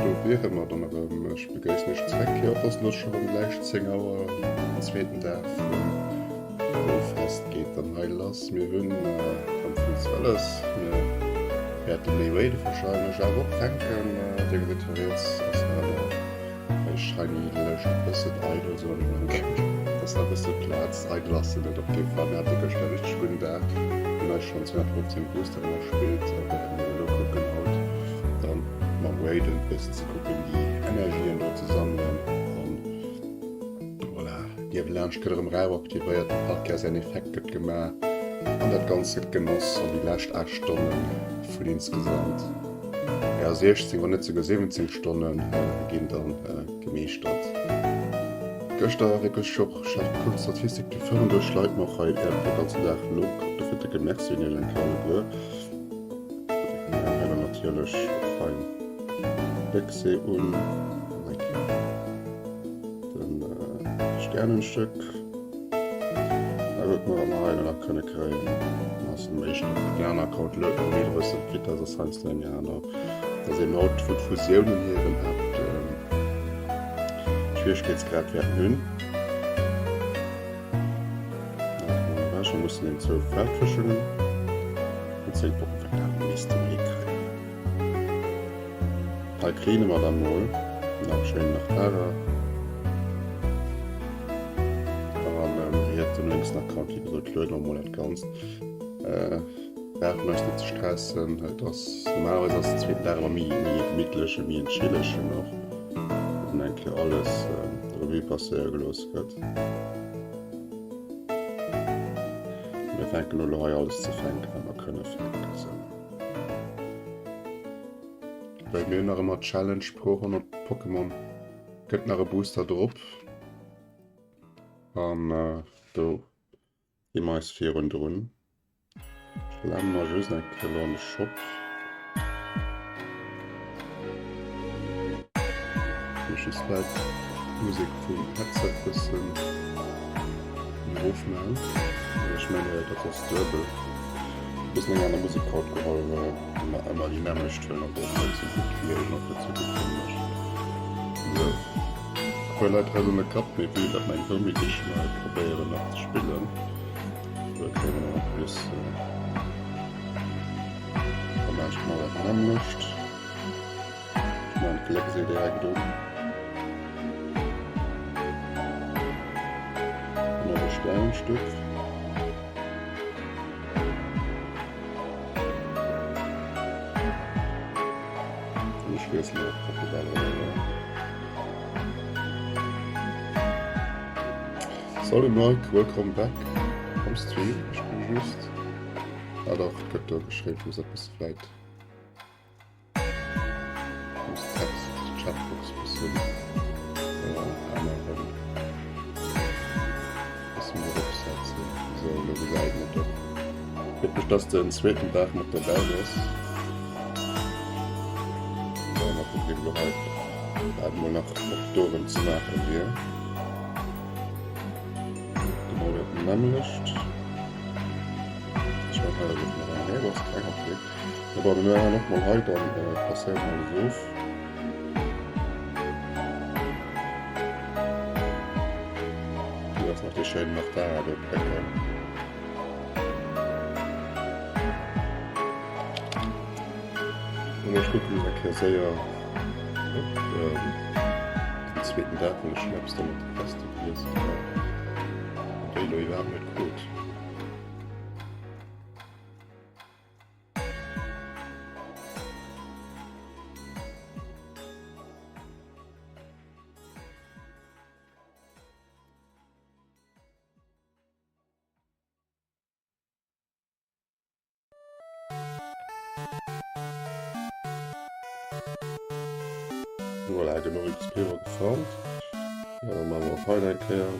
Do wiere mer dann erëm. Ech begréissen iech zréck. Jo, et ass elo scho rëm gläich 10 Auer. Den zweeten Dag vum Golffest geet dann hei lass. Mir hunn am Fong wëlles. Mir wäerte méi wéide warscheinlech awer och fänken. Dir gesitt hei riets ass nach ëmmer Hei shiny lëscht e bëssen eidel soen ech mol et ass nach e bësse Plaz, eidel ass se net op kee Fall. Mir hate gëschter e richteg gudden Dag, hunn eis schonn 215 Boosteren erspillt a wäerten och elo kucken haut dann mam Raiden e bëssen ze kucken déi Energien do ze sammelen an voilà, déi Avalanche gëtt erëm rau aktivéiert, dem Palkia säin Effekt gëtt gemaach an dat Ganzt gëtt genoss an déi lescht 8 Stonne vun insgesamt. Ja 16, wann net souguer 17 Stonnen ginn dann gemeeschtert. Gëschter wierklech och, ech hat gekuckt d'Statistik, déi 35 Leit mer och hei de ganzen Dag nogekuckt, dofir décke Merci un iech eng Kéier alleguer. Mir halen natierlech och hei Béchse un an eng Kéier den Sternenstéck. Da huet mer ëmmer hei nach kënne kréien. Ass den éischten op den aner Account luet mer méi wëssen d'Vitess ass heiansdo eng aner. Dat ass eben haut wou d'Fusiounen hiren Haapt Schwieregkeetsgrad wäerten hunn. Ewech a mussen een zwou Feldfëschungen an 10 Poppen verkafen misste mer hikréien. Hei cleane mer dann mol nach schéin nach Tara. An riets um lénksen Account, wéi gesot, luede mer mol dat Ganzt. Brauche mer eis net ze stressen. Et ass normalerweis ass den zweeten Dag ëmmer méi méi e gemittlechen, méi en chillegen och, wou dann eng Kéier alles Revue passéiere gelooss gëtt. Mir fänken elo hei alles ze fänken, wat mer kënne fänken. Sou. Well mir hunn nach ëmmer d'Challenge pro 100 Pokémon gëtt nach e Booster drop. An do gi mer eis virun drun. Ech lame mer just eng Kéier elo an de Shop. Ech just vläit d'Musek vum Headset bëssen méi erof maachen. Ech menge dat ass duebel. Bëssen eng aner Musek haut geholl. Ëmmer ëmmer déi nämmlecht hunn op och net sou gutt wéi ech nach dozou gutt fannen ech. Sou e puer Leit hei sinn de Kapp mee vue dat meng Home Edition hei probéieren nach ze spillen do kréie mer nach en plus da maan ech genau dat nämmlecht. Ech maan d'Glécksee direkt un. An nach e Sternstück. Ech wiesselen och Portugal eriwwer. Salut Mike, welcome back am Stream. Ech bin just. Ah dach, et gëtt do geschriwwen, muss eppes vläit. Muss Text, Chatbox bëssen änneren. Bëssen méi eropsetzen. Sou, elo gesäit een et och. Freet mech, dass de en zweeten Dag mat dobäi bass. Bon, mal kucken, elo hei wat mol nach op d'Oueren ze maache wier. Genau dat nämmlecht. Ech mengen, hei ass och nach eng. Nee, do ass keng, okay. Ja, bon, mir maachen och mol hei dann passéiert alles of. Hier ass nach dee schéinen Nachtara do plécken. An ech kucken eng Kéier séier op den zweeten Dag, well ech schon eppes domat de gelies hat. An déi elo iwwerhaapt net krut. Voilà, genuch XP war gefarmt. Ja, dann machen wir och hei eng Kéier.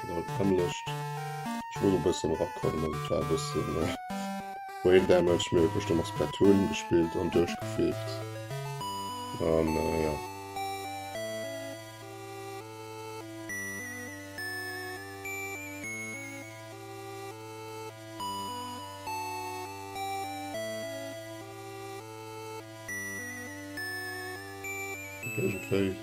Genau d'nämmlecht. Ech muss e bëssen erakommen, also et war e bëssen Brain Damage. Mir hu gëschter nach Splatoon gespillt an duerchgefeegt. An jo. Iergendwéi.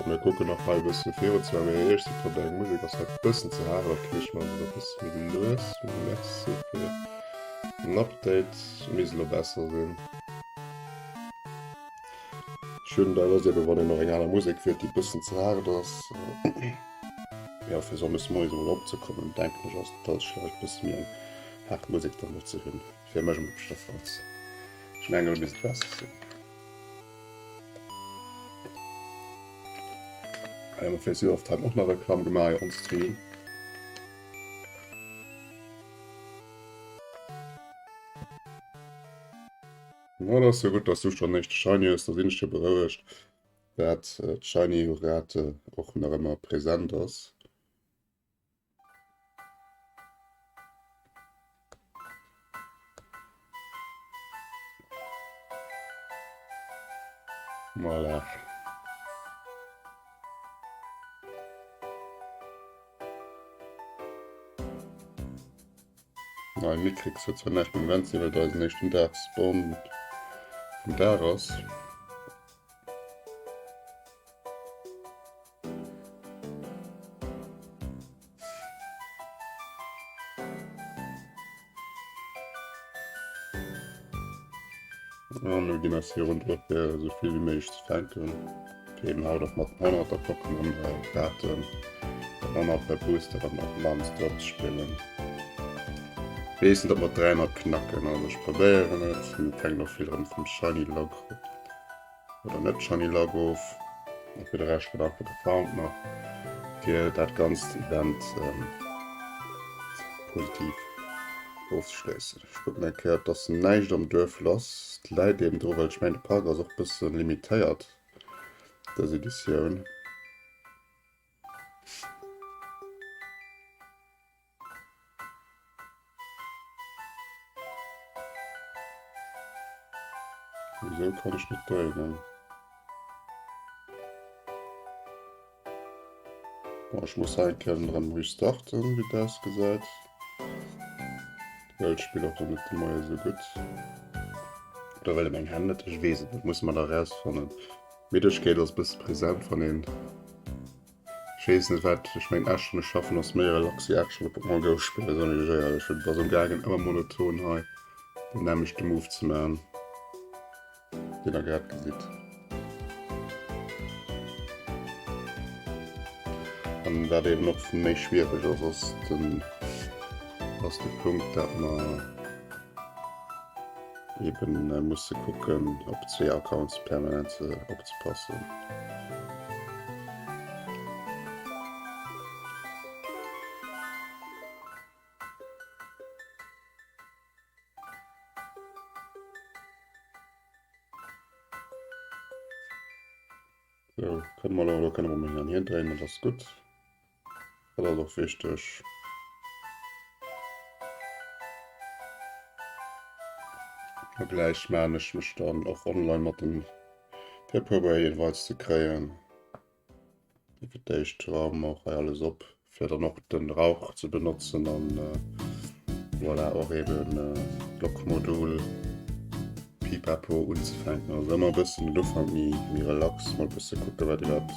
Mir kucken nach hei e bësse virun ze maachen. Mee ech si pro deng Musek ass hei bëssen ze haart. Dat kréich mer e bësse méi lues. Merci fir den Update. Misst elo besser sinn. Schön dat ass eben wann een nach eng aner Musek wielt déi bëssen ze haart ass. Jo fir Sonndes moies emol opzekommen denken ech ass et alt schlecht bësse méi eng haart Musek dann do ze hunn. Fir mech op jiddefalls. Ech mengen elo misst et besser sinn. Hei hu mer fir Zero of Time och nach Reklamm gemaach on Stream. Na, dat ass jo gutt, dass du schonn éischte Shiny hues, da sinn ech jo berouegt, dat d'Shiny-Rate och nach ëmmer present ass. Voilà. Nei Mikrix huet zwar näischt mam Event ze dinn, well et eisen éischten Dag Spawn vum Dag ass. An mir ginn eis hier rondrop fir esou vill wéi méiglech ze fänken. Fir eben haut och mat den 100er Pokémon Daten dann och per Booster dann och nonstop ze spillen. Weess net ob mer 300 knacken, also ech probéieren et. Et hänkt och vill erëm vum Shiny Log oder net Shiny Log of. A fir de Rescht gëtt einfach gefarmt nach fir dat ganzt Event positiv ofzeschléissen. Ech kucken eng Kéier, dass näischt am Duerf lass. Et läit eben dru well ech mengen de Park ass och bësse limitéiert. Dës Editioun. Wieso kann ech net dréinen? Bon, ech muss hei eng Kéier erëm restarten, wéi et ausgesäit. Well ech spillen och net de Moie sou gutt. Oder well meng Hänn net, ech weess et net, musse mer da rausfannen. Middegkeet ass e bësse present, wann een, ech weess net wat, ech mengen 8 Stonne schaffen ass méi relax wéi 8 Stonne Pokémon Go spillen, soen ech éierlech. Et ass amgaangen ëmmer monoton hei den nämmlechte Move ze man. Deen der grad gesitt. An wat eben och méi schwiereg ass, ass den, ass de Punkt, dat mer eben musse kucken, op zwee Accounts permanent opzepassen. So, kënne mer elo, kënne mer mol hin an hier dréinen, dat ass gutt. Dat ass och wichteg. A gläich maachen ech mech dann och online mat dem fir e puer Invites ze kréien. Fir d'éischt raume mer och hei alles op, fir dann och den Rauch ze benotzen an voilà och eben Blockmodul Pipapo unzefänken. Also ëmmer e bëssen den Ufank méi méi relax, mol e bësse kucke wat iwwerhaapt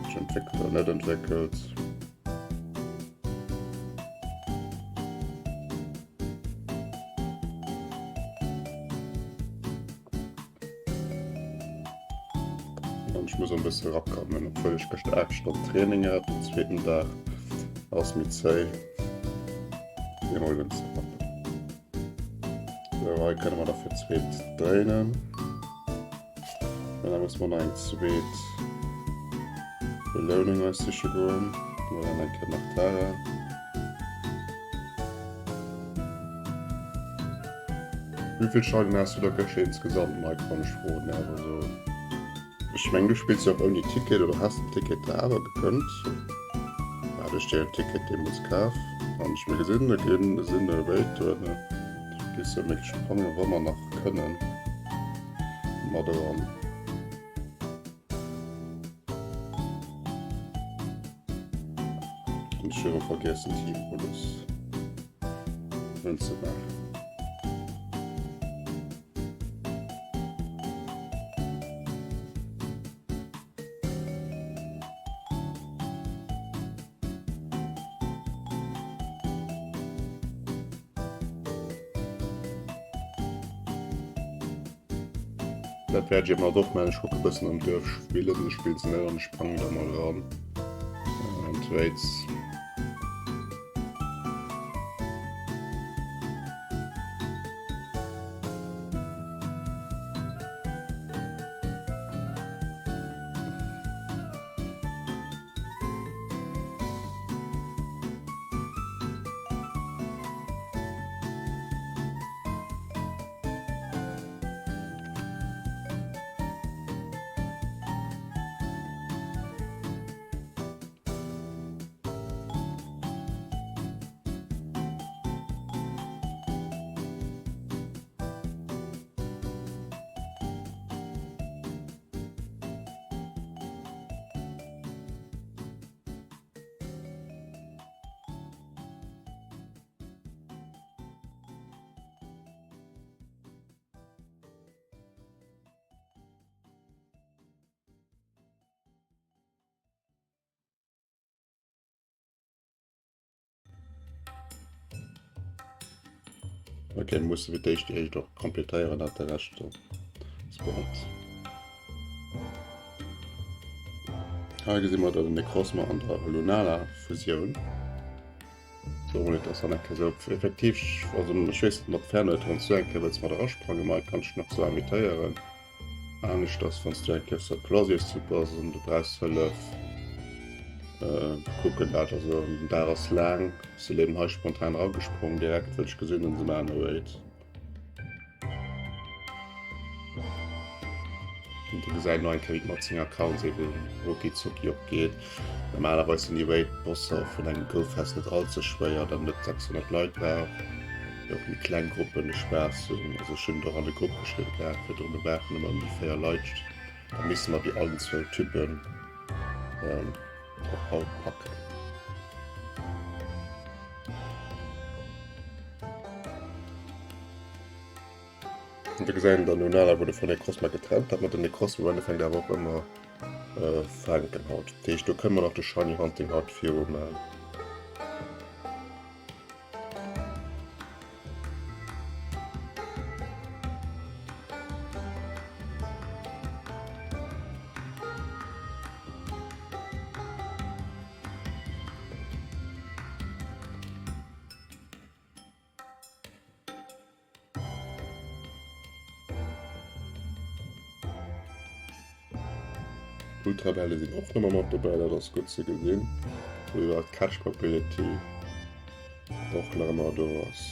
sech entwéckelt oder net entwéckelt. An ech muss en bësse rakommen, obwuel ech gëschter 8 Stonnen Training hat. Den zweeten Dag ass méi zéi. Fir mol en ze rappen. So, hei kënne mer da fir zweet dréinen. An da muss mer nach eng zweet Belounung eis siche goen. Oder eng Kéier nach Tara. Wéivill Scheinen has du da gëschter insgesamt Mike, wann ech froen däerf? Also ech mengen du spills jo och ouni Ticket oder has den Ticket der awer gegönnt? Hat ech dir en Ticket deemools kaf? An ech mir gesinn, da ginn sinn der wéit duerno bis se méi sprange wa mer nach kënnen mat eran. An ech hu vergessen Teammodus unzemaachen. Dat wäert ech eben alt och maachen. Ech kucke bëssen am Duerf spillen. Ech spillen se net an ech sprangen da mol eran an d'Raids. Ok, muss fir d'éischt déi éischt och completéieren, dat de Rescht do spawnt. Hei gesi mer dann den Necrozma an der Lunala Fusioun. So, et ass dann eng Kéier sou effektiv, also ech weess net mat Fernhuet, wann s du eng Kéier wëlls mat erasprangen, ma kann ech nach sou invitéieren. Anescht ass wann s du eng Kéier op der Colosseus bass an du brauchs Hëllef. Kucken dat, also den Dag ass laang, se eben hei spontan eragesprong direkt, wëll ech gesinn hunn, se maachen e Raid. Und du gesäit no eng Kéier wéi mat senger Accounts eben rucki zucki opgeet. Normalerweis sinn déi Raid Bosser vun engem Go-Fest net all ze schwéier, dann net 600 Leit brauch, fir och méi kleng Gruppen de Spaass hunn. Also ech hunn et och an de Grupp geschriwwen gehat virdrun, mir brauchen ëmmer ëm déi 4 Leit, da misse mer déi allen zwou Typen och haut packen. Und da gesäit een dann Lunala wurde vun Necrozma getrennt, dat mat den Necrozma am Endeffekt awer och ëmmer äh, fänken haut. Dat heescht, do kënne mer nach de Shiny Hunting haut viru man. D'Ultrabälle sinn och nëmmer mat dobäi, dat ass gutt ze gesinn. Wou iwwer d'Catch Ability och nach ëmmer do ass.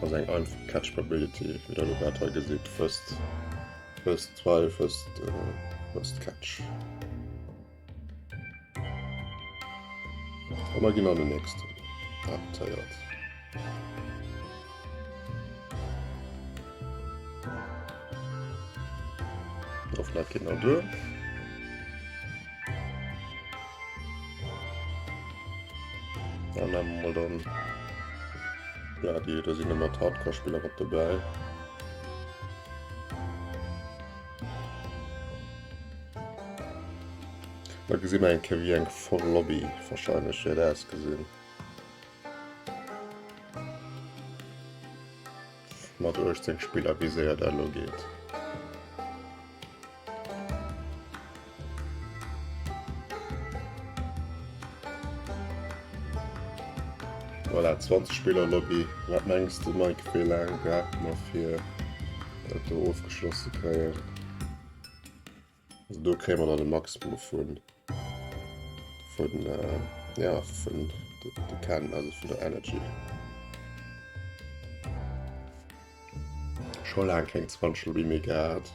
Ass eng einfach Catch Ability, wéi der elo grad hei gesitt. First, first try, first, uh, first catch. A mer ginn an den nächsten Abenteuer. Hoffen dat geet nach duer. Dann haben wir dann ja die da sinn ëmmer d'Hardcore-Spiller mat dobäi. Da gesi mer eng Kéier wéi eng voll Lobby wahrscheinlech wäert ausgesinn. Mat 18 Spiller, wéi séier dat elo geet. Voilà, 20 Spiller Lobby. Wat mengs de Mike, wéi laang brauche mer fir dat do ofgeschloss ze kréien? Also do kréie mer dann de Maximum vun vun äh, ja vun de, de Ken, also vun der Energy. Scho laang keng 20 Lobby méi gehat.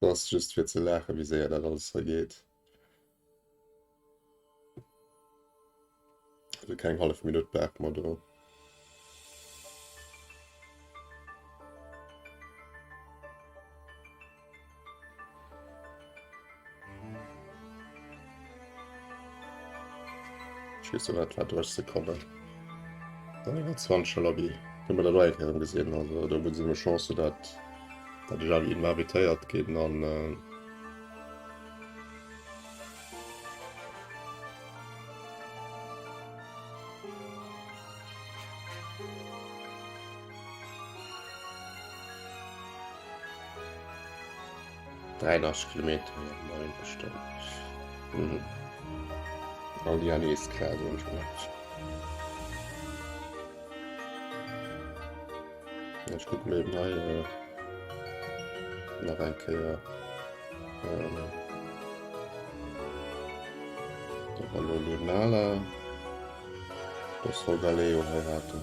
Dat ass just fir ze laachen, wéi séier dat alles hei geet. Also keng hallef Minutt brauche mer do. Ech weess net, wat 30 Sekonnen. An enger 20 Lobby. Hu mer dat och eng Kéier erëm gesinn. Also do hu se eng Chance, dat dat ech awer invitéiert ginn an. 83 Kilometer, jo moien, dat stëmmt. Mhm. All déi aner is klar, soen ech mol. Ech kucke mir eben hei äh, nach eng Kéier. Ähm, da war lo Lunala, das Solgaleo hei haten.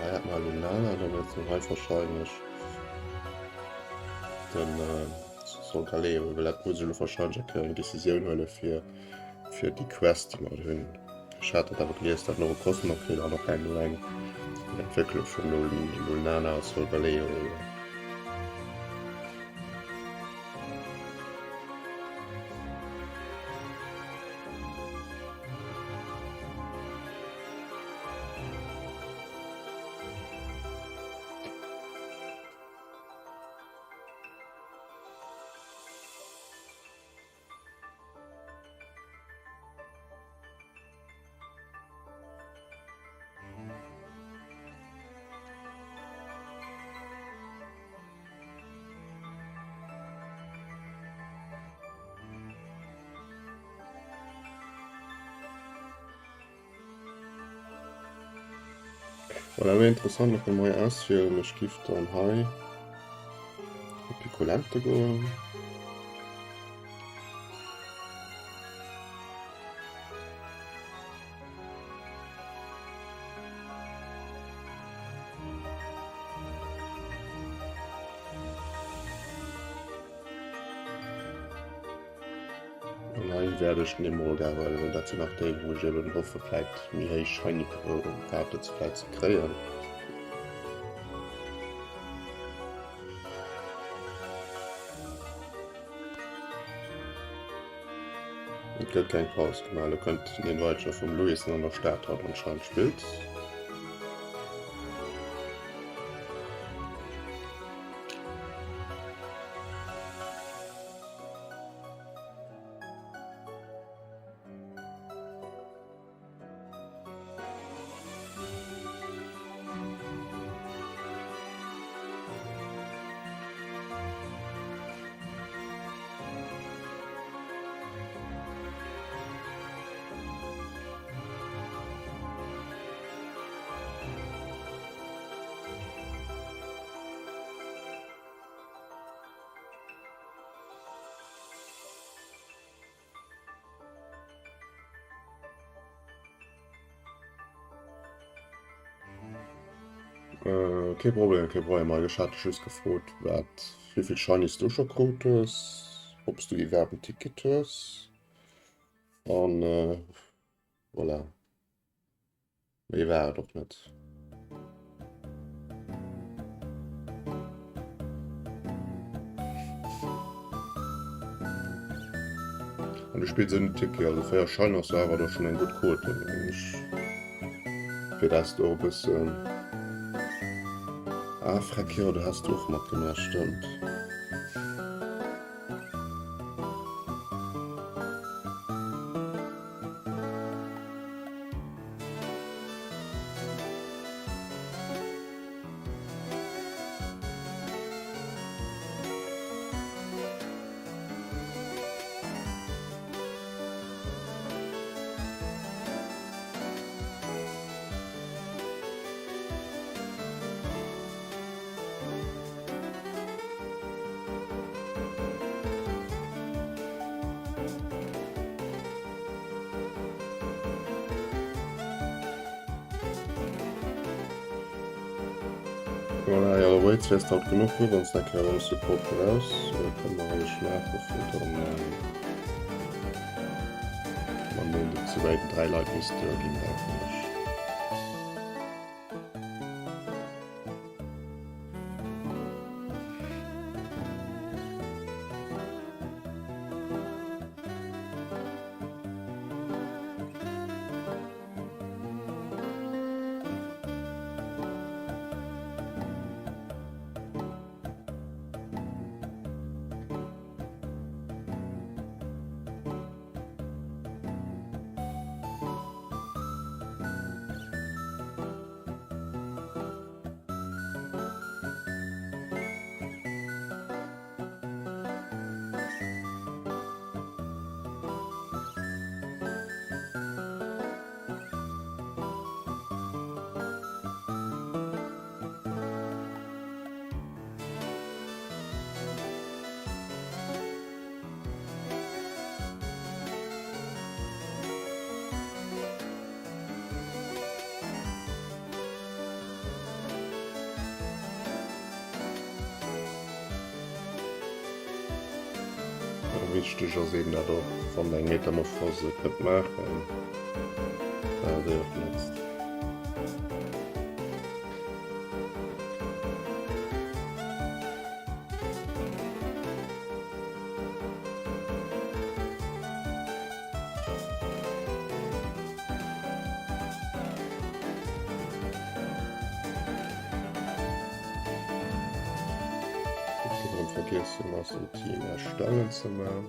Hei hat mer Lunala, dann jetzt noch hei wahrscheinlech den äh, Solgaleo, well dat muss ech elo wahrscheinlech eng Kéier eng Decisioun huele fir fir déi Quest déi mer hunn. Ech hat dat awer gelies, datt elo e Cosmog kritt an och eng eng Entwécklung vum Lunala a Solgaleo. Voilà, wär interessant, lo kënne mer hei auswielen. Ech giff dann hei op Picolente goen. An hei wäert ech den Emolga huelen, well dat sinn nach déi, wou ech eben hoffe vläit méi héich Shiny Rate ze vläit ze kréien. Et gëtt keng Paus gemaach. Elo kënnt den Invite vum Louis, deen an der Stad haut anscheinend spillt. Äh, kee Problem, kee Problem. Ma ech hat dech just gefrot, wat, wéi vill Shinies du scho krut hues, ob s du iwwerhaapt en Ticket hues an äh, voilà. Méi war et och net. An du spills ouni Ticket, also 4 Schein ass jo awer da schonn eng gutt Quote, mengen ech. Fir dass du och e bëssen. Ah, freck, jo, do has du och matgemaach, stëmmt. Voilà, ja, Waits wärs haut genuch hu, wann eng Kéier beim Support raus kann mer alles maache fir dann am Méindeg ze wäit 3 Leit misst duer ginn, denken ech. Wichteg ass eben dat och, wann der eng Metamorphose kënnt maachen, dat der déi och notzt. Vergiess hunn ass en Team erstellen ze man.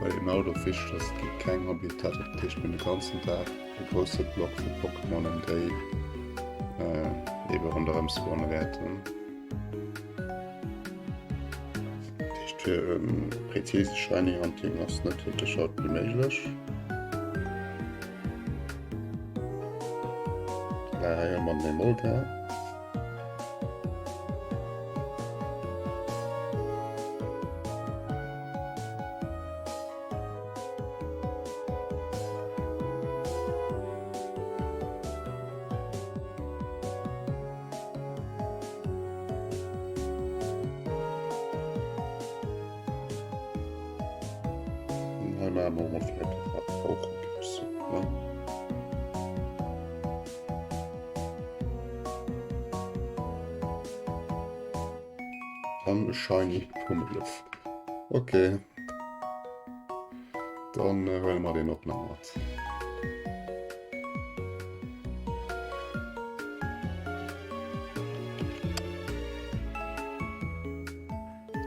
Bei dem Auto wichteg ass, et gi keng Habitat, dat heescht mir hunn de ganzen Dag e grousse Block vu Pokémonen, déi ebe ronderëm spawne wäerten. Dat heescht fir e präzise Shiny Hunting ass net wierklech haut méi méiglech. Hei hu mer den Emolga. Hei maache mer emol vläicht och e bëssen. An e shiny Pummeluff. Okay. Dann äh, huele mer den och nach mat.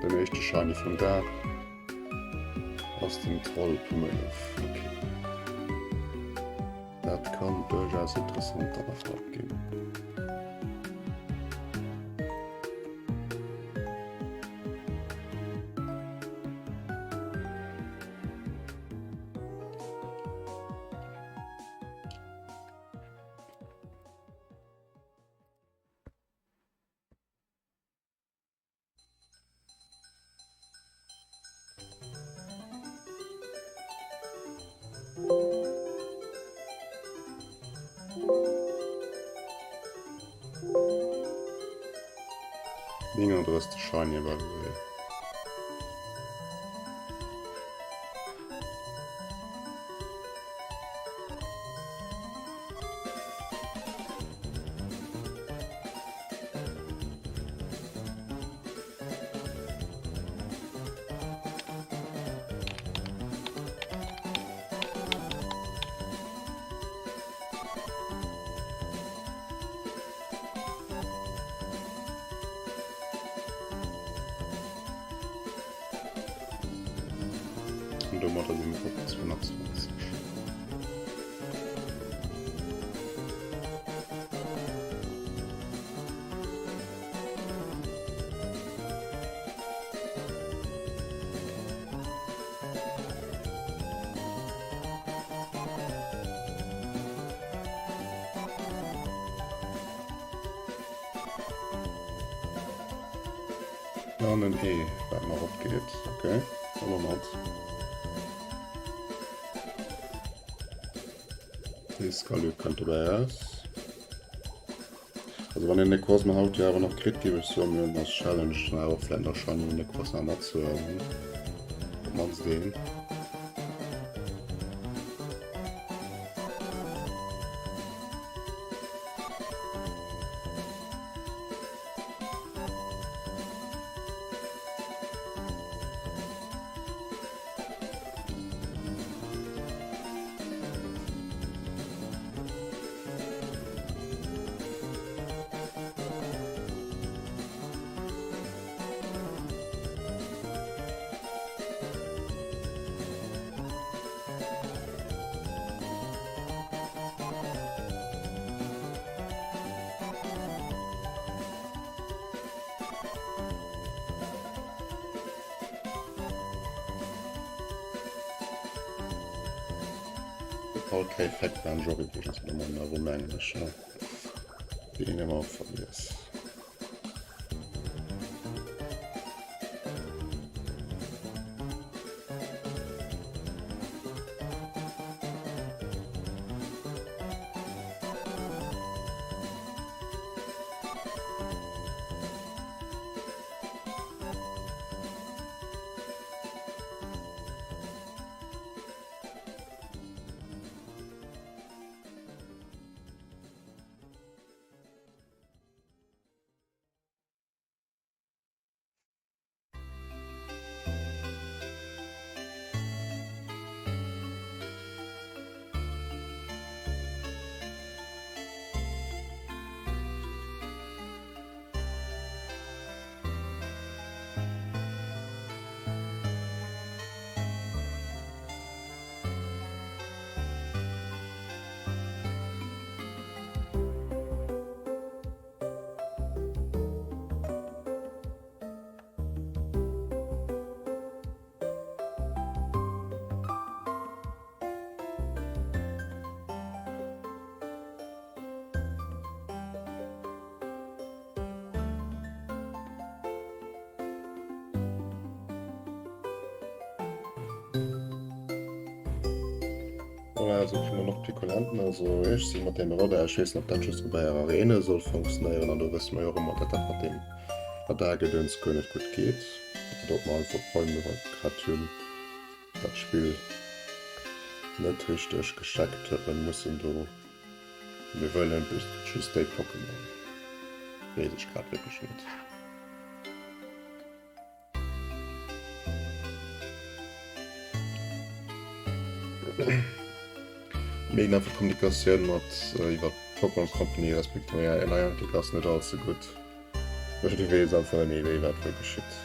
Den éischte Shiny vum Dag ass den Troll Pummeluff. Okay. Dat kann duerchaus interessant dann nach haut ginn. Neununddrësseg Shiny by the way. domadder si mer op 220. An en E, wat nach opgeet. Okay, ëmmer mat. Dee Skalö kënnt dobäi raus. Also wann een Necrozma haut jo awer nach kritt, géif ech soen, mir hunn als Challenge dann awer vläicht nach Shiny Necrozma matzehuelen. Op d'mannst een. De Palkay Fett war ech och iwwregens mat am Abo, mengen ech, ne? Deen hu mer och vergiess. Voilà, also kritt mer nach Pikolanten. Also ech si mat deem Radar, ech weess net, ob dat just bei Arene soll funktionéieren an do wësse mer jo och ëmmer, datt dat mat deem Radargedöns guer net gutt geet oder ob mer einfach Problemer gehat hunn, dat d'Spill net richteg gecheckt huet. Mir mussen do, mir wëllen just déi Pokémon, weess ech grad wierklech net. Mierken einfach d'Kommunikatioun mat iwwer d'Pokémon Company respektiv Niantic ass net all ze gutt. Du weess einfach net méi wéi wat wou geschitt.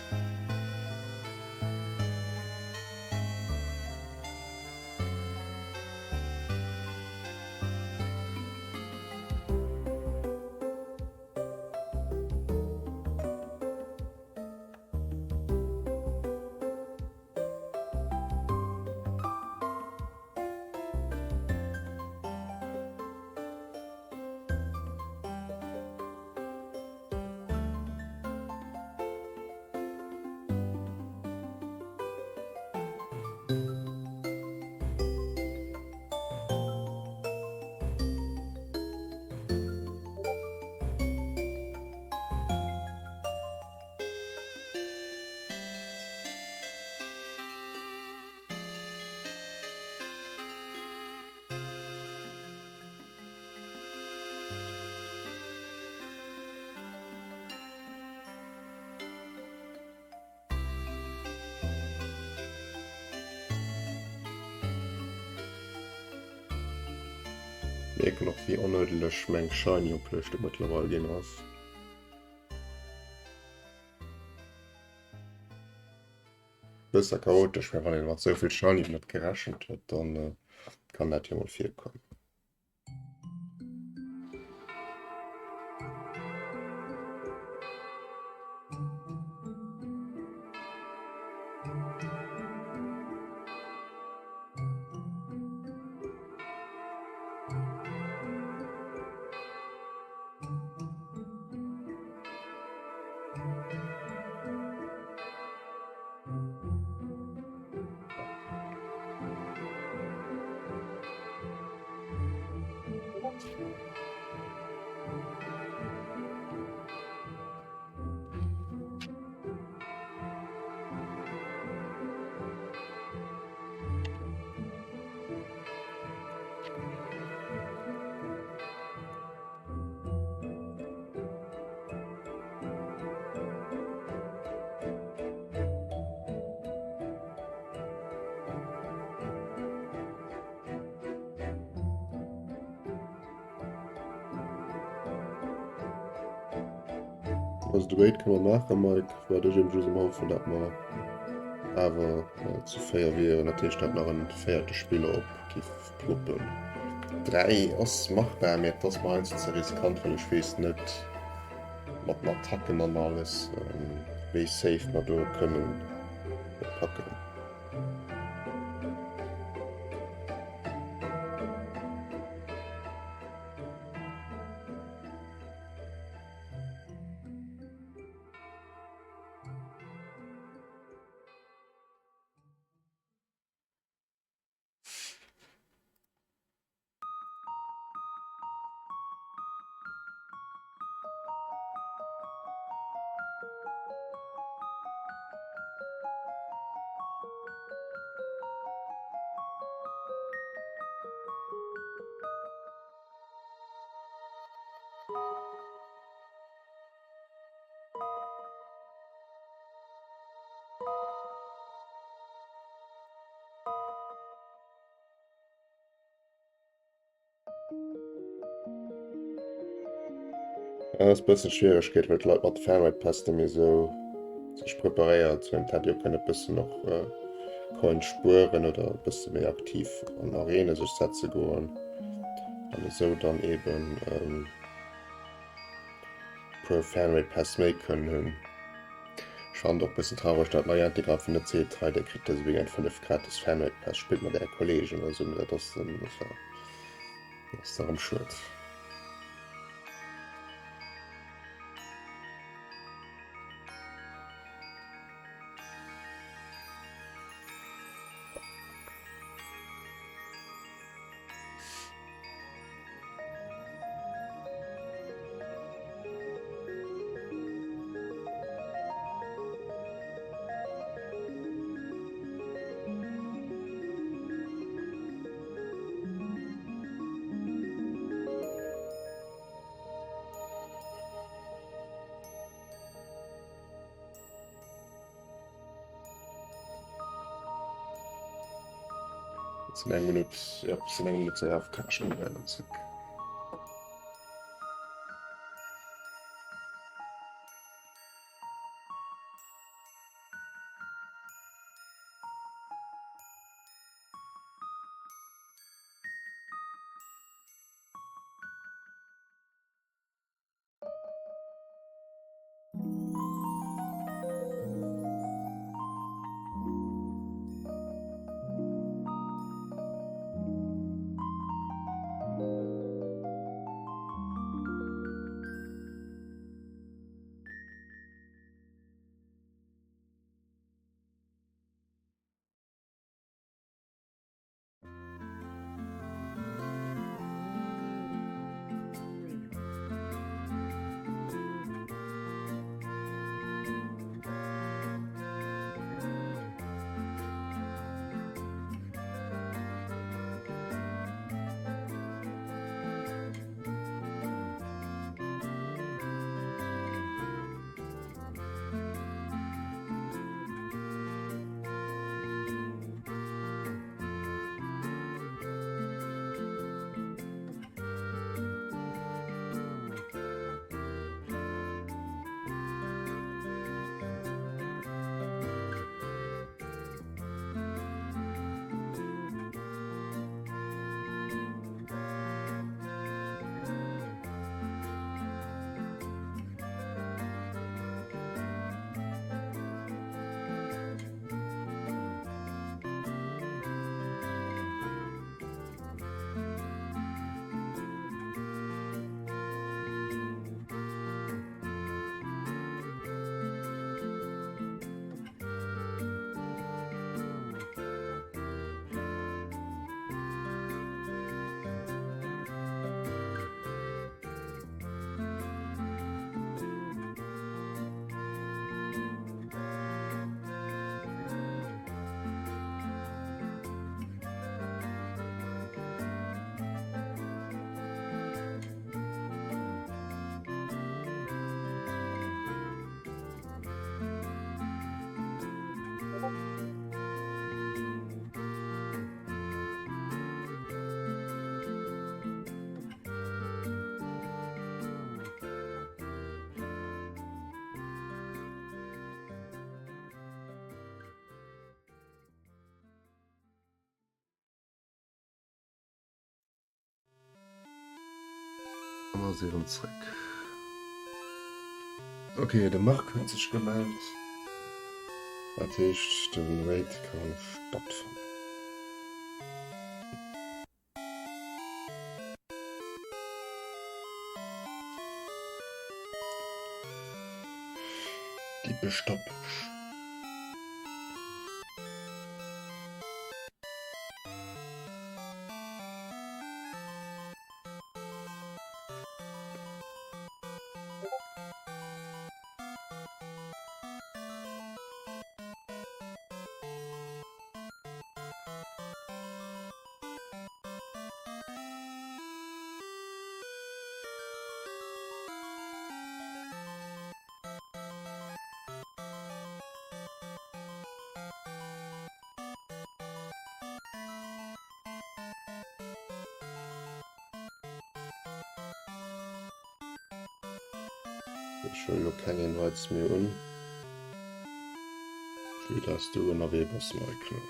Mierken och wéi onnuedeleg meng Shiny Oplëschtung mëttlerweil ginn ass. Bësse chaotesch, mä wann een mat souvill Shiny net gerechent huet, dann kann dat jo mol virkommen. Also de Raid kënne mer maachen, Mike. Wat ech eben just am Hoffen, dat mer awer zu 4 wieren. Dat heescht, dat nach en véierte Spiller op giff ploppen. 3 ass machbar, mee et ass mer heiansdo ze riskant, well ech weess net mat den Attacken an alles, wéi safe mer do kënnen et packen. Ass bëssen Schwieregkeet, well d'Leit mat Fanrate-Pass net méi esou sech preparéiert hunn. D'hätt jo kënne bëssen och Coins spueren oder e bësse méi aktiv an Arene sech setze goen an esou dann eben puer Fanrate Pass méi kënnen hunn. Ech fannen et och bëssen traureg dat Niantic einfach net seet, hei dir kritt dëse Weekend 5 gratis Fanrate Pass, spillt mat äre Kollegen oder esou, mee dat ass dann enfin ass da rëm schued. Sinn eng Minutt, ja, sinn eng Minutt ze AFK schon wieder zurück. An ass erëm zréck. Ok, de Marc huet sech gemellt. Dat heescht, de Raid ka stattfannen. Dippeschtappech. Ech huelen elo keng Invites méi un, vue dass du ënnerwee bass, Michael.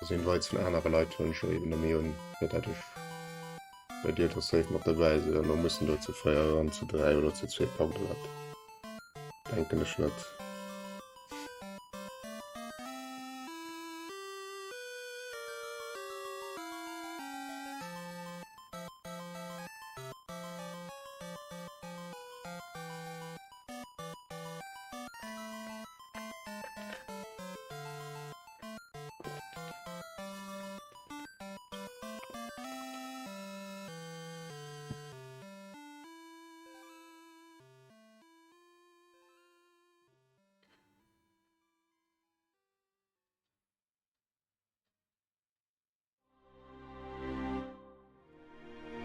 Also Invites vun anere Leit huelen ech jo eben nëmme un, fir dat ech bei dir da safe mat dobäi sinn. An da mussen do zu 4 eran, zu 3 oder zu 2 packt der dat denken ech net.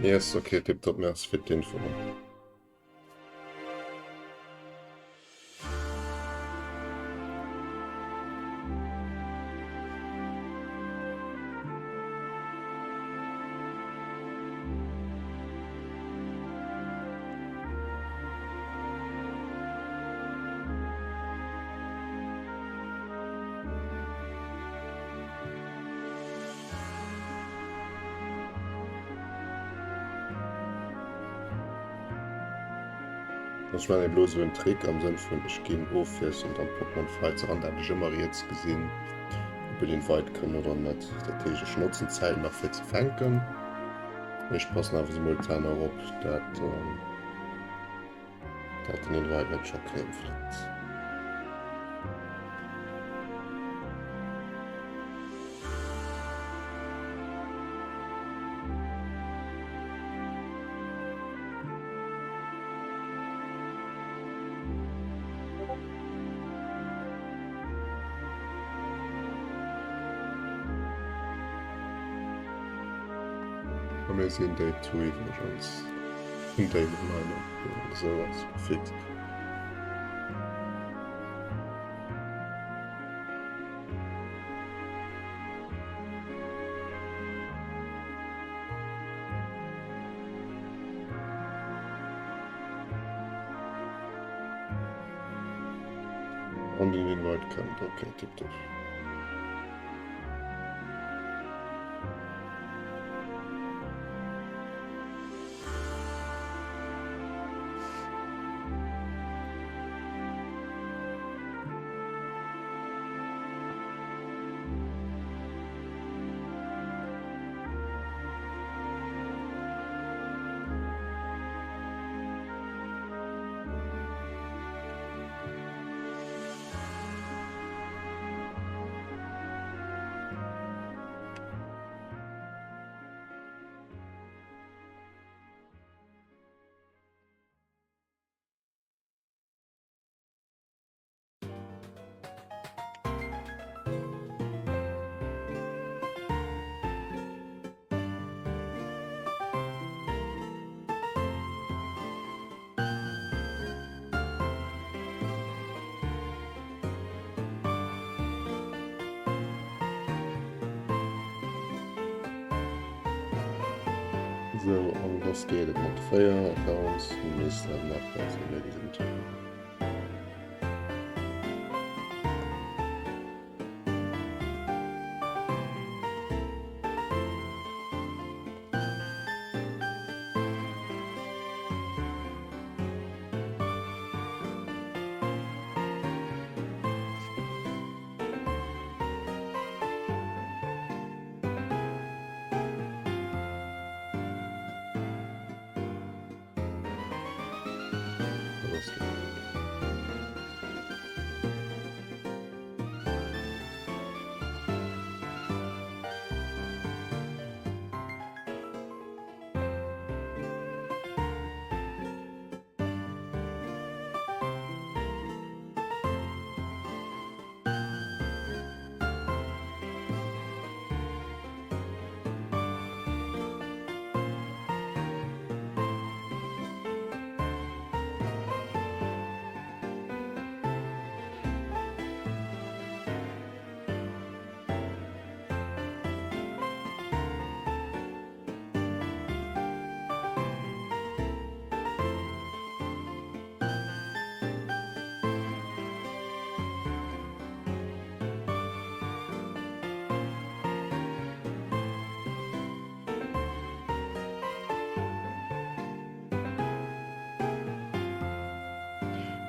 Yes, okay, tiptop, merci fir d'Info. Ech man eben elo esou en Trick am Sënn vun ech ginn ofwiesselnd an d'Pokémon Fights eran, dat ech ëmmer riets gesinn ob een Invite kënn oder net. Dat heescht ech notzen d'Zäit nach fir ze fänken, mee ech passen awer simultan och op dat Dat den Invite net scho kréien flëtt. A mir sinn Day 2 iwwregens. Day 9 op esou ass gefixt. An den Invite kënnt, okay, tipptopp. Sou, an lass geet et mat 4 Accounts. Misst dat nach besser méi gesinn.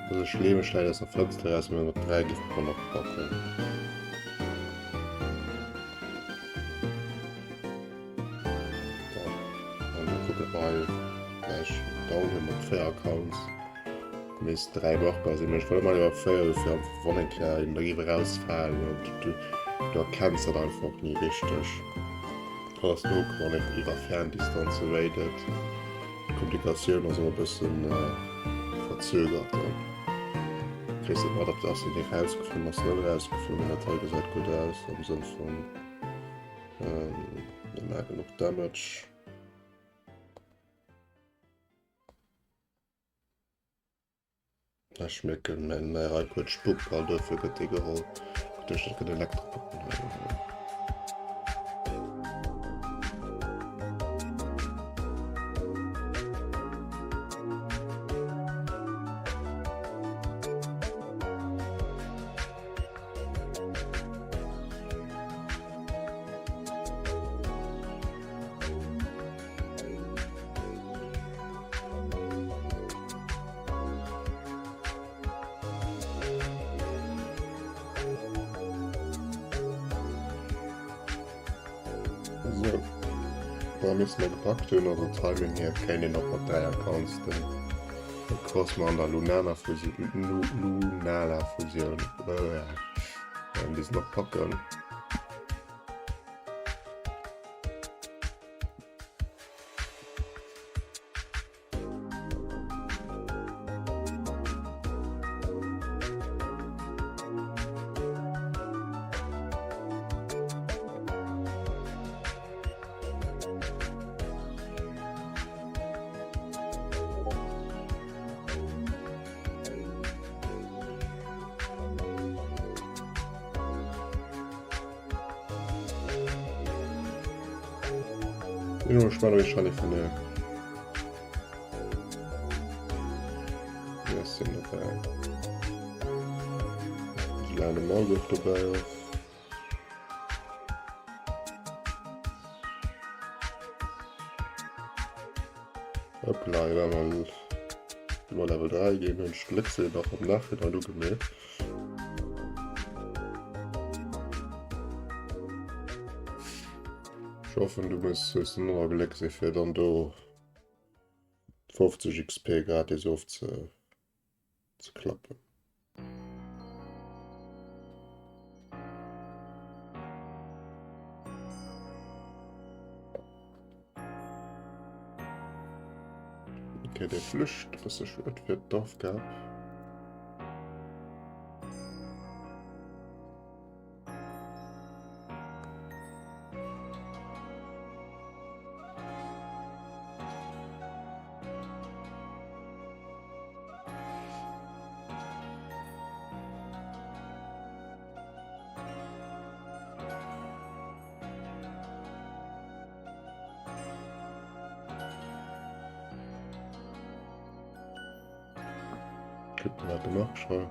Also ech leeë mech läit aus der Fënster eraus, mee mat 3 giff mer nach packen. An da kucke mer hei gläich down hu mat 4 Accounts. Misst 3 machbar sinn, mee ech wëll ëmmer iwwer 4 dofir einfach wann eng Kéier een da giff erausfalen an du du erkenns dat einfach ni richteg. Dann ass den Hook wann een iwwer Ferndistanze raidet. D'Kommunikatioun ass och e bëssen verzögert dann. Kriss net mat, ob ass deen erausgeflunn, ass net erausgeflunn, mee dat hei gesäit gutt aus am Sënn vun mir maache genuch Damage. Ech mierken, mäin Raik huet Spuck, all duerfir gëtt dee geholl. Duerch dat gëtt Elektro-Pokémon hei geholl. So. Da müssen wir gepackt hunn, also Timing hier kéint een och mat 3 Accounts den de Cosmo an der Lunana Fusion Lunala Fusion äh, bis nach packen. Bin mal gespannt, ob ich Shiny finde. Ja, sind dabei. Solange Maulwurf dabei ist. Hoppla, hier war mal über Level 3 gehen und Schlitze noch im Nachhinein ugemeldet. Ech hoffen du muss hues den Noer Gléck si fir dann do 50 XP gratis ofze ze klappen. Okay, der flücht e bësse schued fir d'Aufgab. Kucken, wat de Marc schreift.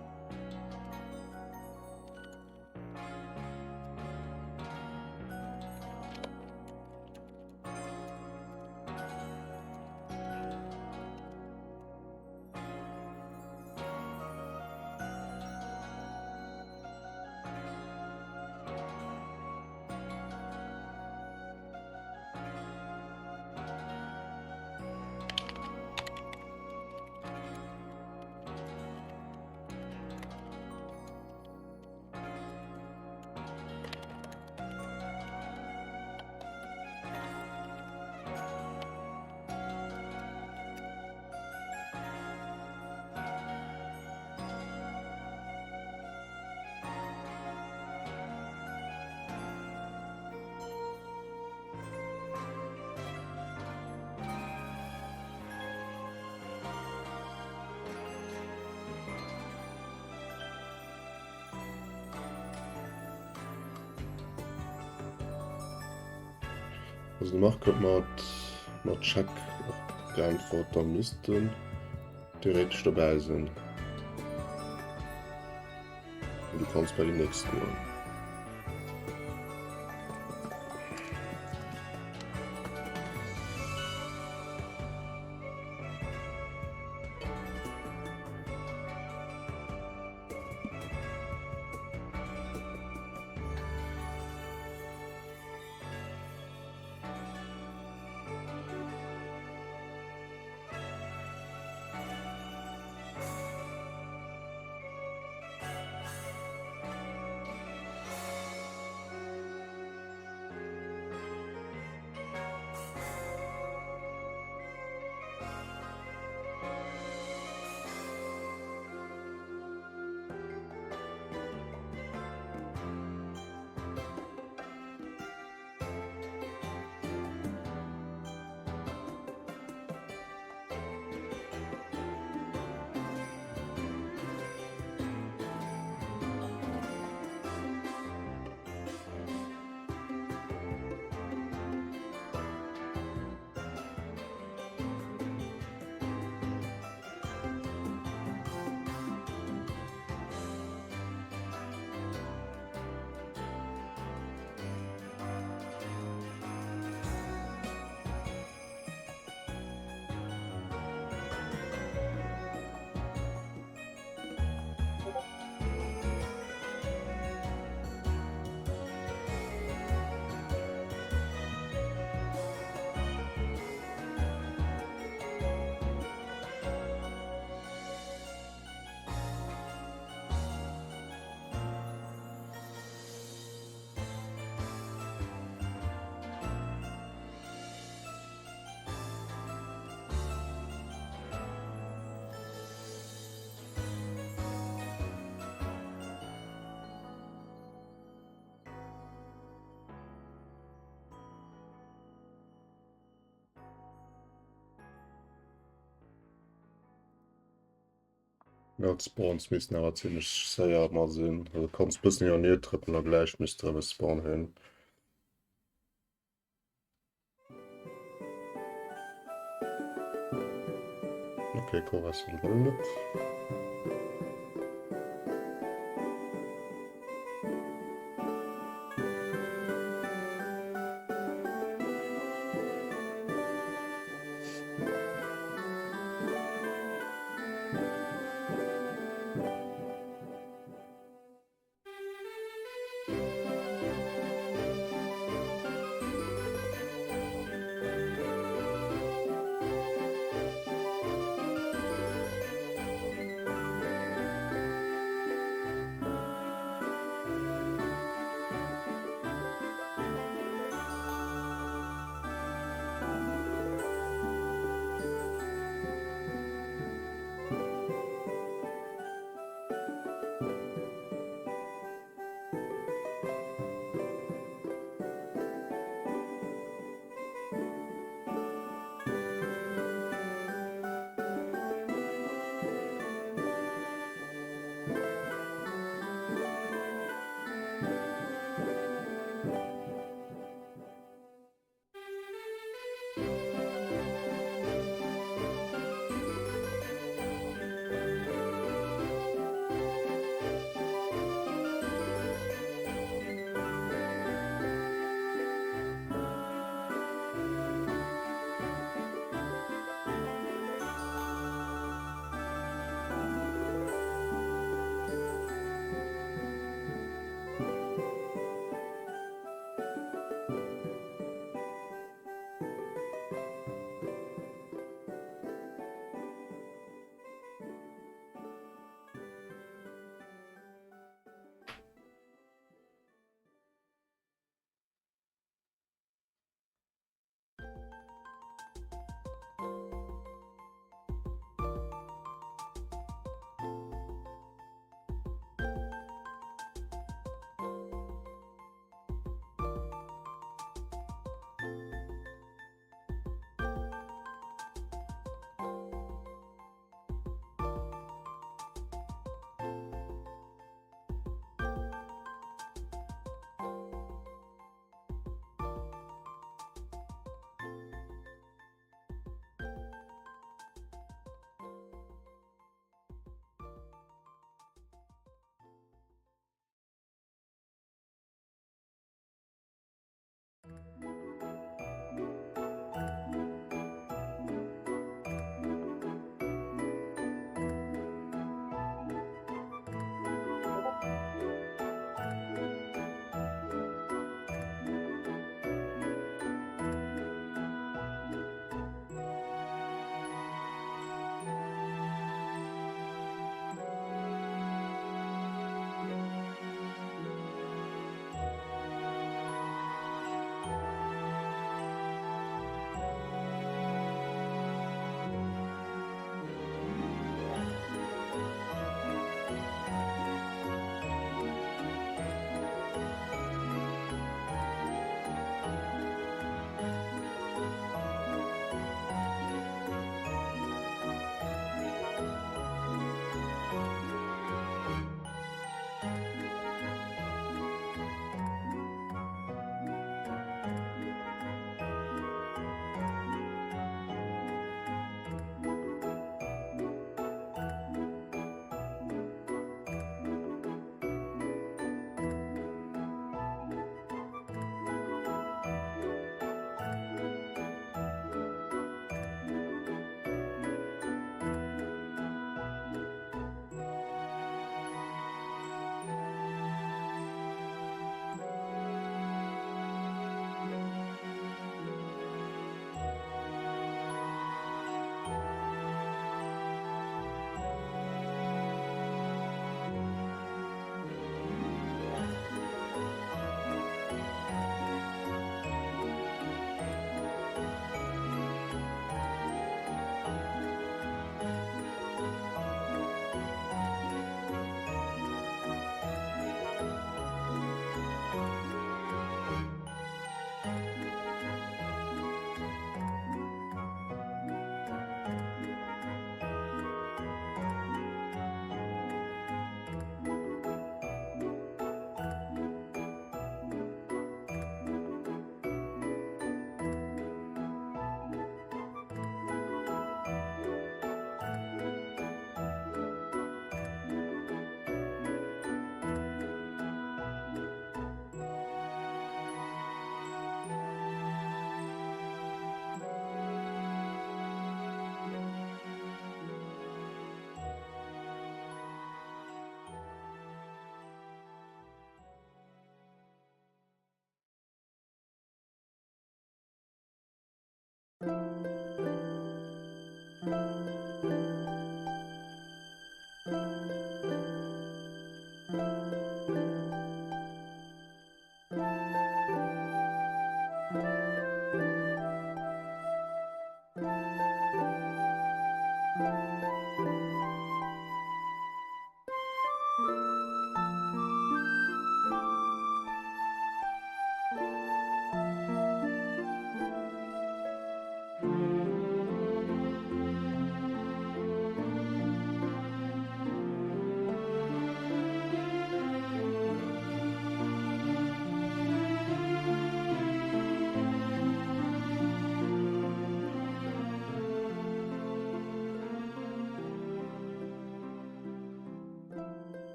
Also de Marc huet mat mat Check och geäntwert, da misst en theoretesch dobäi sinn. Du kanns bei déi nächst goen. Ja, d'Spawns missten awer zimmlech séier mat sinn. Also kanns bëssen hin an hier trëppelen a gläich misst de erëm e Spawn hunn. Okay, Korassen wëll net.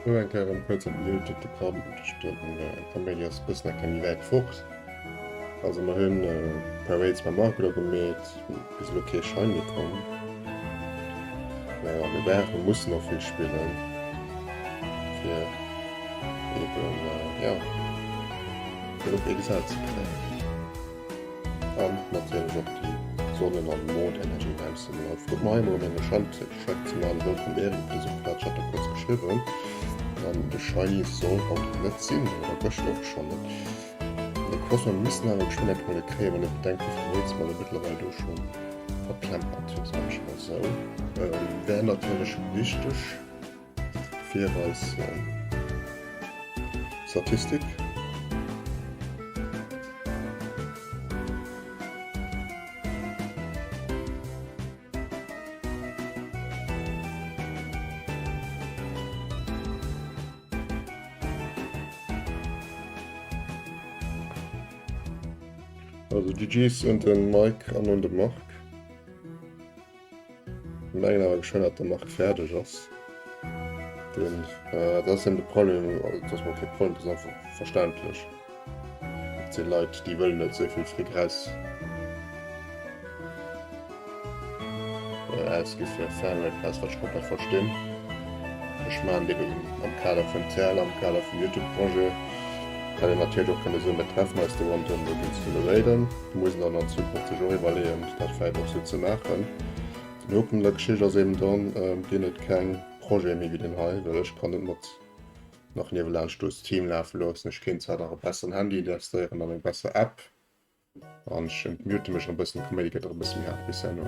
Elo eng Kéier erëm kuerz op Mute, de Kaméidi ass e bëssen eng Kéier méi wäit fort. Also mer hunn e paar Raids mam Marc elo gemeet, bis elo kee Shiny komm. Mä jo, mir brauchen, mir mussen och vill spillen, fir eben, jo, genuch XL ze kréien. An natierlech och déi Sonnen an Mondenergie auszebauen. Kuck mer hei emol eng Schaltschreck ze maachen. Wëllkomm Eric op dëser Plaz, ech hat der kuerz geschriwwen. An de Shiny soll haut net sinn, oder gëschter och schonn net. De Cross mer missten awer geschwënn eng Rolle kréien, wann ee bedenkt wéivill Raids mer elo mëttlerweil do scho verplempert hunn, soen ech emol esou. Wär natierlech wichteg fir eis Statistik. Also GG's un den Mike an un de Marc. Mengen awer geschwënn dat de Marc fäerdeg ass. Den äh, dat ass eben de Problem, also dat ass mol kee Problem, dat ass einfach verständlech. Et si Leit, déi wëllen net esou vill Fric raus ausgi fir Fanrate Pass, wat ech komplett verstinn. Ech maachen et eben am Kader vun TL, am Kader vum Youtube-Projet. Hätt een natierlech och kënne soen, mir treffen eis do an do ginn zesumme raiden. Muss een dann an Zukunft sech och iwwerleeën, dat vläicht och sou ze maachen. Den Hoken un der Geschicht ass eben dann, ginn et keng Projete méi wéi deen hei, well ech kann net mat nach niewelaanscht do Steam lafe loossen. Ech kéint zwar nach e besseren Handy investéieren an eng besser App an ech entmute mech e bëssen, de Kaméidi gëtt och e bësse méi haart bis herno.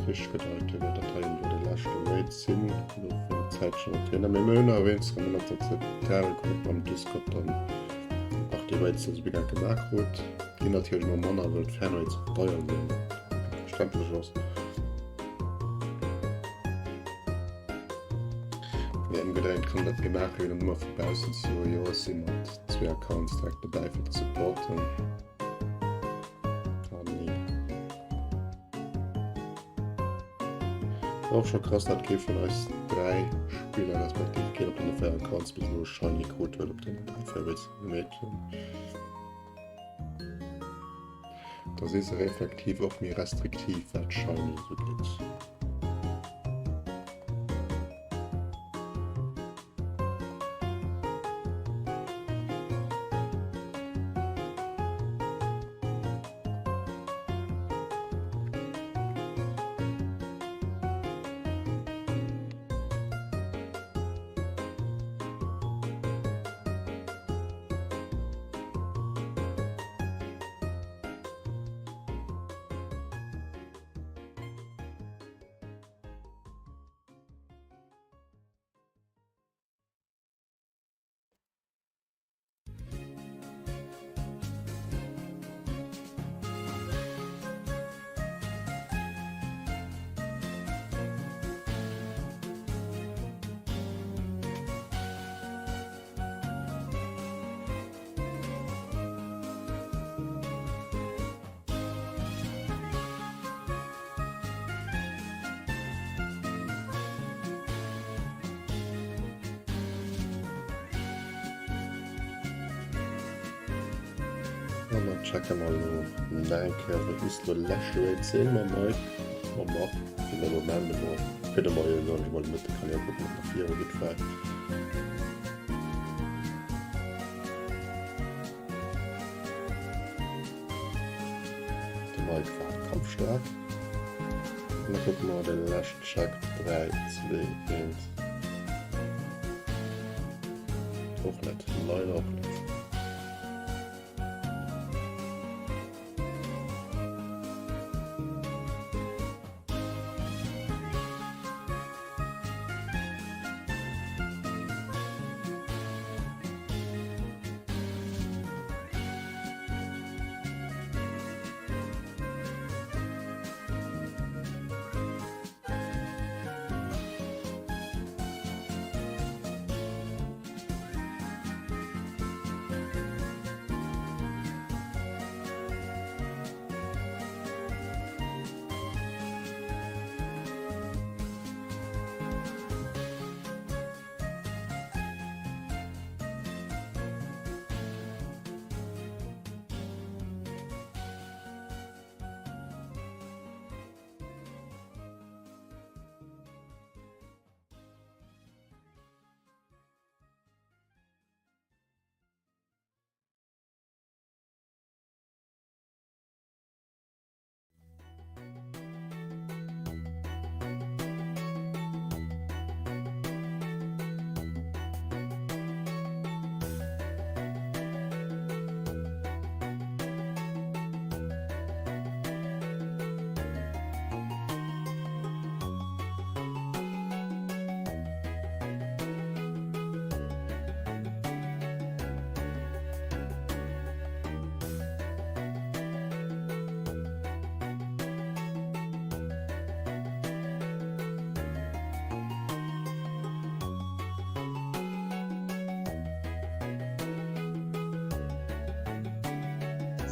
et richteg gedeit hunn, wäert dat hei elo de leschte Raid sinn, elo fir eng Zäitchen natierlech. Mee mir hunn nach wéinst erëm ënnert der Zentrale krut mam Discord dann eng Partie Raids, déi se bis gemaach krut. Ginn natierlech ëmmer manner, well d'Fanraids och deier sinn, wat verständlech ass. Mee ëmgedréint kann dat gemaach ginn, dann ëmmer vu baussen ze soen, jo ech si mat zwee Accounts direkt dobäi fir ze supporten. Ah, nee. Och scho krass, dat kee vun eis 3 Spiller respektiv keen op den 4 Accounts bis elo Shiny krut huet op den 3 Favorites gemeet hunn. Da si se effektiv och méi restriktiv wat Shinies ugeet. An dann checke mer elo nach eng Kéier, wat misst elo de leschte Raid sinn mam Mike, mam Marc, fir de Moment emol, fir de Moien soen ech emol, de Mëtte kann jo kucken, ob nach viru geet vläicht. De Mike war kampfstaark. An da kucke mer de leschten Check. 3, 2, 1. Och net. Leider och net.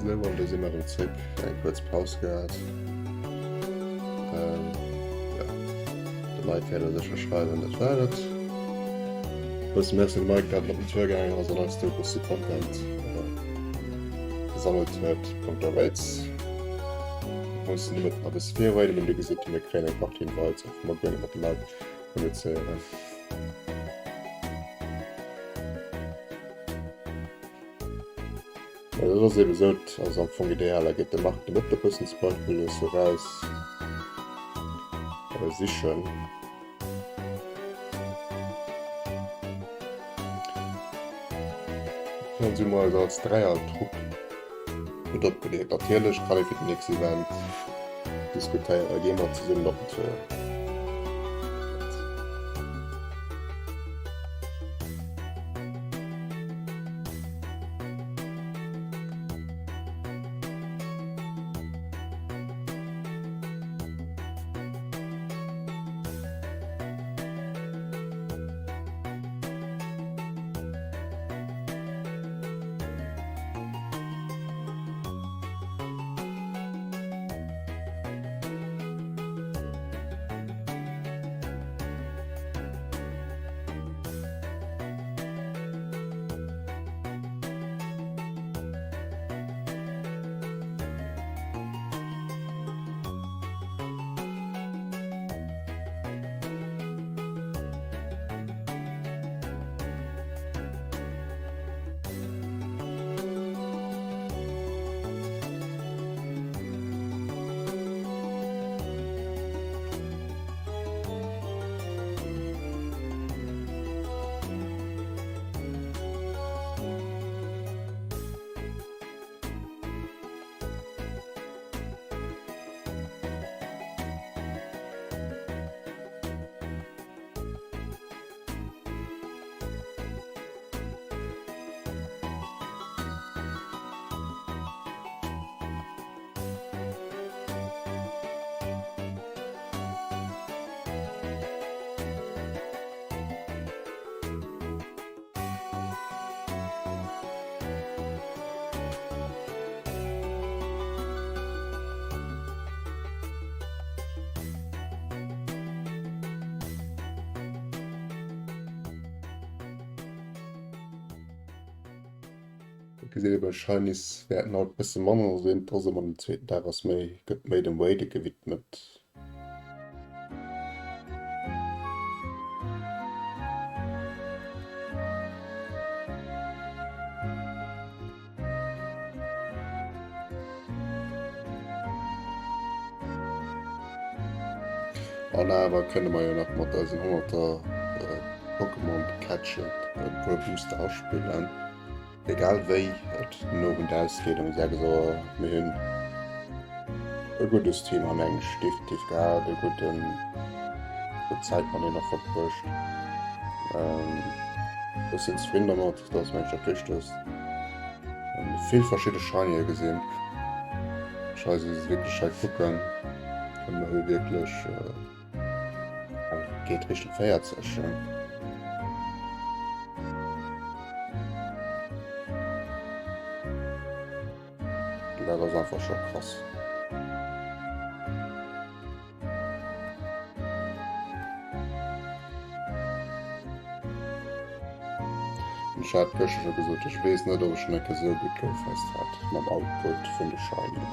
Sou, an do si mer erëm zréck. Eng kuerz Paus gehat. Ähm, ja. De Mike wäert elo sécher schreiwen, dat war et. Grousse Merci un de Mike, dat en op den Tour gaangen ass an eis do e bësse Content gesammelt huet. Punkto Rates. Mussen nëmmen nach e bësse virbereeden, mee dir gesitt, mir kréien eng Partie Invites, och wa mer guer net mat de Leit kommunizéieren. Mä dat ass eebe sou, also am Fong ideal ergëtt de Marc de Mëtte bëssen zum Beispill elo sou raus sichen. Dann si mer eis als Dräiertrupp gutt opgedeelt. Natierlech kann ee fir den nächsten Event. diskutéieren, gi mer zesummen op den Tour. Gesäit ee bei Shinies wäerten haut bësse manner sinn, et ass ëmmer den zweeten Dag ass méi, gëtt méi dem Raide gewidmet. An awer kënne mer jo nach mat eisen honnerter Pokémon catchen e puer Booster aspillen. Egal wéi et den Owend ausgeet um 6 Auer, mir hunn e guddes Team am Engsch definitiv gehat, e gudden gutt Zäit mateneen och verbruecht. Ech sinn zefridden dermat, dat ass mengen ech dat Wichtegst. Vill verschidde Shiny'e gesinn. Ech hei si wierklech hei kucken, mir hu wierklech geet Richtung 40. Dat ass einfach scho krass. Ech hat gëschter scho gesot, ech weess net, ob ech schon eng Kéier esou gutt GoFest hat mam Output vun de Shiny.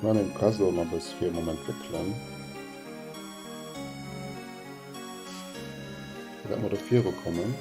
Ech man den Quest och nach bis fir Moment wéckelen. Fir dat mer do viru kommen.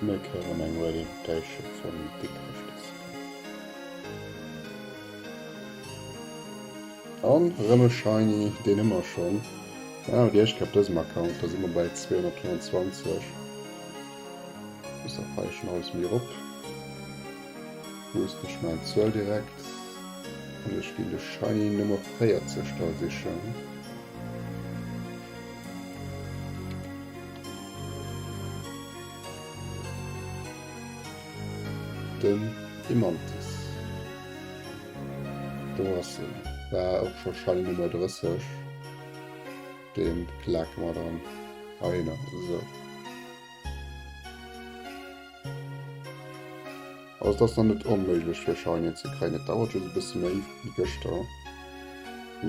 Mir kréien eng Ready Invitation vun Dikrech dës Kéier. An erëm e Shiny, deen hu mer schonn. Ah, déi éischt Kéier op dësem Account, da si mer bei 225. Muss dat hei schon alles méi erop. Boosten ech meng Zuel direkt. An ech ginn de Shiny Nummer 40 da sichen. Den Imantis. Do ass en. War och scho Shiny Nummer 30. Den klake mer dann heihinner. Esou. Also et ass nach net onméiglech fir Shiny ze kréien, et dauert just e bësse méi wéi gëschter.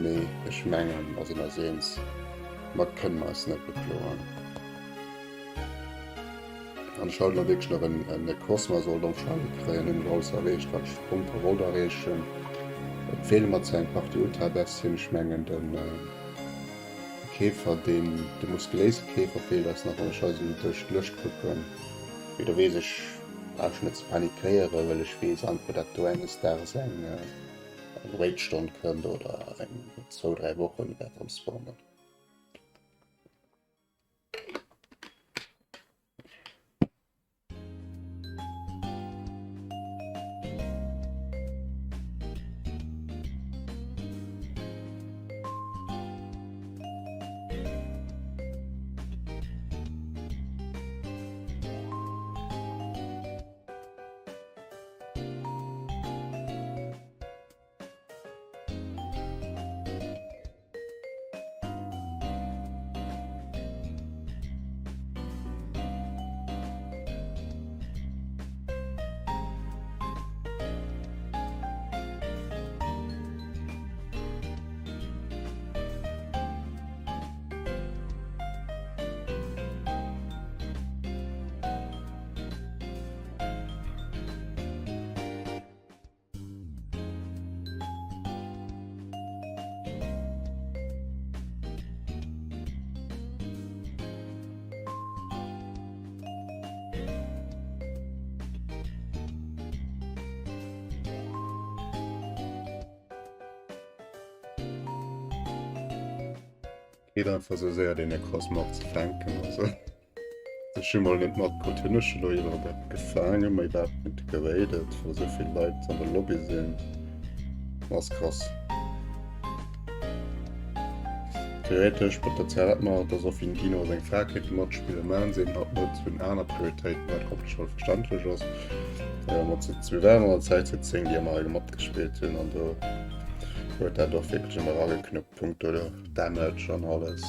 Mee ech mengen mer sinn eis eens, mer kënnen eis net bekloen. An ech haut nach wierklech nach en Necrozma sollt am Shiny kréien, hunn ech alles erreecht wat ech konnt a wollt erreechen. Et feele mer zwar eng Partie Ultra-Bestien, ech mengen den Käfer, deen de muskuléise Käfer feelt eis nach, wann ech hei esou duerch d'Lëscht kucken. Mee do weess ech, brauch ech net ze panikéieren, well ech weess einfach, dat do enges Daags eng Raid-Stonn kënnt oder eng zwou, dräi Wochen wäert erëm spawnen. Geet einfach sou séier deen Necrozma ze fänken also ech hu mol net matkritt hunn ech elo iwwerhaapt gefaangen ma iwwerhaapt net geradet well esou vill Leit an der Lobby sinn ass krass. Theoretesch Potenzial hätt mer dass och wien Dino seng Fra kéinte matspillen mä se hatt net hunn aner Prioritéiten wat komplett voll verständlech ass. Mat mir waren an der Zäit zu 10 déi ëmmer hei matgespillt hunn an do huet dat och wierklech ëmmer erageknuppt punkto Damage an alles.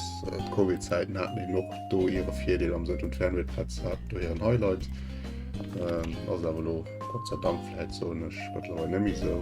D'Covid-Zäiten haten eben och do hire Virdeel am Sënn vun d'Fernwirtplätz hat do hiren Highlight. Ähm, ass awer elo Gott sei Dank vläit soen ech mëttlerweil net méi sou.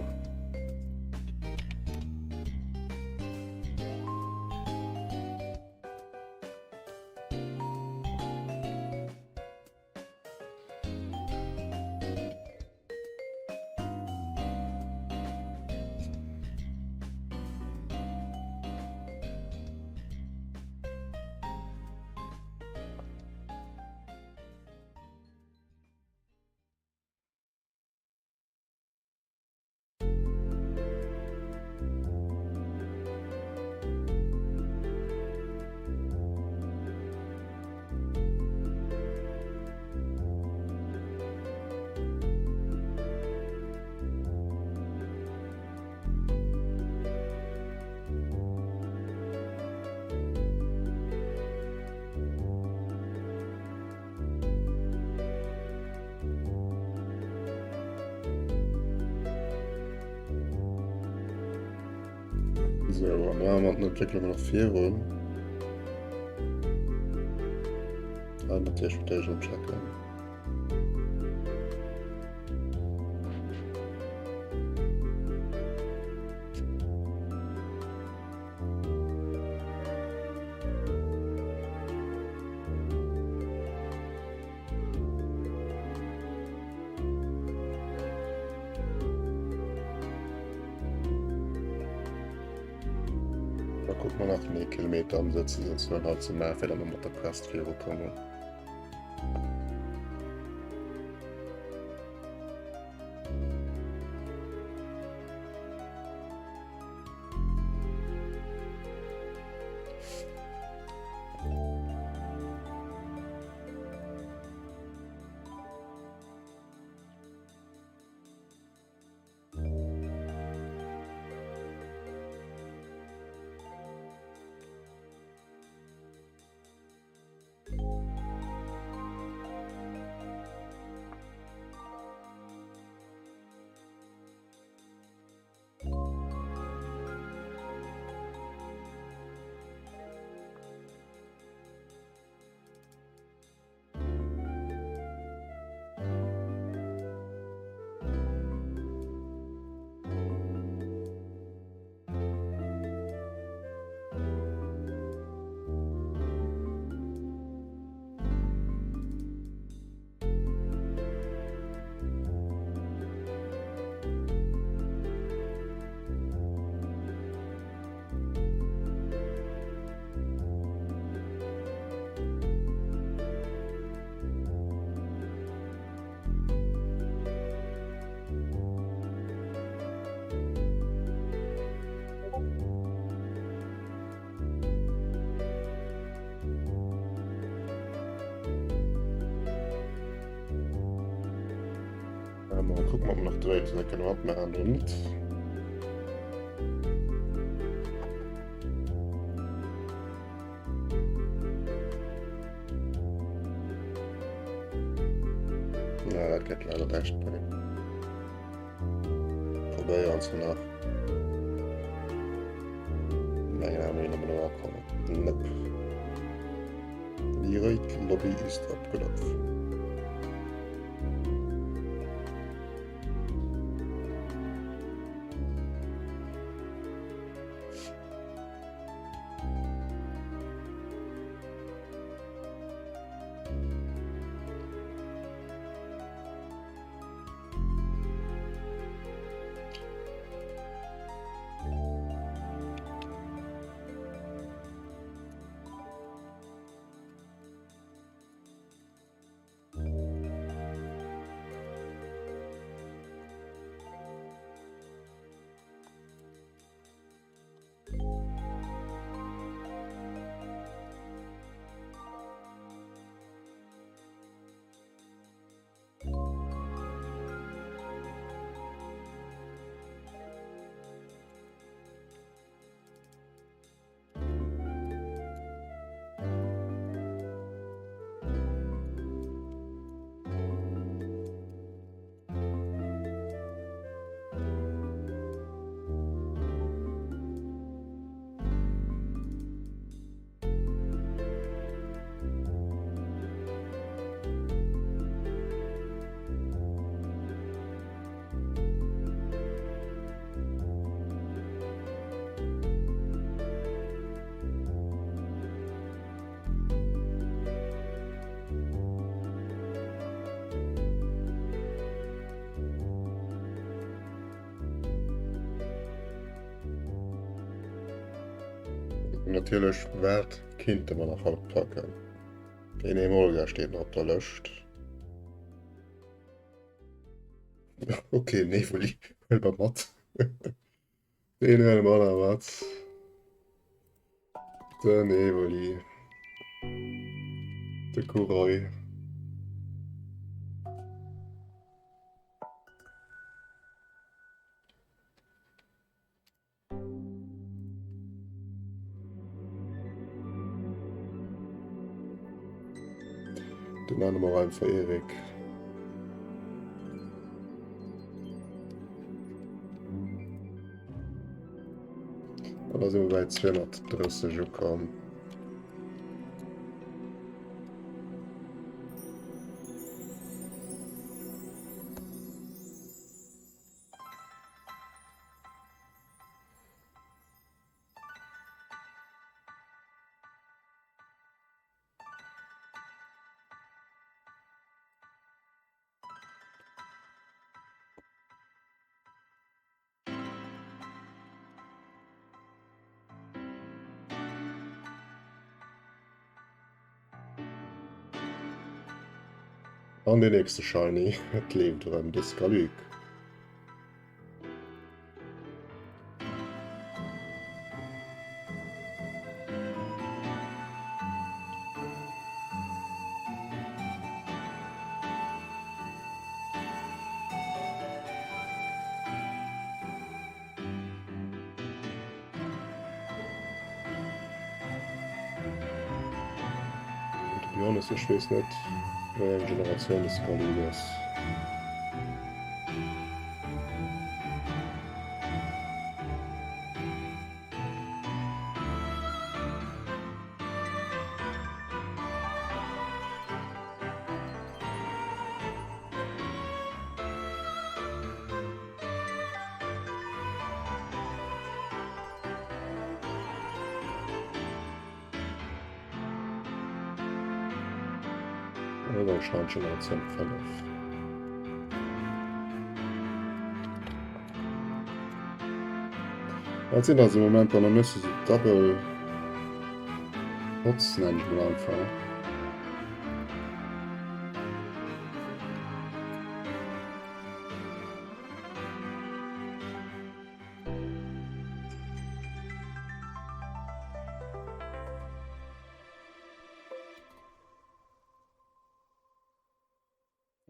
So, an da mat den Entwécklungen nach virun. Ah, natierlech mat der schon checken. Da kucke mer nach méi Kilometer am Sëtzen sinn ze halt ze maachen, fir dann mat der Quest virukommen. Kucken, ob mer nach d'Dréit kënne matmaachen oder net. Na, dat gëtt leider näischt méi. Probéieren se nach. Mengen awer mir nëmmen erakommen. Nope. Die Raid-Lobby ist abgelaufen. Natierlech, wat kinnte mer nach haut packen? Den Emolga steet nach op der Lëscht. Okay, Nevoli, huele mer mat. Den huele mer nach mat. Den Evoli. De Kuroi. Den nenne mer einfach Erik. An da si mer bei 230 ukomm. An den nächste Shiny, et leeft erëm de Skalyk. To be honest, ech weess net, wéi eng Generatioun de Scaly ass. Oder anscheinend Generatioun 5. Dat sinn also im Moment dann noch so Double Bots, nenne ich mal einfach.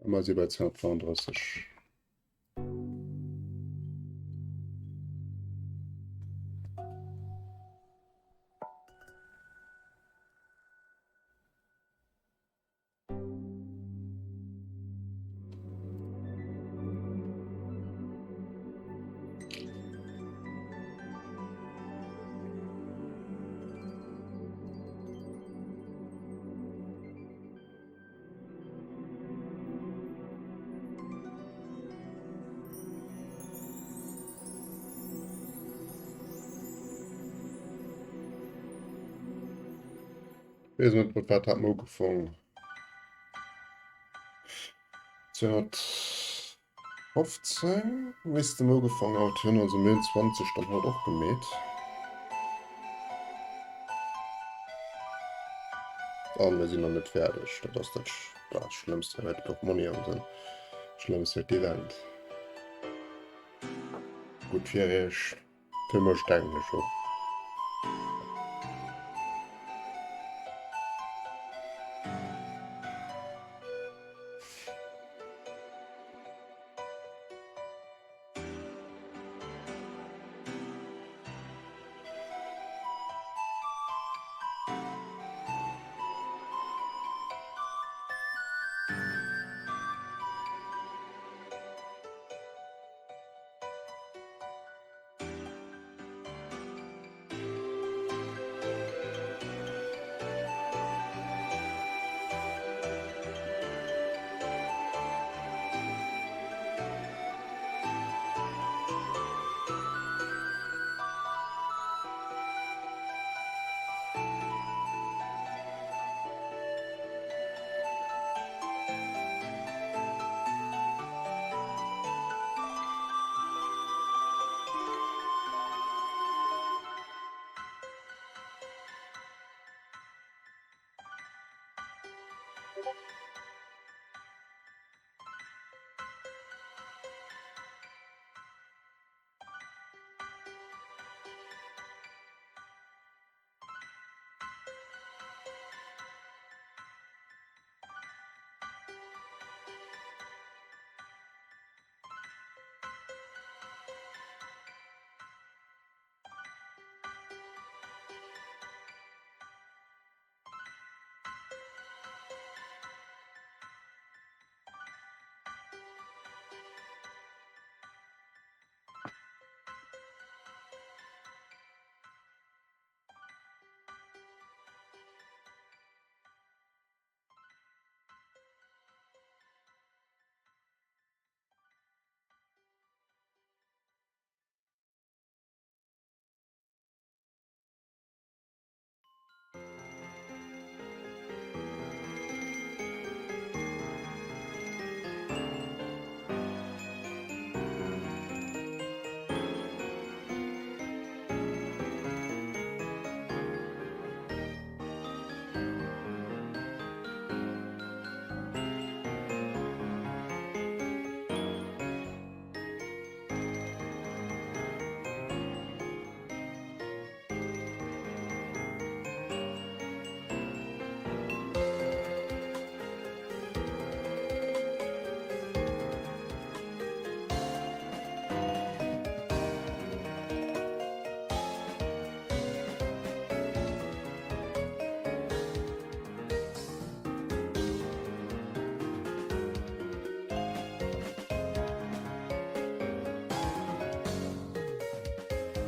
Mal si bei 235. Wees net mat wat hat mer ugefong. 215 misste mer ugefong haut hunn, also mir hunn 20 dann haut och gemeet. An mir sinn nach net fäerdeg, dat ass dat, dat Schlëmmst fir mäi Portmonni am Sënn. Schlëmmst fir d'Event. Gutt fir iech. Fir mech denken ech och.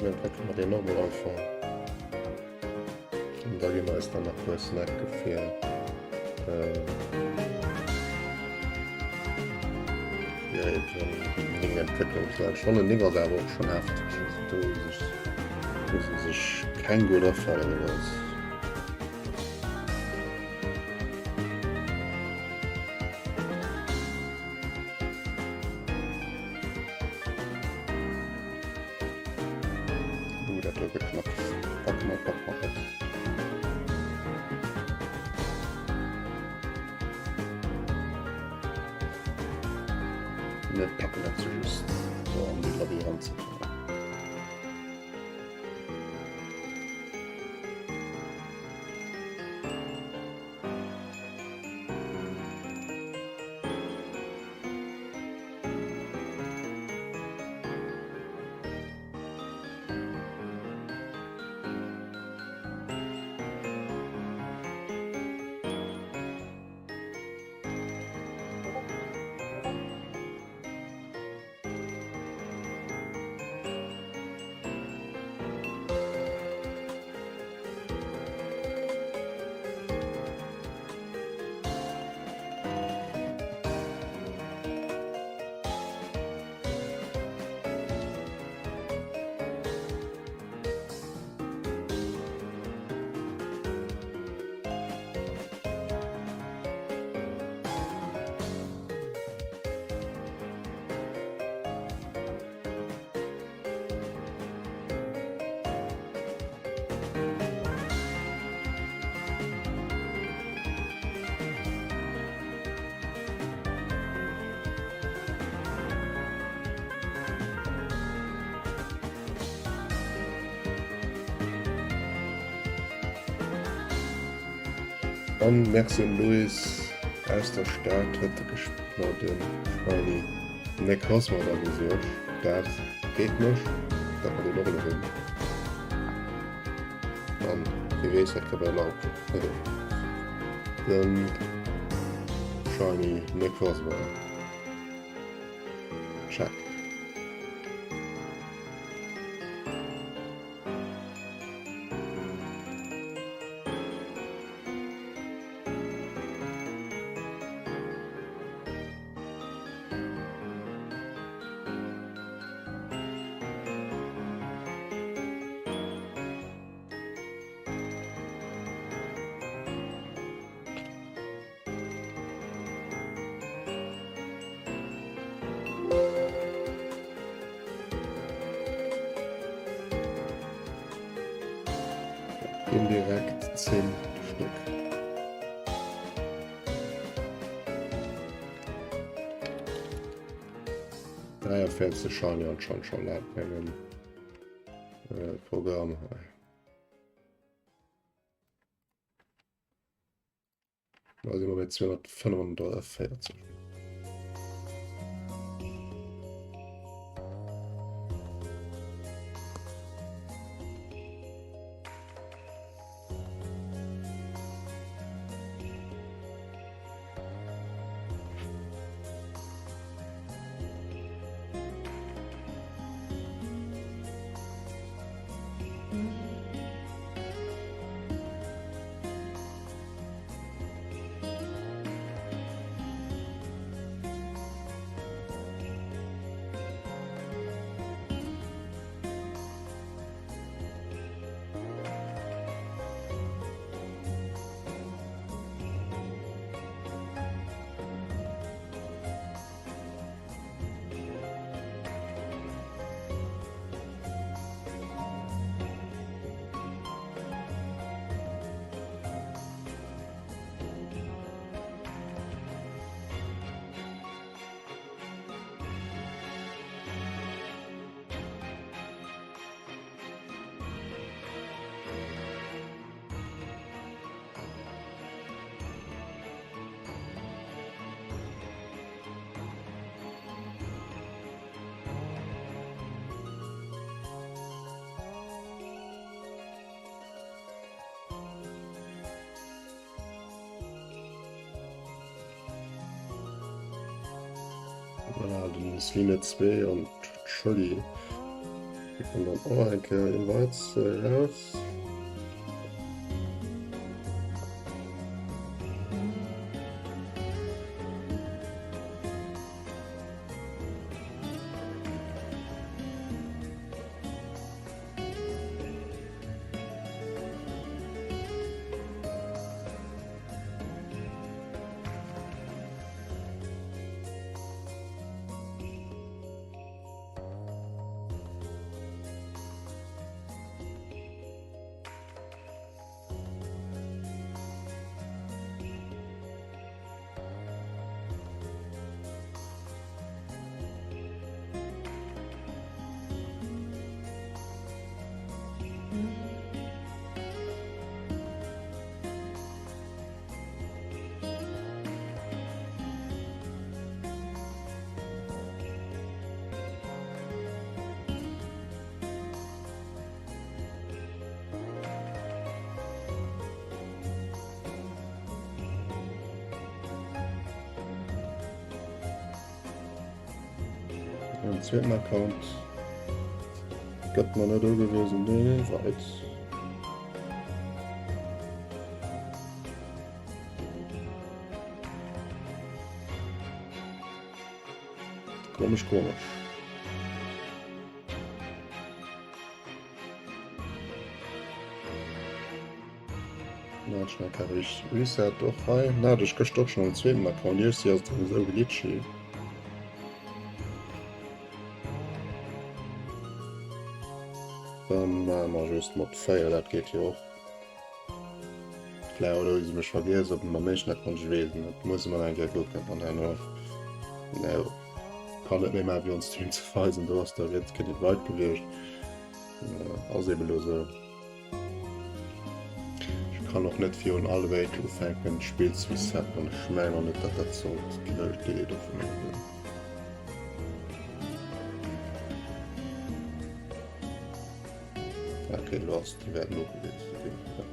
Dann packe mer deen och mol einfach. An da gi mer eis dann nach puer Snacke fir äh, fir eben déi 9 Entwécklungslänner. Ech fannen 9 ass awer och schon hefteg. Also do hu sech, hu se sech keng gutt afale gelooss. Uh, dat do gëtt knapp. Pack mer, pack mer op. Net packen dat se just do an déi Labyrinth ze kommen. An Merci un Louis aus der Stad huet de mer de Shiny Necrozma da besuergt. Dat freet mech, dat mer deen och elo hunn. An wie weess, wat ka bei erlaubt den Shiny Necrozma. Check. Ginn direkt 10 Stück. Dräiavéierzeg Shiny anscheinend schon laut mengem äh, Programm hei. Da si mer bei 245. Voilà, den Sline 2 an d'Schulli kritt man dann och eng Kéier Invites raus. Den zweeten Account gëtt mer net ugewisen, nee, weit. Komisch, komisch. Na, schnell kann ich Reset och hei. Na, ech gëscht och schon am zweeten Account. Iech si ass sowieso glitchy. Dann maache mer just mat 4, dat geet jo och. Vläicht oder hu se mech vergiess op dem éischten Account, ech weess et net. Musse mer nach eng Kéier kucken an herno. No, kann net méi maachen, wéi ons Team ze weisen. Do ass der Rieds keen Invite gewiescht. Ass eben elo sou. Kann och net virun all Raid ufänken d'Spill ze resetten an ech mengen och net dat dat sollt d'Idee dovunner sinn. Okay, lo ass déi wäert no gewiescht. Okay, ja.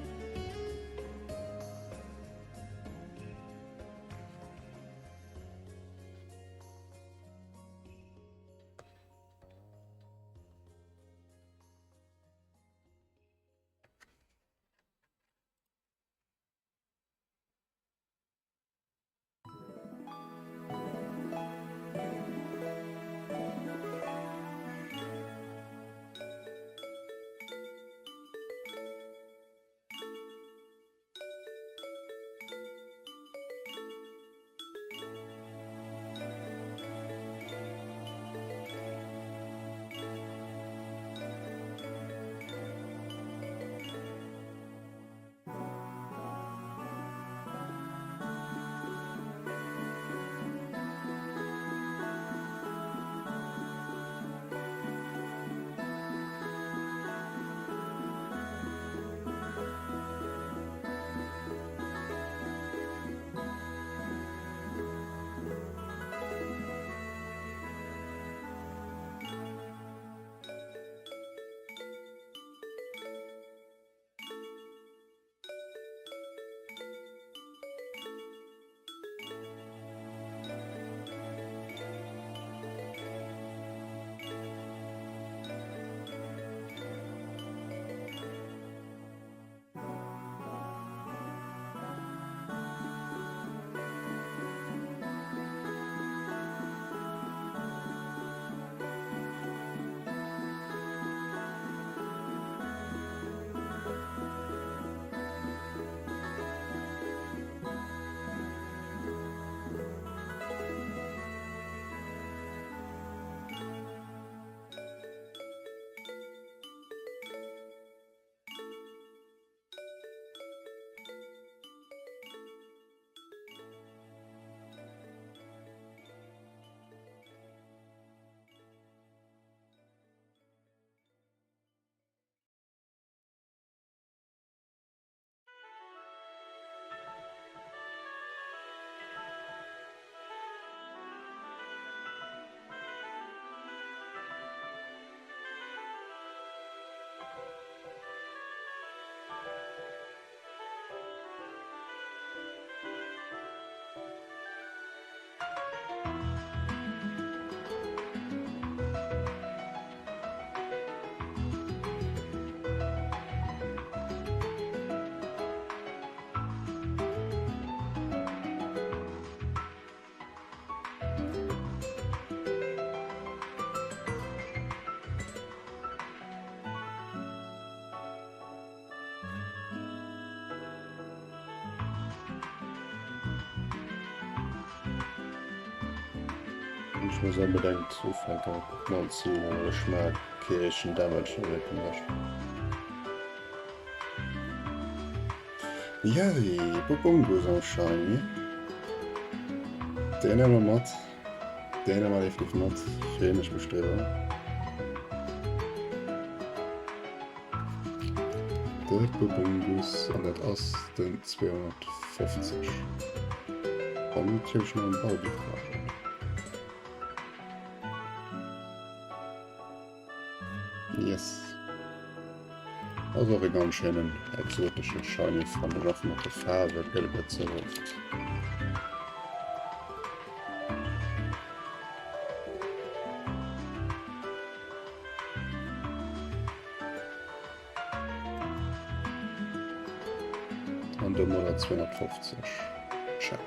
Ech muss onbedéngt ufänken Pokémon ze huelen, well ech mag kee richtegen Damage méi zum Beispill. Yay, Bubungus am Shiny. Deen nehme mer mat. Deen nehme mer definitiv mat. Freeën ech mech driwwer. De Bubungus, an dat ass den 250. An natierlech nach en Baldi-Flaschen. Yes. Ass och e ganz schéinen exotesche Shiny fannen ech och mat de Faarwe gëtt et net sou oft. An domadder 250. Check.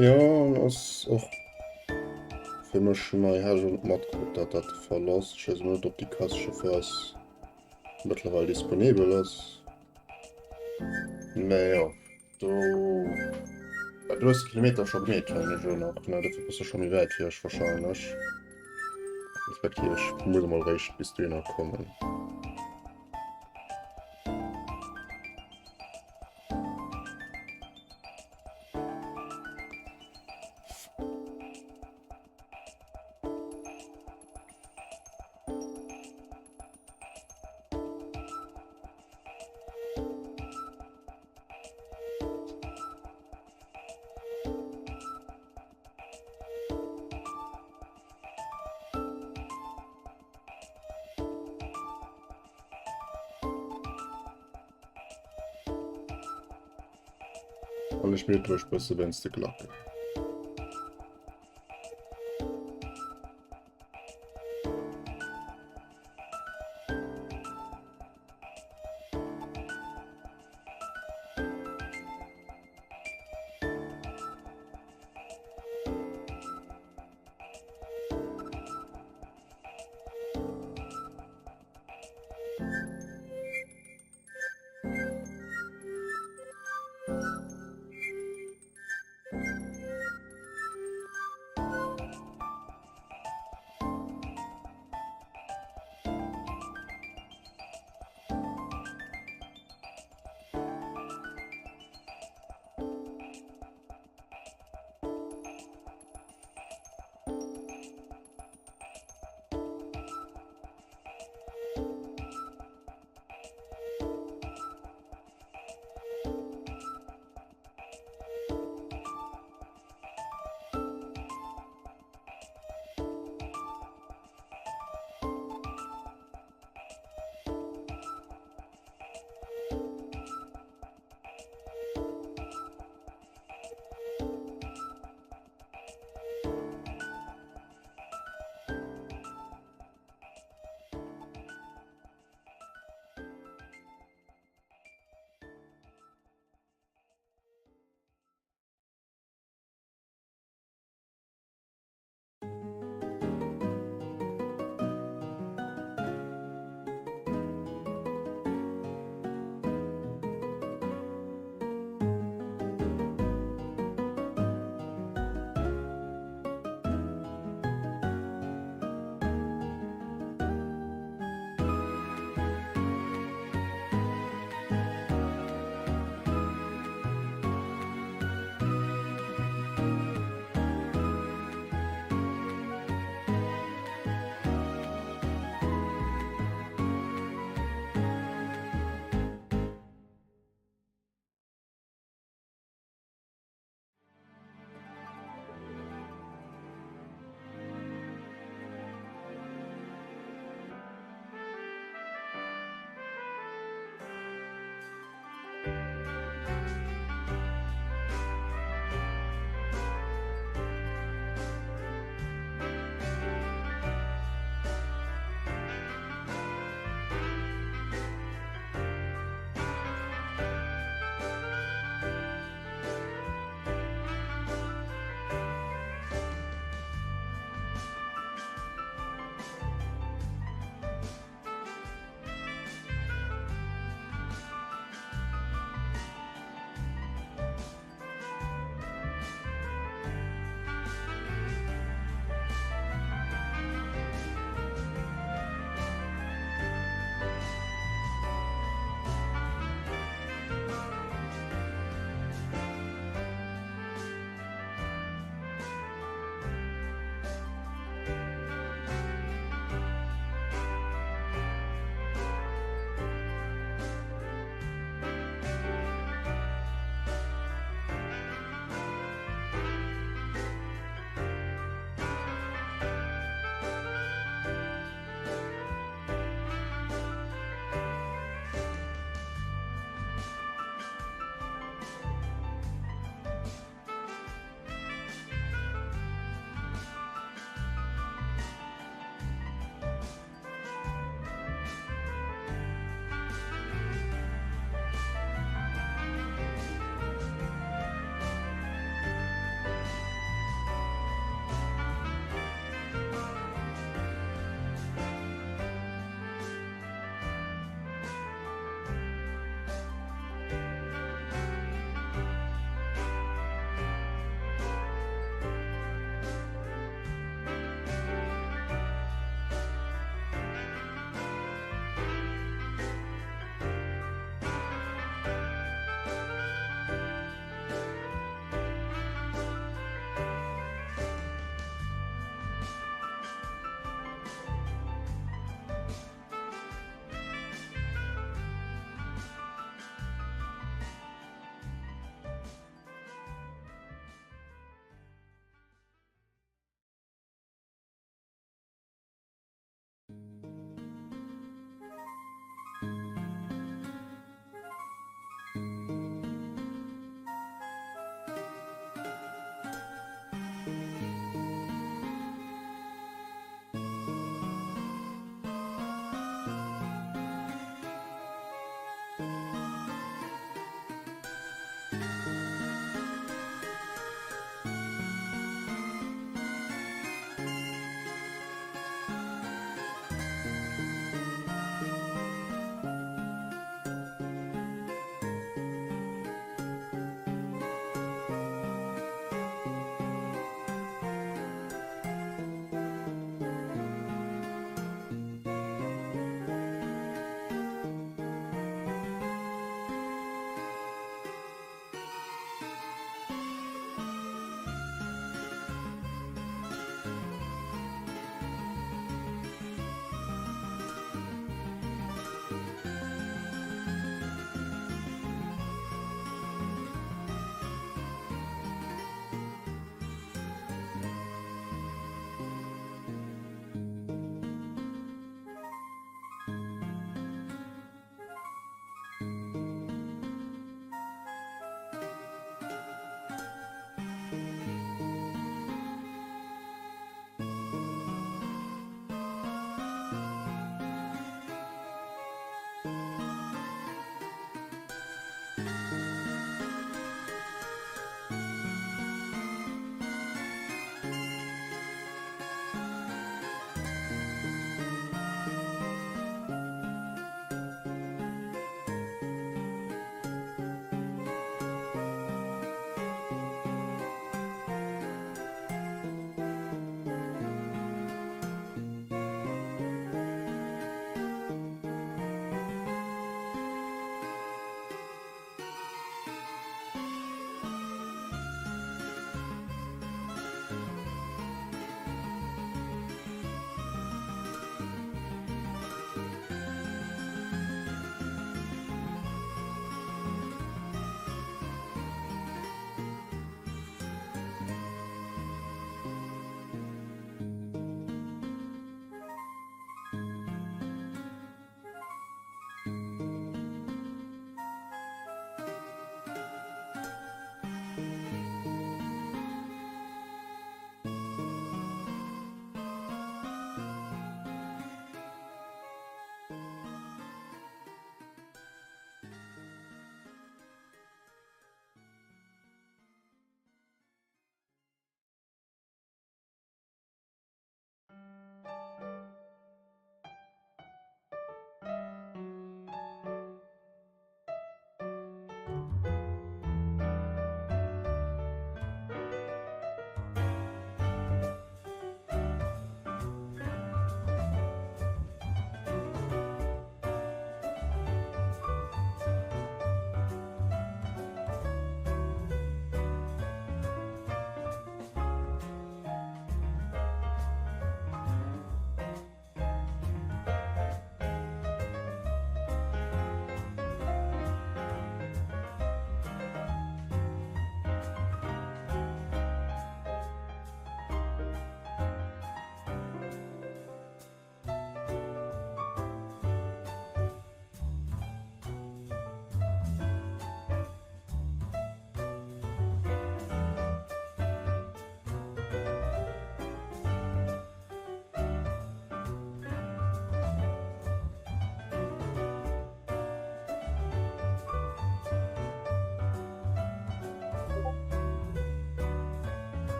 Jo, ass och fir mech nei. Hat ech och net matkritt, dat dat de Fall ass. Ech weess och net, ob déi Quest scho fir eis mëttlerweil disponibel ass. Mä jo, do, du hues de Kilometer scho gemeet, mengen ech elo nach, ne? Dofir bass du scho méi wäit wéi ech wahrscheinlech. Respektiv ech muss emol réischt bis dohinner kommen. An ech mute mech bësse wéinst de Glacken.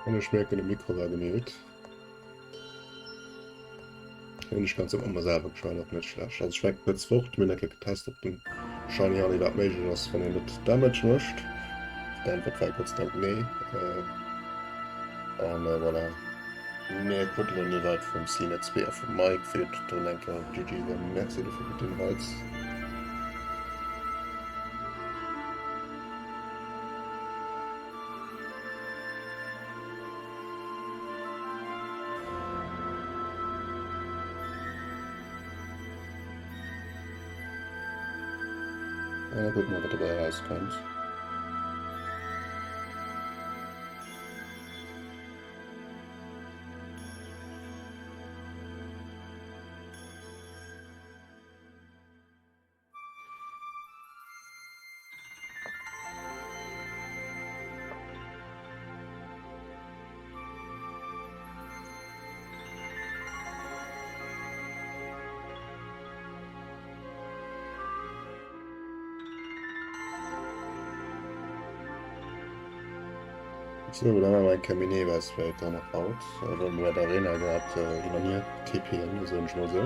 An ech mierken, de Mikro war gemute. Hunn ech ganz ëmmer selwer geschwat, och net schlecht. Also ech war kuerz fort, mir hunn eng Kéier getest, ob den Shiny Honey iwwerhaapt méiglech ass, wann een net Damage mécht. D'Äntwert war Gott sei Dank nee. An voilà. Mir kruten elo en Invite vum Sine 2 a vum Mike fir do eng Kéier GG soen. Merci dofir fir d'Invites. An da kucke mer, wat dobäi erauskënnt. Sou, da maache mer eng Kéier Minervas vläicht dann nach haut, well mer bei der Arena grad hin an hier TPen, soen ech mol sou.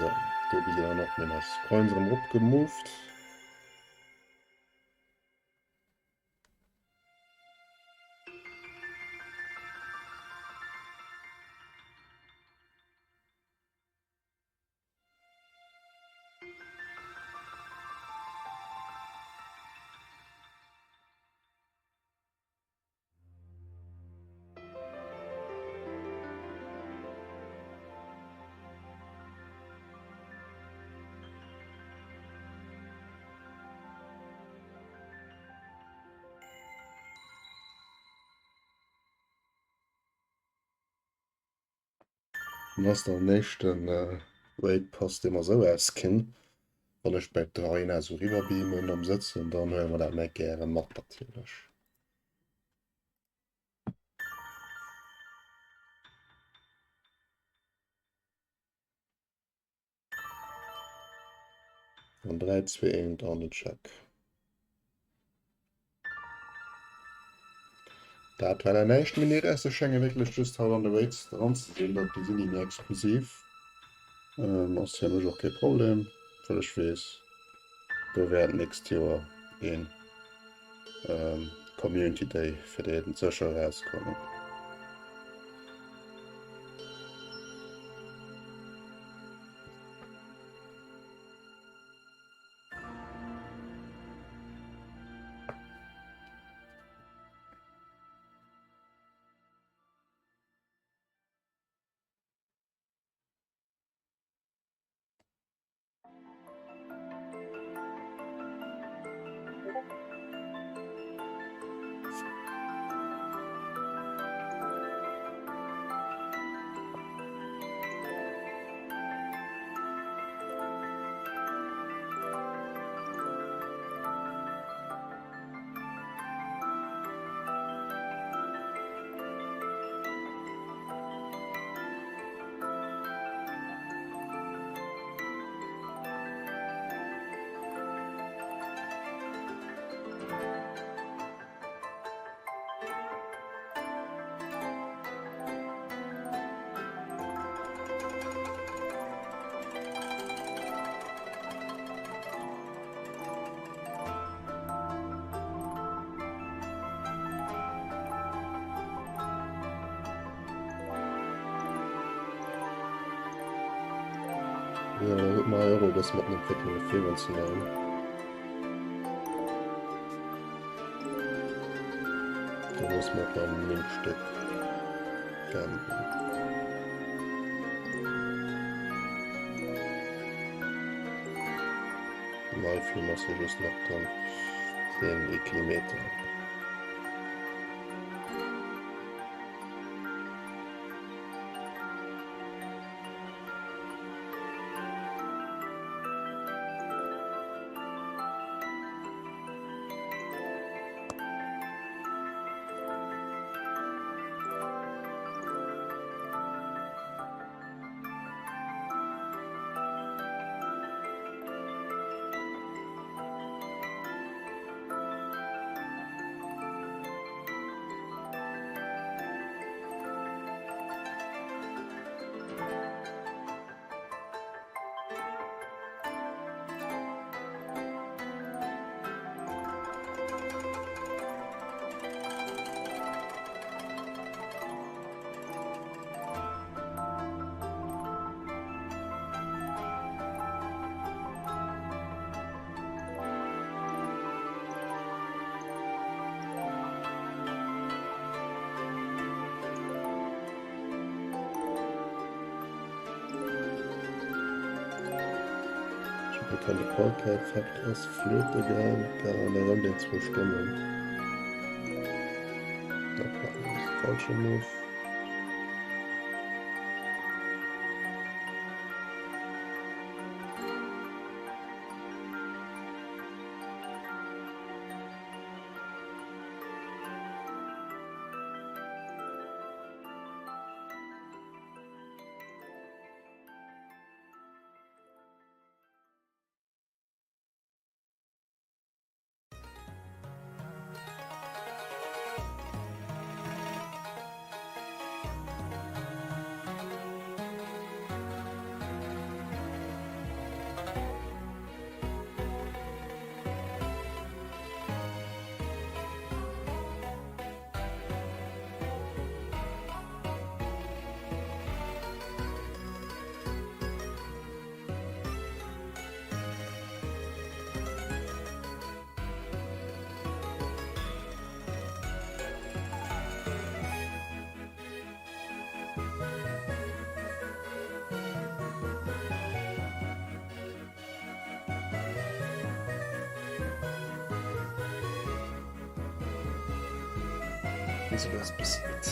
So, do gi dann och méi eis Coins erëm eropgemoved. Dann ass den nächsten Raid Pass dee mer sou auskinn. Wann ech bei d'Arena sou riwwer beamen am Sëtzen, dann huele mer dat méi gäre mat natierlech. An 3, 2, 1 an den Check. Dat war dann näischt. Mee déi schénge wierklech just haut an de Raids dran ze sinn. Dat déi sinn déi méi exklusiv. Ähm, ass fir mech och kee Problem, well ech weess, do wäert d'nächst Joer een ähm, Community Day fir déi sécher erauskommen. Jo, da huet mer och e bësse mat den Entwécklunge virun ze maachen. Do loosse mer dann 9 Stéck gamblen. Live ass jo just nach dann den ee Kilometer. Da kann de Polka-Effekt ass flöte gaang, gaang an erëm den zwou Stonnen. Da packen wir das Fallschirm of. Also das passiert.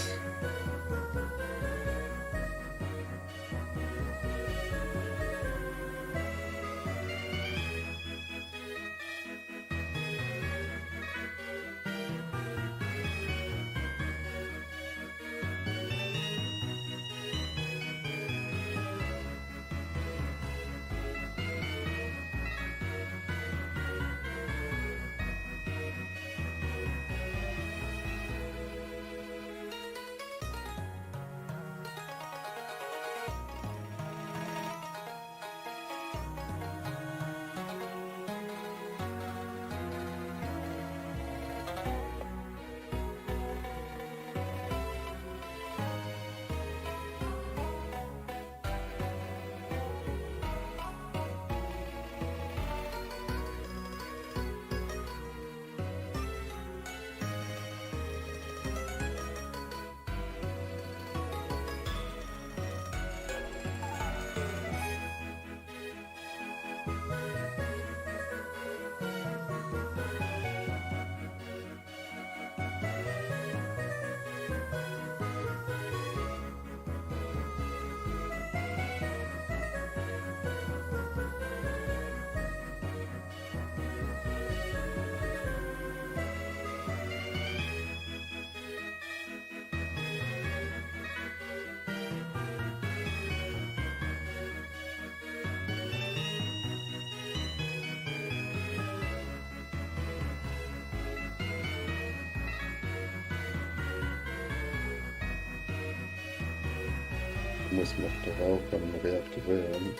Muss mer och de Rauch erëm reaktivéieren.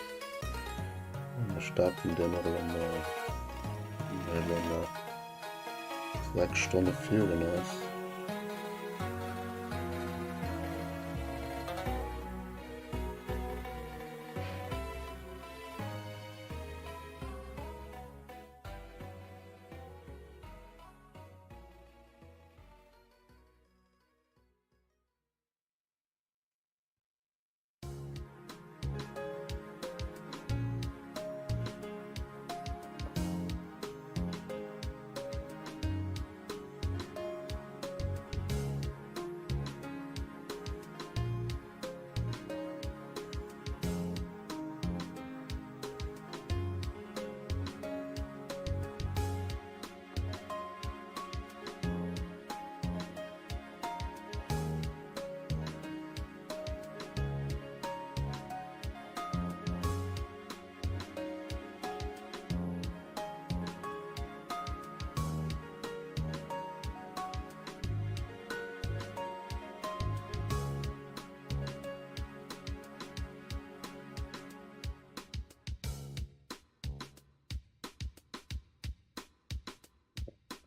A mer starten deen och elo mol, well elo nach 6 Stonne virun ass.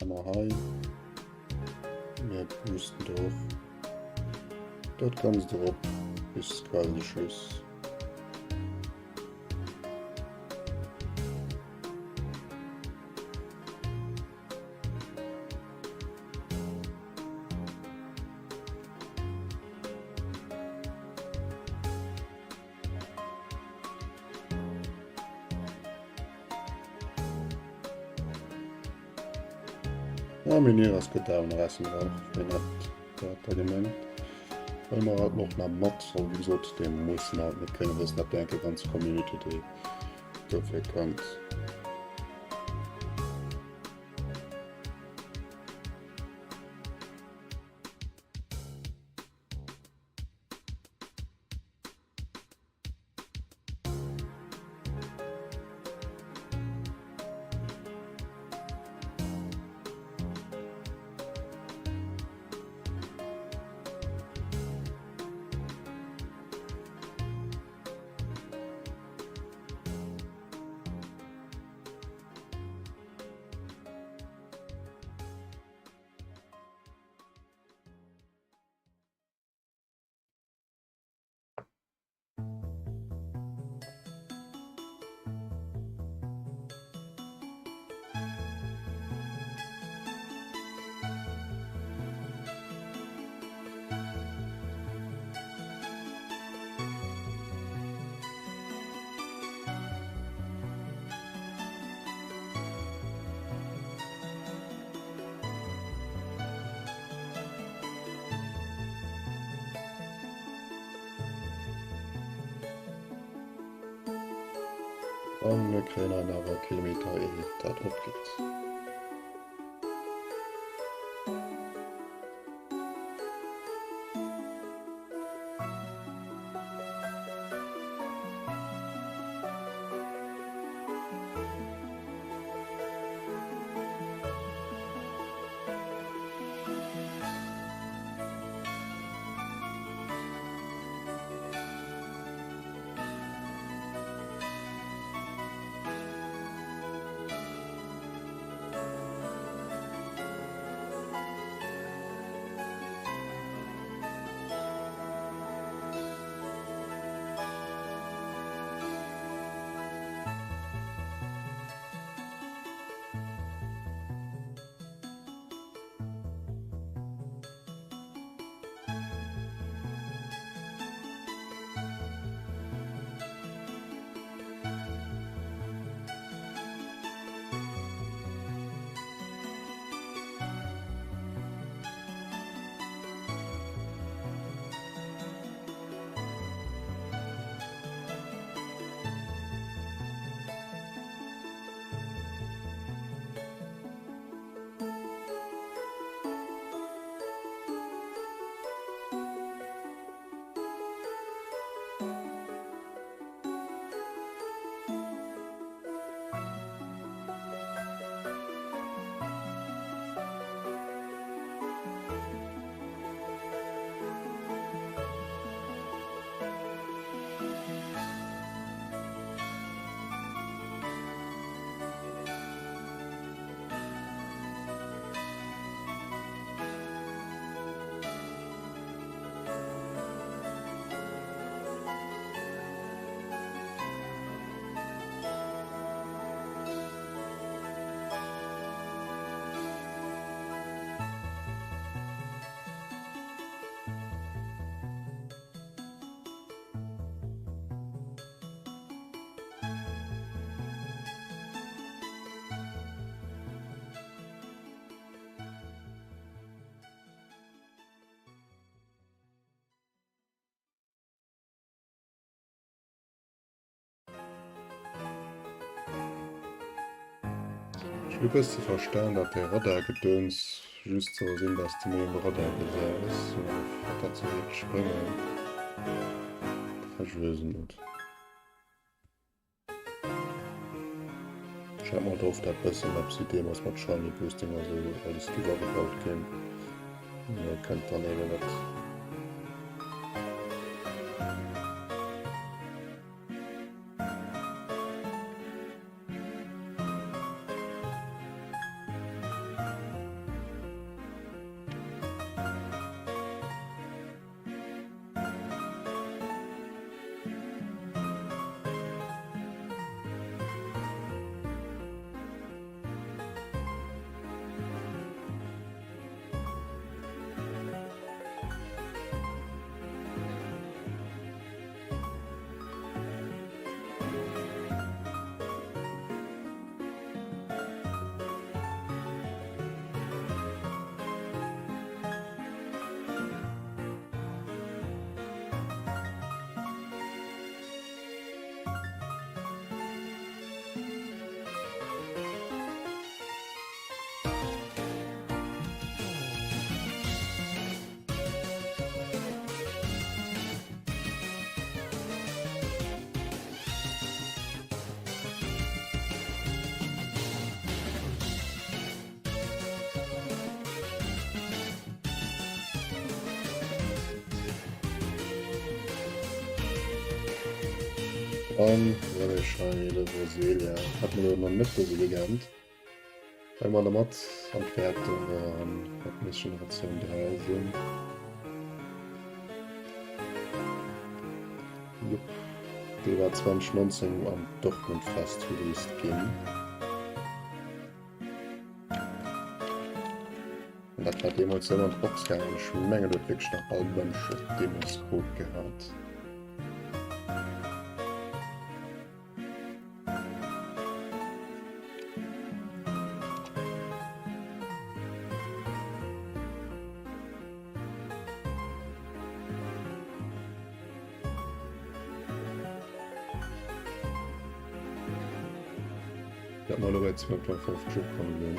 Ëmmer hei. Mir boosten do och dat Ganzt erop bis quasi de Schluss. Ah, Mineras gëtt awer nach aus dem Rauch, wéi net dat da gemengt. Well mer haten och nach mat, also wéi gesot, dee muss mer halt net kréien, dat ass net déi enke ganz Community, déi dofir kënnt. An mir kréien hei nach e Kilometer, ehe dat opgeet. Ech hu bësse verstan, datt dee Radargedöns just soll sinn, datt s de méi um Radar gesäis. Wat dat soll wierklech bréngen, ech weess et net. Ech hat mer gehofft dat bëssen eppes wéi deemools mat Shiny Boosting a sou alles giff agebaut ginn, mee kënnt dann eben net. An Very Shiny de Roselia hat mer elo nach net esou gegennt, well mer dermat an d'Wäertung waren. Dat misst Generatioun 3 sinn. Jupp, dee war 2019 am Dortmund Fest released ginn. An dat war deemools sou an d'Box gaangen. Ech mengen, do huet wierklech nach all Mënsch et deemools krut gehat. Dat mer elo bei 250 ukomm sinn.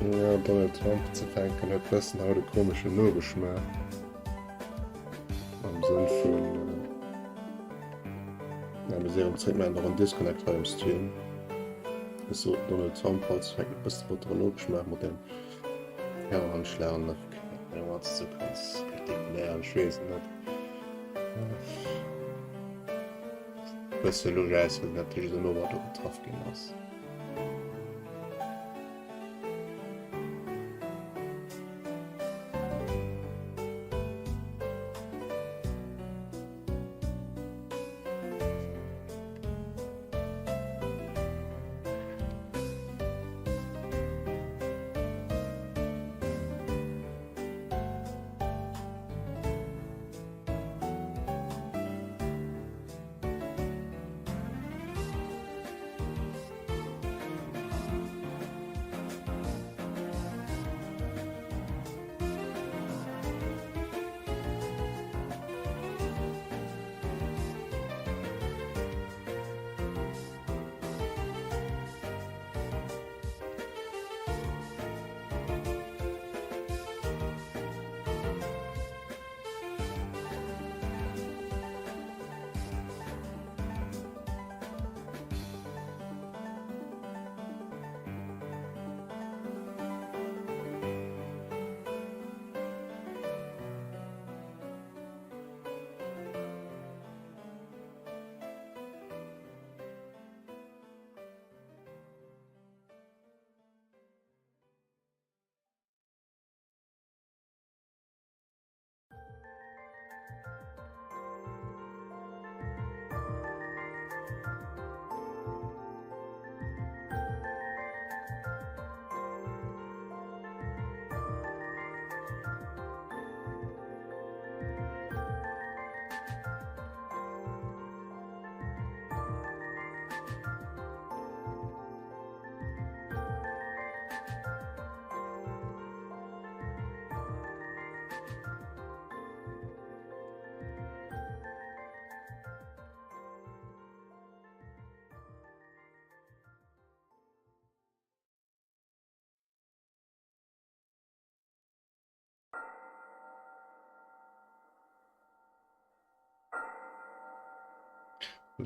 Ja, Donald Trump ze fänken huet bëssen haut e komeschen Nogeschmaach. Am Sënn vun Ja, mir si erëm zréck, mir haten och en Disconnect hei am Stream. Ech sot Donald Trump haut ze fänken huet bësse batteren Nogeschmaach mat deem Terroranschlag an der Keng Ahnung, ass sou ganz spektakulär, ech weess et net. Bësse lusch ausgesinn, natierlech elo wat do getraff ginn ass.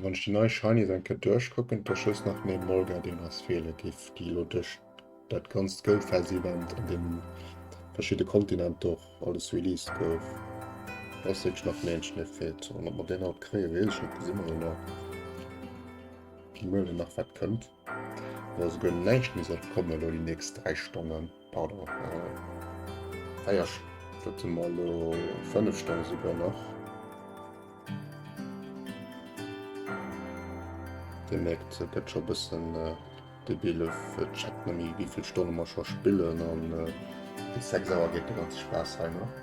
Wann ech déi nei Shinies eng Kéier duerchkucken, da just nach den Emolga, deen eis feele géif, déi elo duerch dat ganzt Go-Fest-Event an deene verschidde Kontinenter och alles released gouf. Da ass wierklech nach den eenzegen, dee feelt. An ob mer deen haut kréien, weess ech net, gesi mer jo nach. Gi muer nach wat kënnt. Wa souguer näischt méi sollt kommen elo déi nächst 3 Stonnen, pardon, 4, dat si mer elo 5 Stonne souguer nach. Dir mierkt, et gëtt scho e bëssen debil, et checkt net méi wéi vill Stonne mer scho spillen an bis 6 Auer geet de ganze Spaass hei nach.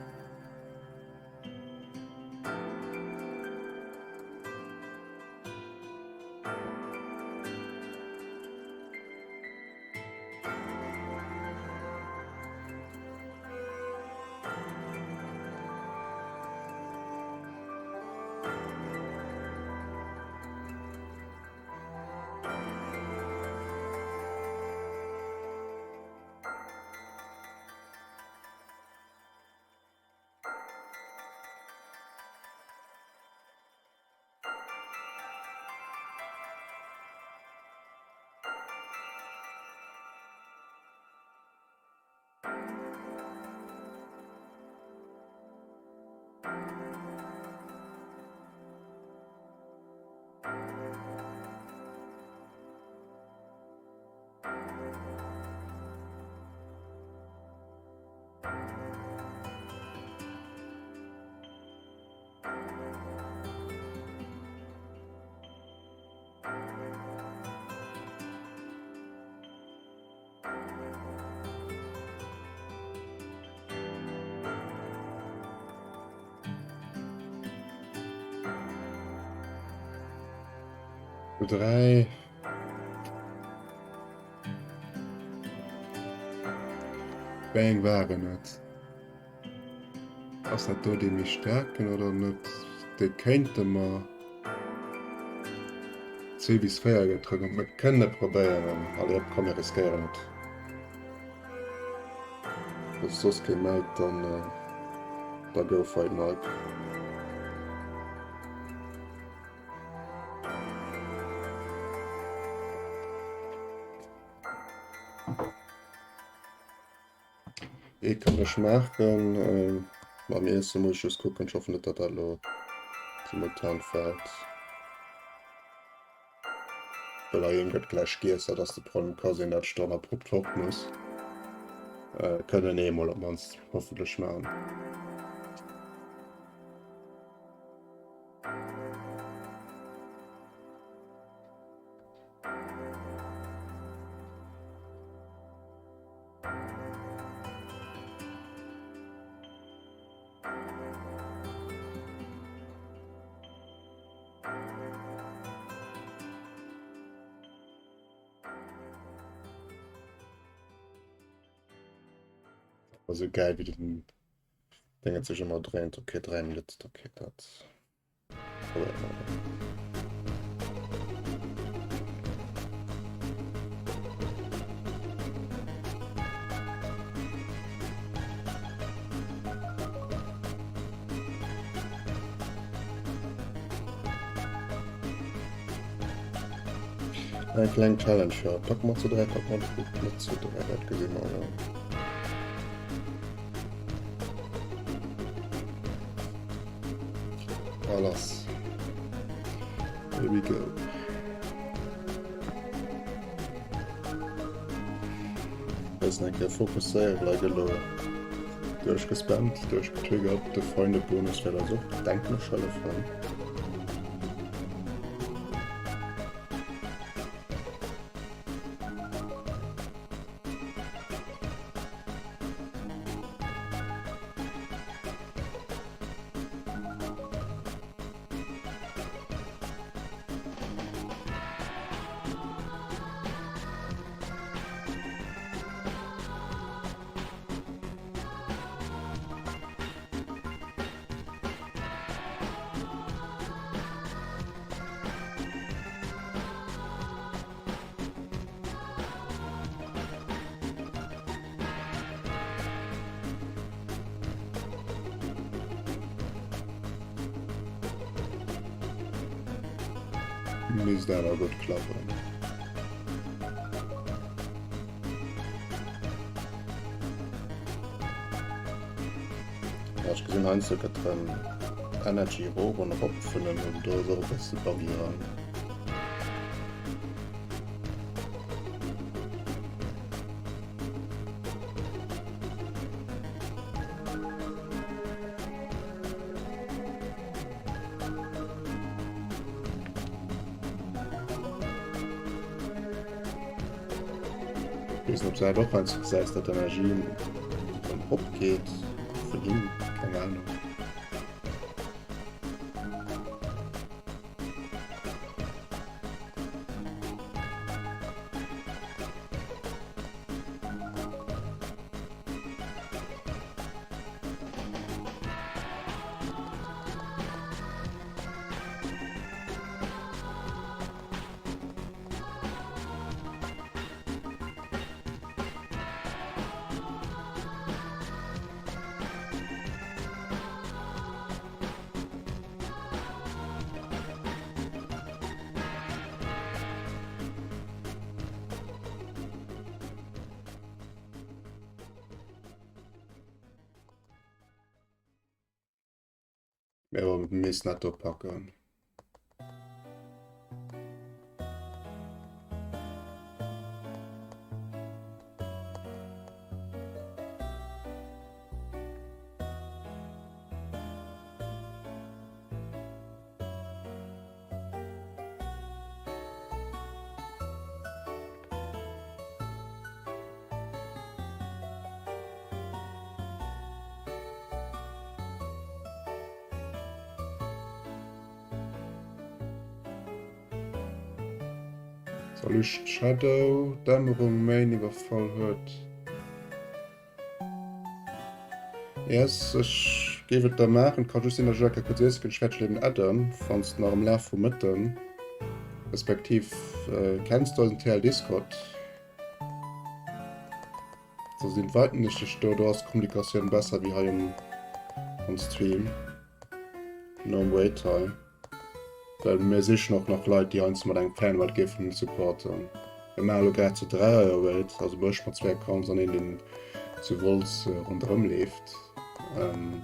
Dräi. Wéi eng waren et? Ass dat do dee méi staarken oder net? Dee kéinte mer 2 bis 4 gëtt drëck. Mir kënne probéieren. Allez, op, komm mir riskéieren et. Wa sech soss kee mellt, dann da go fight Mike. Ee kann ech maachen. Mam Iesse muss ech just kucken. Ech hoffen net, datt dat elo simultan fält. Well heiheem gëtt gläich giess, dat ass de Problem. Ka sinn, datt ech dann abrupt fort muss. Kënnen eemol op d'mannst hoffentlech maachen. Also geil wie den Ding sech ëmmer dréint. Okay, 3 Minutten, okay, dat probéiere mer dann. Eng kleng Challenge, ja. Pack mer zu 3, pack mer net zu 3, dat gesi mer jo. Ah, lass. Here we go. Bëssen eng Kéier fokusséiere bleiwe elo. Duerchgespammt, duerchgetriggert, de Freunde-Bonus wäert eis och, denken ech, hëllefen. Misst awer gutt klappen. Ja, ech gesinn heiansdo gëtt rëm Energy erof an erop vun den an do ass och e bësse buggy erëm. Weess net ob se dat och heiansdo gesäis, datt d'Energie dann opgeet vun him, keng Ahnung. Mä misst net do packen. Salut Shadow, Dämmerung Main Iwwerfall huet. Yes, ech géif et da maachen. Kann just sinn, datt ech elo eng Kéier kuerz iesse ginn. Ech wäert dech eben adden, wann s de nach am Laf vum Mëtten, respektiv kenns du eisen TL Discord? inviten ech dech do. Do ass d'Kommunikatioun besser wéi hei um, am Stream. Nom Wait Time. Well mir sichen och nach Leit, déi heiansdo mat engem Fanwelt géifen supporten. Mir maache lo grad zu 3 eier Welt, also mech mat zwee Accounts an een, deen zu Wolz ronderëm leeft. Ähm,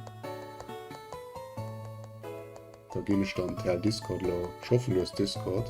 da ginn ech dann per Discord lo. Ech hoffen, du hues Discord.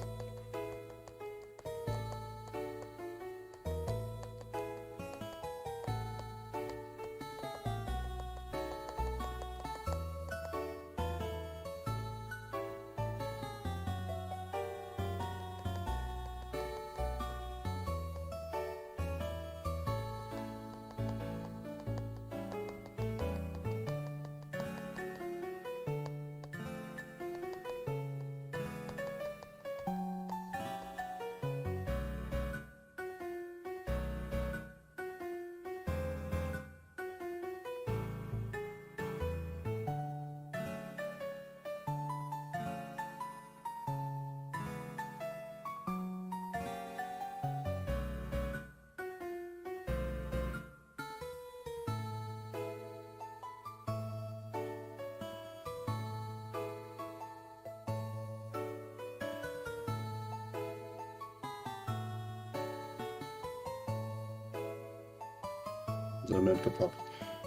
So, net gepackt.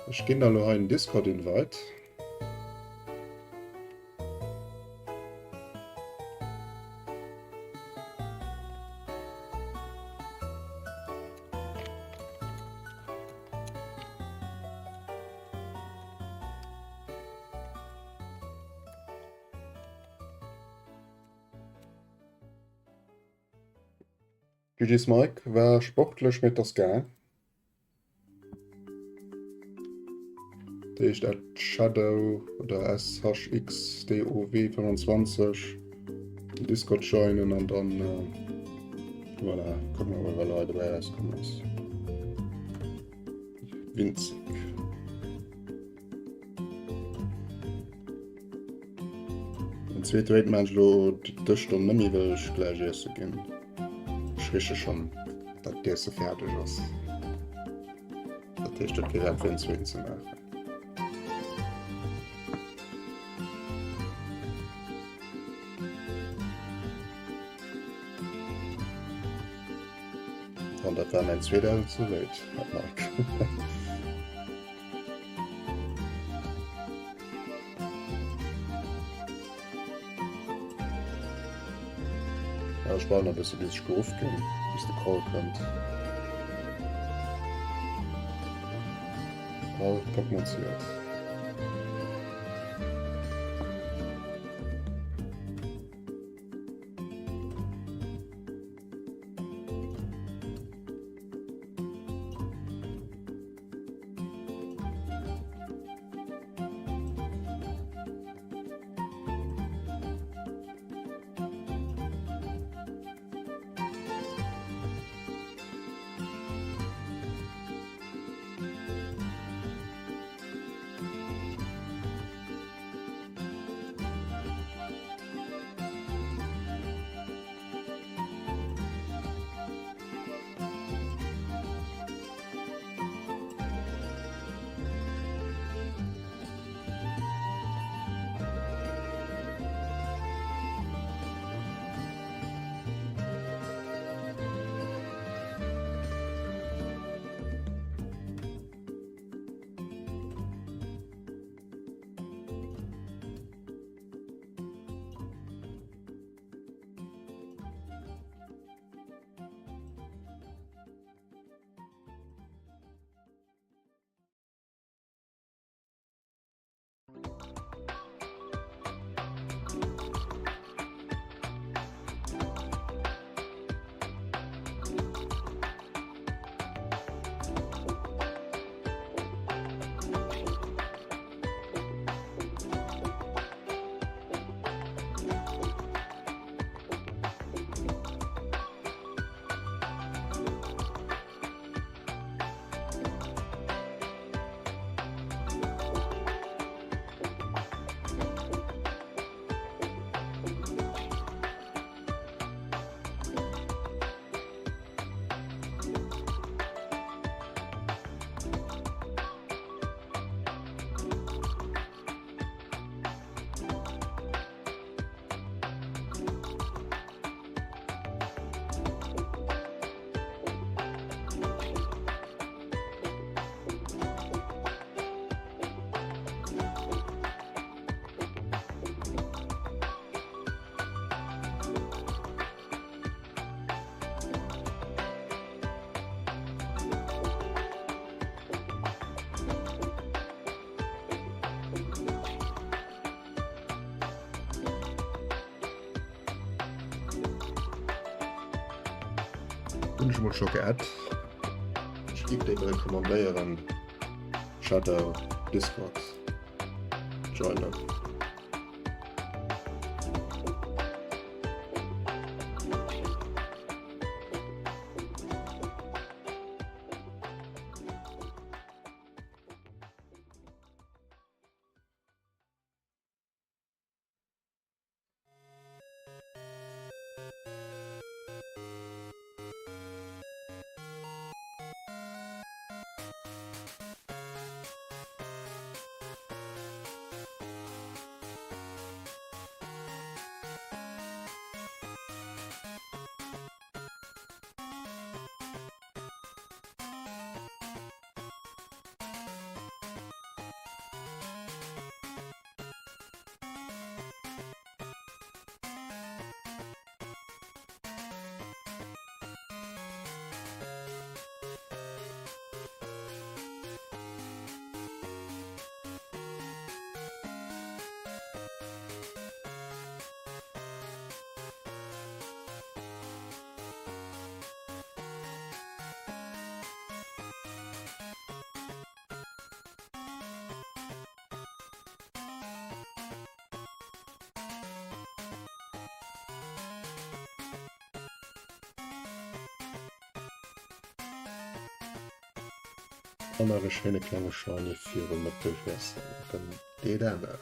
Ech ginn da lo hei en Discord-Invite. GG's Mike, war sportlech, mee et ass gaang. Dat heescht at Shadow oder SHXDOW 25 den Discord joinen an dann äh, voilà, kucken wir mal, wat hei dobäi rauskomm ass. Winzig. Den zweete Raid maan ech elo dës Stonn net méi, well ech gläich iesse ginn. Ech riche schonn, datt d'Iesse fäerdeg ass. Dat heescht, et wier Zäit fir en zweeten ze maachen. An dat war mäin zweet L zu Raid, Mike. Ja, ech waarden e bësse bis ech geruff ginn, bis de Call kënnt. All Pokémon zielt. Hunn ech mol scho geadd. Ech géif déi recommandéieren. Shadow Discord joinen. An nach e schéine klenge Shiny virum Mëttegiessen, den Dedenne.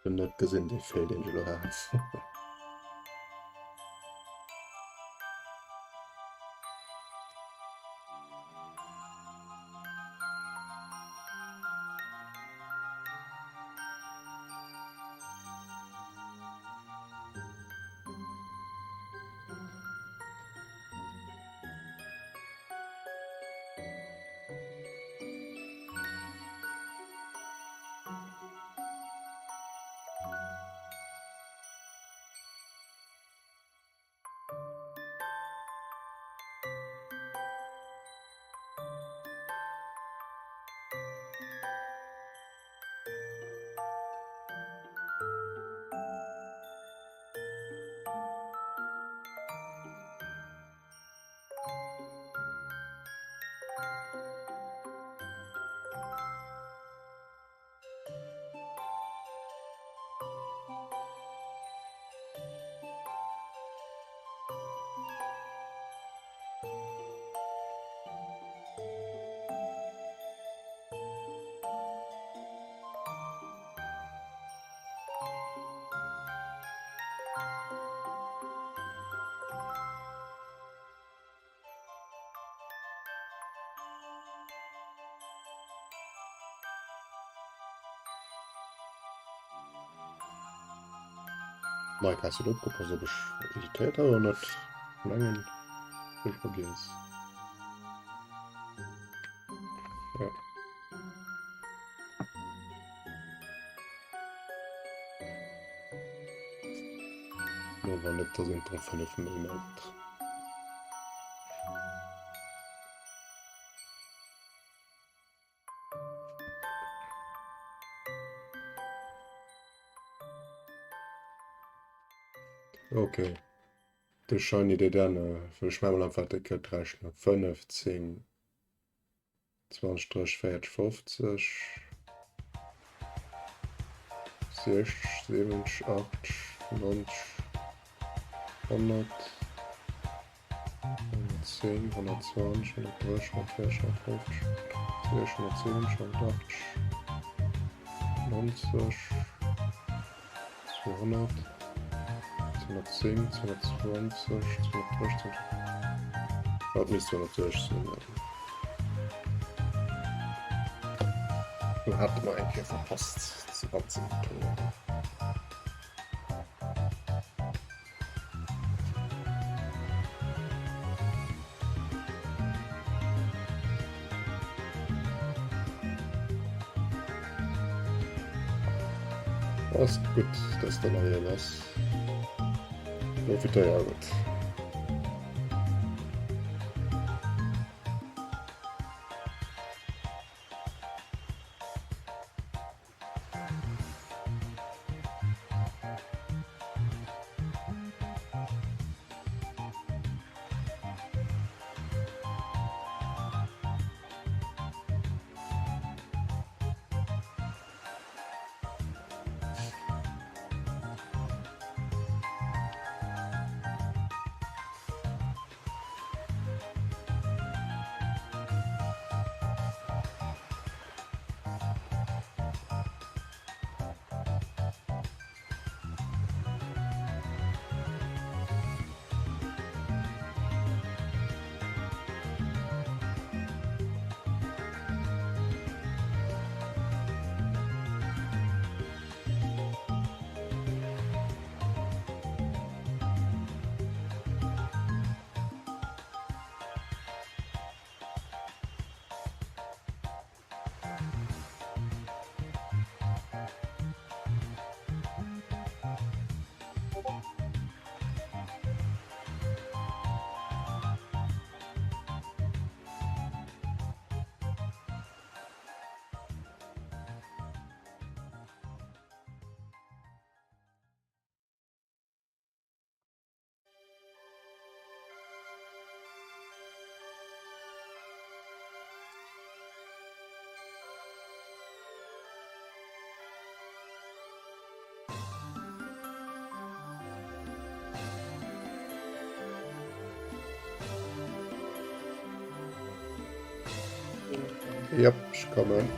Hun net gesinn dee Fail deen ech elo hat. Mike, hast du opgepasst, ob ech editéiert hat oder net? Mengen, hunn ech vergiess. Ja. No, wann net, da sinn et 5 Méint. Okay. De Shiny Dedenne, ech maache mol einfach déi Kéier d'Rechnung. 5, 10, 20, 30, 40, 50, 60, 70, 80, 90. 100, 110, 120, 130, 140, 150, 170, 180, 90, 200, 210, 220, 230, dat misst 260 sinn. Do hate mer eng Kéier verpasst ze eranzekommen. Ass gutt, dass der neien ass. Profitéier gutt. Yep, ech kommen.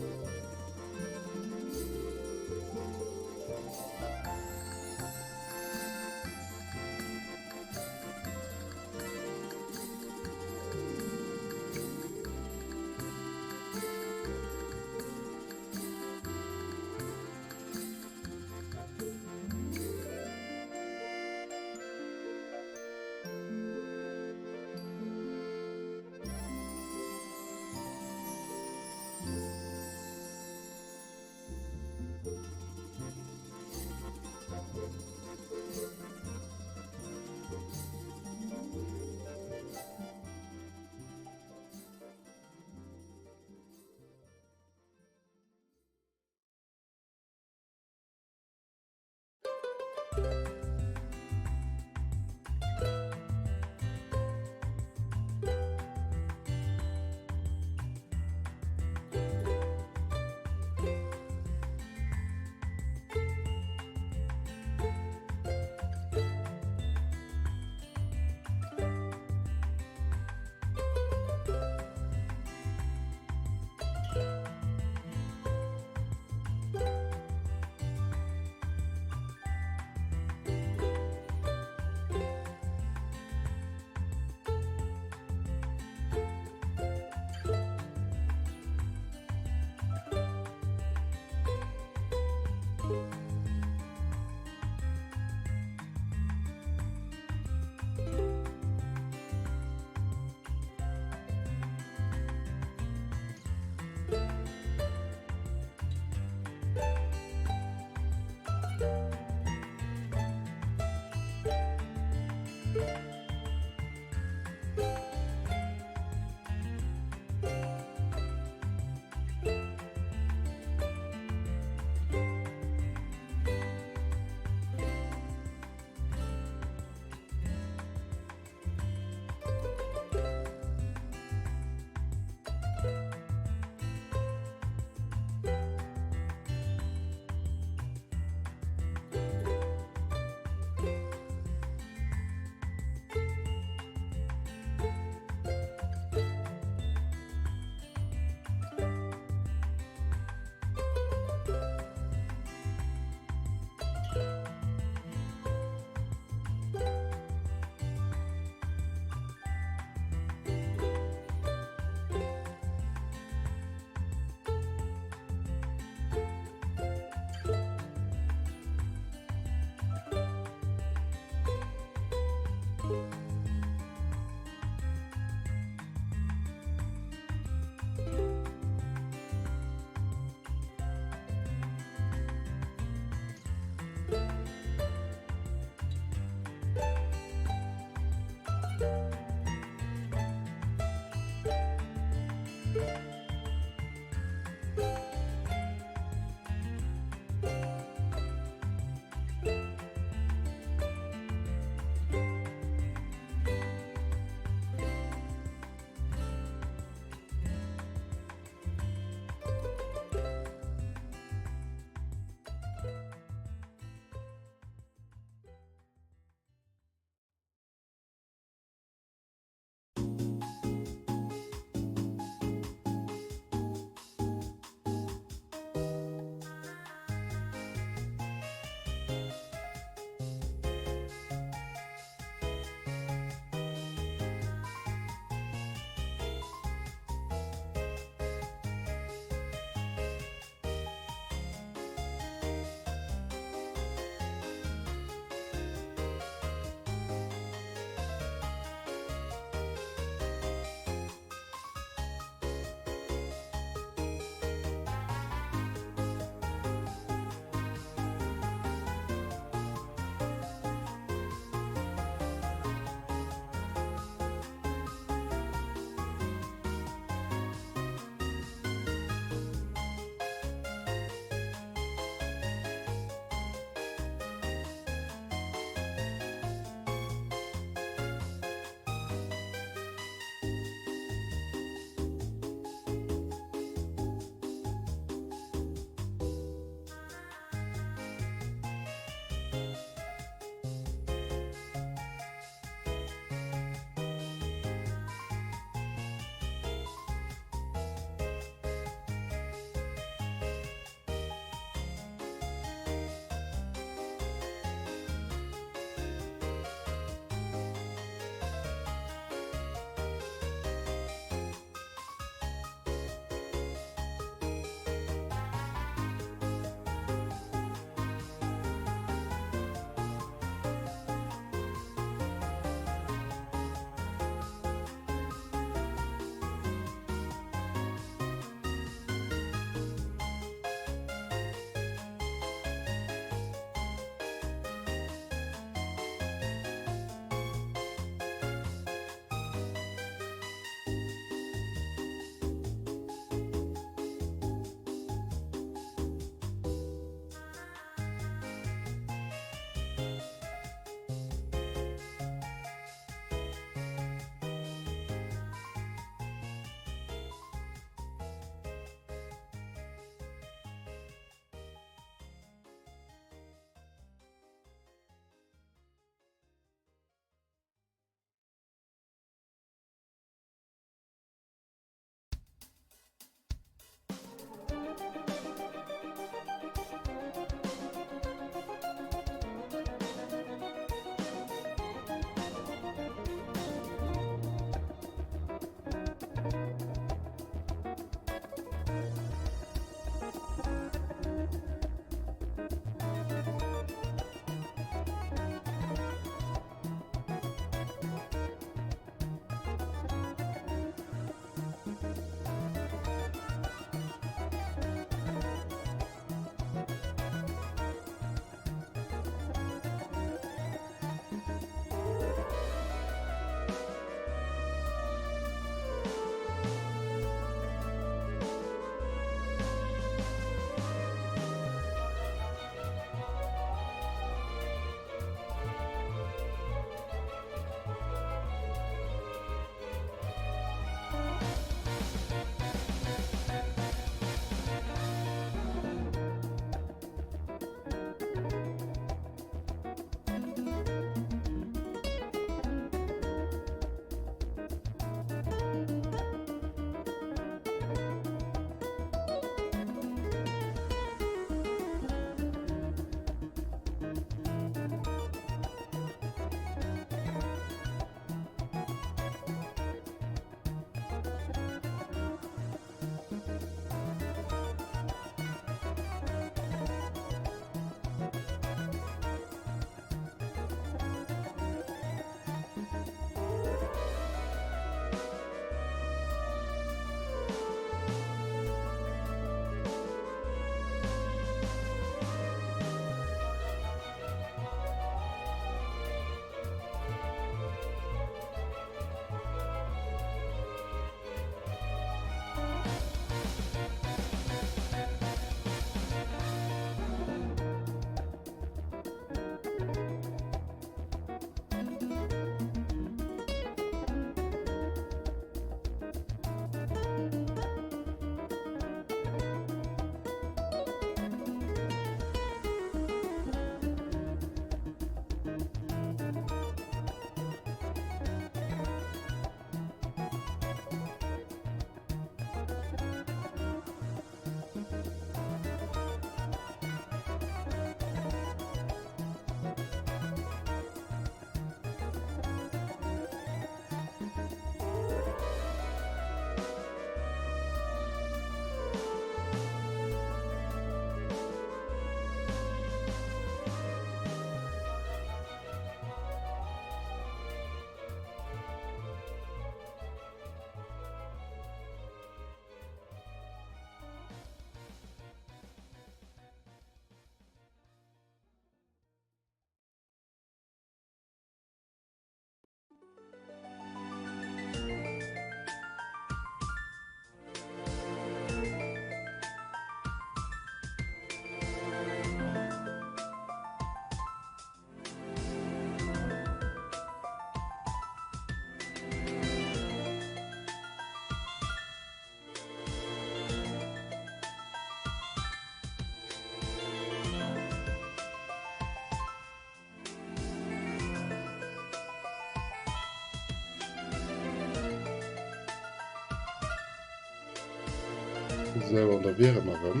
Sou, an da wiere mer erëm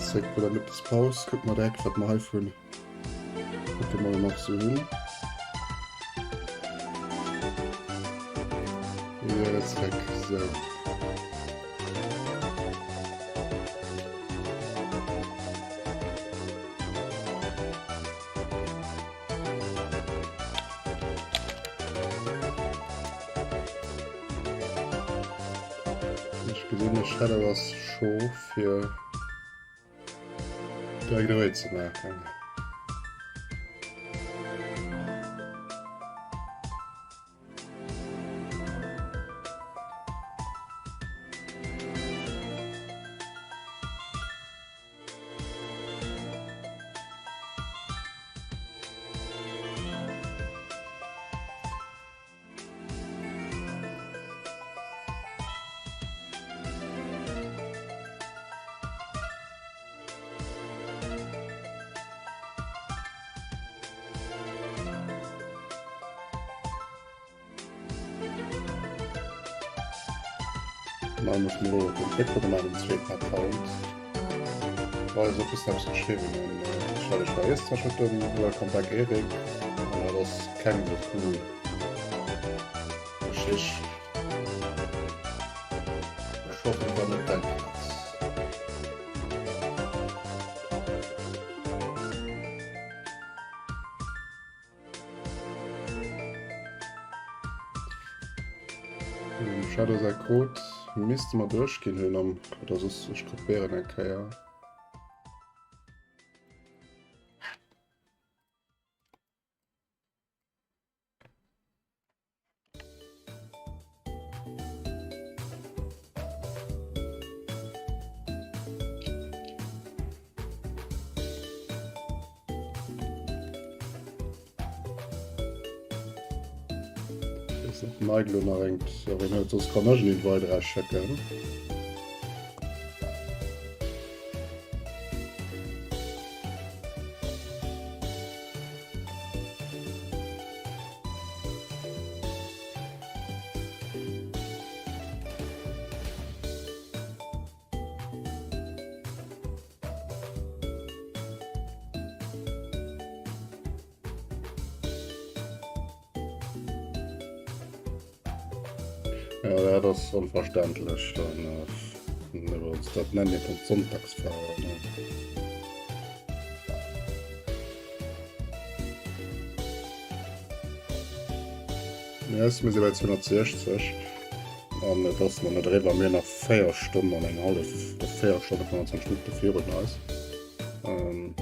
zréck bei der Mëttespaus. Kucke mer direkt, wat mer hei vun Pokémon nach sou hunn. Wiere zréck, sou. Ech gesinn de Shadow ass scho fir direkt ewéi ze maachen. Nei muss mir elo den Echo gemaach um zweeten Account. War eso bis eppes geschriwwen hunn. Ech well ech war Österreich huet den Welcome back Eric an dat ass keng esou cool Geschicht. Ech hoffen et war net däin Platz. Dem Shadow säi Code misste mer duerchginn hunn am oder soss ech probéieren eng Kéier. Nigel nach eng soss kann ech en Invite erausschécken. Ja, dat ass onverständlech. Dann äh, dat nennen een dann d'Sonntagsfahrer. Ne? Yes, mir si bei 260 an et ass nach net eriwwer. Mir hunn nach 4 Stonnen an eng hallef, oder 4 Stonne 25 Minutte virun eis. Ähm,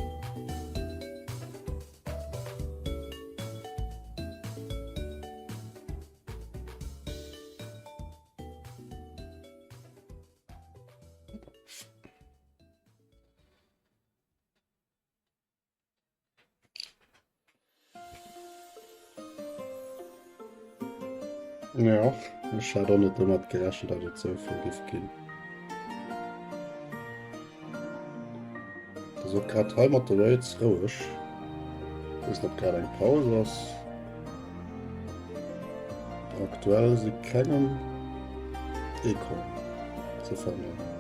Ja, ech hat och net domat gerechent, datt et esou vill géif ginn. Et ass och grad hei mat de Raids roueg. Weess net, ob grad eng Paus ass. Aktuell si keng am Ecran ze fannen.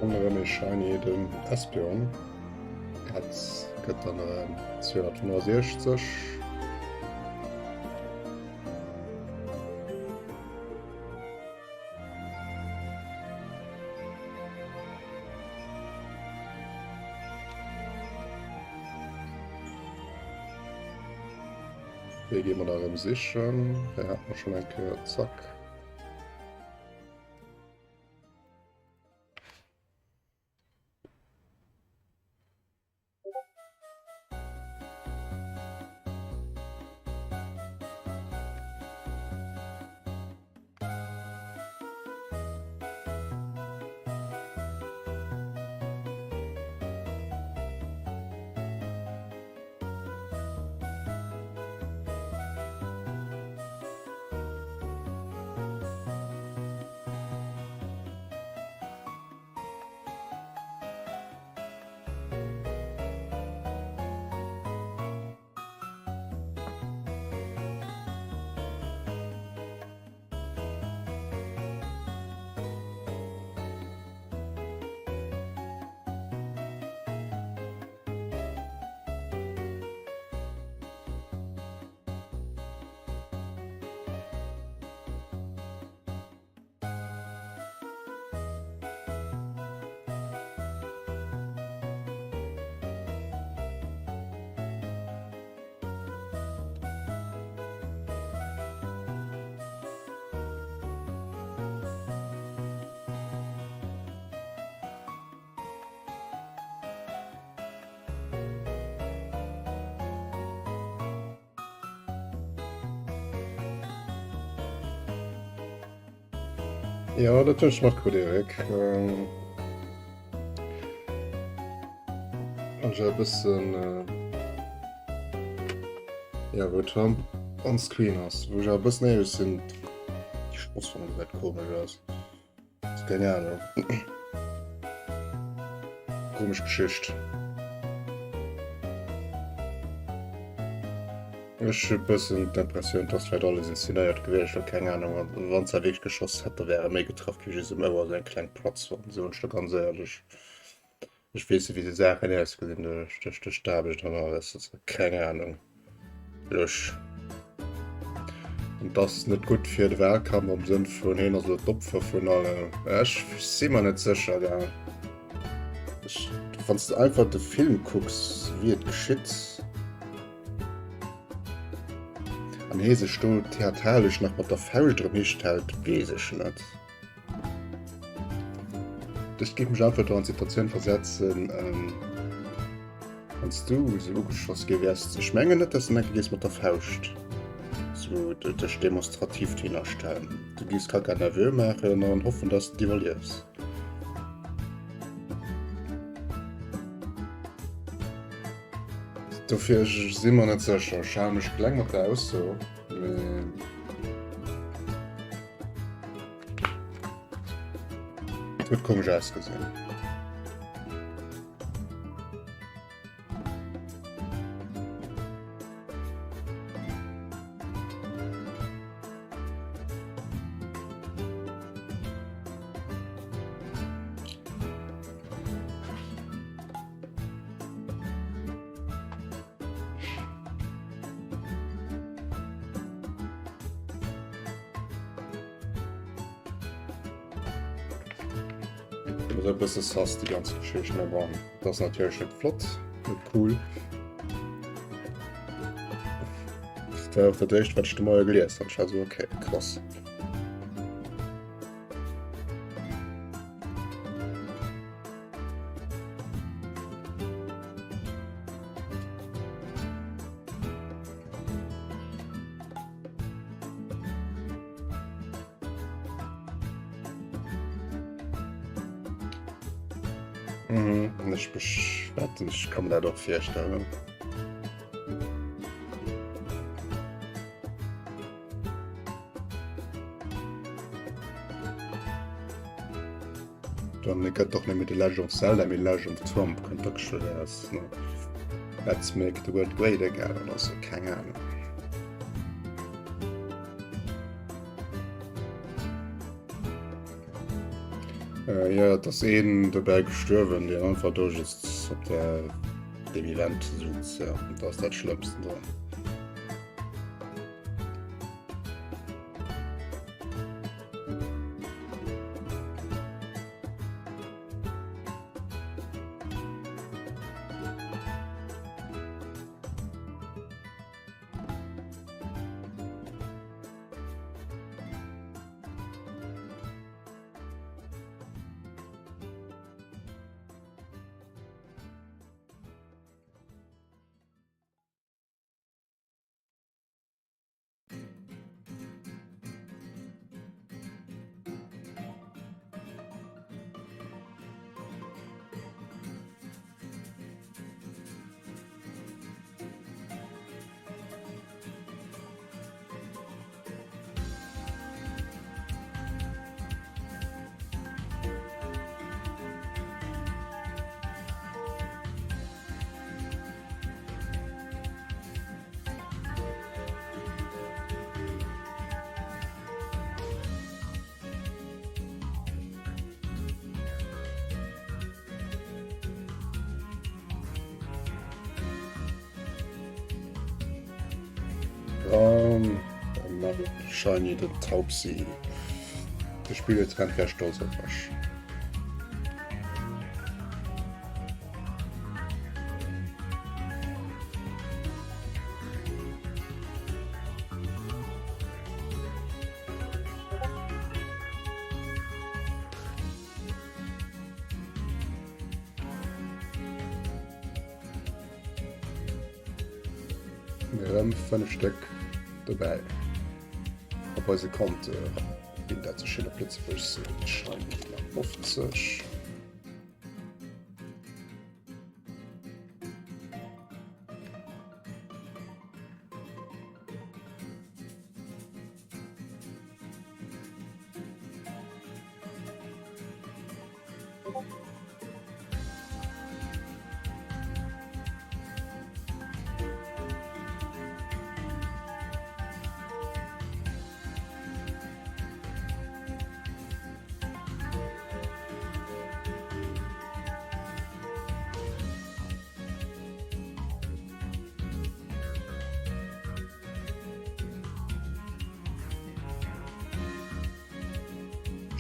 An erëm ee Shiny, den Espeon. Dat gëtt dann erëm 265. Déi gi mer da erëm sichen. Hei hat mer schonn eng Kéier. Zack. Jo, dat hunn ech matkritt, Eric. An ech e bëssen ja wou Trump on screen ass, wou ech awer e bëssen éierlech sinn, déi Schoss fannen gesäit komesch aus. Keng Ahnung. Komesch Geschicht. Ech hu bëssen d'Impressioun, dass vläicht alles inszenéiert gewiescht war, keng Ahnung. Wann se wierklech geschoss hätt, da wäre méi getraff gi just um Ouer, esou eng kleng Platzwonn, soen ech der ganz éierlech. Ech weess net wéi déi Saachen ausgesinn duerch duerch d'Aarbecht an alles, also keng Ahnung. Lusch. An et ass net gutt fir de Wahlkampf am Sënn vun hien ass elo d'Opfer vun allem. Ech si mer net sécher gell. Ech, wann s de einfach de Film kucks wéi et geschitt an hie sech do theatralesch nach mat der Fauscht erëm histellt, weess ech net. Ech géif mech einfach do an d'Situatioun versetzen, wann s du esou ugeschoss gi wäers. Ech mengen net, dass du enke géifs mat der Fauscht esou dech demonstrativ dohinner stellen. Du géifs Caca nerveux maachen an hoffen, dass de d'iwwerliefs. Dofir, ech si mer net sécher. Ech hale mech kleng mat der Ausso, mee. Huet komesch ausgesinn. Also e bësse sass déi ganz Geschicht, mä bon, dat ass natierlech net flott, net cool. Dat war och dat éischt, wat ech de Moie gelies hunn. Ech war esou, okay, krass. Mhm, ech beschwätzen, ech kann mir dat och virstellen. Dann gëtt och net méi The Legend of Zelda, mee Legend of Trump kënnt da geschwënn eraus. Ne? Let's make the world great again oder sou, keng Ahnung. Äh, ja, et ass een dobäi gestuerwen, deen einfach do just op der dem Event sutz. Ja, dat ass dat Schlëmmsten dran. An Shiny den Taubsi. De Spilletrend wär stolz op mech. Erëm 5 Stéck dobäi op eise Compteur. Ginn dat sech schéin op Lëtzebuergesch seet, Shiny 50.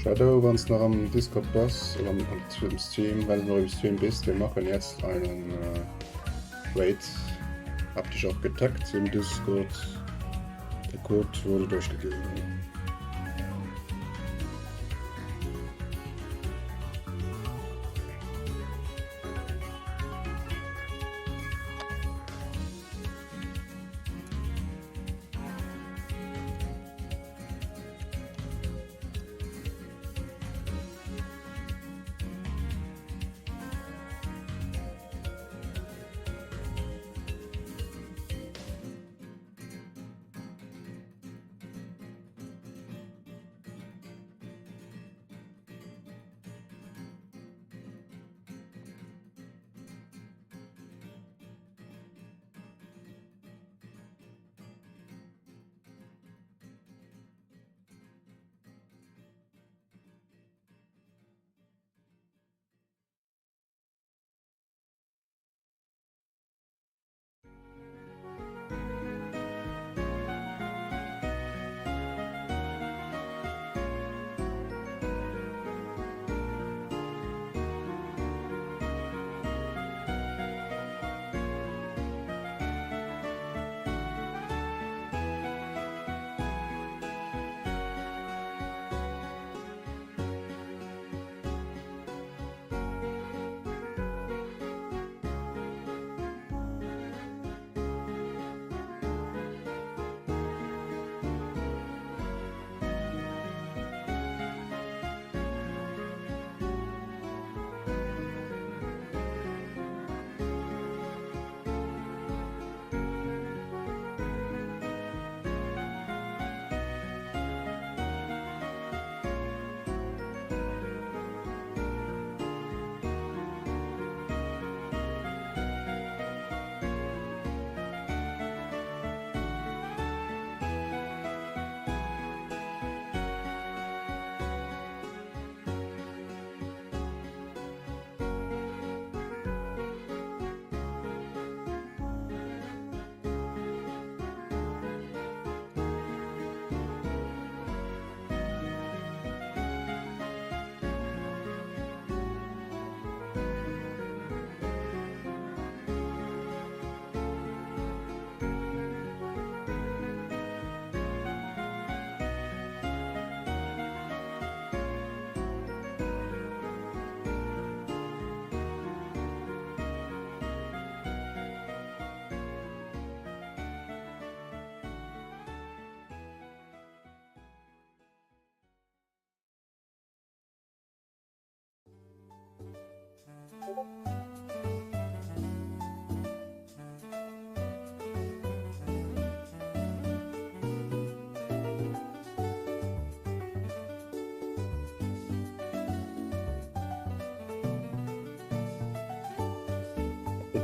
Shadow, wann du nach am Discord bass oder am, am Stream, wenn du noch im Stream bist, wir machen jetzt einen äh, Raid. Hab dich auch getaggt im Discord. Der Code wurde durchgegeben.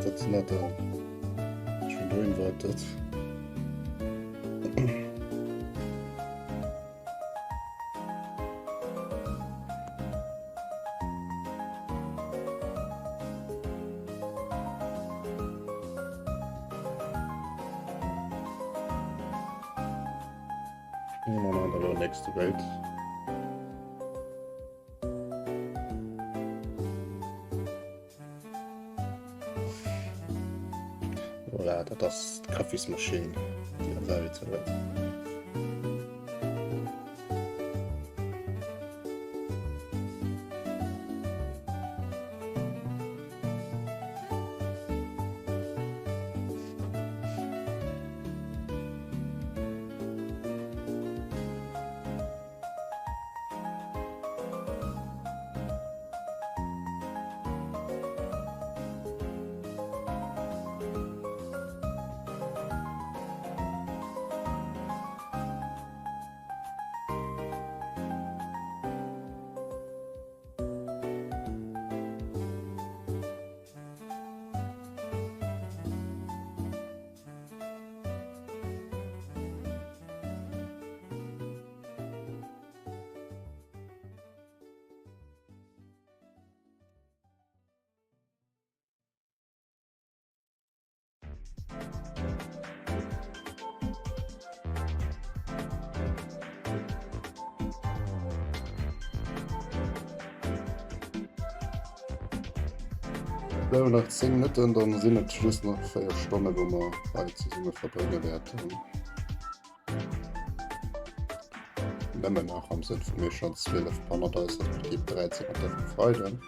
Dat net Ech hunn do invited. Nächste Welt. Voilà, dat ass d'Kaffismaschinn, déi an der Welt huet. Bleiwen nach 10 Minutten, dann sinn et just nach 4 Stonne wou mer hei zesumme verbrénge wäerten. Nëmmen nach am Sënn vu mir schonn 12 hannert eis, respektiv 13 mat der vum Freiden.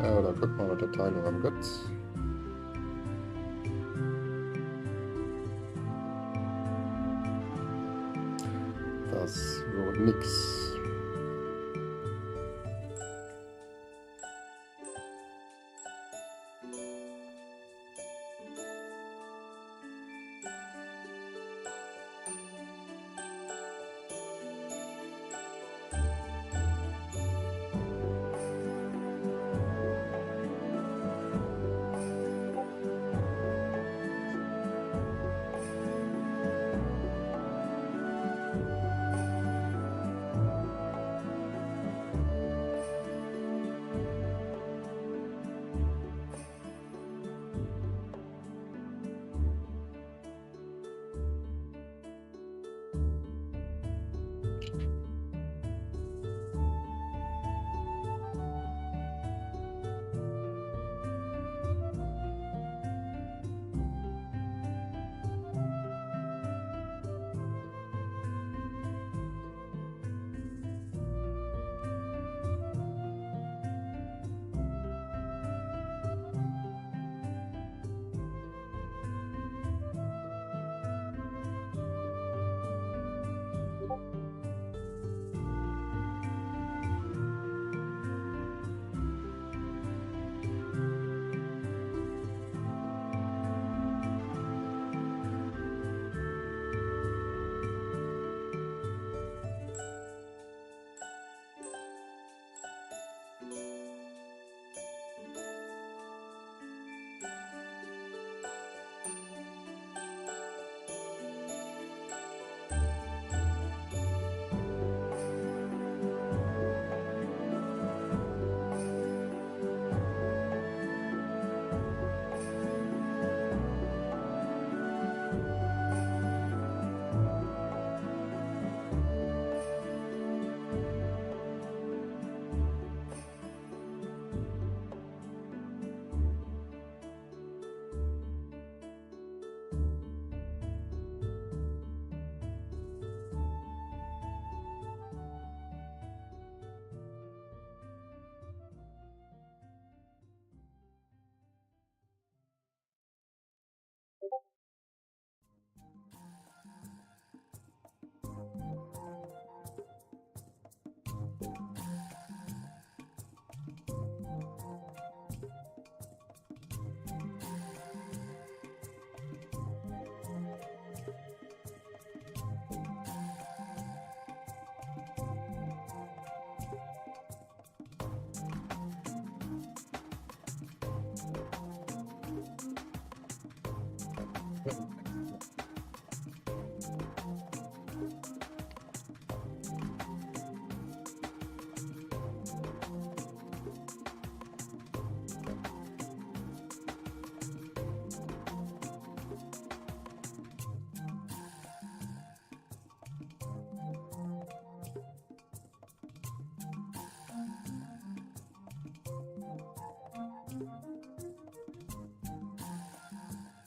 Ja, da guckt mal, wat dat Teil erëm gëtt. Das wor nix.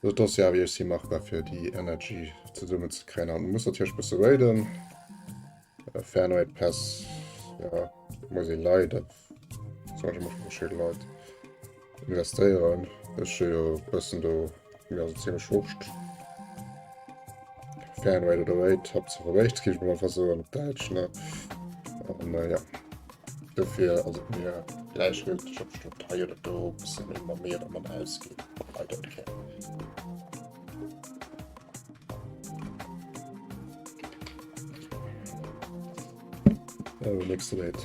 Also et ass jo awer iergendwéi machbar fir déi Energy zesummen ze kréien. An muss natierlech bësse raiden. Fernway Pass, ja, muss ee leider, soll ech mol verschidde Leit investéieren. Ech hu jo e bëssen do, mir ass et zimmlech wurscht. Fernway oder Raid, Haaptsaach Raid, géif ech mol einfach soen op Däitsch, ne? An ja, dofir ass et mir gläichgülteg, ob ech dat hei oder do e bësse méi méi oder manner ausginn. I don't care. Oh, nächste Raid.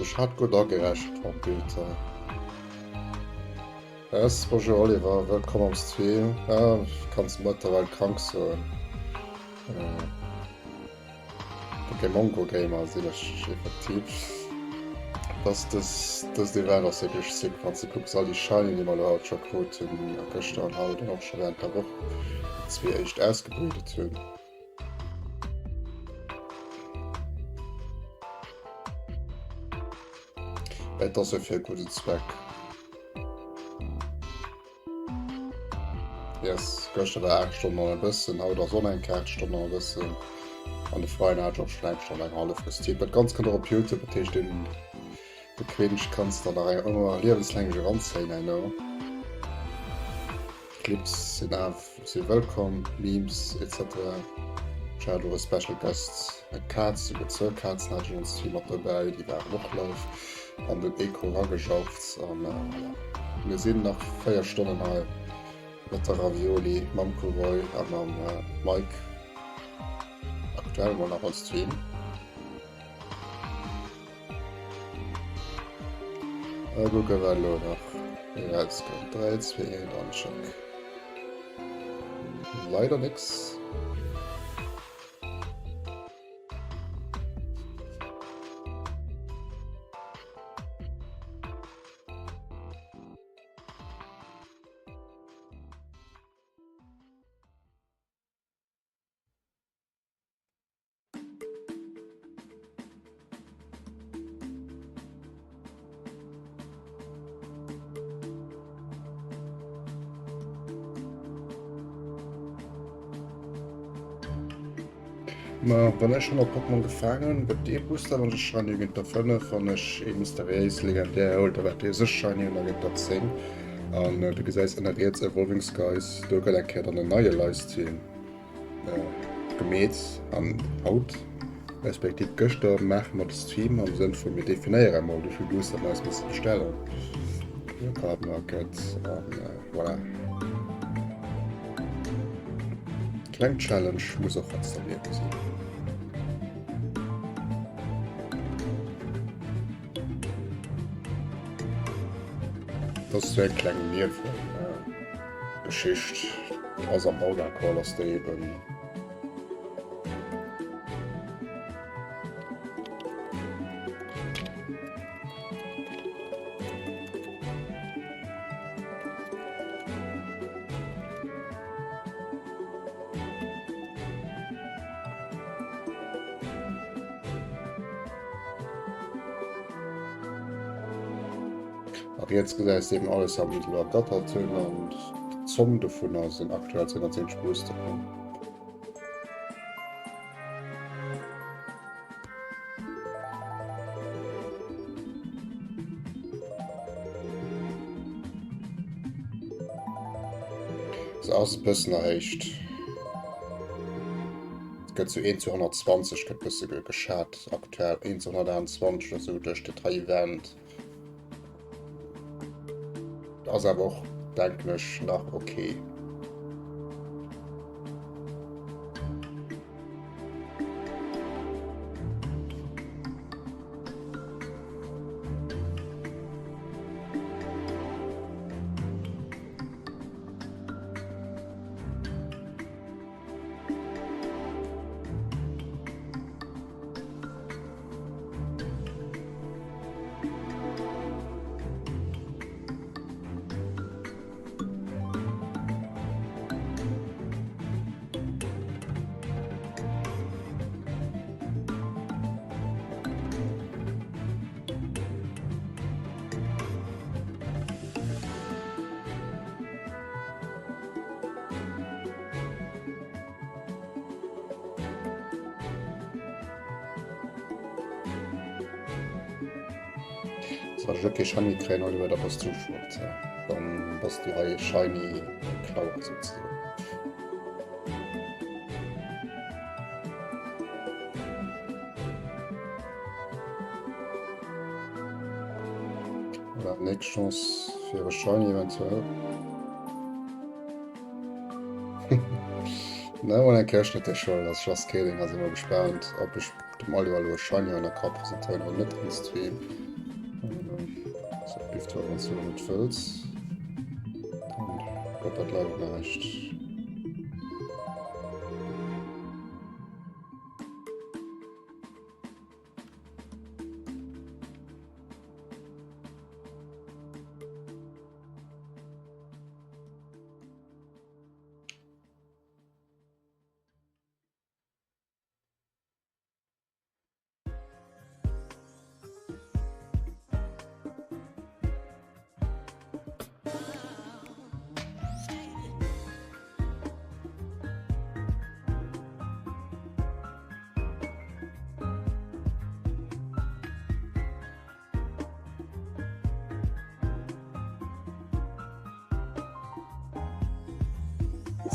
Ech hat gutt agerechent mam Bild hei. S, Bonjour Oliver, wëllkomm am Stream. Ja, kanns mëttlerweil krank soen. Pokémon Go Gamer sinn ech effektiv. Dass dës dëst Event ass wierklech sick, wann s de kucks all déi Shiny déi mer elo haut scho krut hunn a gëschter an haut an och scho während der Woch déi zwee éischt ausgebreedet hunn. Et ass jo fir e gudden Zweck. Yes, gëschter war 8 Stonnen an e bëssen, haut ass och eng 8 Stonnen an e bëssen. An de Freien hat och schon eng Stonn eng hallef gestreamt. Dat Ganzt kënnt och op Youtube, dat heescht den de Cringe kanns der nach eng ëmmer liewenslänglech eranzéien herno. Clips sinn af si wëllkomm, Memes etc. Ech hat och e Special Guest, eng Kaz, souguer zwou Kazen hat ech an Stream mat dobäi, déi waren och live an den Echo eragejauft an voilà. Mir sinn nach 4 Stonnen hei mat der Ravioli, mam Kuroy a mam Mike aktuell mol nach on Stream. A kucke wat elo nach erauskënnt. 3, 2, 1 an tschack. Leider nix. Ma wann ech 100 Pokémon gefaangen hunn, gëtt dee Booster, wann ech Shiny hunn, gëtt der 5, wann ech ee mysteriéis legendär huel, da wäert dee sech Shiny hunn, da gëtt der 10. An du gesäis ënner riets Evolving Skies, do gëtt eng Kéier dann en neie Livestream. Gemeet an haut respektiv gëschter maache mer de Stream am Sënn vu mir definéiere emol wéi vill Booster mer eis musse bestellen fir Card Market an voilà. Kleng Challenge muss och heiansdo am Liewe sinn. Dat ass sou eng kleng Niewengeschicht. Ass am Orga Call ass déi eben. A riets gesäis de eben alles wat mir elo ergattert hunn an d'Zomm dovunner sinn aktuell 270 Boosteren. Se ass e bëssen erhéicht. Et gëtt sou 1 zu 120 gëtt bësse geschat aktuell 1 zu 128 oder sou duerch dat hei Event. Ass awer och denken ech nach okay. Soll ech okay Shiny kréien, Oliver, da bass du schuld. Dann bass du hei Shiny Klauer sozusagen. Voilà, nächst Chance fir e Shiny eventuell. Na, mal eng Kéier net der Schoul, ass just kidding, also mal gespannt, ob ech dem Oliver elo e Shiny an der ka presentéieren oder net am Stream. So, biff du wann du net wëlls. Dann gëtt dat leider näischt.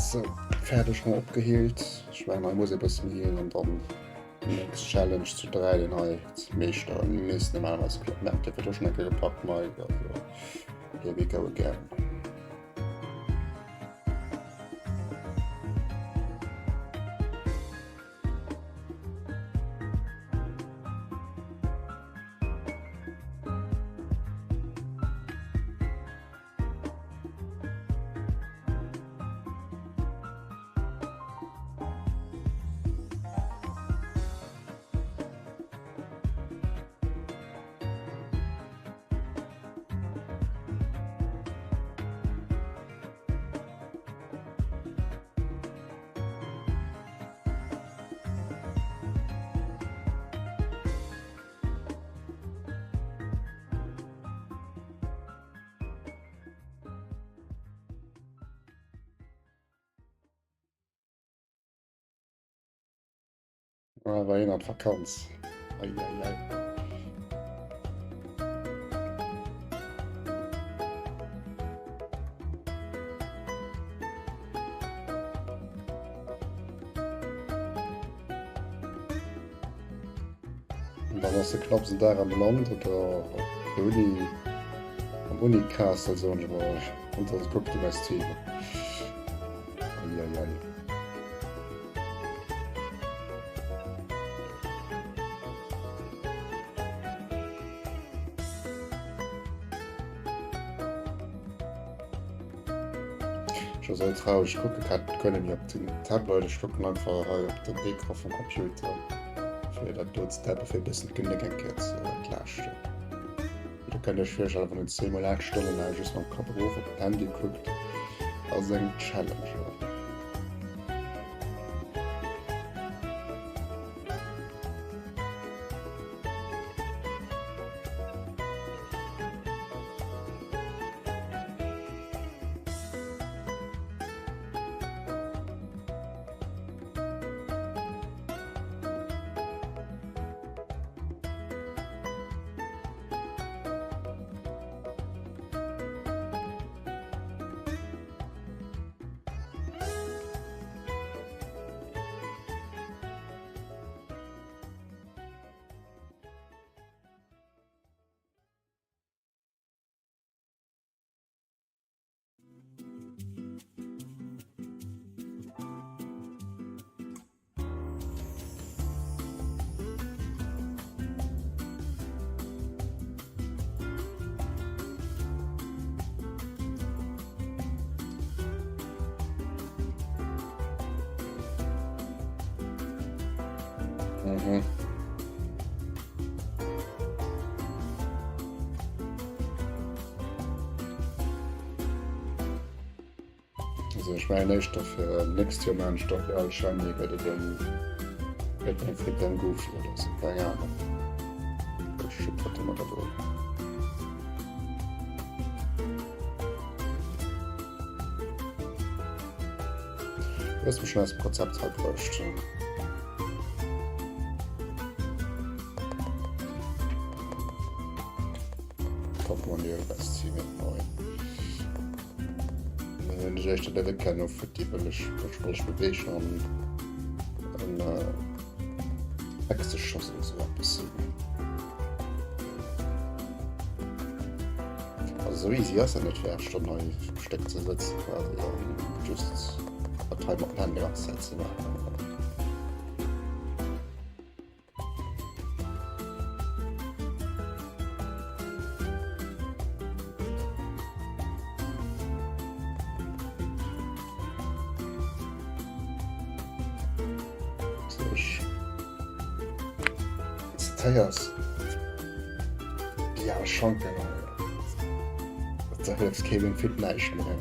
So, fäerdeg rëm opgeheelt. Ech mengen hei muss e bëssen heelen an dann next Challenge zu 3 den hei ze meeschteren. Misst normalerweise klappen. Mir haten jo schon eng Kéier gepackt, Mike. Also, here we go again. Ah, war een an d'Vakanz. Ei, ei, ei. An dann ass de knapps en Dag am Land oder op der Uni, am Unicastle soen ech emol, an da kuckt en eis Stream. Ei, ei, ei. Ech ass esou traureg, ech kucke grad guer net méi op den Tablet, ech kucken einfach hei op den Ecran vum Computer, fir dat do ze tappen, fir e bëssen d'Genéck eng Kéier ze entlaaschten. Dir kënnt iech virstellen, wann een zweemol 8 Stonnen laang just mam Kapp erof op den Handy kuckt, ass eng Challenge. Mhm. Also ech mengen éischter fir nächst Joer maan ech da fir all Shiny gëtt et en gëtt eng Fritt en Goofy oder sou, keng Ahnung. Ech schipp dat ëmmer da do. Du hues mech schon aus dem Konzept hei bruecht. Portemonnaie erausziehen mit neu. Wenn ich echt der weg kann auf die will ich ich will ich bewegen an an äh, Hexenschuss oder so etwas. Also sou easy ass dat net fir 8 Stonnen hei um Stéck ze sëtzen quasi an just dat hei mat den Hänn déi ganz Zäit ze maachen. Sech. Zéiers. Ja, Schanken. Da hëlleft kee Wing Fit näischt méi.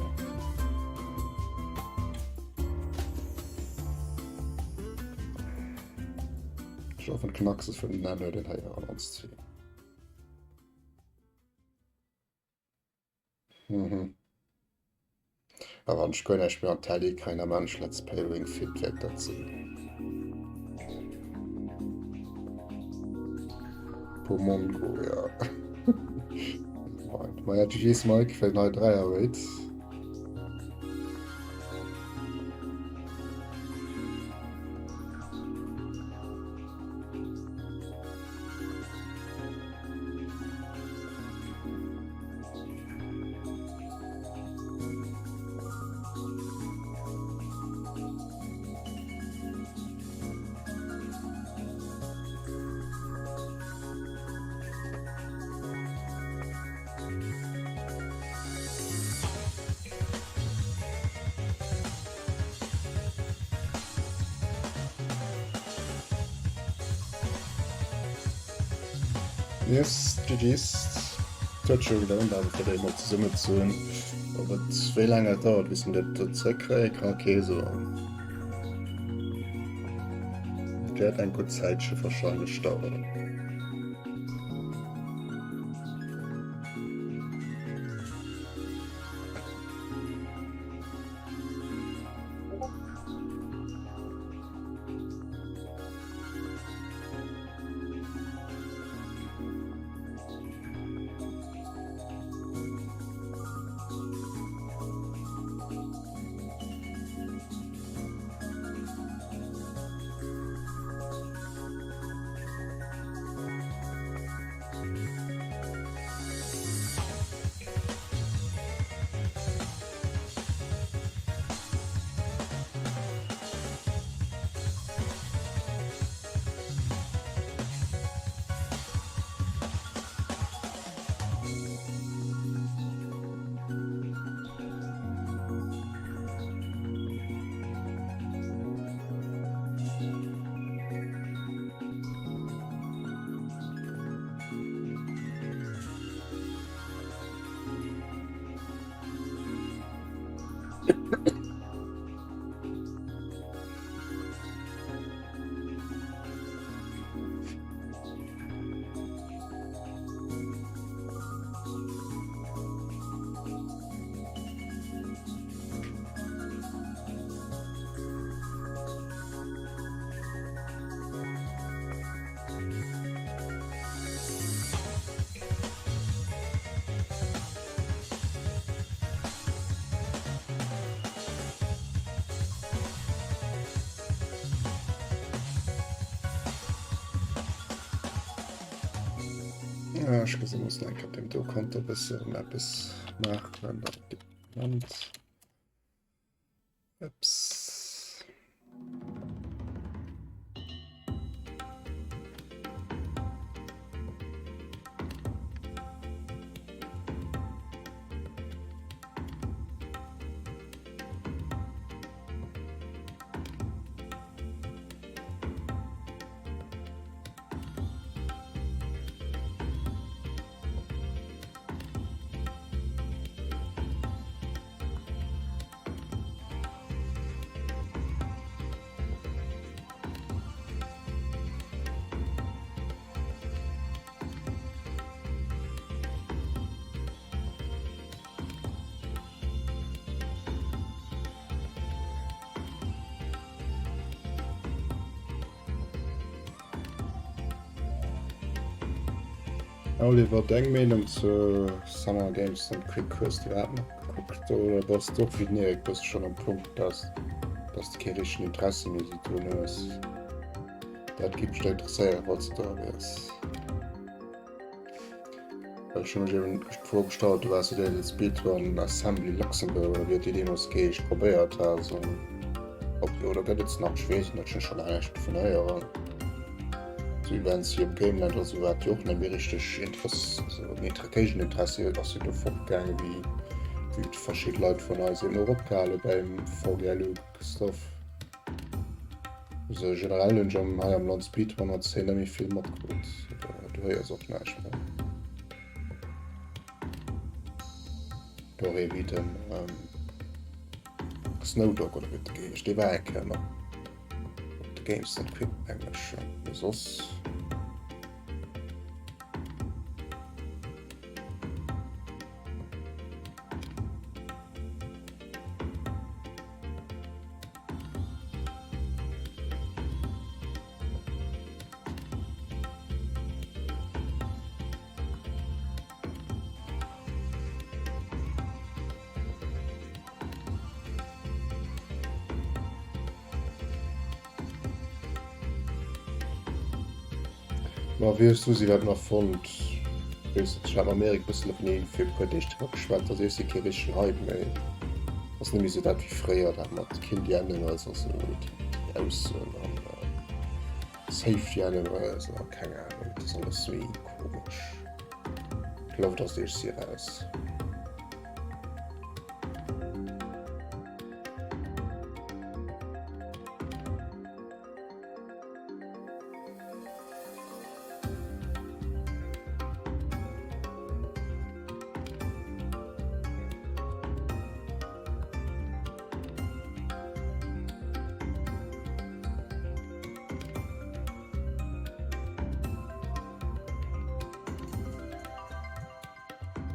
Ech hoffen d'Knackses vun den Enn huet een héieren ons zwee. Mhm. Awer wann ech guer näischt méi an d'Tally kréien, da maan ech Let's Play Ring Fit wäert dat sinn. Pomongo, ja. Maja, GG's Mike fir den hei Dräier Raid. Yes, GG's. Et huet scho gelount awer fir déi mol zesummen ze hunn. Ob et wéi laang et dauert bis mir dat zréckkréie ka kee soen. Et wäert eng gutt Zäitche warscheinlech daueren. Ja, ech gesi muss eng op dem do Konto bëssen eppes maachen, dat geplant. Ups. Oliver, deng Meenung zu Summer Games Done Quick, hues de iwwerhaapt nach gekuckt oder bass de och wéi den Eric bësse schonn am Punkt, dass dass de kee richtegen Interessi méi esou drun hues? Dat géif mech da interesséieren, falls de da wiers. Well ech hu mech eben d'Fro gestallt, du waars jo deen, deen d'Speedrun Assembly Luxembourg oder wéi huet déi deemools geheescht, probéiert has an ob, oder gëtt et se nach? Ech weess et net, ech hunn scho laang näischt dovun héieren. Sou Events wéi um Gameland oder sou hat jo och net méi richteg Interess, also den Géigeninteressi ass jo do fortgaangen, wéi wéi verschidde Leit vun eis eben och opgehale beim VGLU Stuff. Also generell hunn ech am hei am Land Speedrunner Zeen net méi vill matkritt, du héiers och näischt méi. Do ee wéi den ähm, Snowdog oder wéi de geheescht, dee war eng Kéier nach. Op de Games Done Quick mengen ech schon. Mee soss. Ma wéi hues du se iwwerhaapt nach fonnt? Weess net, ech hat mam Eric bëssen openee fir e puer Deeg driwwer geschwat, dass iergsi kee richtegen Hype méi. Ass net méi sou dat wéi fréier, dat mat Kill the Animals a sou, déi Aussoen an Save the Animals a keng Ahnung, dat ass alles méi komesch. D'Loft ass iergsi raus.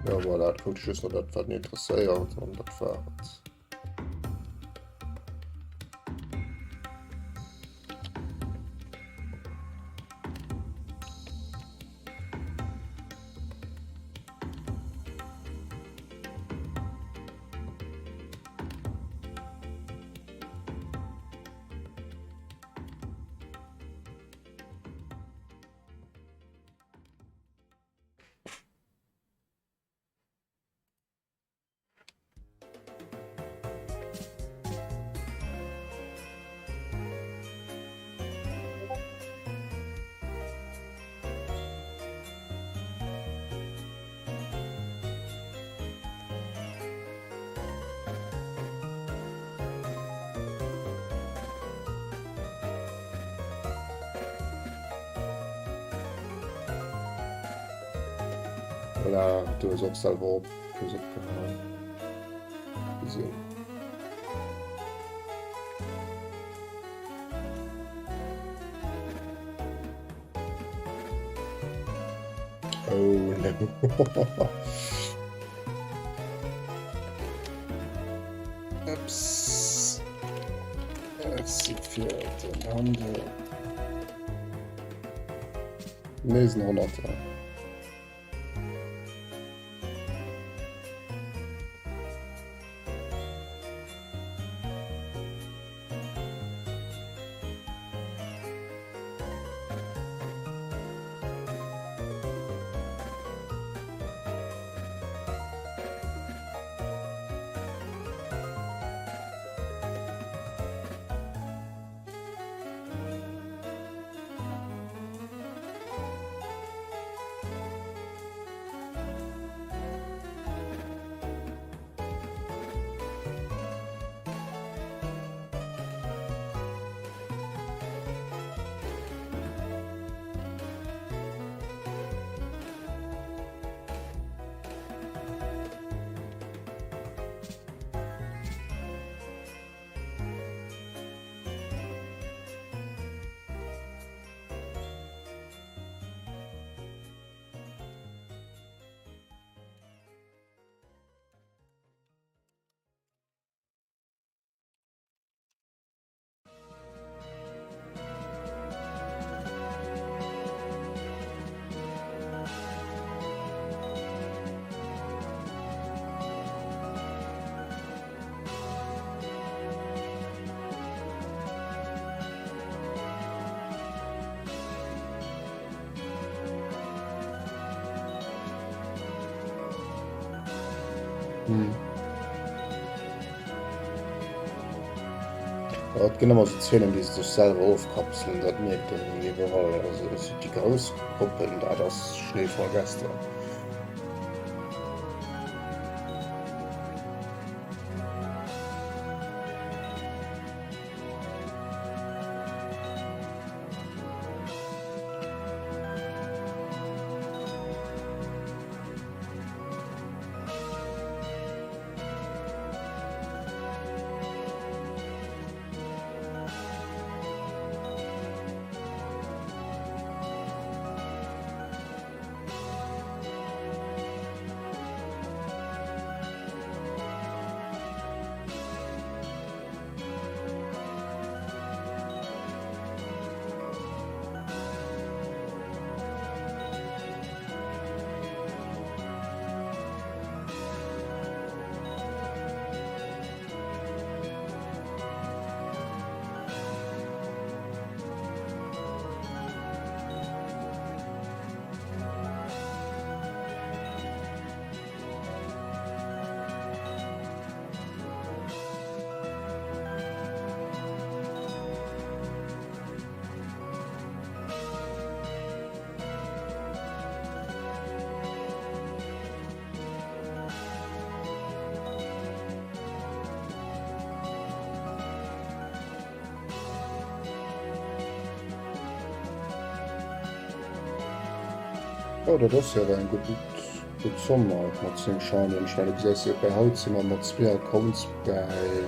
Ja, voilà, dat wollt ech just nach dat wat mir interesséiert an dat war et. Voilà, du hues och selwer op, du hues opgehalen. Gesinn. Oh no. Ups. Merci fir den Handel. Nees en Honnerter. Ja, et ginn ëmmer sou Zeenen, déi sech selwer ofkapselen, dat mierkt een iwwerall. Also sou déi grouss Gruppen, dat ass Schnee vor gestern. Oh, dat ass jo awer eng gutt gutt Zomm alt mat 10 Shinen. Ech well du gesäis jo, bei haut si mer mat zwee Accounts bäi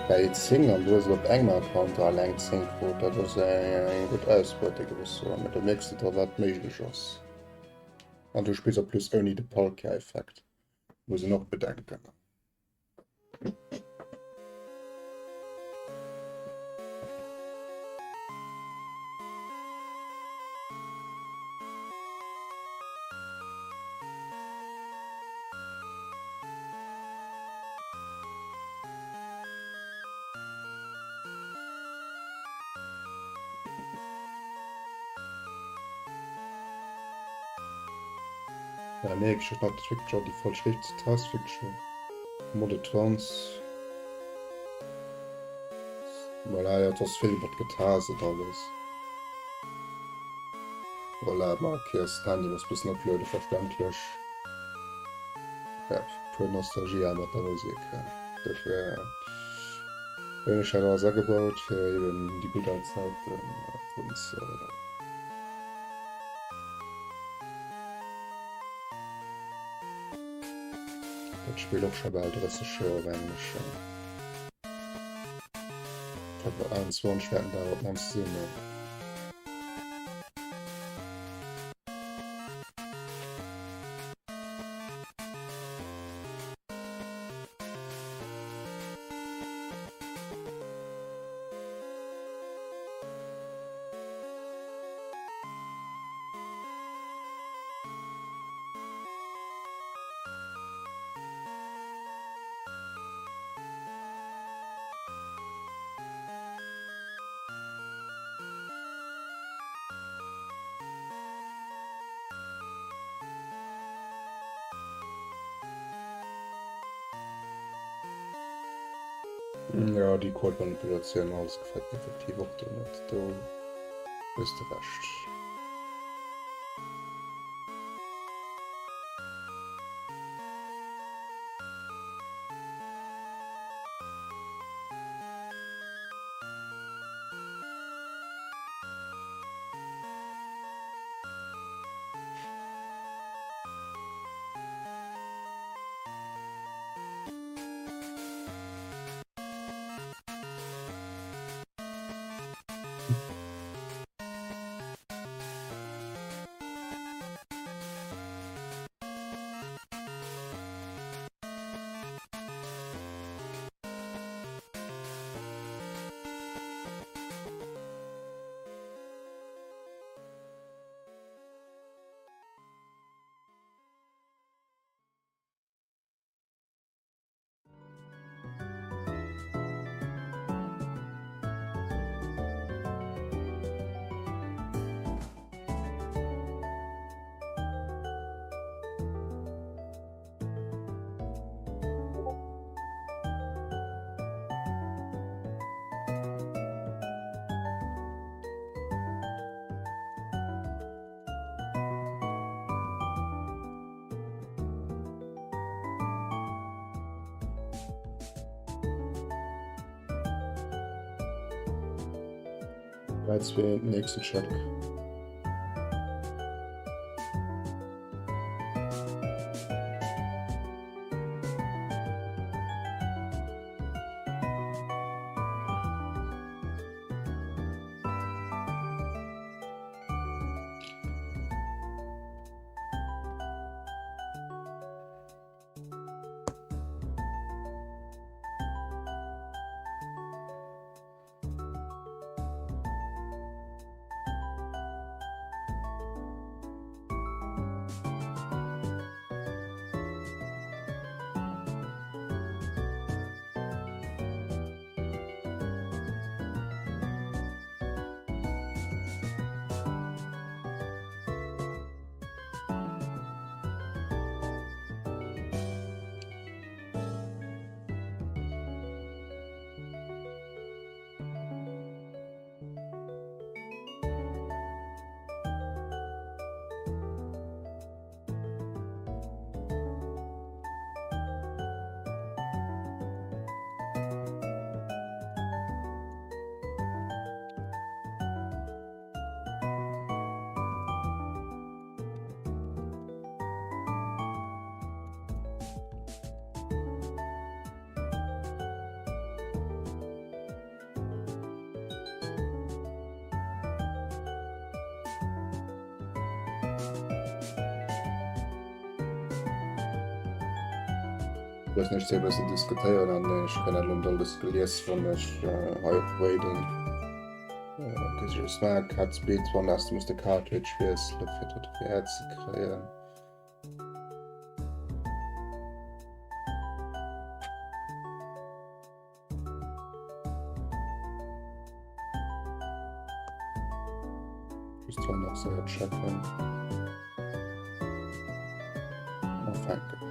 bäi 10 an du hues et op engem Account der eleng 10 krut. Dat ass eng gutt Ausbeute géif ech soen. Mee do mierks de dra wat méiglech ass. An du spills en plus ouni de Palkia-Effekt, muss een och bedenken. Ja, nee, ich hab das wirklich auch die falsche Richtung Task wirklich Mode Trans. Voilà, ja, das vill mat getastet alles. Voilà, ma okay, ass den Handy muss bëssen opluede, verständlech. Ja, puer Nostalgie mat der Musek. Ja. Dofir hunn ech dat alles agebaut, fir eben déi gutt al Zäiten drun ze erënneren. Dat Spill och scho bal 30 Joer, mengen ech. 21 wäerten der op d'mannst sinn. Jo, déi Code-Manipulatioun alles gefält mir effektiv och do net. Do hues de Recht. 3, 2, nächsten Check. Loossen ech se e bëssen diskutéieren an ech kann dat elo net alles gelies wann ech hei op Waiting Cat Speed wann ass muss de Cartridge wiessele fir dat VR ze kréien. Just hei nach séier checken. Ufänken.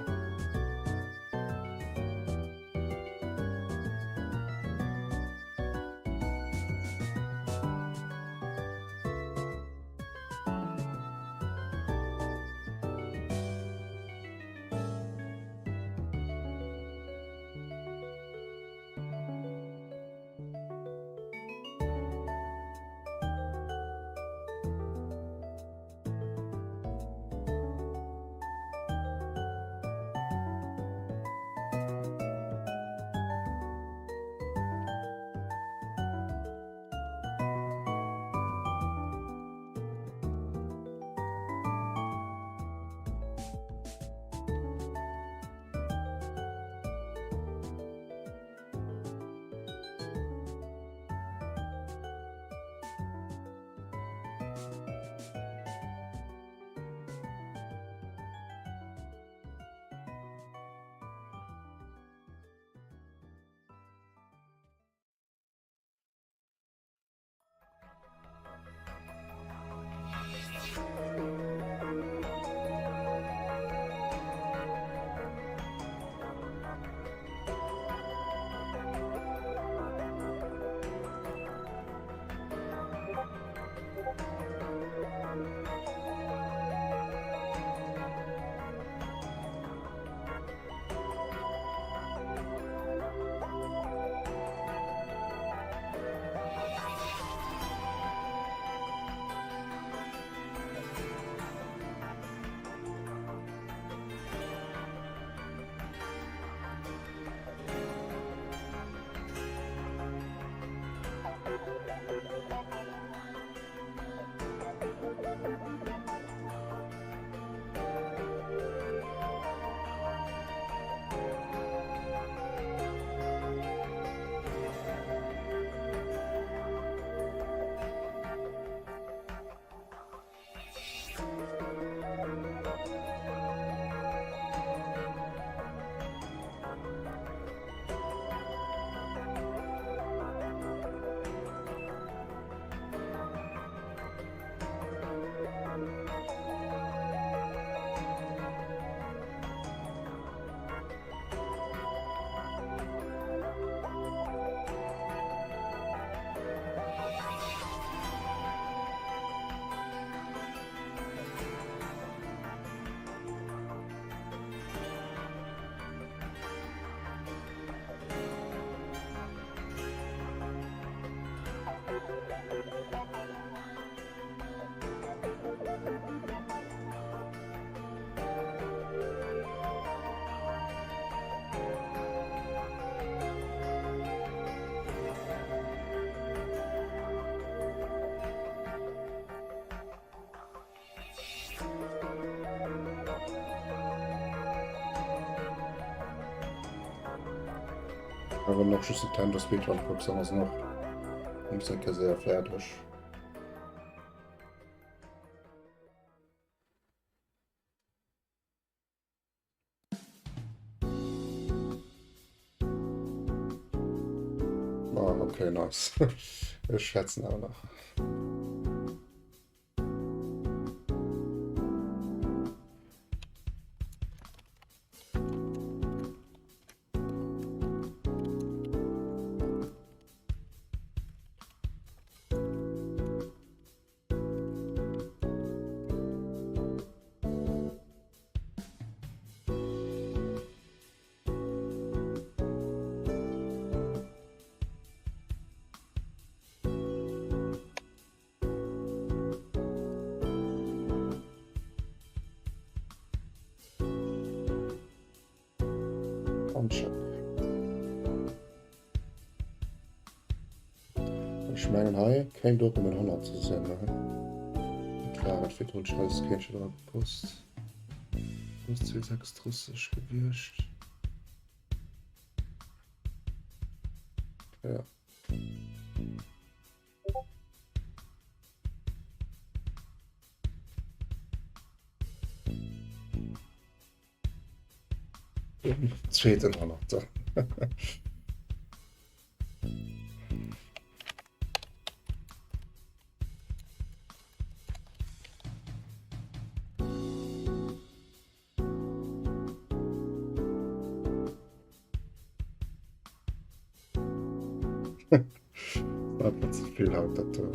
Awer nach just Nintendo Speedrun kucks, dann ass en och eng Kéier séier fäerdeg. Ah, okay, nice. Ech schwätzen awer nach. Ancheck. Ech mengen hei kéint och ëm en 100 ze sinn. Et war et virdrun schon alles kéint schon dra gepasst. Ass 236 gewiescht. Ja. Zweeten Honnerter. Dat ze vill haut dat do.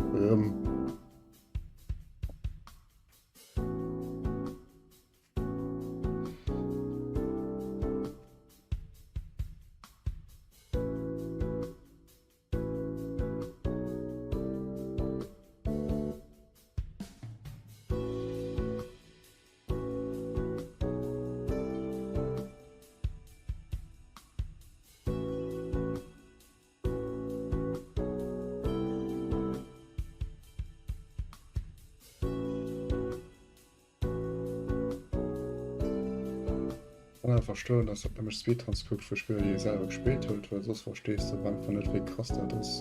Kann awer verstoen, dass dat nëmme Speedruns kuckt vu Spiller, déi ee selwer gespillt huet, well soss verstees de einfach net, wéi krass dat ass.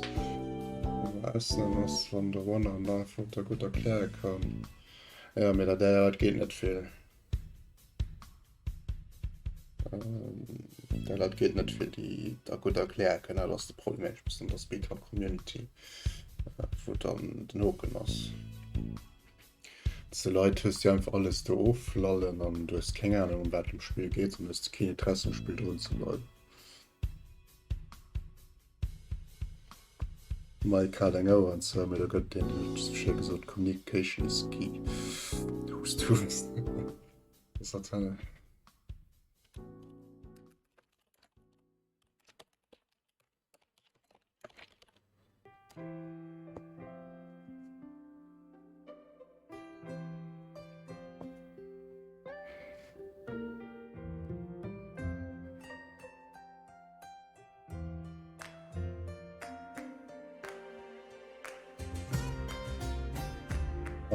Ausnam ass, wann de Runner en einfach da gutt erkläre kann. Ja, mee dat dat geet net vill. Ähm, dat geet net vill, déi da gutt erkläre kënnen. Dat ass de Problem ech bëssen der Speedrun Community, äh, wou dann den Hoken ass. Ze Leit hues déi einfach alles do oflallen an du hues keng Ahnung ëm wat am Spill geet an hues keen Interesse am Spill drun ze bleiwen. Mike hat eng Oueren zou, mee do gëtt deen sou schéi gesot, Communication is key. Hust hust. Das hat seine.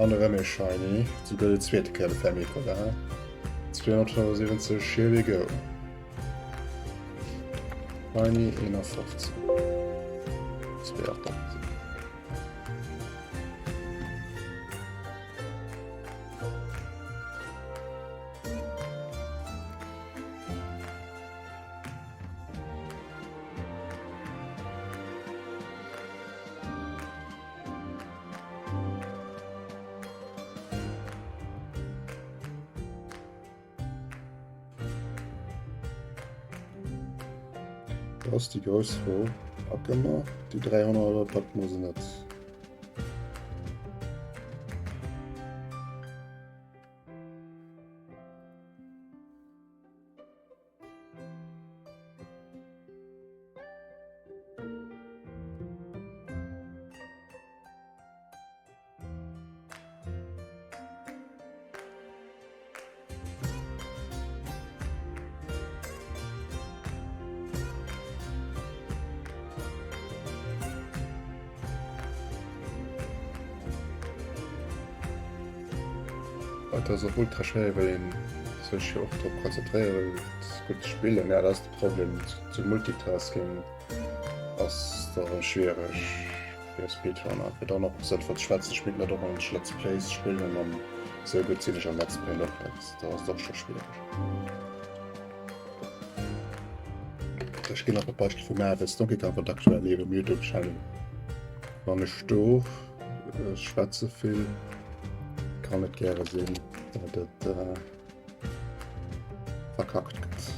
An erëm ee Shiny, souguer déi zweete Kéier de Fermicola. 275, here we go. Shiny 51. 288. Dat ass déi grouss Fro. Packe mer déi 300 oder packe mer se net? Dat ass och ultra schwéier, well een. Sech jo och drop konzentréieren gutt ze spillen. Ja dat ass de Problem zu Multitasking ass da rëm schwiereg fir Speedrunner fir dann och sënnvoll ze schwätzen. Ech spillen dat och wann ech Let's Plays spillen an sou gutt sinn ech am Let's Playen och net. Da ass et och scho schwiereg. Ech ginn nach e Beispill vu mär, wéinst Donkey Kong, wat aktuell leeft um Youtube Channel. Wann ech do schwätze vill, kann et gäre sinn, datt et verkackt gëtt.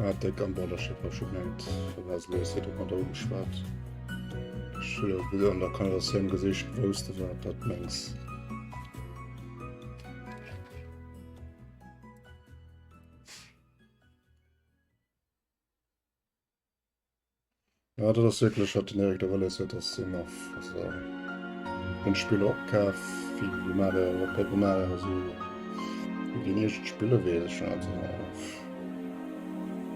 Ah, déck am Bordership hab ech gemengt, da war se lues, huet mat der ugeschwat. Ech hu jo an der Konversatioun gesicht, wous de wat dat mengs. Ja, dat ass wierklech, wat den Eric do wëlles huet, ass sinn off. Also, hunn d'Spiller opkaf, wéi wéi Mario, oder Paper Mario, esou wéi déi eescht Spiller weess ech net. Also,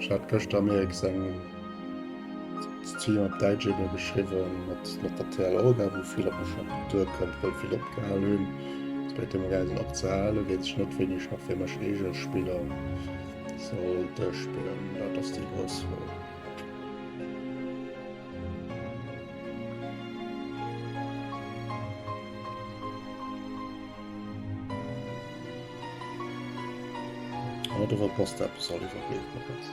ech hat gëschter am Eric seng Stream op Däitsch ebe geschriwwen, mat mat der TL Olga, wou vill op mech nach duerkënnt, well vill opgehal hunn. Souwäit déi amgaange sinn opzehalen, weess ech net, wéini ech nach fir mech eege Spiller soll duerchspillen. Dat ass déi grouss Fro. Oh, do verpasst eppes, Oliver, gleef mer dat.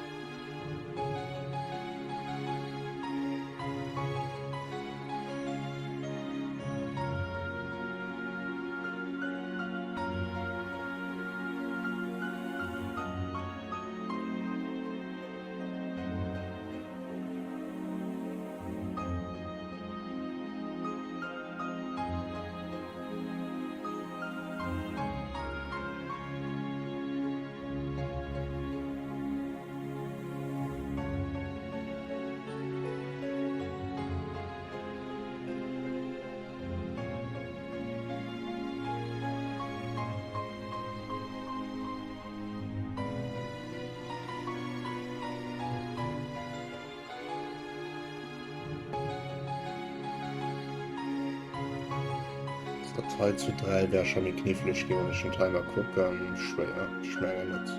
Dat hei zu 3 wär scho méi kniffleg ginn, wann ech den Timer kucken. Schwéier, ech mengen net,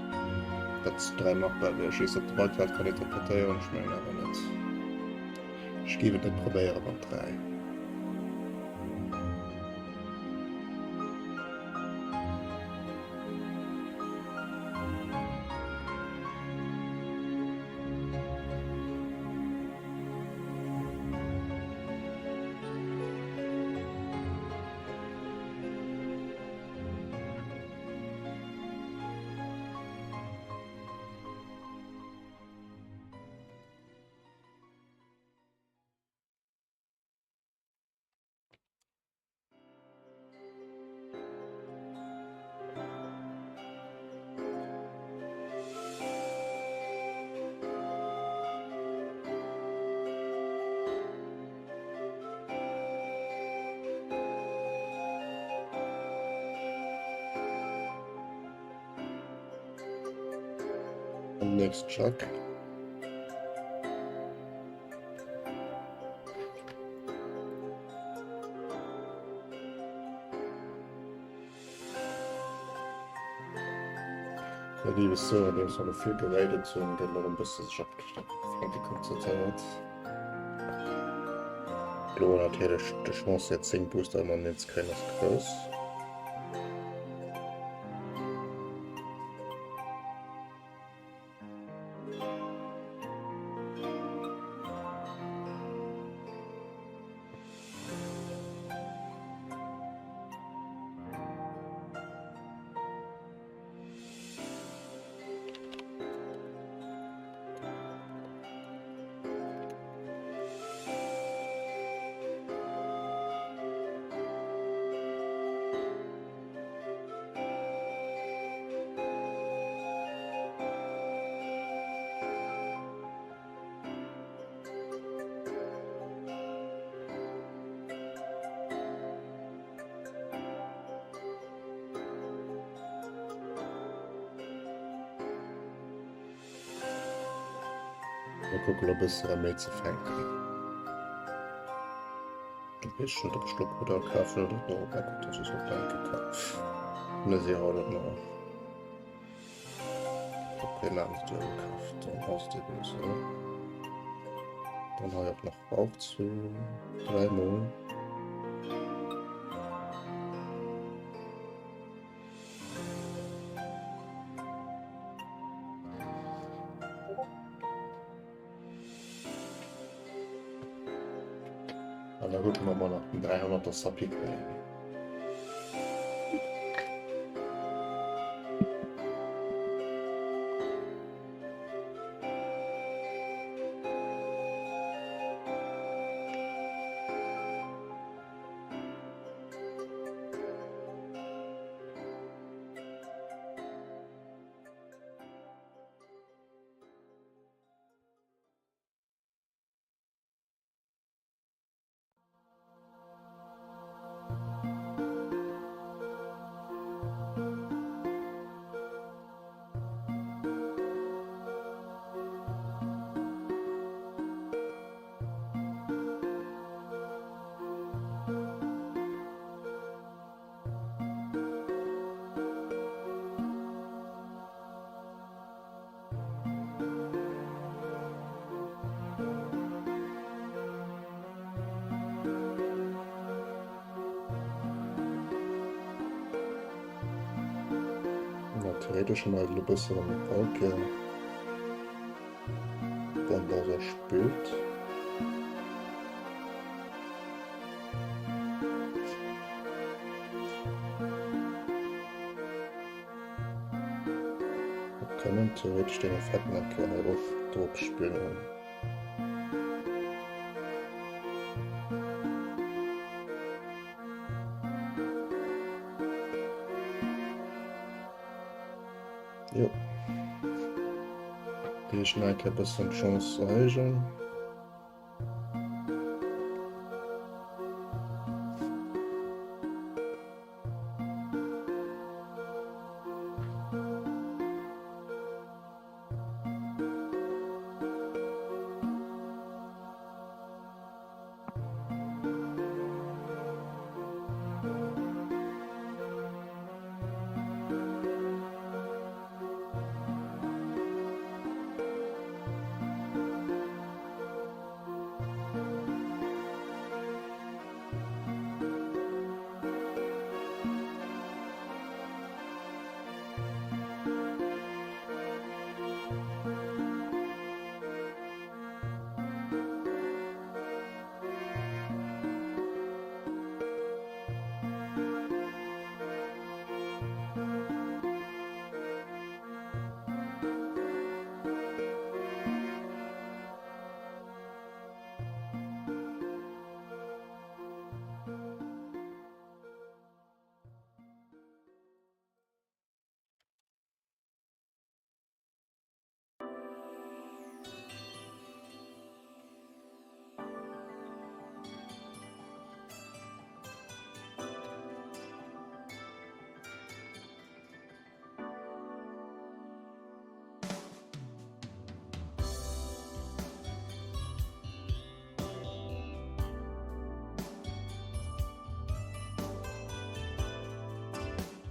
dat zu 3 machbar wär. Ech weess net, ob de Walter dat kann interpretéieren, ech mengen awer net. Ech géif et net probéiere mat 3. Next Chuck. Ja, déi bis so, deem se vill geréidet hunn, gëtt och e bësse sech opfänke konzentréiert. Lo natierlech de Chance fir 10 Booster ëmmer nees ze kréien ass grouss. Mir kucken e bësse erëm méi ze fänken. Ech weess net, ob ech lo Brudder kafen oder no. Na gutt, dat ass och enke kaf. Ne si haut och nach. Op Primansduer gekaf, dann ass et eben esou. Dann hei och nach Rauch zu dräimol. An da kucke mer mol nach den 300er Sappi kréien. Na, theoretisch hu mer elo e bëssen am Balken, wann dat er spillt. Mir kënnen theoretesch deen Effekt nach eng Kéier hei drop spillen. Jo. Déi ech nach eng Kéier e bëssen d'Chance erhéijen.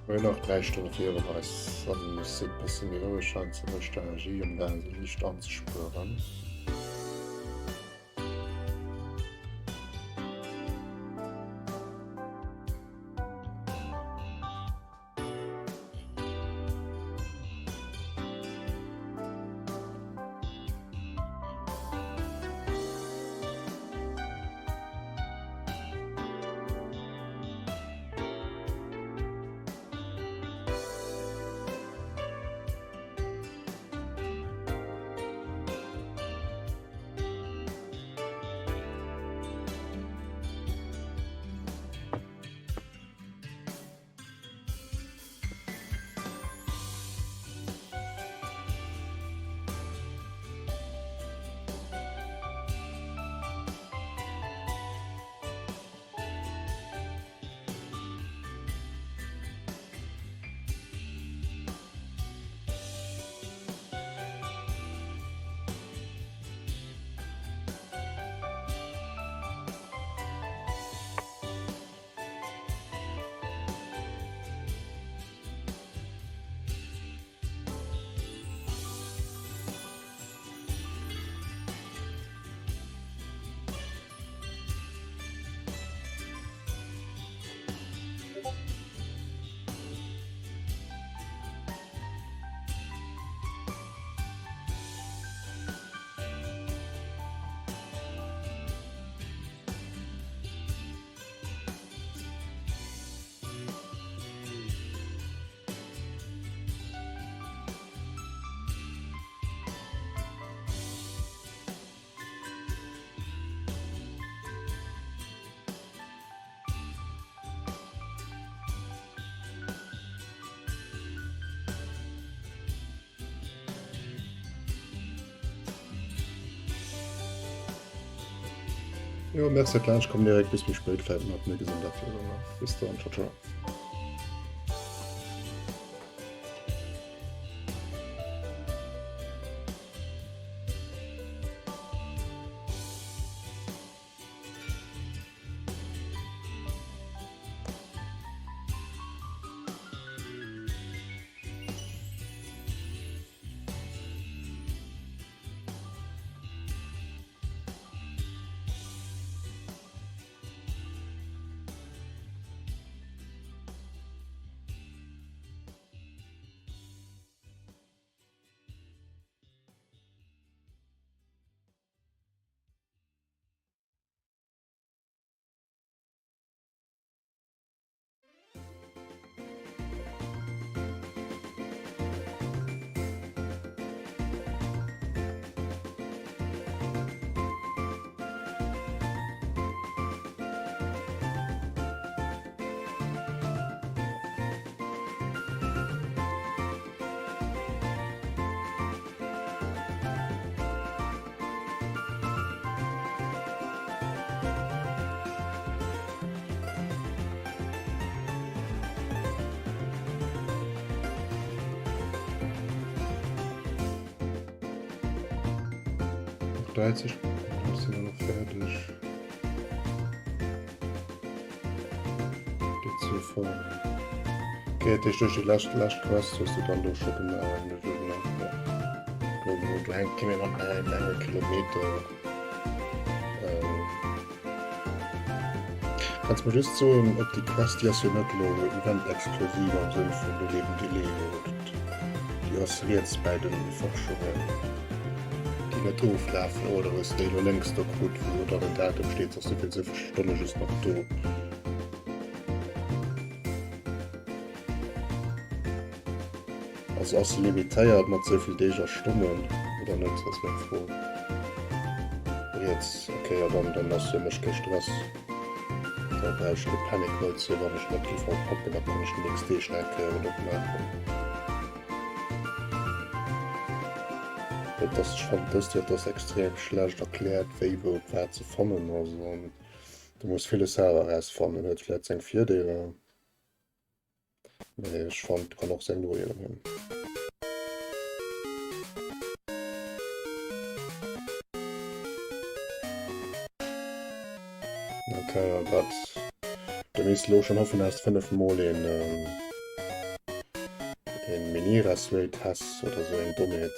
Mir hunn nach 3 Stonne virun eis an ech sinn e bësse méi roueg hei ze mécht Energie um gaange se liicht anzespueren. Jo, merci fir d'Laanscht kommen Eric, bis méi spéit vläit nach, mir gesinn dat jo dann nach. Bis dann, ciao ciao. Noch 30 sind wir noch fertig. Déi zu fahren. Okay, dat heescht, duerch déi lescht, lescht Quest hues du dann do scho gemaach. Do, do hänkt kee méi mat engem enge Kilometer. Ähm, Kanns mer just soen, ob déi Quest, déi ass jo net elo event-exklusiv am Sënn vun do leeft en Delay, oder déi ass riets bäi den Forschungen, déi net oflafen, oder hues de déi elo lénks do krut, wou dann en Datum steet, dass souvill souvill Stonne just nach do. Also ass se limitéiert mat souvill Deeg a Stonnen oder net, ass meng Fro. Riets, ok, jo dann, dann ass fir mech kee Stress. Da brauch ech kee Panic Mode ze hunn, wann ech net géif haut packen, da kann ech déi nächst Deeg nach eng Kéier et opmaachen. Et ass, ech fannen dëst Joer, et ass extrem schlecht erkläert, wéi wou wat ze fannen ass an du muss villes selwer erausfannen. Huet vläit seng Virdeeler. Mee ech fand kann och seng Nodeeler hunn. Okay, ja, dat. Du misst lo schon hoffen, hast 5 Mol een ähm. Mira Rate häss oder sou eng Dommheet.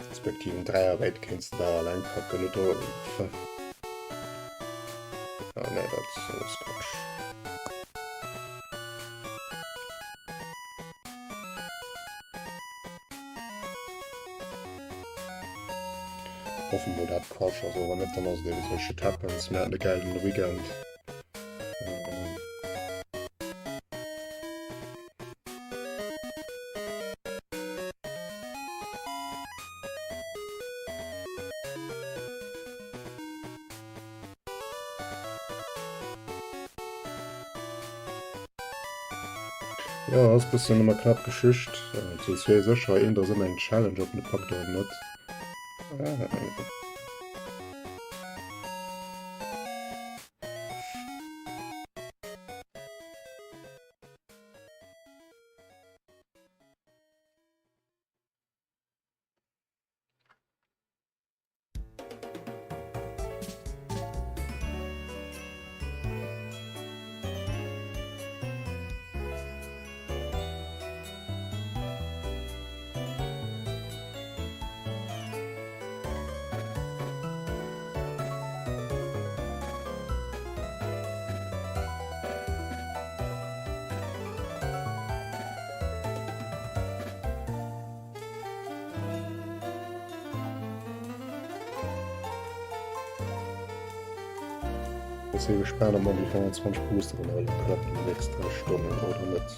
Respektiv en Dräier Rate kéints de da alleng packen oder Ah nee, dat ass alles Quatsch. Hoffen mol dat Quatsch ass, wann net dann ass et eben sou shit happens. Mir haten e geilen Weekend. Jo, ass bëssen ëmmer knapp Geschicht. Zu zwee sécher, eent ass ëmmer eng Challenge, ob en e packt oder net. Ech si gespaant, ob mer déi 25 Boosteren alle klappen déi nächst 3 Stonnen oder net.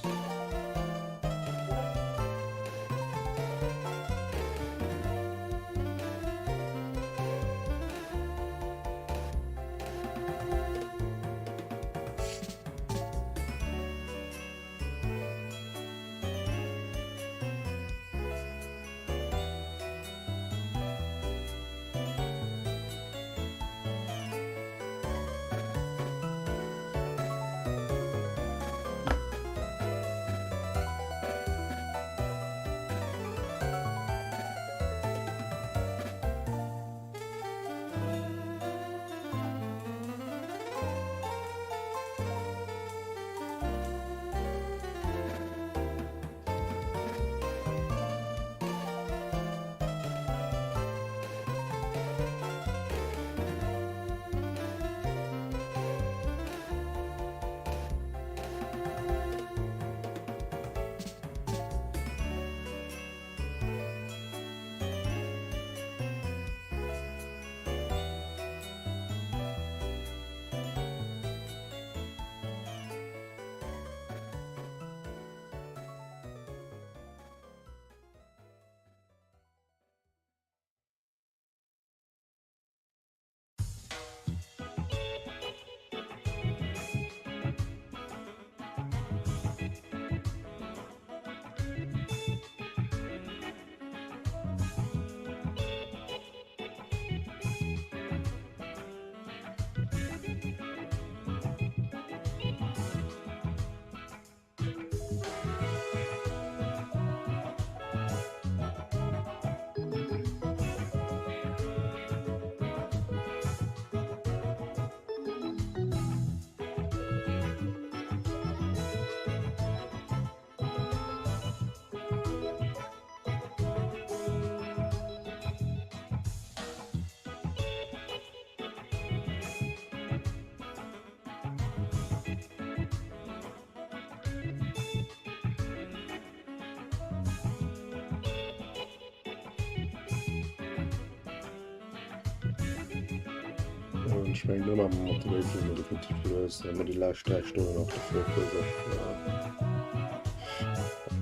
Ech mengen ëmmer mat de Rating definitiv gelöst, well mer déi lescht 3 Stonnen och de Fokus op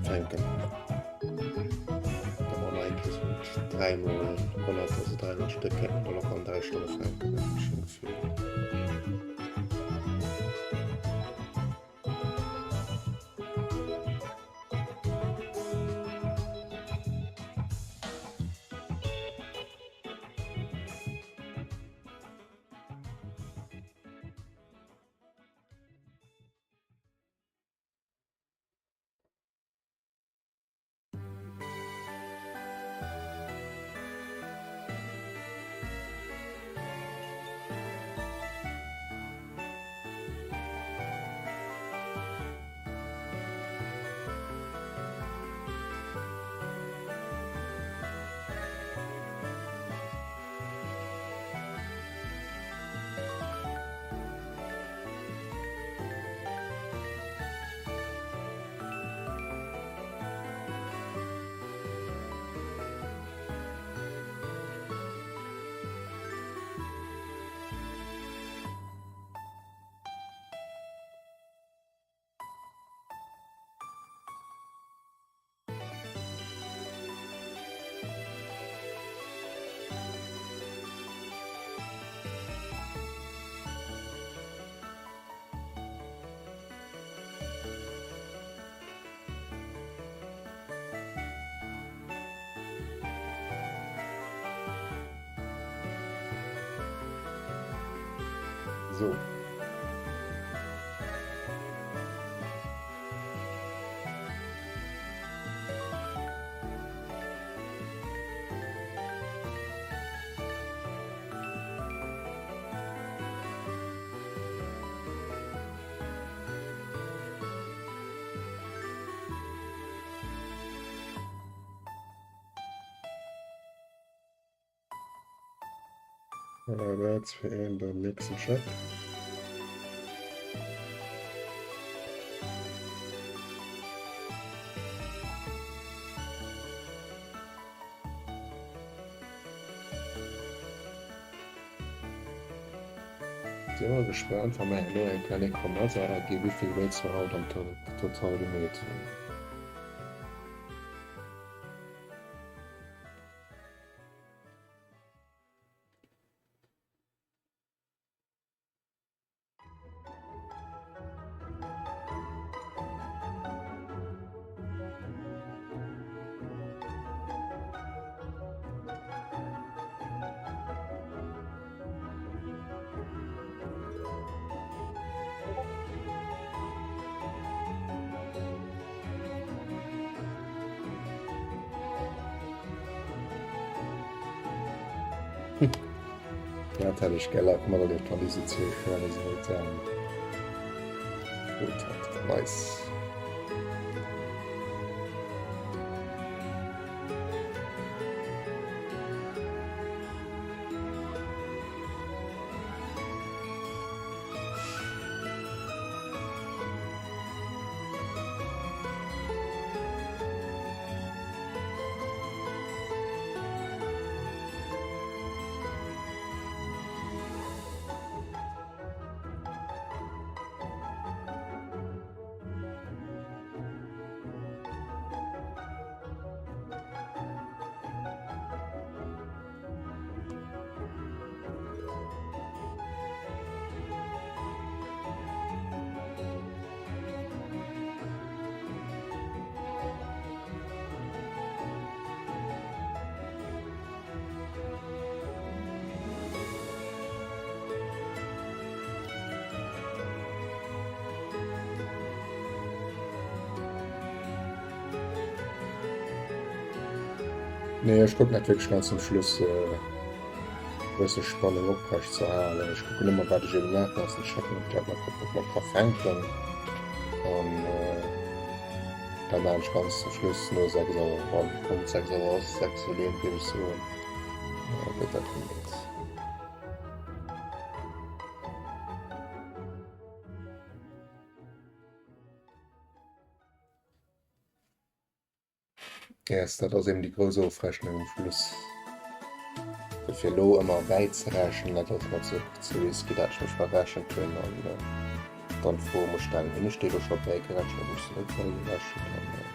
Fänken. Da man eigentlich so 3 mal 100, also 300 Stück hätten wir da locker an 3 Stunden fänken, hab ich schon Gefühl. So. Voilà, dat fir een den nächsten Check. Sinn mol gespaant wa mer elo eng kleng Necromaza aginn, wéivill Raids mer haut am Total gemeet hunn. Dat hätt ech gär live materlieft, wann déi sou zwee Shinies wollt sagen. Gut, hat. Nice. Nee, ech kucken dat wierklech ganz zum Schluss e bësse Spannung oprecht ze halen. Ech kucken ëmmer wat ech eben maachen ass, checken ob ech dat nach Pokémon ka fänken an da maachen ech ganz zum Schluss no 6 Auer, wann Punkt 6 Auer ass, 6 Auer géif ech soen, gëtt dat gemeet. Yes, dat ass eben déi grouss Ofrechnung um Schluss. Fir elo ëmmer bäizerechnen, dat ass mer ze ze risky, dat ech mech verrechent hunn an dann d'Fro muss stellen, hunn ech déi elo scho bäigerechent oder hunn ech se net bäigerechent an.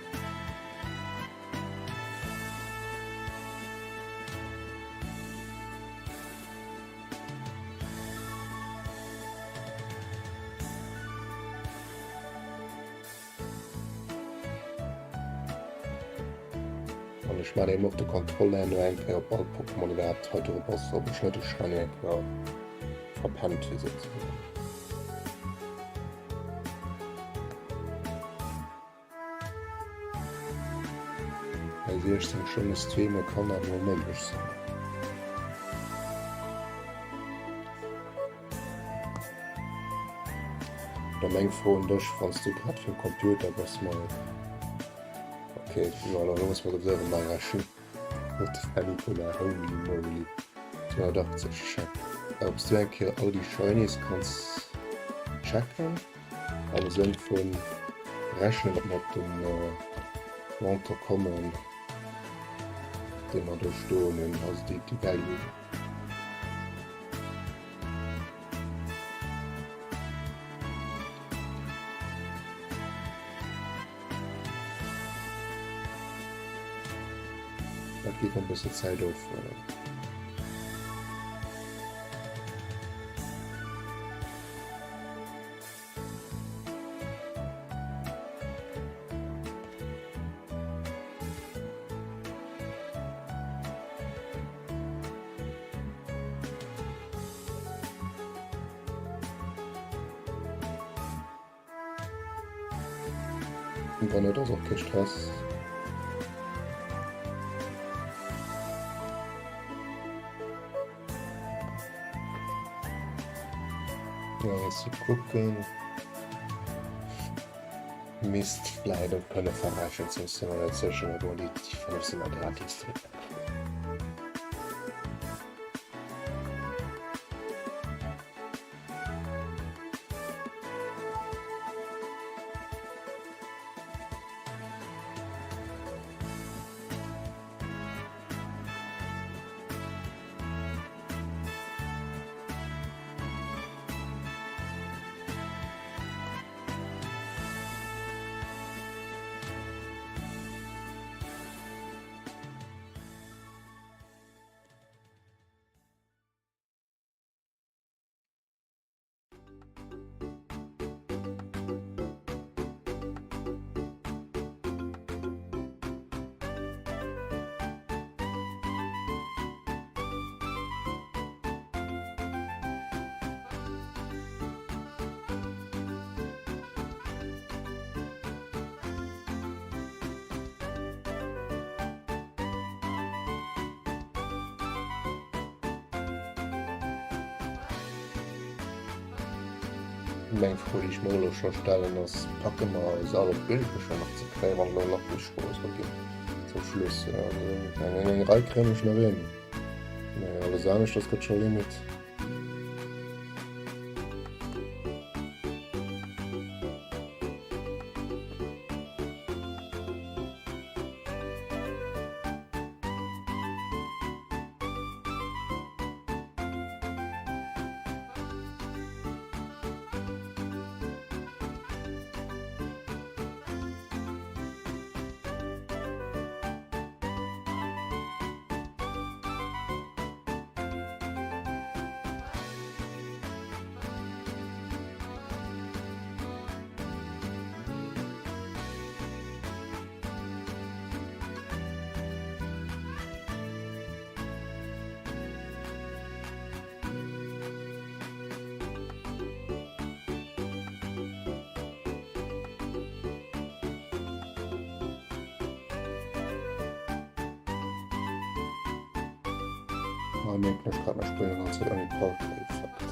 An ech maachen eben och de Contrôle no eng Kéier op all Pokémon iwwerhaapt hei drop ass, ob ech net e Shiny eng Kéier verpennt hu souzesoen. Bei 16 Stonne streame kann dat mol méiglech sinn. Oder meng Fro un dech, wanns du grad virum Computer bass mol. Ok, jo elo muss mer souwisou erëm nei rechnen. What the Fanicola, holy moly, 280 check. Obs du eng Kéier all déi Shinies kanns checken am Sënn vun rechnen, ob mer op den Montant kommen, dee mer do stoen hunn, also déi Value. Dat geet en bësse Zäit ofhuelen. Wann net ass och kee Stress. Ja, ze kucken. Misst vläit och kënne verrechent sinn, sinn mer net sécher, mee bon, déi 5 sinn mer gratis drin. Meng Fro déi ech mer elo scho stellen ass, packe mer eis all op d'Bildbecher nach ze kréien, wann elo nach méi schwor soll ginn zum Schluss. Also eng Rei kréien ech nach hin, mä alles aneschters gëtt scho Limit. Hei mierken ech grad, mir spillen ganz Zäit ouni Portrait-Effekt.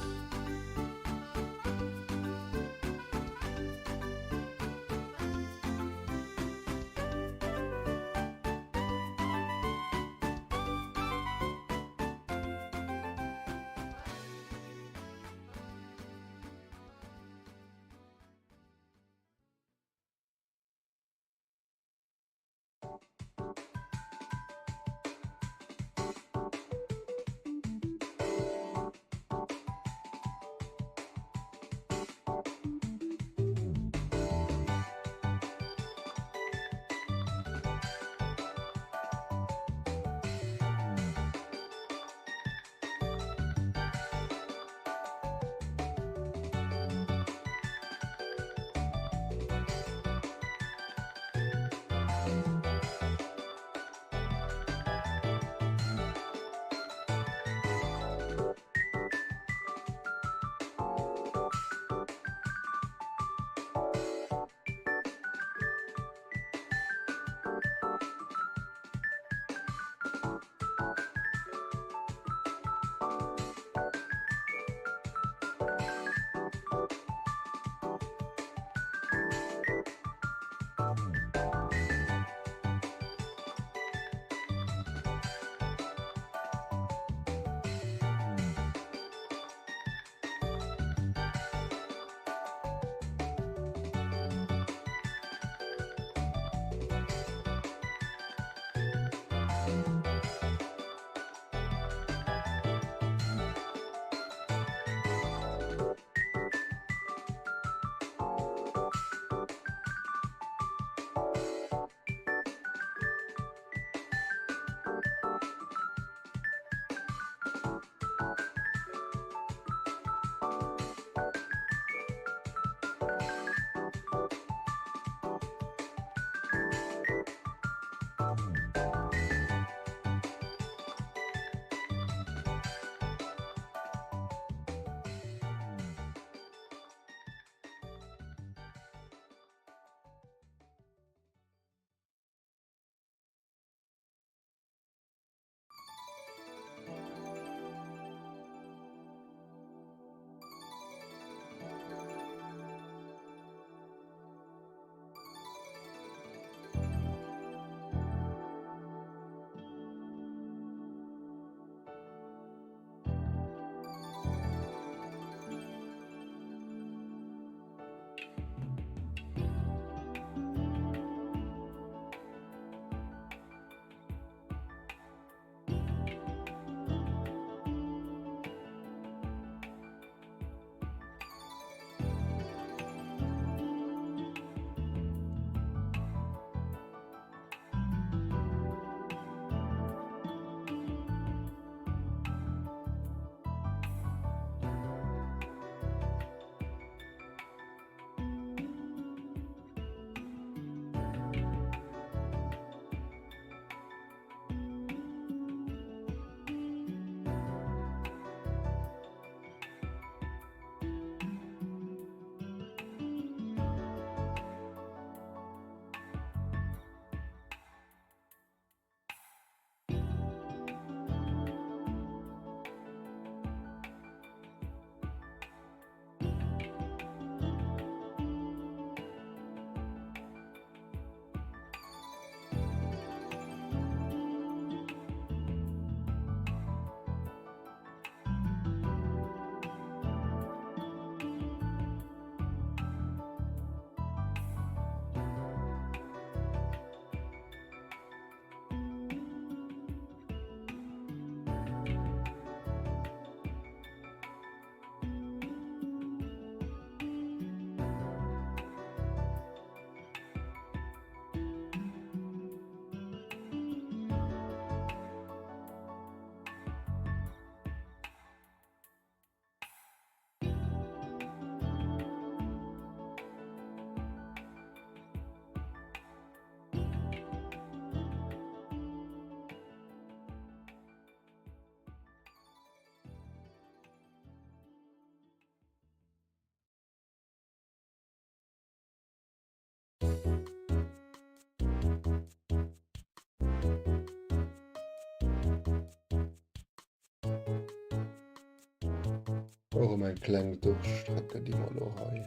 Och erëm eng kleng Durststrecke, déi mer elo hei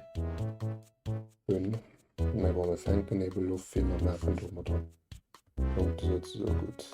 hunn. Mä bon, mir fänken eben elo vill a maachen domadder Punkte souzesoe gutt.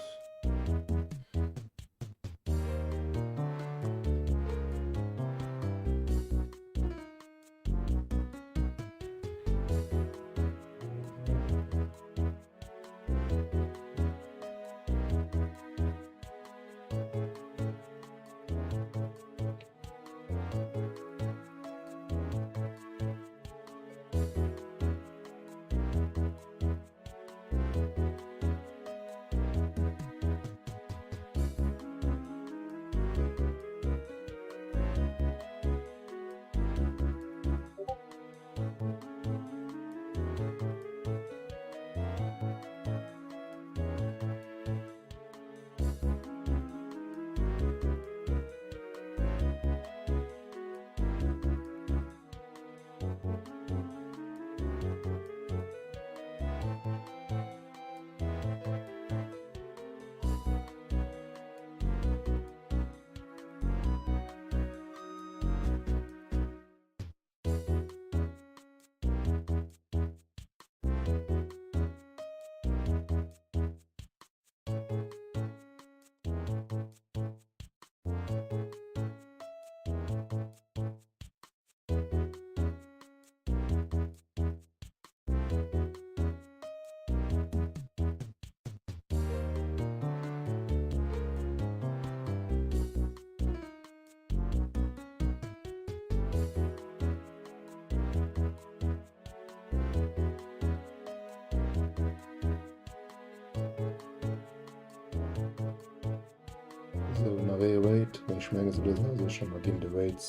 Sou, nach ee Raid. Mee ech menge se dësen ass sécher mar ginn de Raids.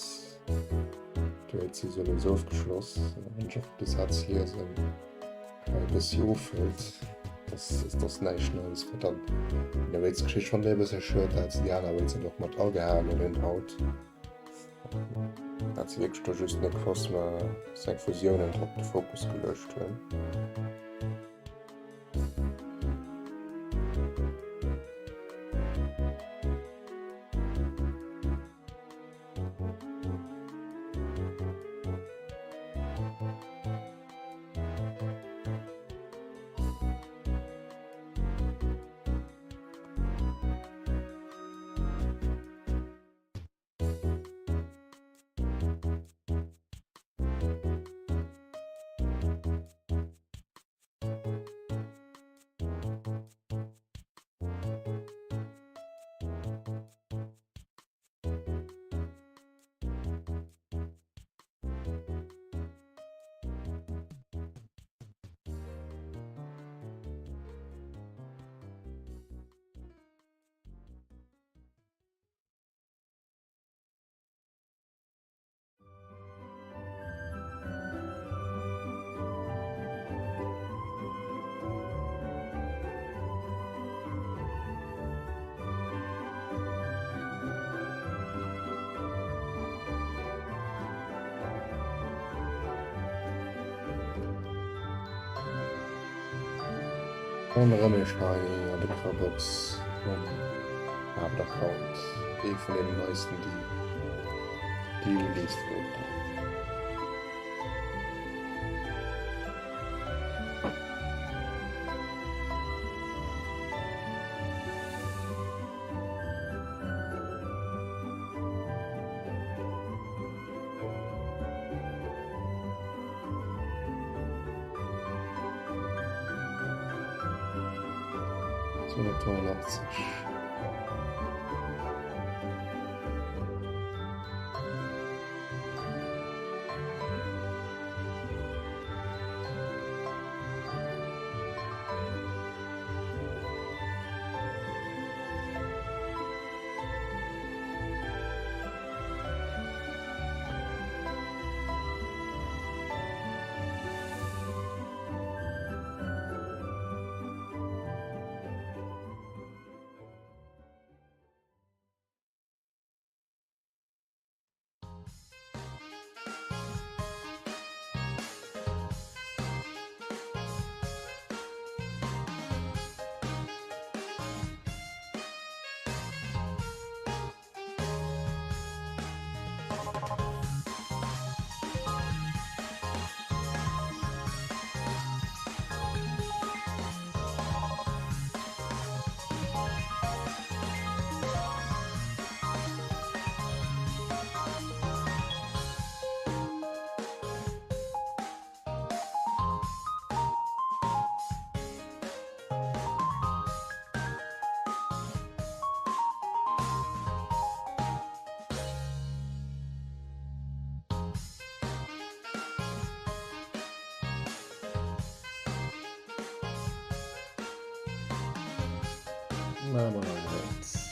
De Raid-Season ass ofgeschloss. Wann ech och de Saz liesen, hei e bëssi ofhëlt, dass dass näischt Neies, wat dann an der Raids-Geschicht schonn e bësse schued, dat se déi aner Raids net och mat agehalen hunn haut. Dat se wierklech do just Nick Cosma seng Fusiounen drop de Fokus geluecht hunn. An erëm ee Shiny an der Box vum Haaptaccount. Ee vun deenen neisten, déi déi released goufen. Zweihundertdreiundachtzig. maache mer nach eins.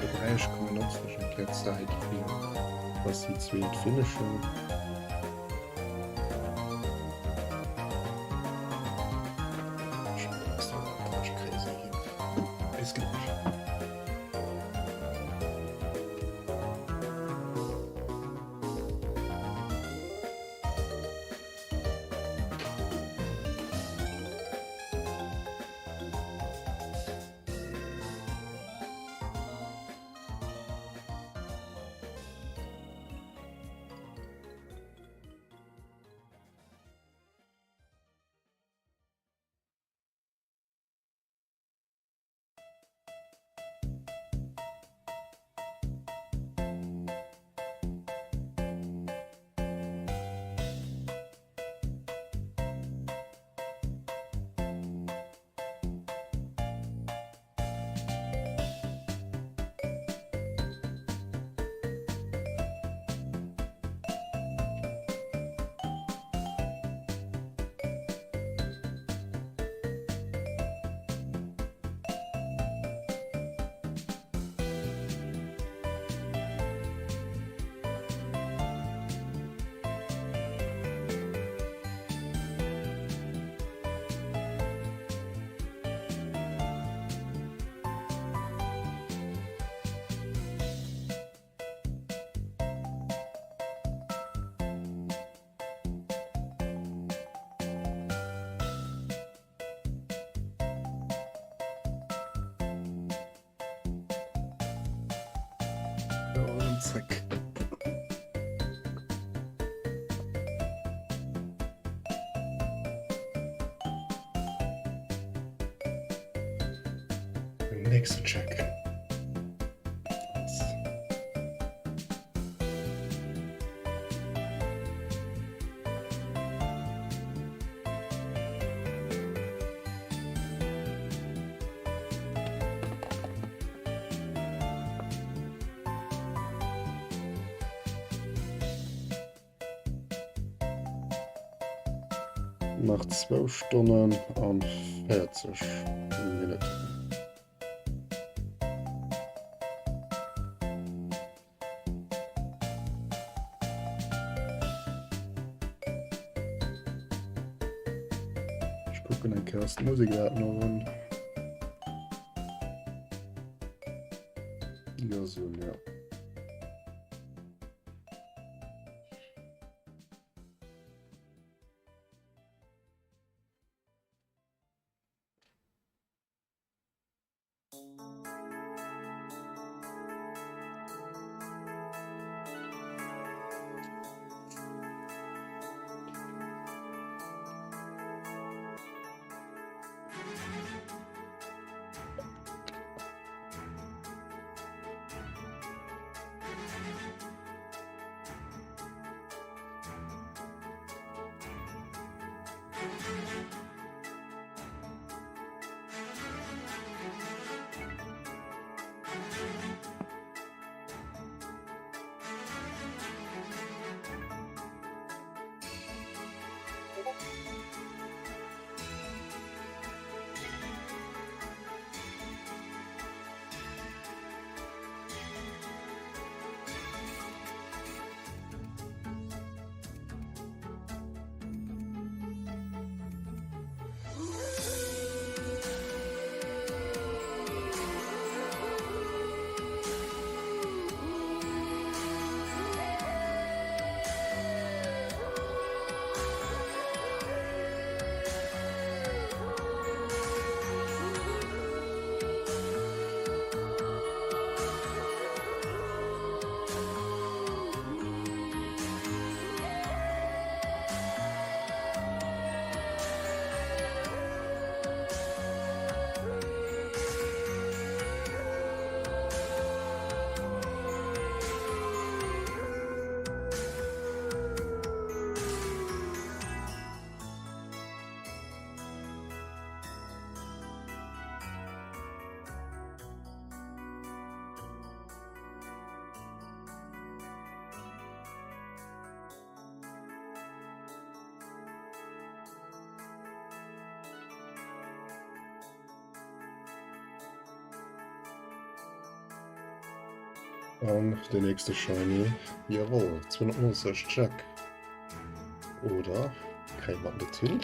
De Beräich kommen notzen ech eng Kéier d'Zäit fir dass déi zweet finishen. Bis gläich. Zréck. Nächsten Check. Nach zwou Stonnen an 40 Minutten. Kucken eng Kéier ass d'Musek iwwerhaapt nach un. Déi ass un, jo. An den nächste Shiny. Jawohl, 290 Check. Oder kréie mer net hin?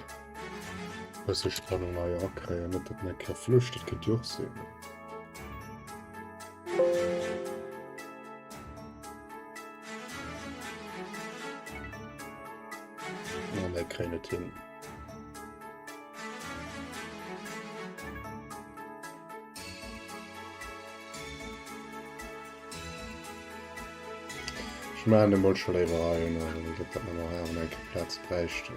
Bësse Spannung hei akréien, net dat eng Kéier flücht, dat kéint jo och sinn. Na, mir kréien et hin. Ech maachen de mol scho léiwer hei un, net dat mer nach awer eng Kéier Plaz bräichten.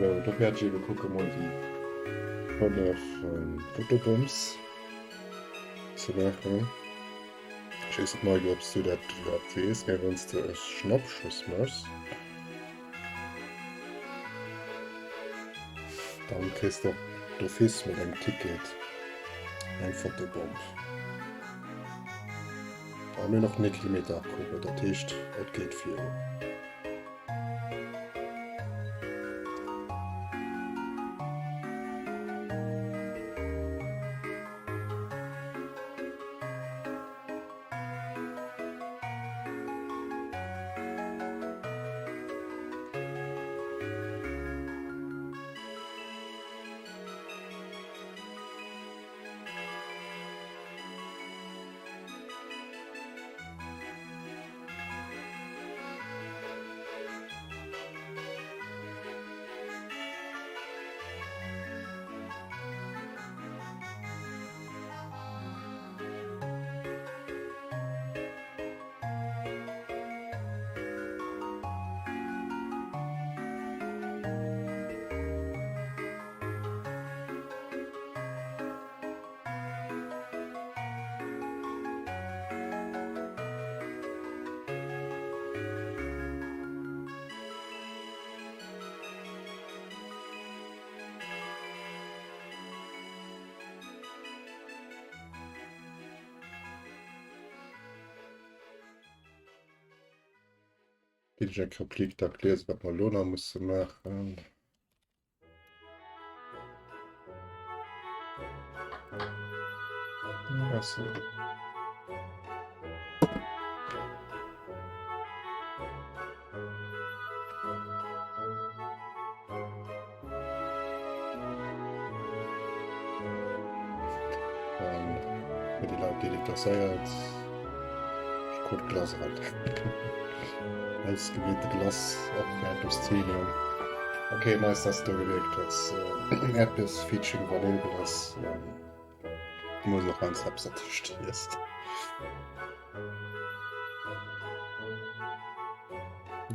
Sou, do wäert ech ebe kucke mol déi 5 Fotobombs ze maachen. Ech weess net Michael, ob s du dat iwwerhaapt weess, mä wann s de e Schnappschoss méchs, Dann kriss de och d'office mat engem Ticket eng Fotobomb. A mir hunn och 9 Kilometer erkuebelt, dat heescht et geet virun. Ginn ech eng Kéier op Click-Tack liesen, wat mer elo nach musse maachen. Achso. An fir déi Leit, déi et interesséiert, ech krut Glace eran. Ausgewiete Glace op Äerdbierszwiwwelen. Ok, nice, dass et do gewierkt huet. Äerdbiers featuring Vanillglace. Du muss och heiansdo eppes dertëscht iessen.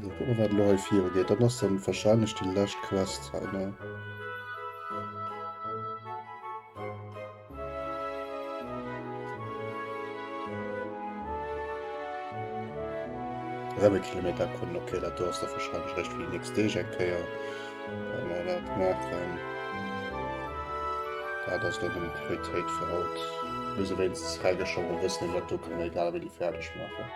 So, gucken wir, wat elo hei viru geet. Dat ass dann wahrscheinlech déi lescht Quest hei, ne? Rëm e Kilometer erkunden. Okay, dat do ass da wahrscheinlech eréischt fir déi nächst Deeg eng Kéier, wa mer dat maachen. Dat ass elo nëmmen Prioritéit fir haut. Mir si wéinstens fräigeschalt a wëssen, dat do kënne mer egal wéini fäerdeg maachen.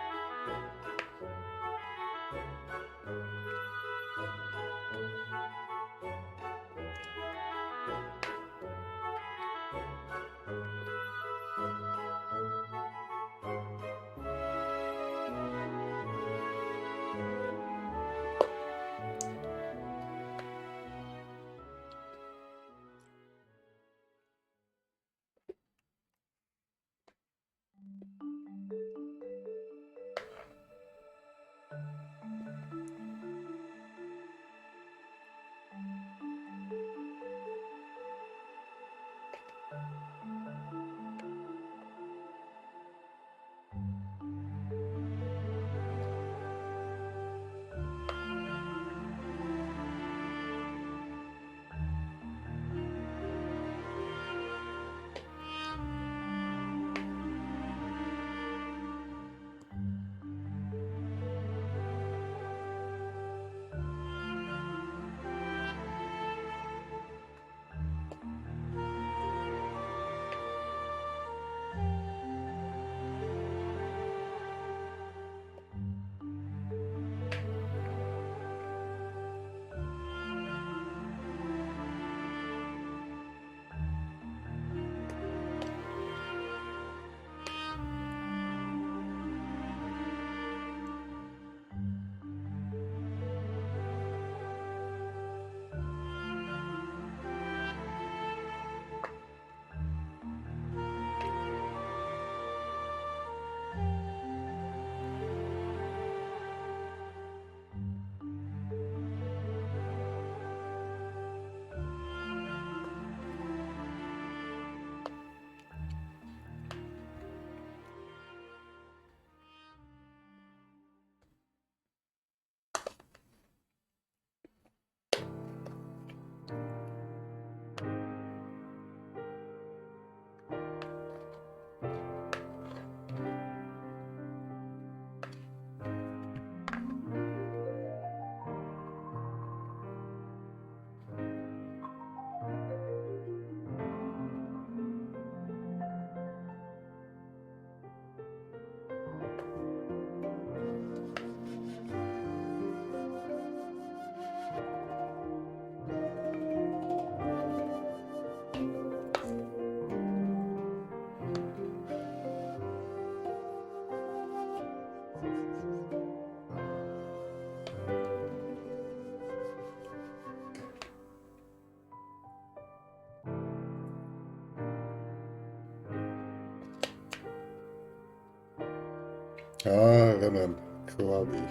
Ah, erëm en Krabi.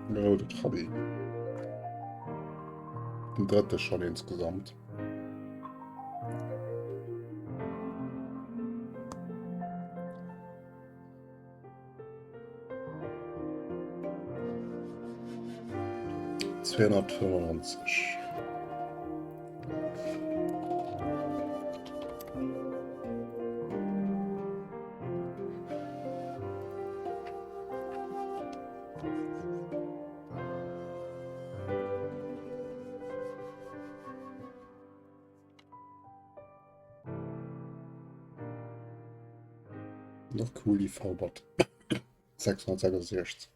En roude Krabi. Den drëtte schonn insgesamt. Zweihundertfünfundneunzig. Nach cool die V-Bot. 666.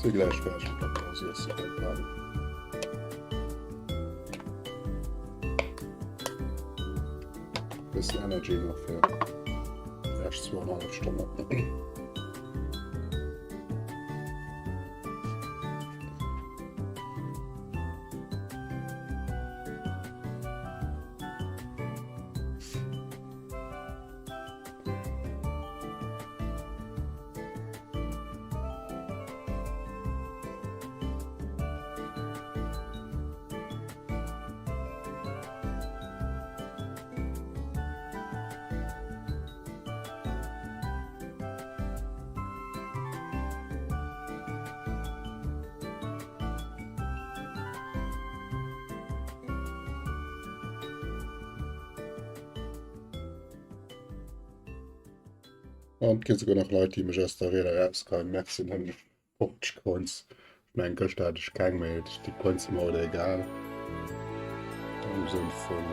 Si gläich fäerdeg mat der Pause iesse gell? Bëssen Energy nach fir d'lescht zwouenhallef Stonnen. An et gi souguer nach Leit, déi mech aus der Arena erausgeheien. Merci, dann hunn ech 50 Coins. Ech mengen, gëschter hat ech keng méi. Déi Coins si mer haut egal. Am Sënn vun,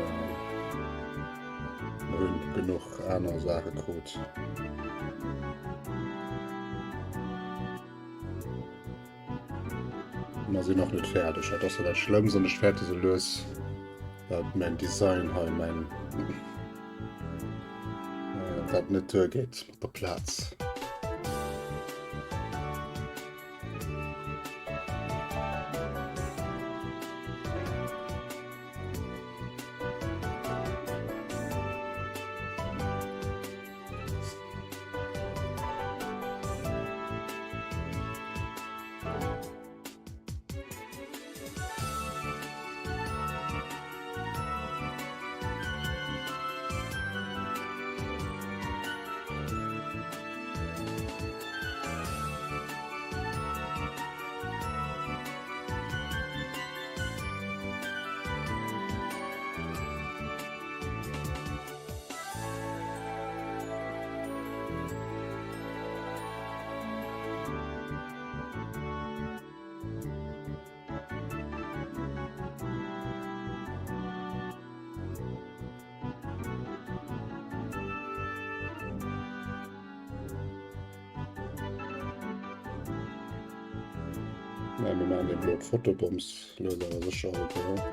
mer hunn genuch aner Saache krut. Mer sinn nach net fäerdeg. Dat ass jo dat Schlëmmst an ech fäerte sou lues. Dat mäin Design hei, mäin dat net duergeet mat der Plaz. Nein, mir maachen eben elo d'Fotobombs lues awer sécher op, oder?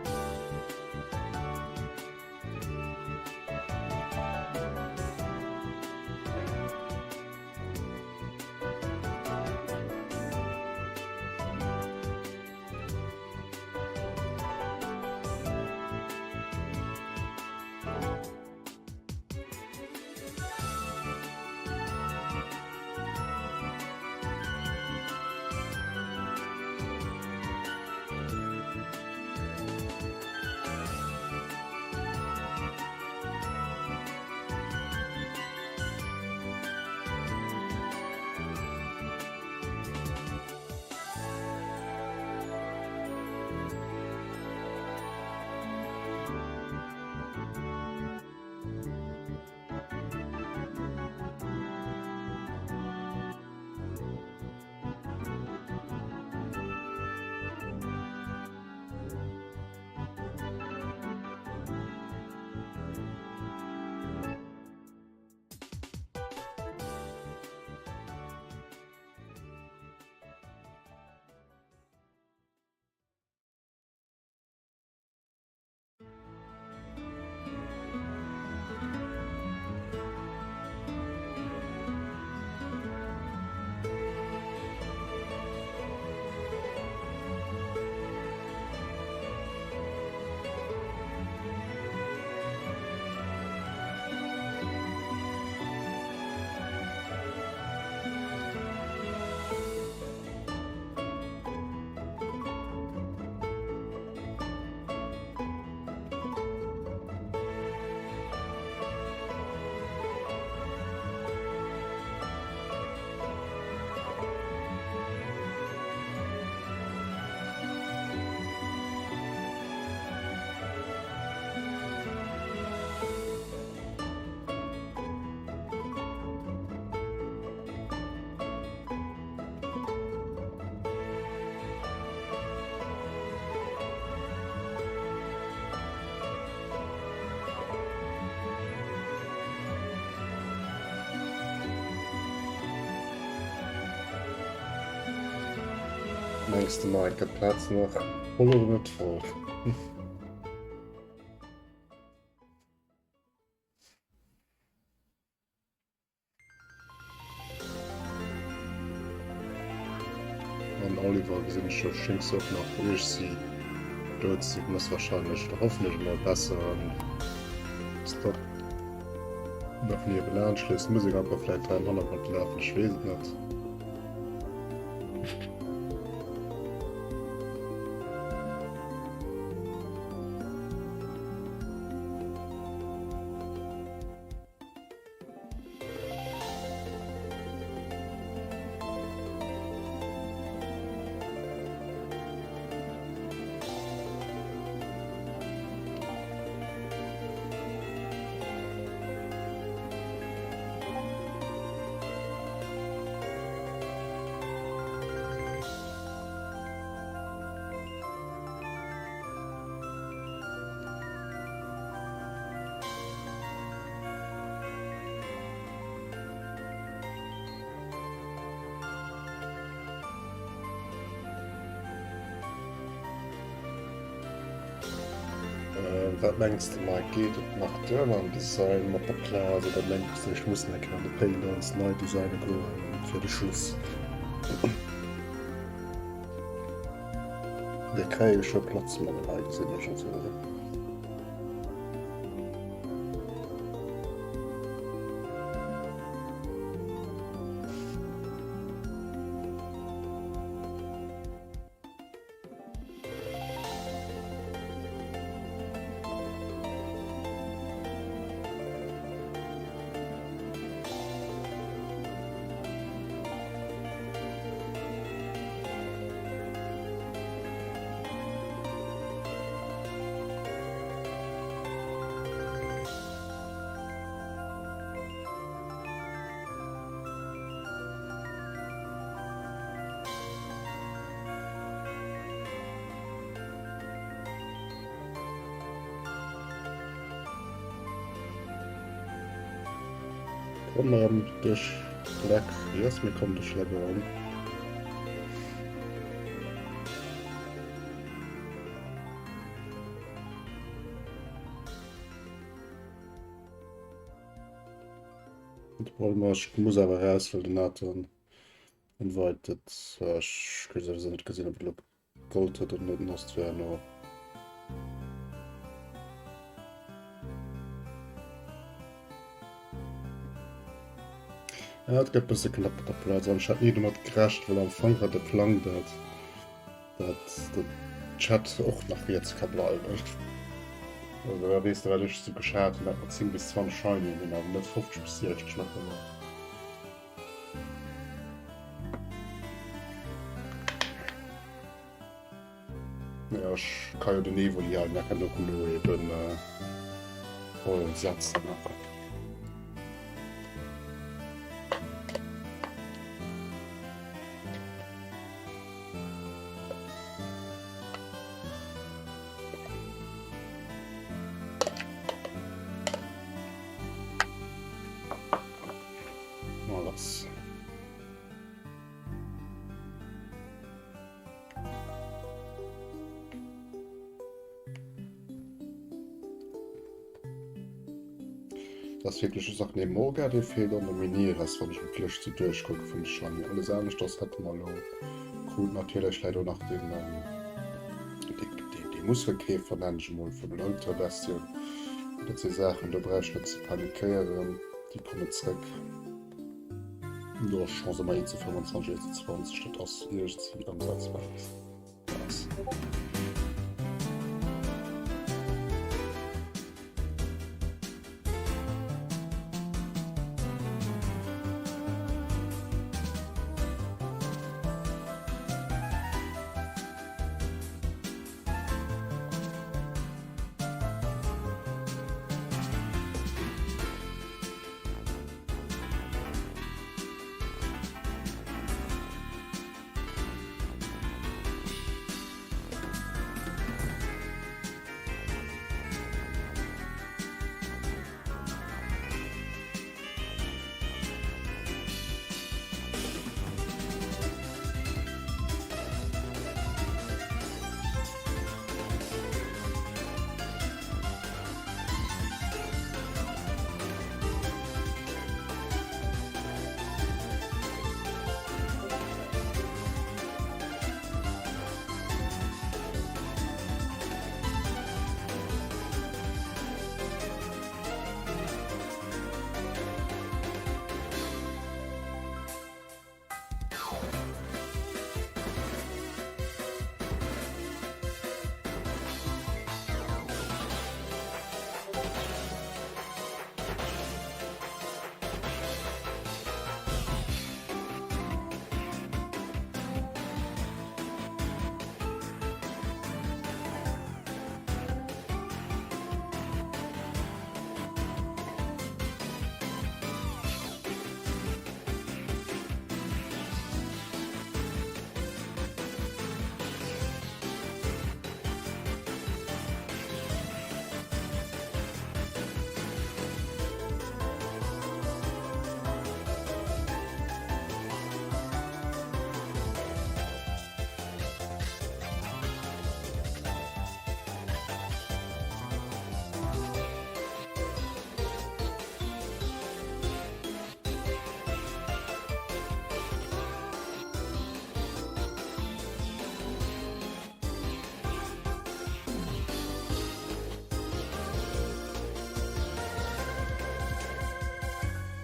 Mengs de mei gëtt Plaz nach voll oder net voll? An Oliver gesinn ech jo schéngs och nach uerg si do ze sinn. Ass wahrscheinlech oder hoffentlech emol besser an Stop nach niewenan schléisst d'Musek einfach vläit hei am Hannergrond lafen, ech weess et net. Wat mengs de Mike, geet et nach duer mam Design mat der Plaz oder mengs de ech muss nach eng Kéier an de Paint alles nei designe goen fir de Schluss? Mir kréie scho Platz mat hei gesinn ech also. Komm erëm duerch Leck. Yes, mir kommen duerch Leck erëm. Ech muss awer raus, well den Nathan invited. Ech kritt sowieso net gesinn, ob et elo Gold huet oder net, den ass zwar no. Ja, et gëtt bësse knapp op der Plaz an ech hat ni domat gerecht, well am Fong war de Plang dat dat de Chat och nach riets ka bleiwen. Also da weess de wat ech sou geschat hunn, dat mat 10 bis 20 Shiny hunn, awer net 50 bis 60 mëttlerweil. Ja, ech ka jo den Evoli hei nach elo eben voll setzen. Mal lass. Das ist wirklich just nach den Morga, dee feelt an de Minieres, wann ech mir d'Lëscht sou duerchkucke vun de Shiny. Alles anescht ass hätte mer elo krut. Natierlech läit och nach den, dee Muskelkäfer, nennen ech emol, vun den Ultra Bestien. Dat si Saachen, do brauch ech net ze panikéieren, déi kommen zréck. Do ass d'Chance ëmmer 1 zu 25, 1 zu 20, dat ass iergendwéi ëmsetzbar.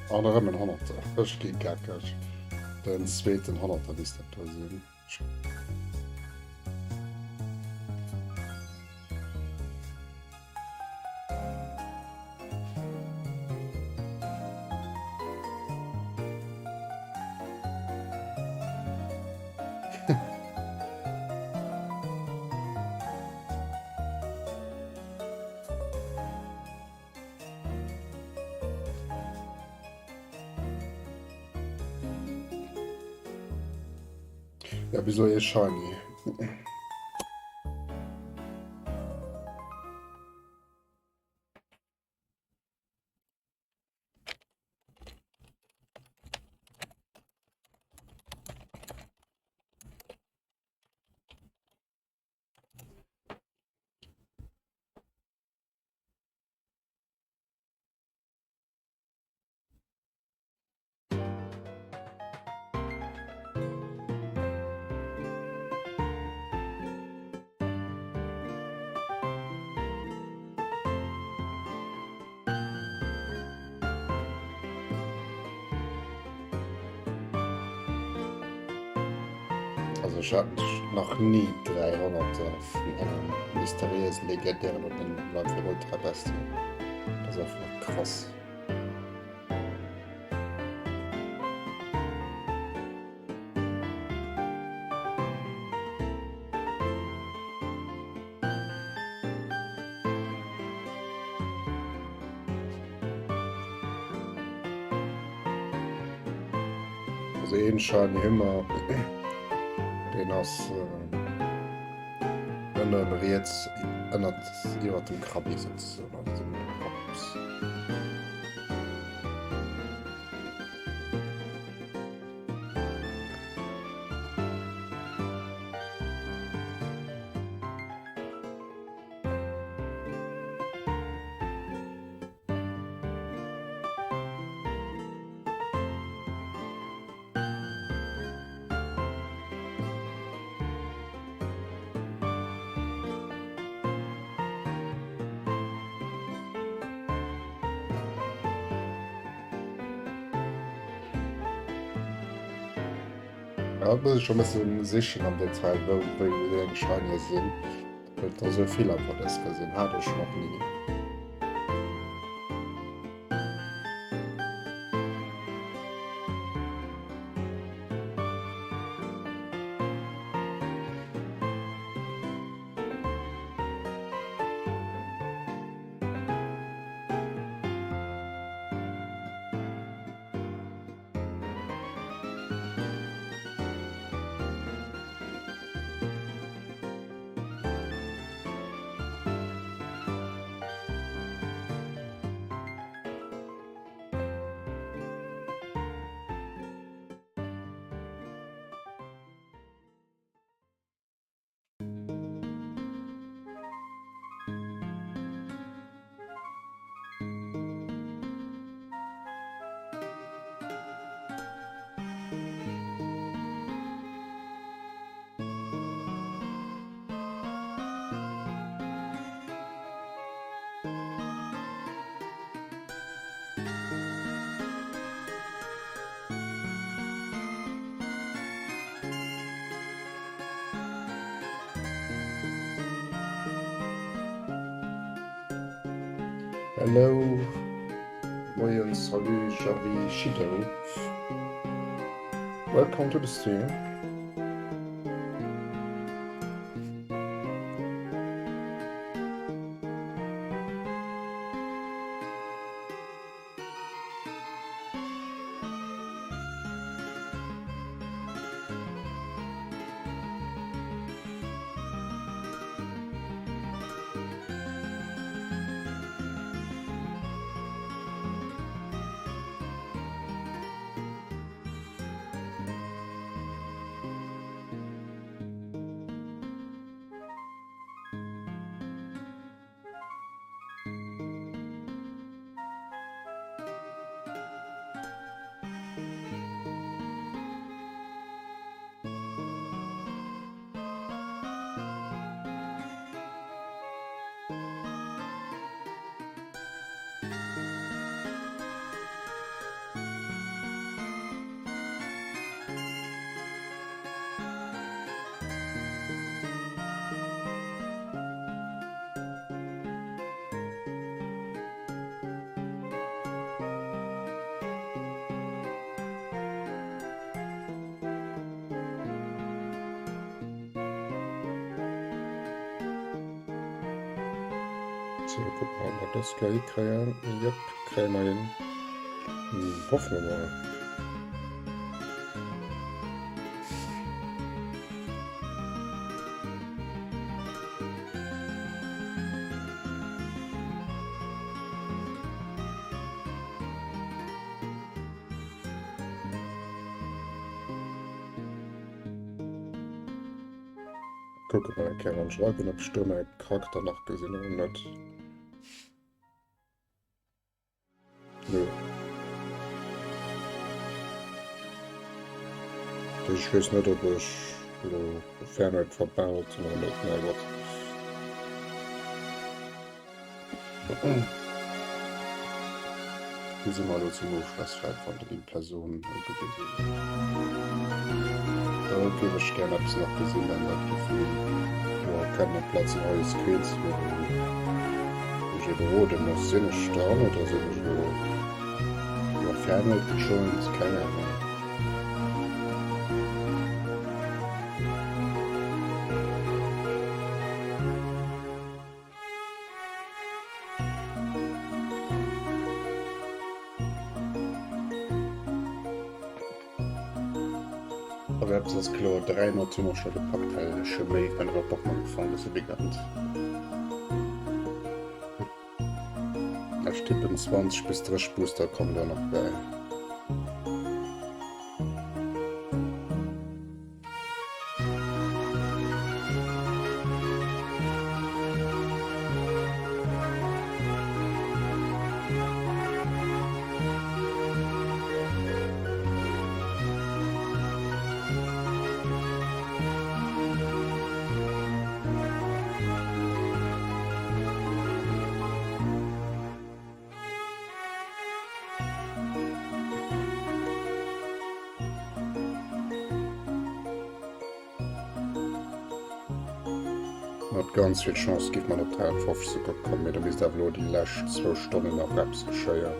An erëm en Honnerter. Ech gi geckeg. Den zweeten Honnerter misst dat do sinn. Ja, bis elo ee Shiny. Also ech hat nach ni 300 vun engem mysteriösen legendären oder engem Land fir Ultra Bestie. Dat ass einfach krass. Also een Shiny hu mer, deen ass ënnen riets ënnert iwwert dem Krabby souzesoen, also dem Krabs. Ja, muss ich schon ein bisschen sichern am Detail, wou wéi wéi eng Shinies sinn. Well et der sou vill einfach dës gesinn hat ech nach ni. Hello, moien, salut, Javi, Shido. Welcome to the stream. Kucke mer, ob mer dës Kéier hikréien. Jep, kréie mer hin. Hoffe mer mol. Kucke mer eng Kéier an d'Schreiwen, ob ech do mäi Charakter nach gesinn oder net. Nö. Ech weess net, ob ech elo Fernwelt verbaut hunn oder net, mä gutt. Wéi si mer elo zum Ofschlossfeld wann der déi Persoun ugewisen huet? Da géif ech gär eppes nach gesinn, dann dat Gefill, jo kënnen amplaz en neie Screen ze huelen, wou ech ebe rode muss, sinn ech dran oder sinn ech elo iwwer Fernwelt gejoint, keng Ahnung. Also eppes ass kloer, 3 Mods hu mer scho gepackt, well ech hu méi vun der Pokémon gefall dëse Weekend. Ech tippen 20 bis 30 Booster kommen da nach bäi. Mat ganz vill Chance giff man op 350 souguer kommen, mee da misst awer elo déi lescht zwou Stonnen nach eppes geschéien.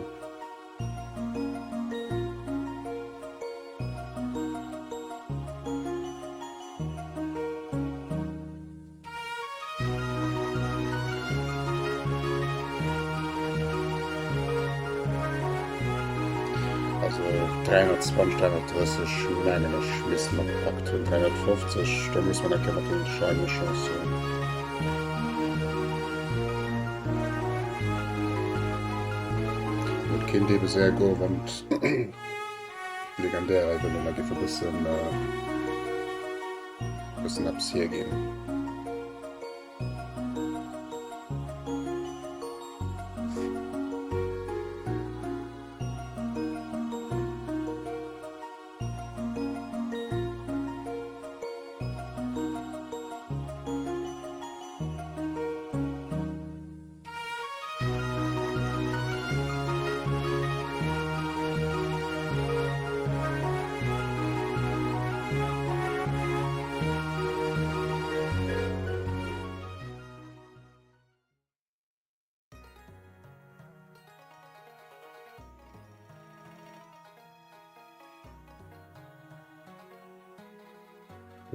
Also 320, 330 mengen ech misste mer gepackt hunn. 350, do muss man eng Kéier mat den Scheine Chance hunn. Et kéint ebe séier goen, wann d'Legendärer eben elo nach géif e bëssen bëssen eppes hierginn.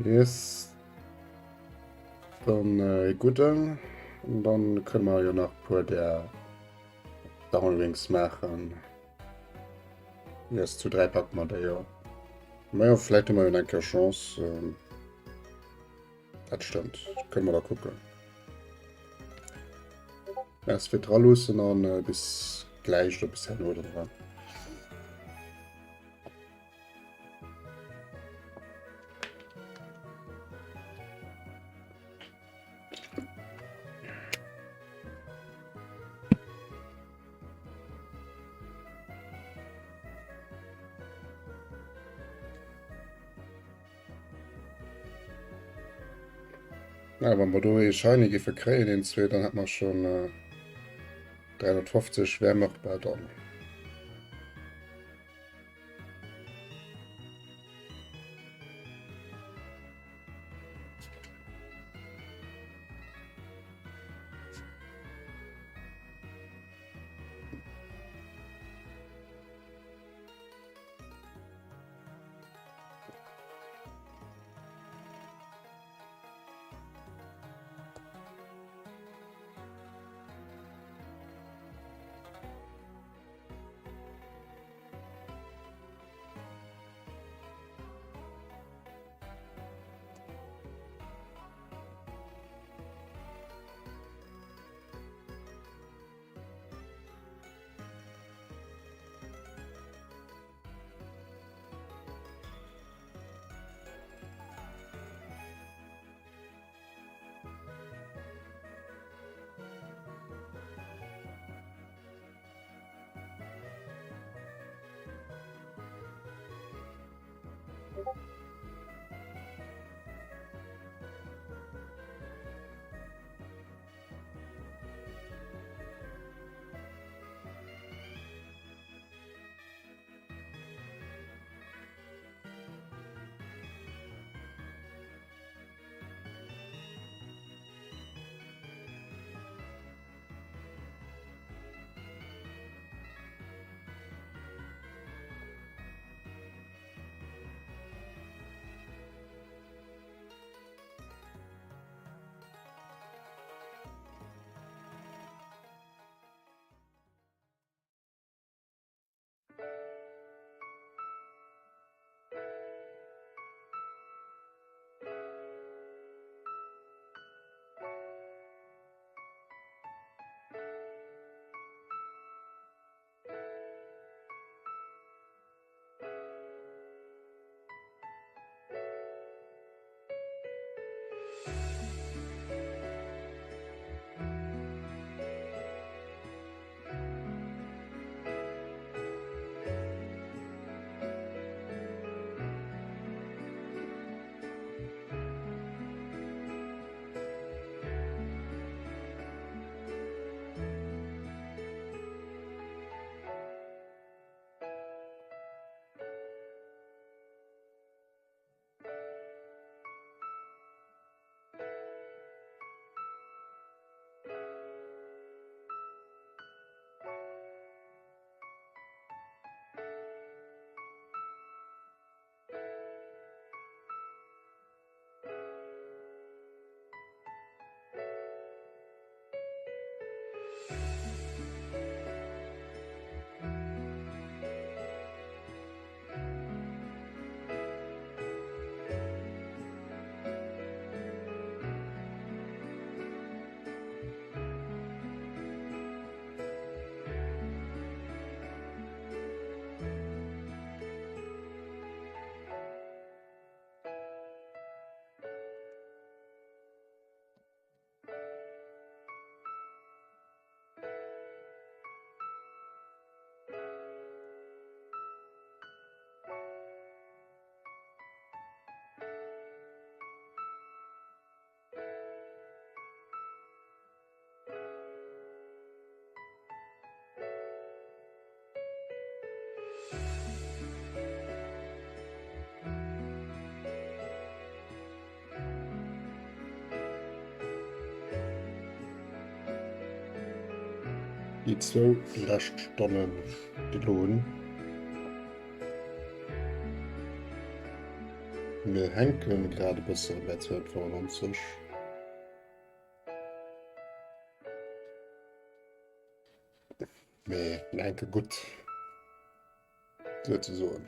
Yes. Dann äh, gudden. Und dann können wir ja nach puer der Downwings machen. Yes, zu 3 packen wir da ja. Naja, vielleicht haben wir ja eine Chance. Ähm, dat stimmt. Können wir da gucken. Merci fir d'Raluussen an äh, bis gleich oder bis herno oder dran. Ja, wann wir do ee Shiny giffe kréien, een zwee, dann hätt mer schon äh, 350 wär machbar dann. Déi zwou lescht Stonne sti lo un. Mir hänke grad e bësse bei 295. Mee mir hänke gutt, souzesoen.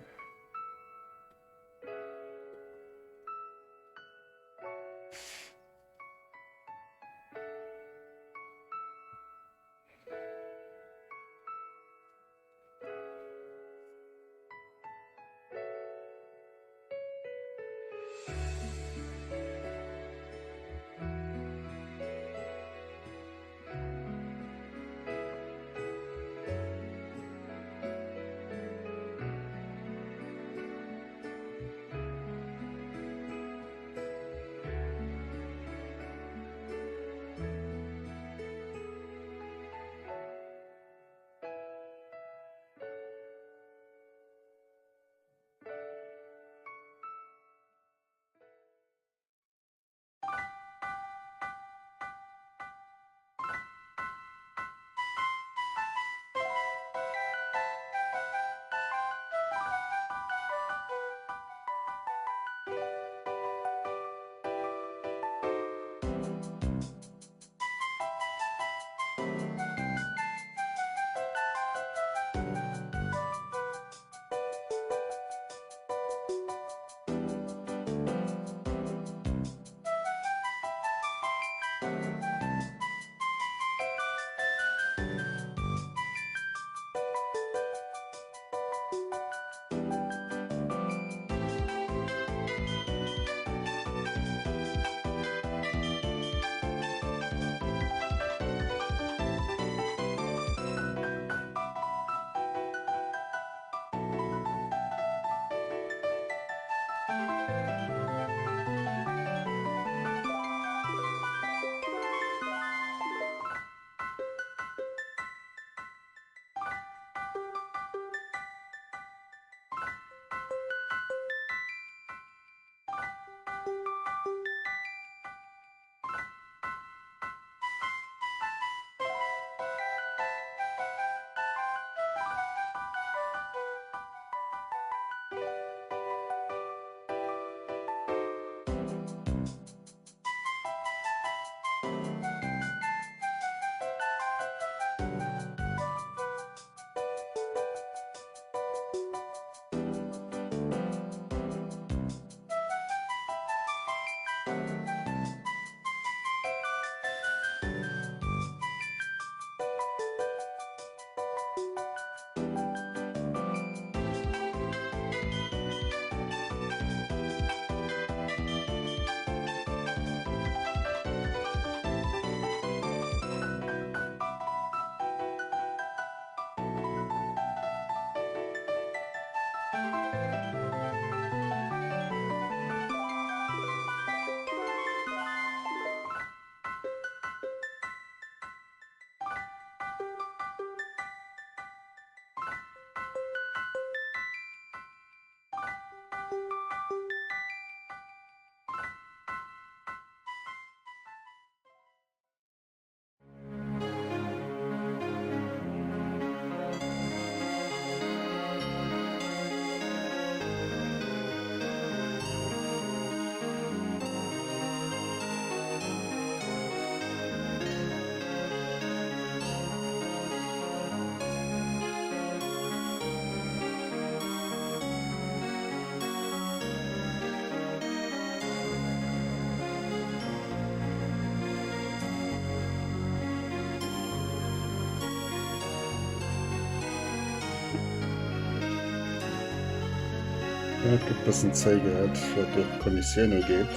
Et gëtt bëssen zéi gehat, wat och d'Konditioun ugeet.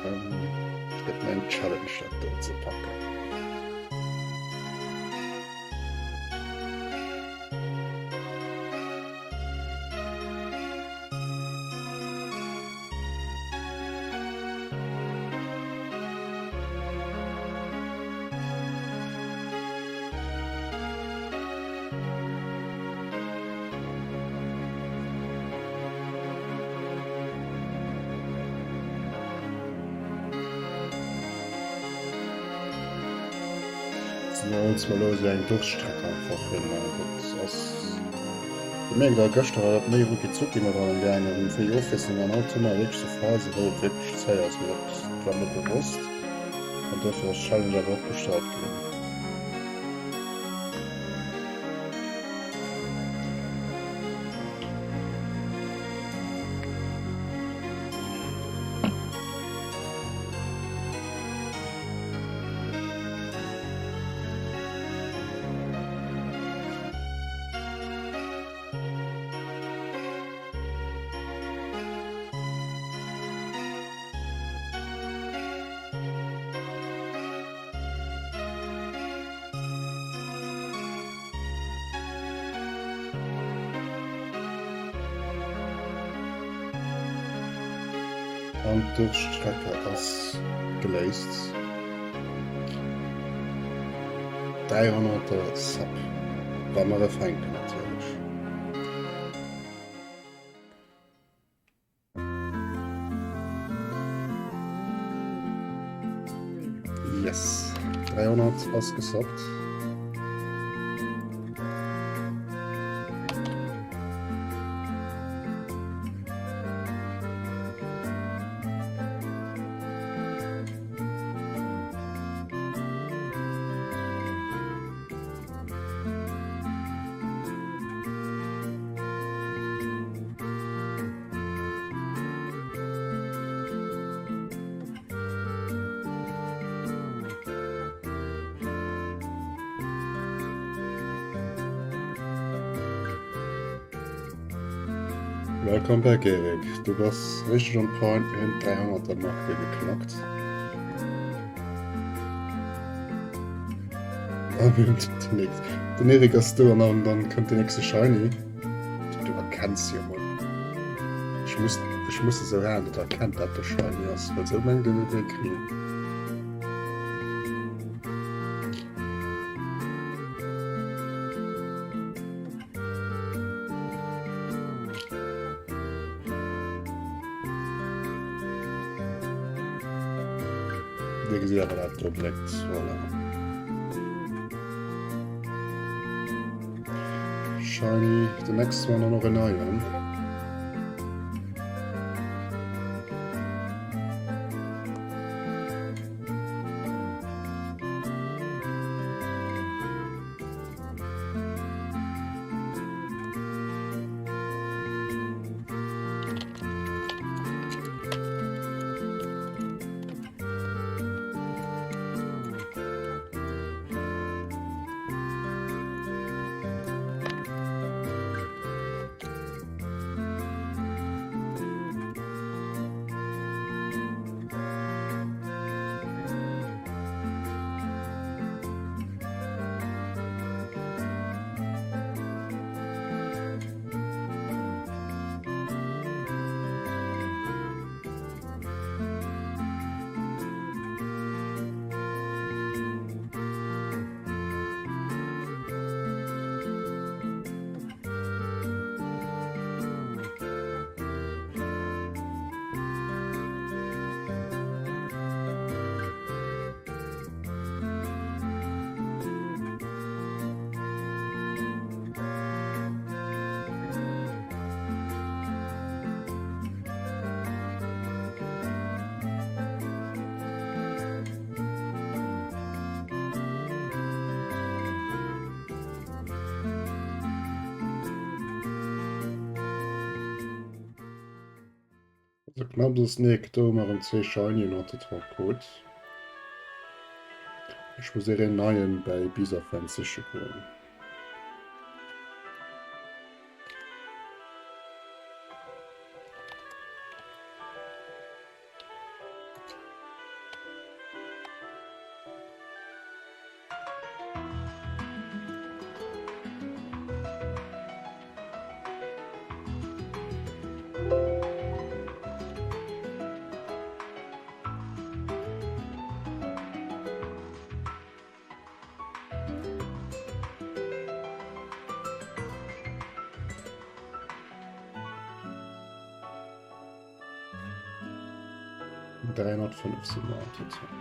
Et gëtt eng Challenge dat do ze packen. Als mer elo esou eng Durststreck einfach hunn, dat ass, ech mengen da gëschter war dat méi rucki zucki mat allem gaangen, wéi Ofwiesslung an haut hu mer wierklech sou Phase wou et wierklech zéi ass, mee dat war mir bewosst an duerfir ass d'Challenge awer och gestallt ginn. An d'Durststrecke ass geléist. 300 er Sub, wa mer e fänken natierlech. Yes, 300 ass gesubbt. Welcome back Erik, du bass richteg on point, mir hunn d'300 er Marke geknackt. A mir hunn den nächsten. Den Erik ass do an dann kënnt den nächste Shiny. Du erkenns jo mol. Ech muss, ech muss esou halen, datt der erkennt, dat de Shiny ass, well sou mengt en et wéi kritt. Dir gesitt awer dat do bléckt. Voilà. Shiny, the next one an och en neien. Also knapp ass Nick, do hu mer erëm zwee Shinyen entre-temps krut. Ech muss er een neien bäi Bisafans siche goen. Dräihonnertfënnef si mer am Total.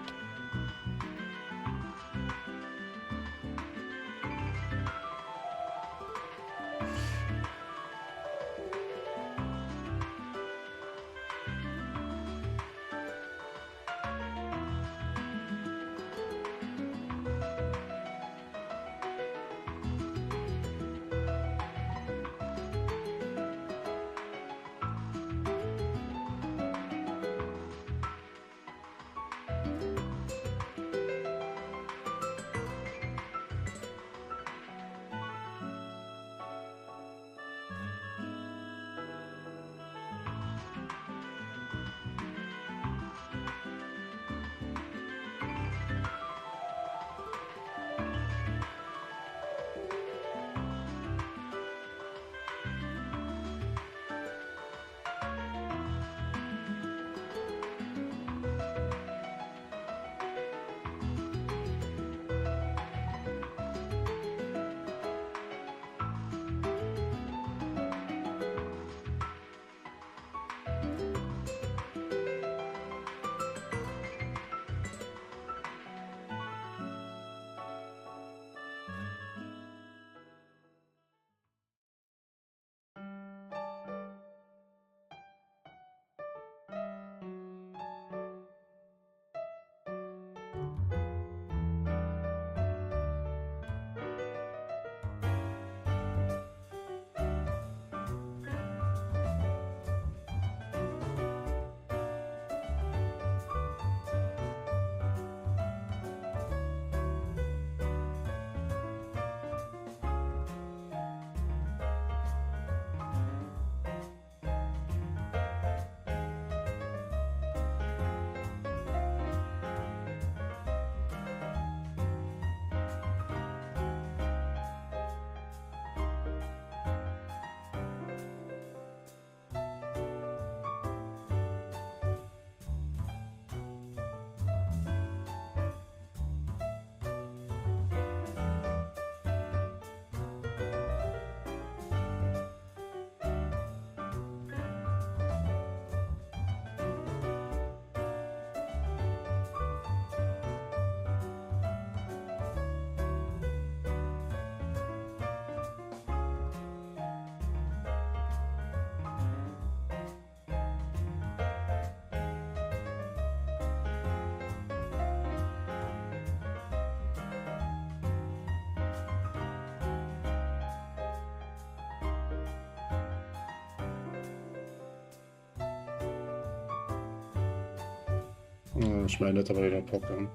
Ech mengen net, datt mer deen nach packen.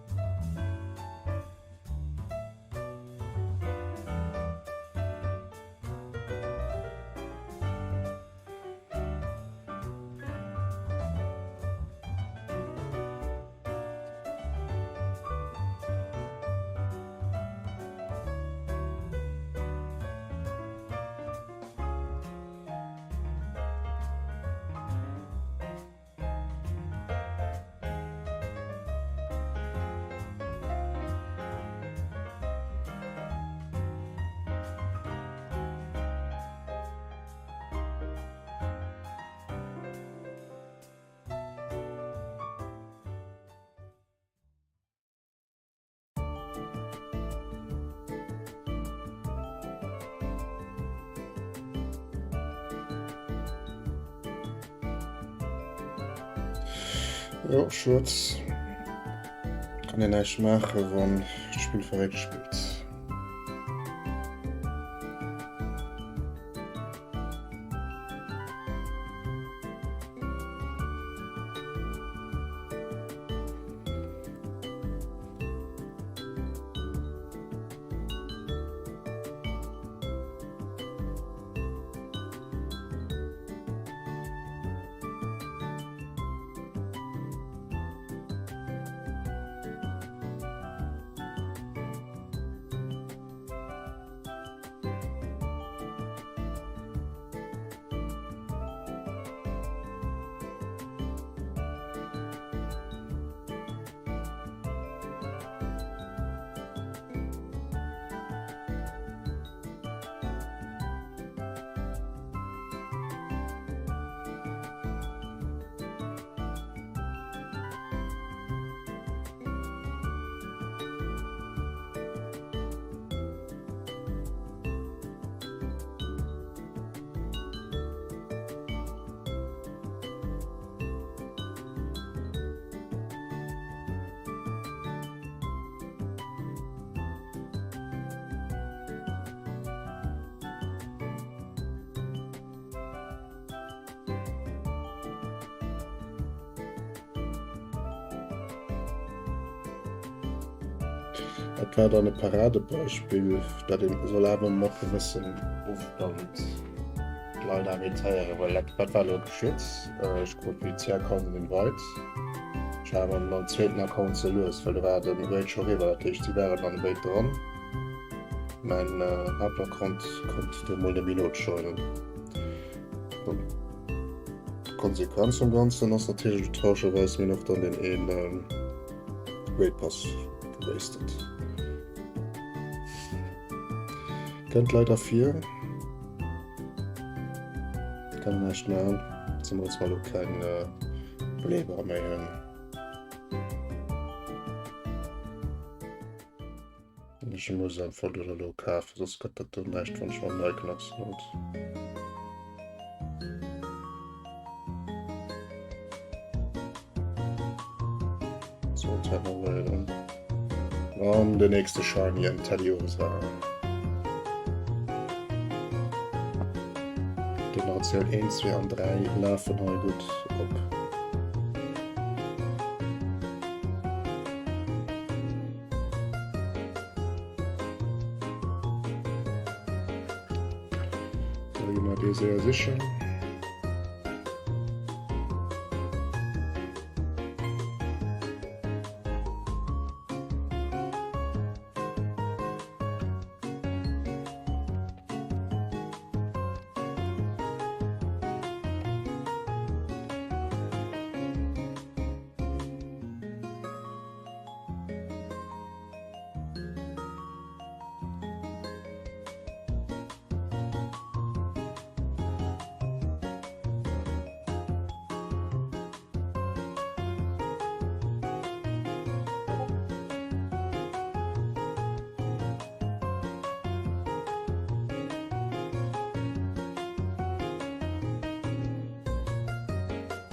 Jo, schued. Kann een näischt maachen, wann d'Spill verréckt spillt. Dat war dann e Paradebeispill, dat een soll awer mat gewëssen Ofstand d'Leit invitéieren, well dat wat war elo geschitt? Ech krut Militär-Account an Invite. Ech war awer mam zweeten Account ze lues, well do war de Raid scho riwwer, dat heescht si waren dann béid dran. Mäin Haaptaccount konnt do mol net méi nojoinen. D'Konsequenz vum Ganzen ass natierlech traurgerweis mir hunn och dann deen een Raid Pass gewastet. Kënnt leider vir. Kann een näischt maachen. Zemools mer elo keng Beleber méi hunn. Ech muss einfach do elo kafen, soss gëtt dat do näischt, wann ech mam Nike haut. So, Terrorwellen. An den nächste Shiny en Teddiursa. Generatioun 1, 2 an 3 lafen hei gutt op. Da gi mer dee séier sichen.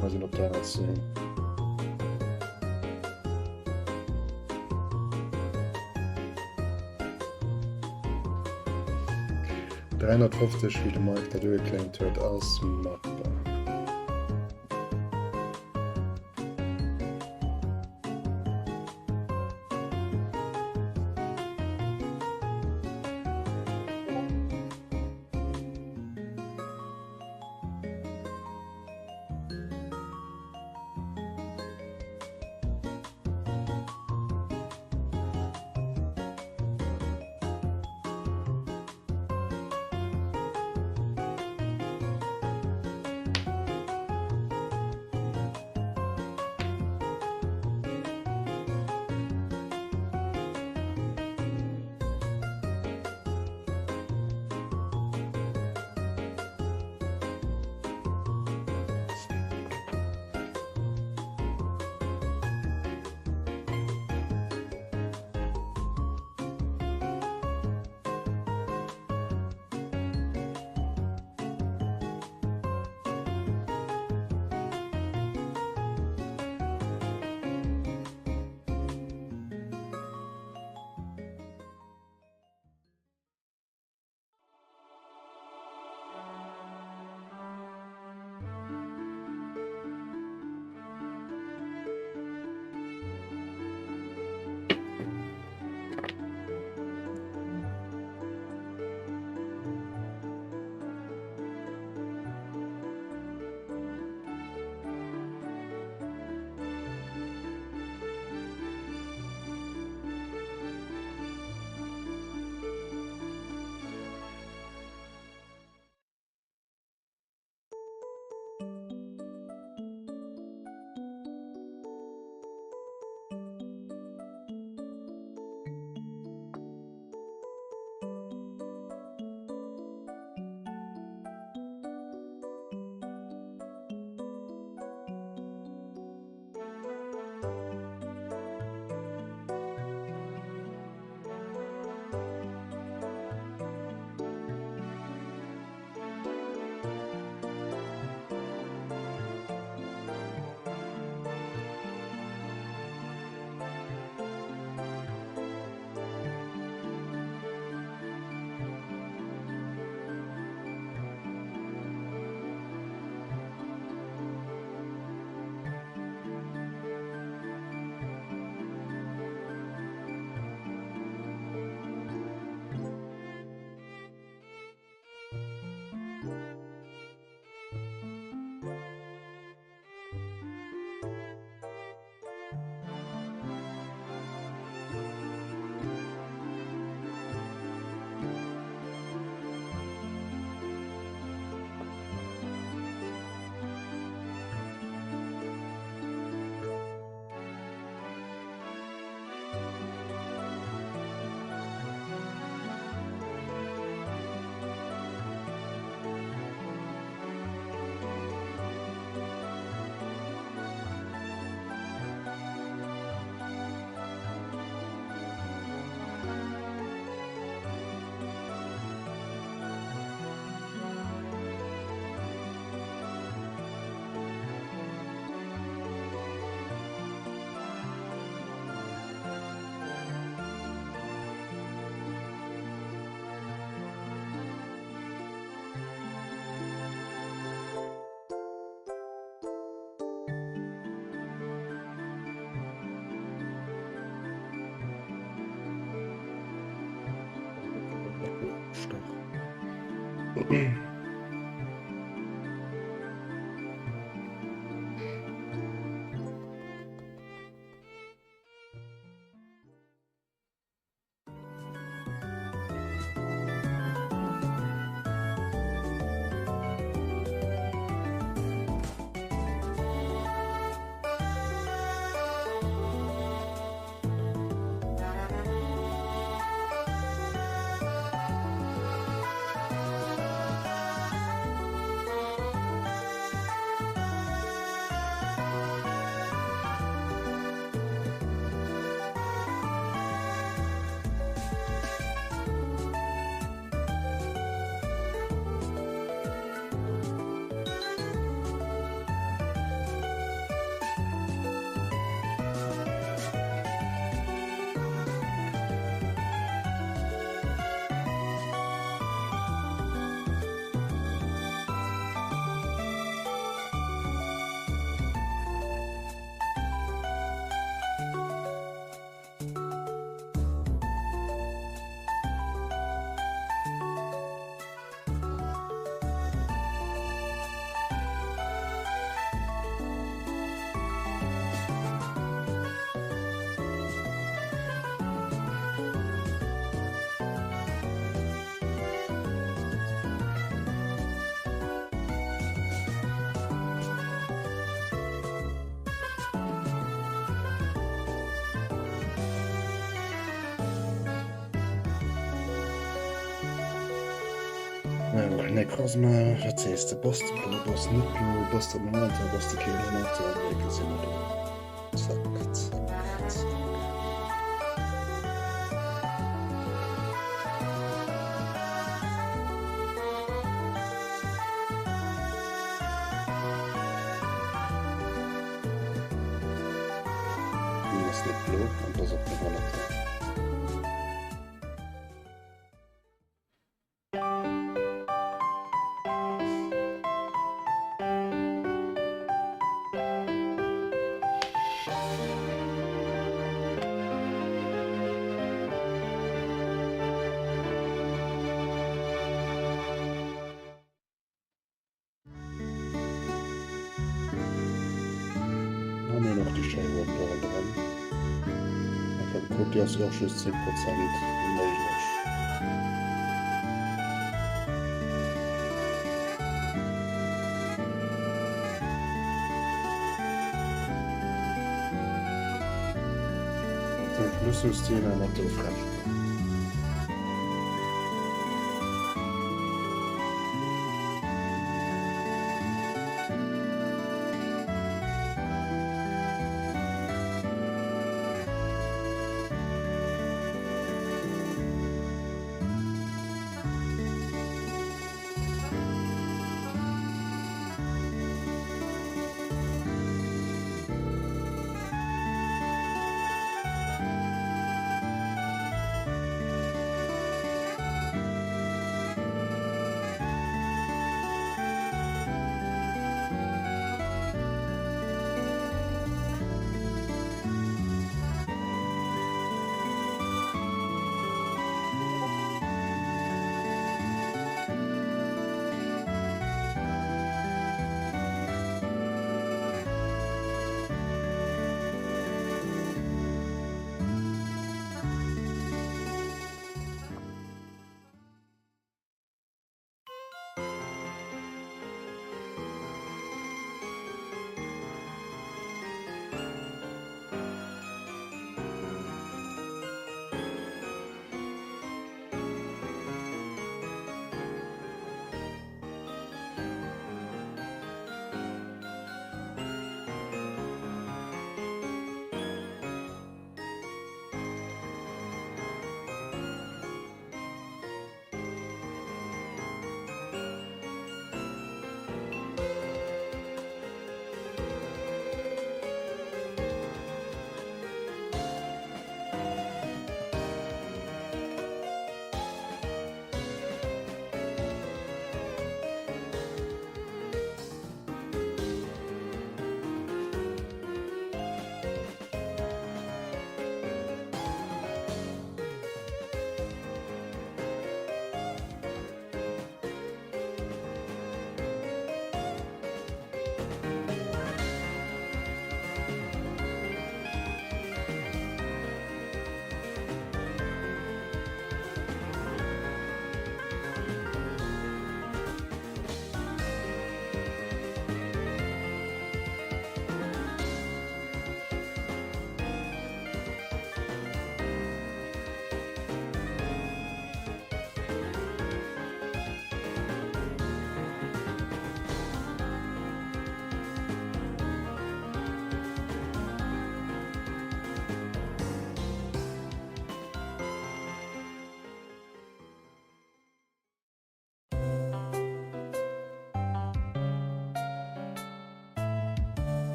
Mer sinn op 310. 350 wéi de Mike dat ugekléngt huet ass machbar. Stach. Necrozma, wat sees de? Bass de blo, bass de net blo, bass de Momentor, bass de kee Momentor? Mir gesinn et elo. Zack, zack, zack. Deen ass net blo an et ass och kee Honnerter. An mir hunn och déi schéi Wand do ronderëm. Kuck, déi ass jo och just 10 Prozent méiglech. Zum Schluss hu Szene mat dem Fräsch.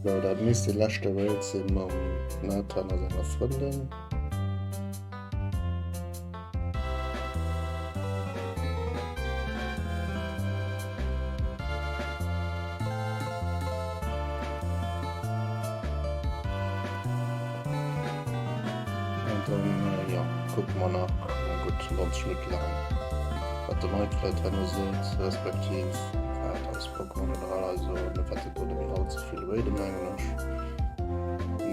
Sou, dat misst dee leschte Raid sinn mam Nathan a senger Frëndin. An dann, jo, kucke mer nach eng gutt 90 Minutte laang, wat de Mike vläit herno seet, respektiv wat eis Pokémon generell hei soen. Mir wäerten do net méi allze vill raiden, mengen ech.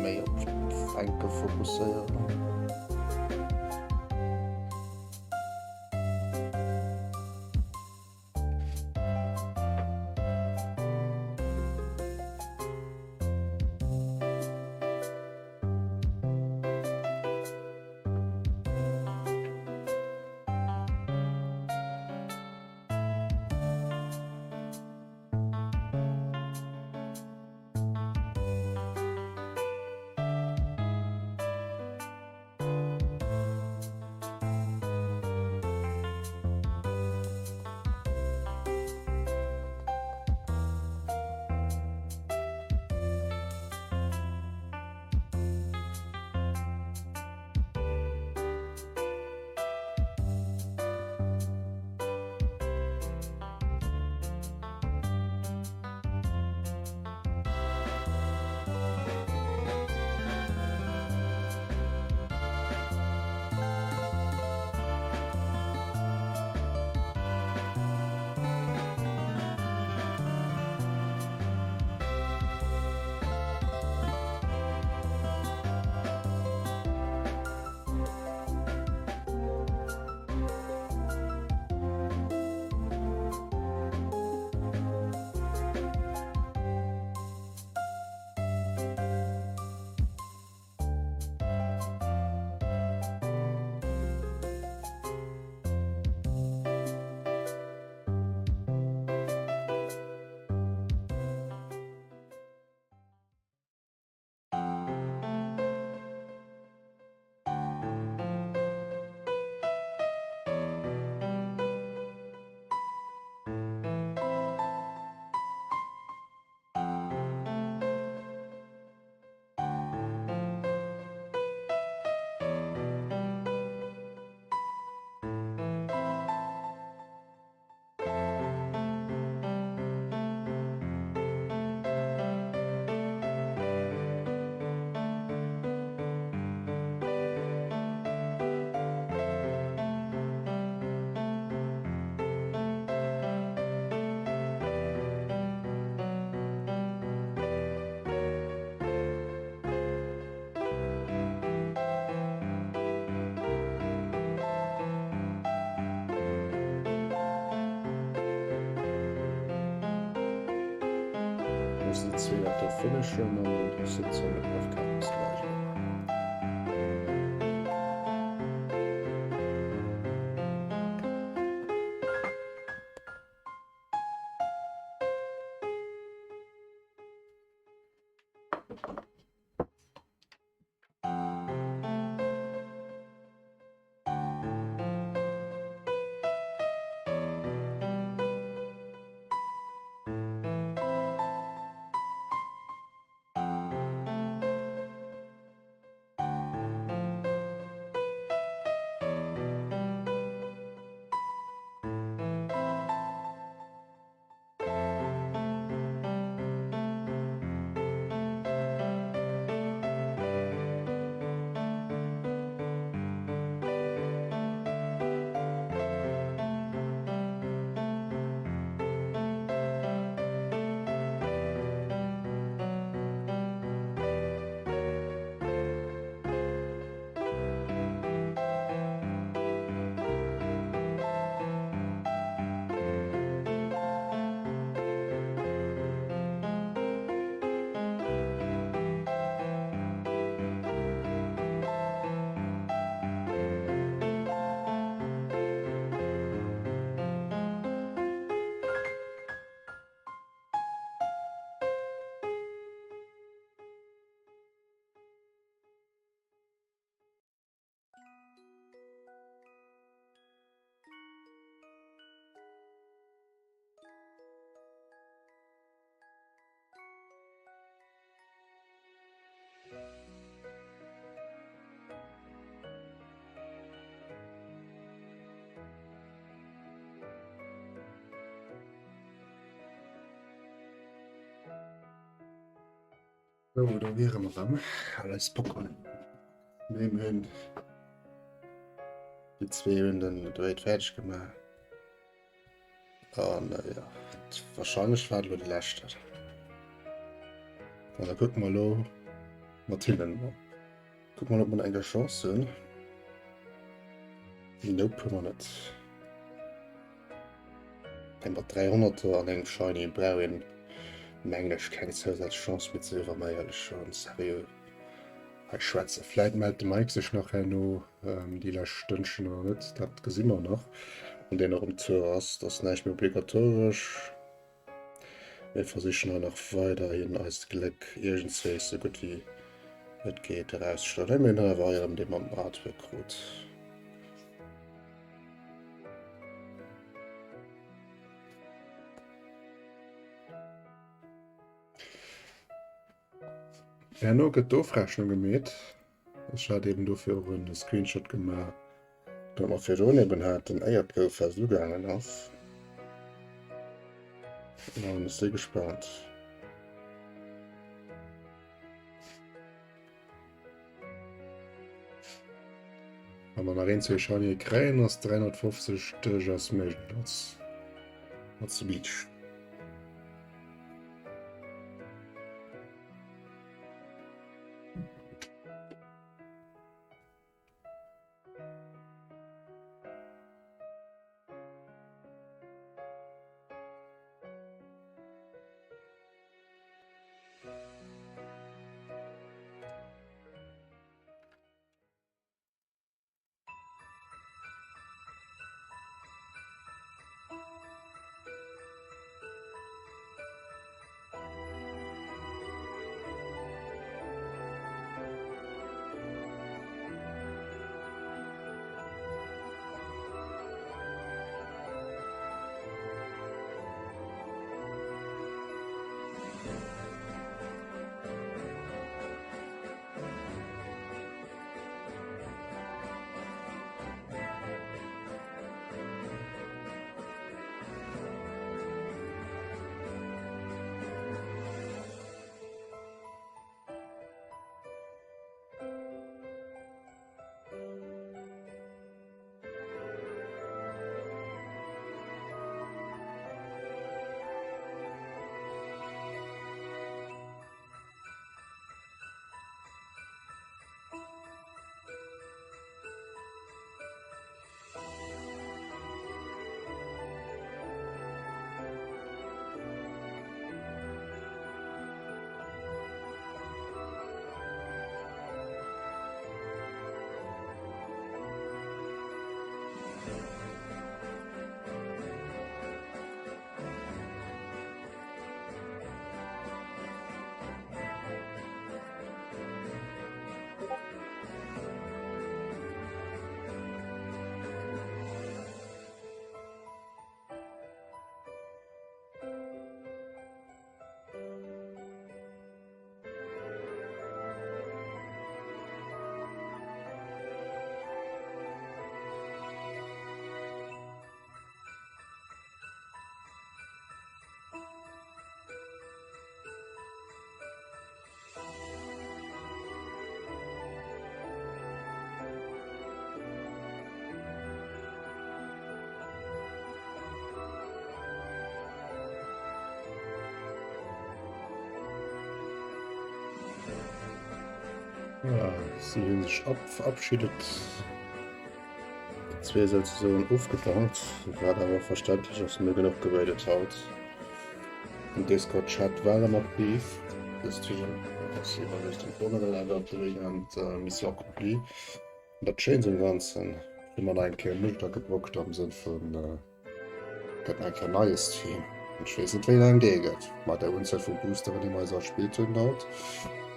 Méi op d'Fänke fokusséieren. Loossen déi zwee dat do finishen an dann hues de 10 Minutten AFK. Bis gläich. Sou, do wiere mer erëm. All eis Pokémon. Mir hunn déi zwee hunn den Raid fäerdeg gemaach. An äh, ja, wahrscheinlech war elo déi lescht. An da kucke mer elo mat hinnen. Kucke mer, ob mer eng Chance hunn. Nope, hu mer net. Eng mat 300 an engem Shiny brauch een mengen ech keng zousätzlech Chance méi ze, wa mer éierlech an seriö hei schwätzen. Vläit mellt de Mike sech nach herno déi lescht Stënnchen oder net, dat gesi mer nach, wann deen nach um Tour ass. Et ass näischt méi obligatoresch. Mir versichen hei nach weiderhin eist Gléck iergendzwéi sou gutt wéi et geet erauszeschneiden. Mir hunn awer hei erëm dee mam Artwork krut. Herno gëtt d'Ofrechnung gemeet. Ech hat eben dofir och en Screenshot gemaach, dat mer virdrun eben haten, éier d'Goufest ugaangen ass. An ech si gespaant. Wa mer nach een, zwee Shiny kréien, ass 350 duerchaus méiglech als, als Reach. Voilà, si hunn sech ab verabschiedet. Zwee souzesoen ofgedankt, wat awer verständlech ass, mir genuch geredet haut. Den Discord-Chat war erëm aktiv. Dëst ass iwwerleecht den Donnerel awer op de Weekend äh, Mission accomplie. An dat Schéinst um Ganzen, hu mer nach eng Kéier Muster gedrockt am Sënn vun äh, gëtt nach eng Kéier neies Team. Ech weess net wéi laang dee gëtt. Mat der Unzuel vu Boosteren, déi mer eis erspillt hunn haut,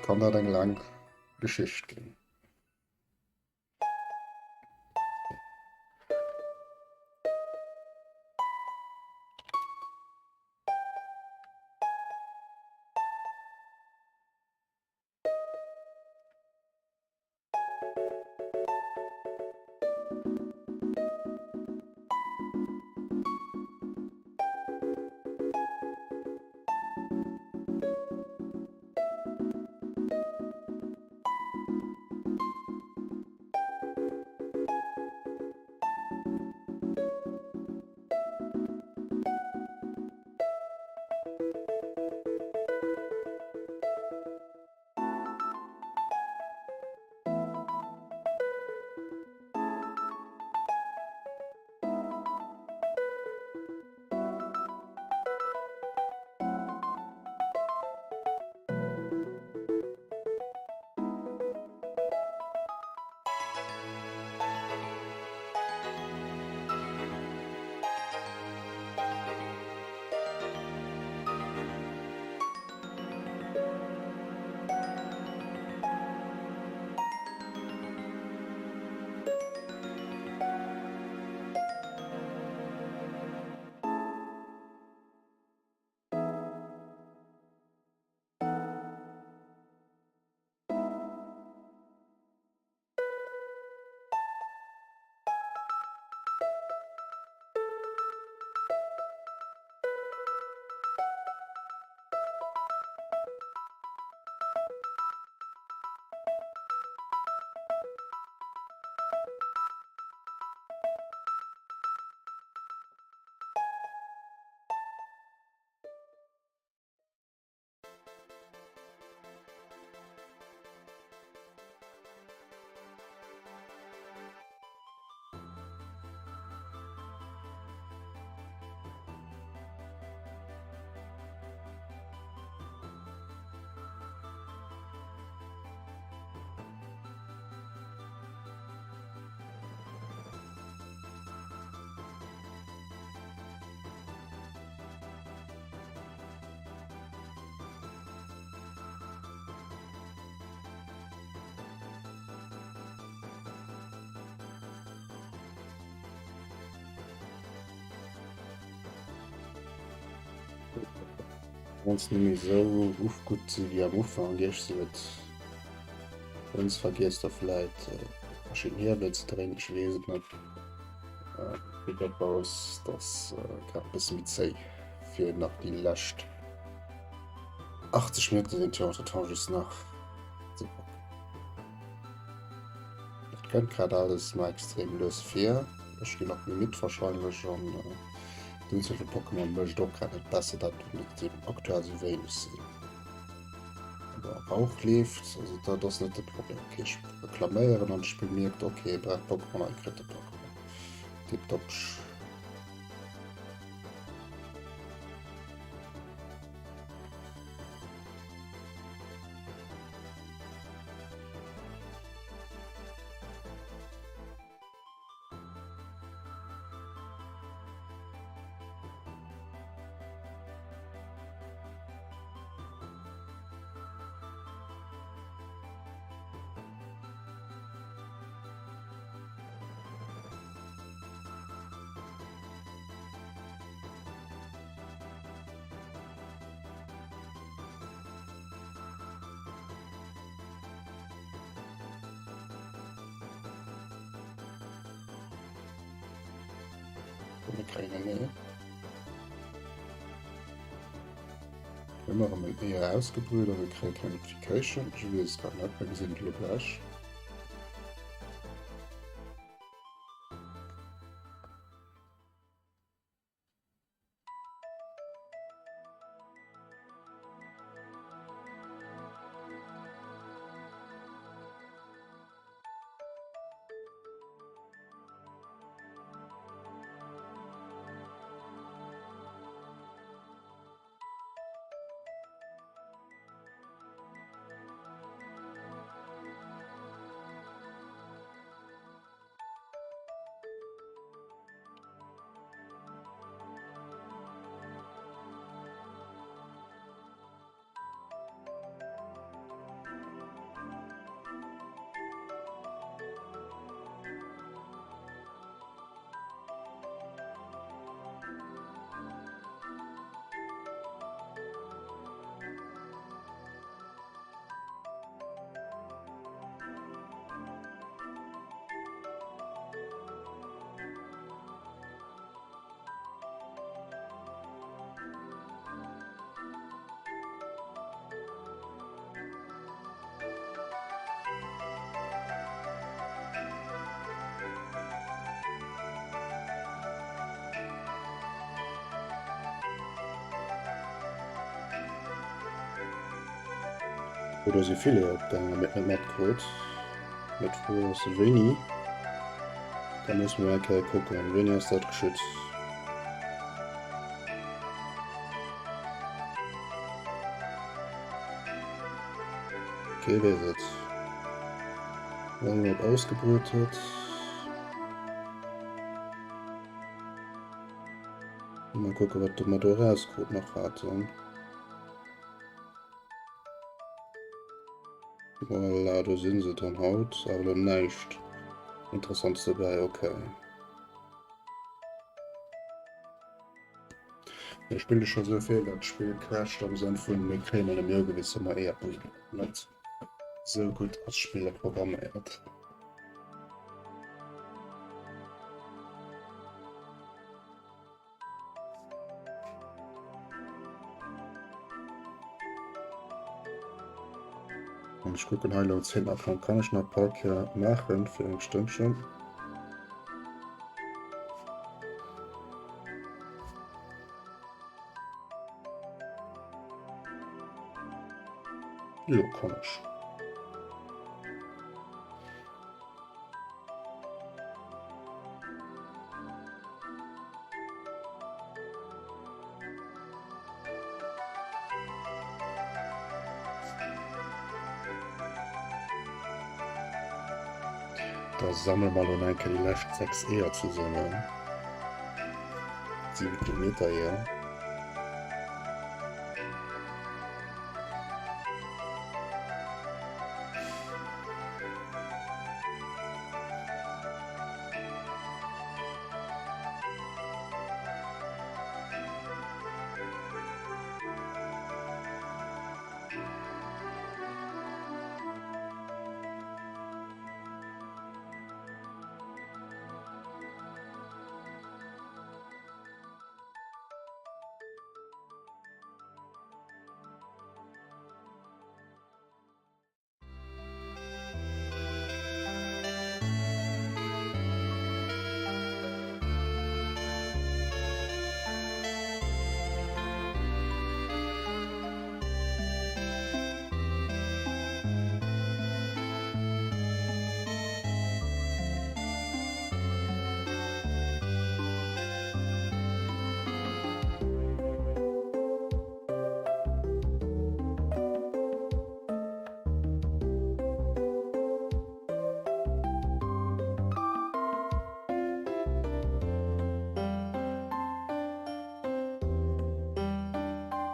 kann dat eng laang Geschicht ginn. Wann se net méi esou gutt si wéi am Ufank, iech se et ganz vergiesst der vläit verschidden Hiewel ze dréinen, ech weess et net. Wéi dat aus, dass grad e bësse méi zéi fir nach déi lescht 80 Minutten sinn et jo entretemps just nach ze packen. Et kënnt grad alles mar extrem lues vir. Ech ginn och méi midd wahrscheinlech an d'Unzuel vu Pokémon mécht och grad net besser, dat et eben aktuell sou wéineg sinn. Aber Rauch leeft, also dat ass net de Problem. Okay, ech reklaméieren an d'Spill mierkt, okay, e brauch Pokémon a e kritt de Pokémon. Tiptop. Mir kréien en Ee. Mir hu erëm en Ee erausgebrüht a mir kréie keng Notification. Ech weess et grad net, mir gesinn et elo gläich. Oh, do si vill Eeër opgaangen, mee net matkrut. Mee d'Fro ass wéini. Da musse mer eng Kéier kucken, wéini ass dat geschitt. Kee weess et. Wann et ausgebrüht huet. Mal kucken, wat mer do erauskrut nach haten. Voilà, do sinn se dann haut, awer lo näischt Interessantes dobäi, okay. Mir spille scho sou vill, dat d'Spill crasht am Sënn vun mir kréien net méi ugewisen, wa mer Eeër net sou gutt ass d'Spill programméiert. An ech kucken hei elo 10 Account kann ech nach Parker maachen fir eng Stënnchen. Jo, kann ech. Da sammele mer lo eng Kéier déi lescht 6 Eeër zesummen. 7 Kilometer Eeër.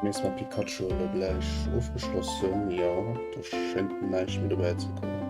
Nees mam Pikachu elo gläich ofgeschloss hunn. Jo, do schéngt näischt méi dobäi ze kommen.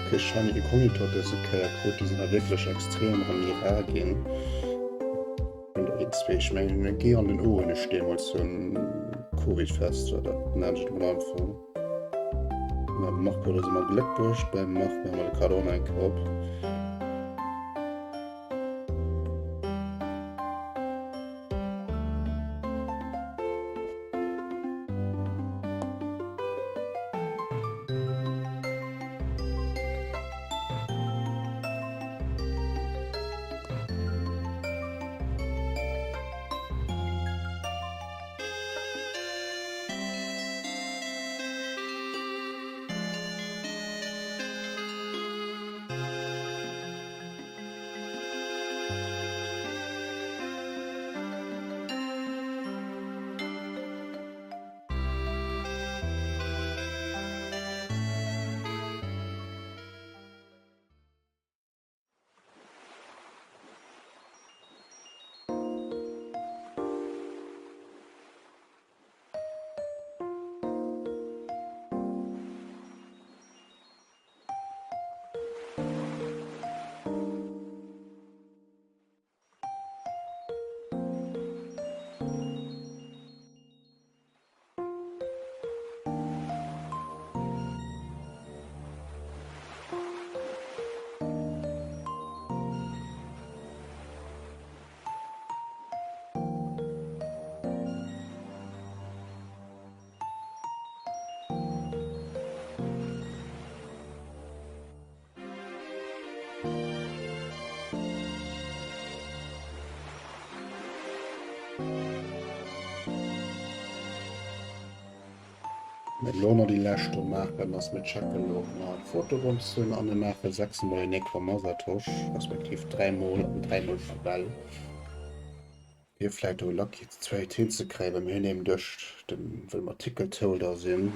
Okay, Shiny Incognito huet dëse Kéier krut, déi sinn da wierklech extrem erëm méi rar ginn. An der E2, ech mengen, e G an den O hunn ech deemools um Covid-Fest, war dat, nennen ech et emol einfach. Beim Marc huet eis emol Gléck bruecht, beim Marc maache mer de Cadeau nach eng Kéier op. Mir elo nach déi lescht do maachen, ass mir checken elo nach d'Fotoboxen an mir maache 6 mol en Necromasatosch, respektiv 3 mol an 3 mol Fabelle. Fir vläit do Lucky Trade hinzekréien, well mir hunn eben duerch den, well mer Ticketholder sinn,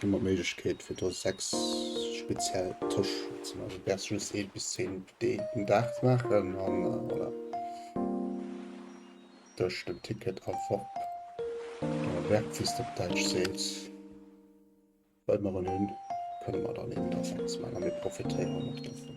hu mer d'Méiglechkeet fir do 6 speziell Tosch ze maachen. Du däerfs just 1 bis 10 den Dag maachen an voilà. Duerch den Ticket erworb, oder erwerb, wéi s de op Däitsch sees, well mer en hunn, kënne mer dann eben da 6 maachen a mir profitéieren och dovun.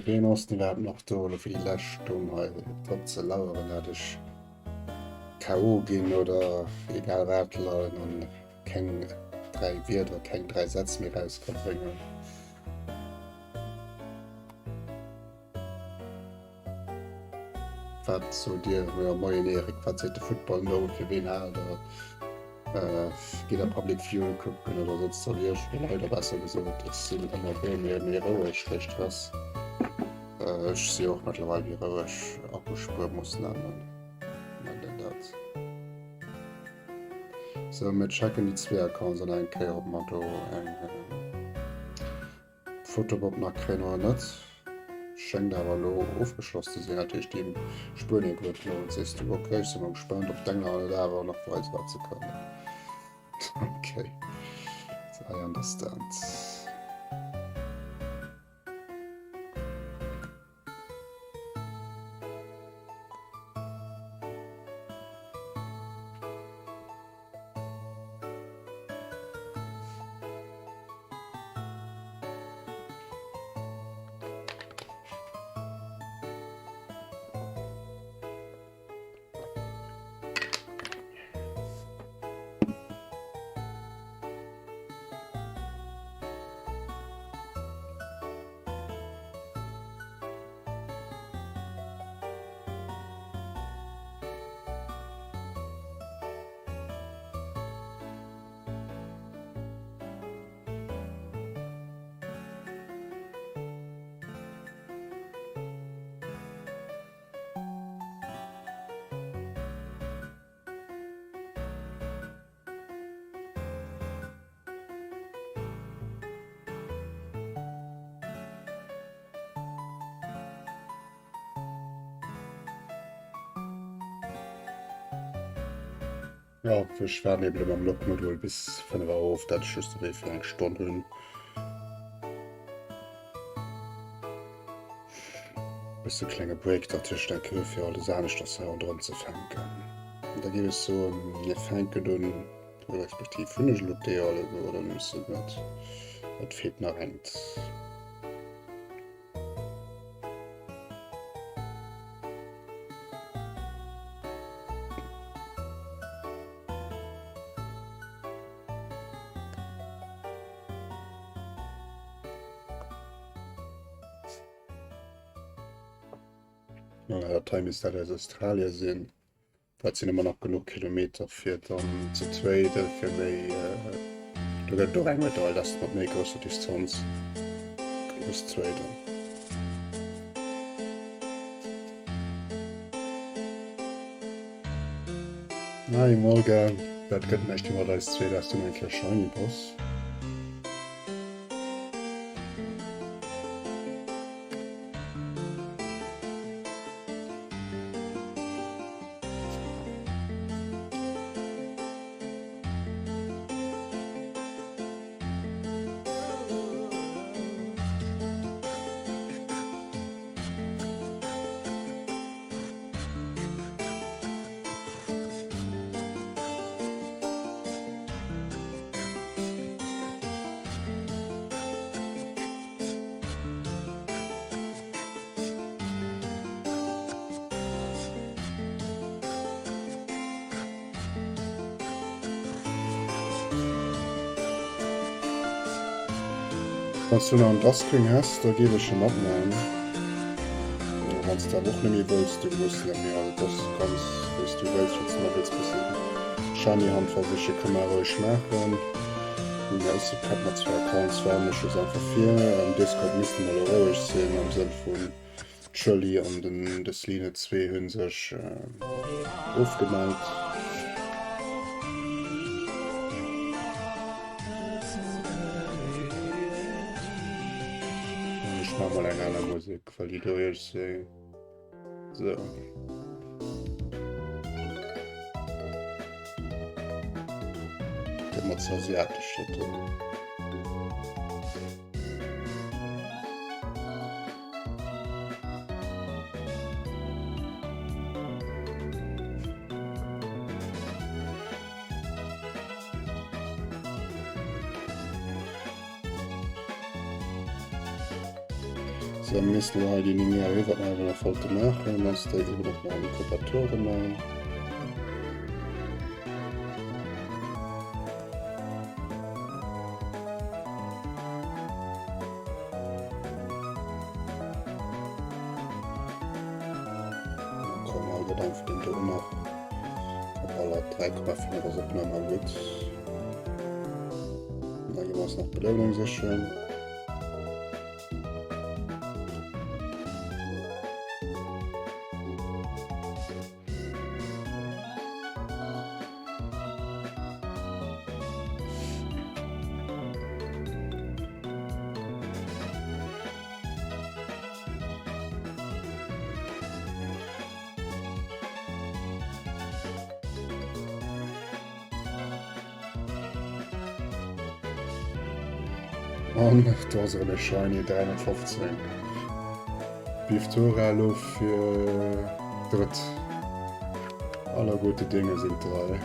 Ween ass denn iwwerhaapt nach do elo fir déi lescht Stonn hei drop ze laueren, dat ech KO ginn oder egal wat leien an keng 3 Wierder, keng 3 Sätz méi raus ka bréngen. Wat sot Dir? Jo, moien Eric, wat seet de Football no? Fir ween haalt der? Gitt der Public Viewing kucken oder sëtzt der wéi ech, oder leider besser gesot, ech sinn ëmmer do, mee méi roueg duerch Stress. Ech si och mëttlerweil méi roueg, Akkuspuermoossnamen nennt een dat. Sou, mir checken déi zwee Accounts an eng Kéier, ob mer do eng Fotobob nach kréien oder net. Schéngt awer elo ofgeschloss ze sinn, dat heescht déi Spuenie huet elo, sees du. Ok, ech si mol gespaant, ob d'Engländer net awer nach weisen, wat se kënnen. Ok, I understand. Jo, ech waarden eben elo mam Logmodul bis 5 Auer of, dat ech just ewéi fir eng Stonn hunn. Bësse klenge Break dertëscht eng Kéier fir alles aneschters hei ronderëm ze fänken. Da géif ech soen, mir fänken un, respektiv hunn ech elo d'Eeër alleguer oder musse net? Et feelt nach engt. Dat hei misst dat aus Australien sinn. Dat sinn ëmmer nach genuch Kilometer fir dann ze traden, fir méi do gëtt et och eng Medail, dass de mat méi grousser Distanz muss traden. Hi Morgan, dat gëtt näischt méi mat eis zwee, dass du eng Kéier shiny bass. Wann s du nach en Dustwing häss, da géif ech e matman. Wann s de awer och net méi wëlls, du muss net méi. Also et ass ganz wéi s du wëlls. Wann s de nach wëlls bëssen Shiny Hunt versiche kënne mer roueg maachen. Ech si prett mat zwou Accounts, warnen ech just einfach vir. Am Discord misste mer elo roueg sinn, am Sënn vun d'Shirley an den de Sline 2 hunn sech ofgemellt. Ech maache mol eng aner Musek, well déi do iergendwéi sou. Gëtt mer ze asiatesch dat do. So, mir missten elo hei déi 9 Auer, wat mer awer nach wollte maachen, ass da eben och nach Inkubatore nei. Komm, all dat einfach den do nach. Op aller 3,5 ass och nach mal gutt. Da gi mer eis nach Belounung sécheren. An do ass erëm e Shiny 315. Biftora elo fir drëtt. Aller gute Dinge sind drei.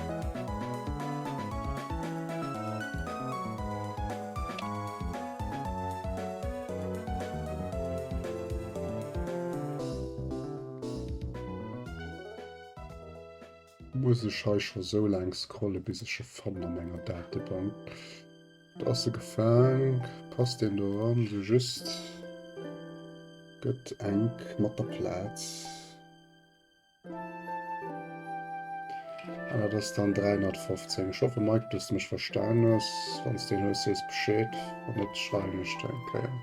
Muss ech hei scho sou laang scrolle bis ech e fannen a menger Datebank? Do ass e gefaang. Passt deen do eran? Sou just. Gëtt enk mat der Plaz. An dat ass dann 315. Ech hoffe Mike, dass du mech verstan hues. Wann s deen hues, sees Bescheed. Wann net, schreiwen ech der eng Kéier.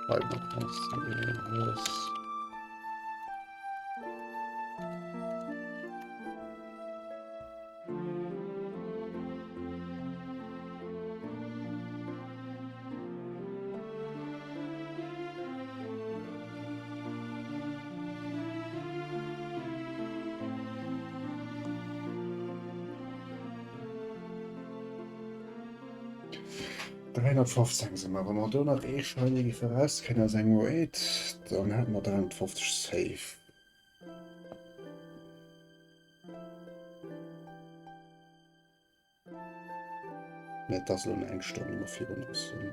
Schreib mer, wann s du deen hues. 315 si mer. Wa mer do nach ee Shiny géife rauskréien aus engem Raid, dann hätte mer 350 safe. Mee et ass elo nach eng Stonn, déi mer virun eis hunn.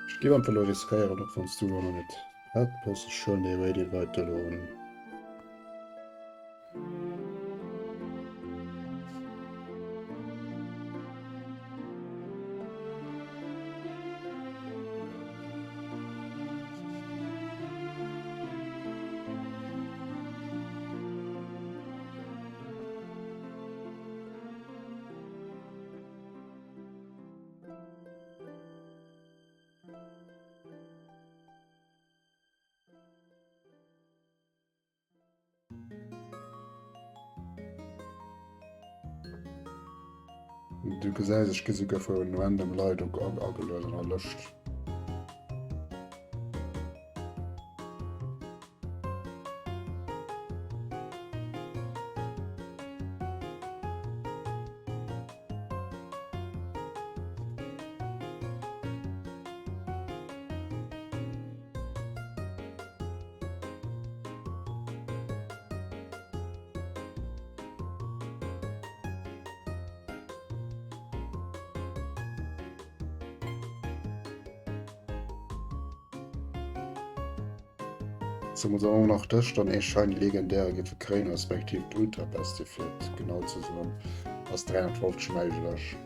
Ech géif einfach elo riskéieren, och wann s du elo nach net prett bass. Ech huelen dee Raid Invite elo un. Du gesäis, ech gi souguer vu random Leit agelueden a Lëscht. Zemools och nach dech dann ee Shiny legendäre giffe kréien, respektiv d'Ultra Bestie fir et genau ze soen, ass 350 méiglech.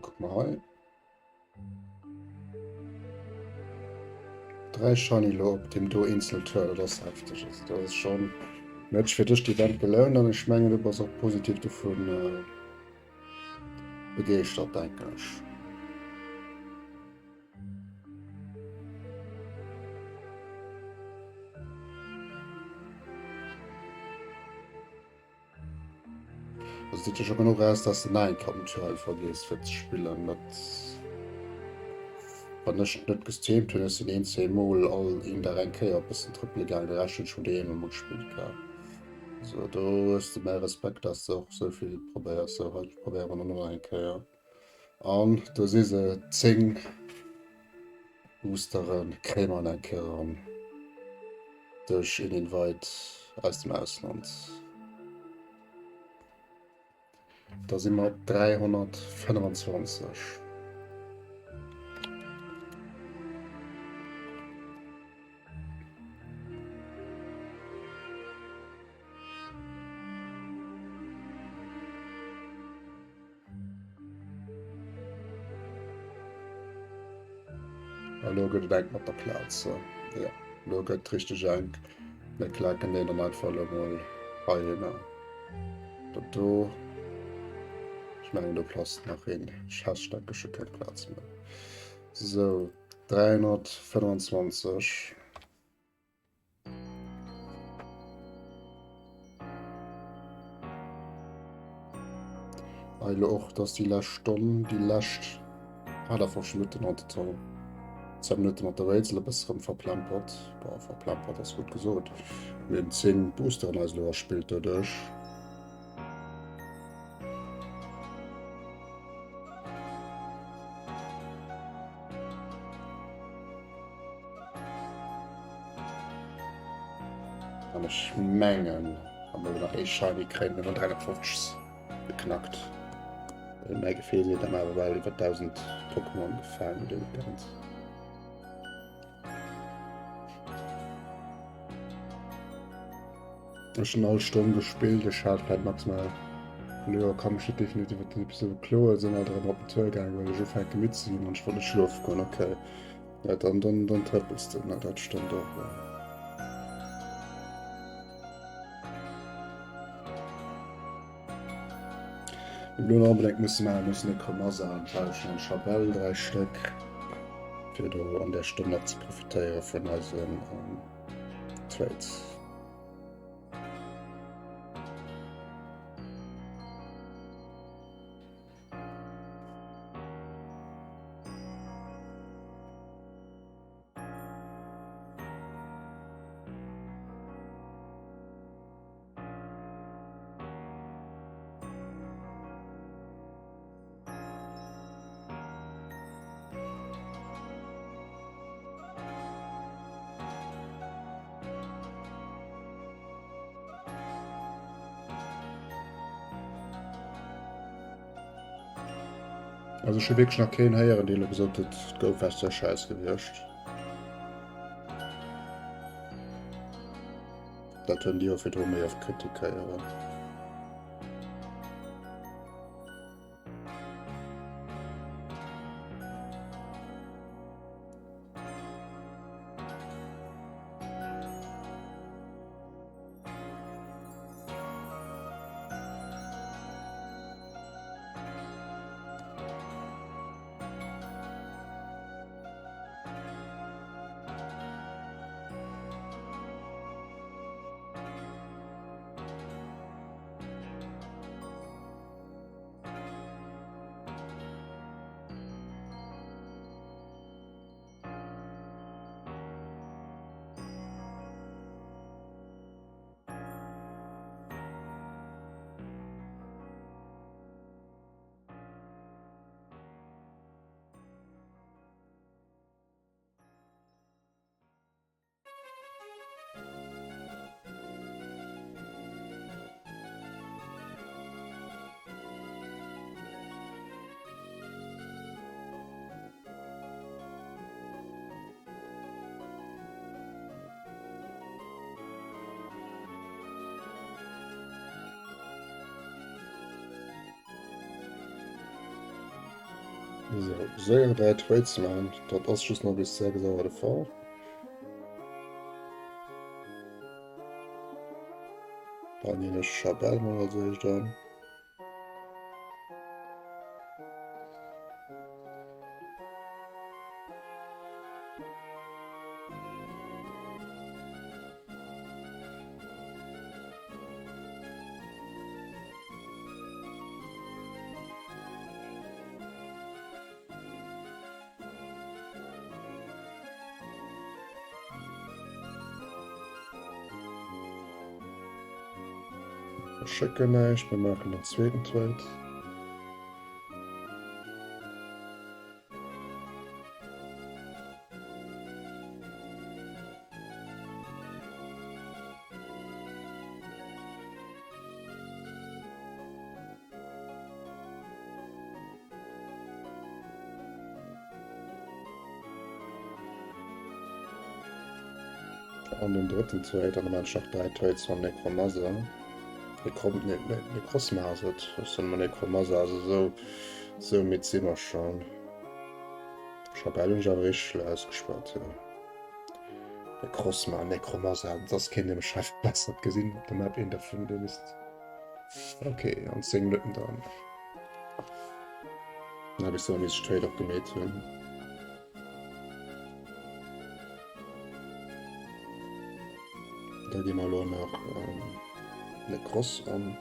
Kuck mal hei. 3 Shiny lo op dem do eenzel Tour, dat ass hefteg. Also dat ass schon huet sech fir dech d'Event gelount an ech mengen du bass och positiv dovun äh, begeeschtert, denken ech. Also seet jo scho genuch aus, dass de Nine Cup naturell vergiess fir ze spillen. Dat. Wann ech net gestreamt hunn, ech sinn een, zwee Mol all een Dag eng Kéier e bëssen trëppele gaangen, de Rescht hunn ech vun doheem ëmmer gespillt gehat. Sou, do hues de mäi Respekt, dass de och sou vill probéiers. Sou, hei probéiere mer nach eng Kéier. An do si se, 10 Boosteren kréie mer nach eng Kéier eran duerch een Invite aus dem Ausland. Da si mer op 325. Elo gëtt et enk mat der Plaz. Jo, elo gëtt et richteg enk. Mir klaken deen dann einfach elo mol heihinner. Dat do. Ech mengen, do passt nach een Cheststack. Ech hu keng Plaz méi. Sou, 325. Hei elo och, dass déi lescht Stonn, déi lescht 58 Minutten en total, 10 Minutte mat der Rätsel e bësse rëm verplempert. Boah, verplempert ass gutt gesot. Mir hunn 10 Boosteren eis elo erspillt doduerch. An ech mengen, wann mer nach ee Shiny kréien, hunn mer 350 geknackt. Well mäi Gefill seet am awer bal iwwer 1000 Pokémon gefaangen de Weekend. Ech hunn all Stonn gespillt, ech hat vläit maximal, jo, ka mech net definitiv iwwer den Episode bekloen, sinn alt erëm op den Tour gaangen, well ech ufänke midd ze ginn an ech wollt net schlofe goen. Okay. Ja, dann, dann, dann trëppels de, na, dat stëmmt och, ja. Elo nach onbedéngt musse maachen, mussen Necromasa an Tauschen an Chabelle, 3 Stéck, fir do an där Stonn nach ze profitéiere vun eisen ähm, Trades. Also ech hu wierklech nach keen héieren, dee lo gesot huet, et gouf eppes sehr scheiss gewiescht. Dat hunn déi jo virdru méi oft Kritik héieren. So, séier 3 Trades maachen, dat ass just nach bis 6 Auer de Fall. Dann nehmen ech Chabelle mol als éischt an. Verschécken näischt, mir maachen den zweeten Trade. An den drëtten Trade, an dann maan ech nach 3 Trades mam Necromasa. Necrom, ne, ne, Necrozma ass et. Ech soen ëmmer Necromasa, also sou, sou midd si mer schon. Chabelle hunn ech awer richteg elo ausgeschwat, jo. Necrozma, Necromasa, dass keen dee mech hei verbessert gesinn op der Map, een dervun, dee misst. Ok, an 10 Minutten dann. Na, bis dahin misst ech Trade och gemeet hunn. Da gi mer elo nach ähm, Necros an.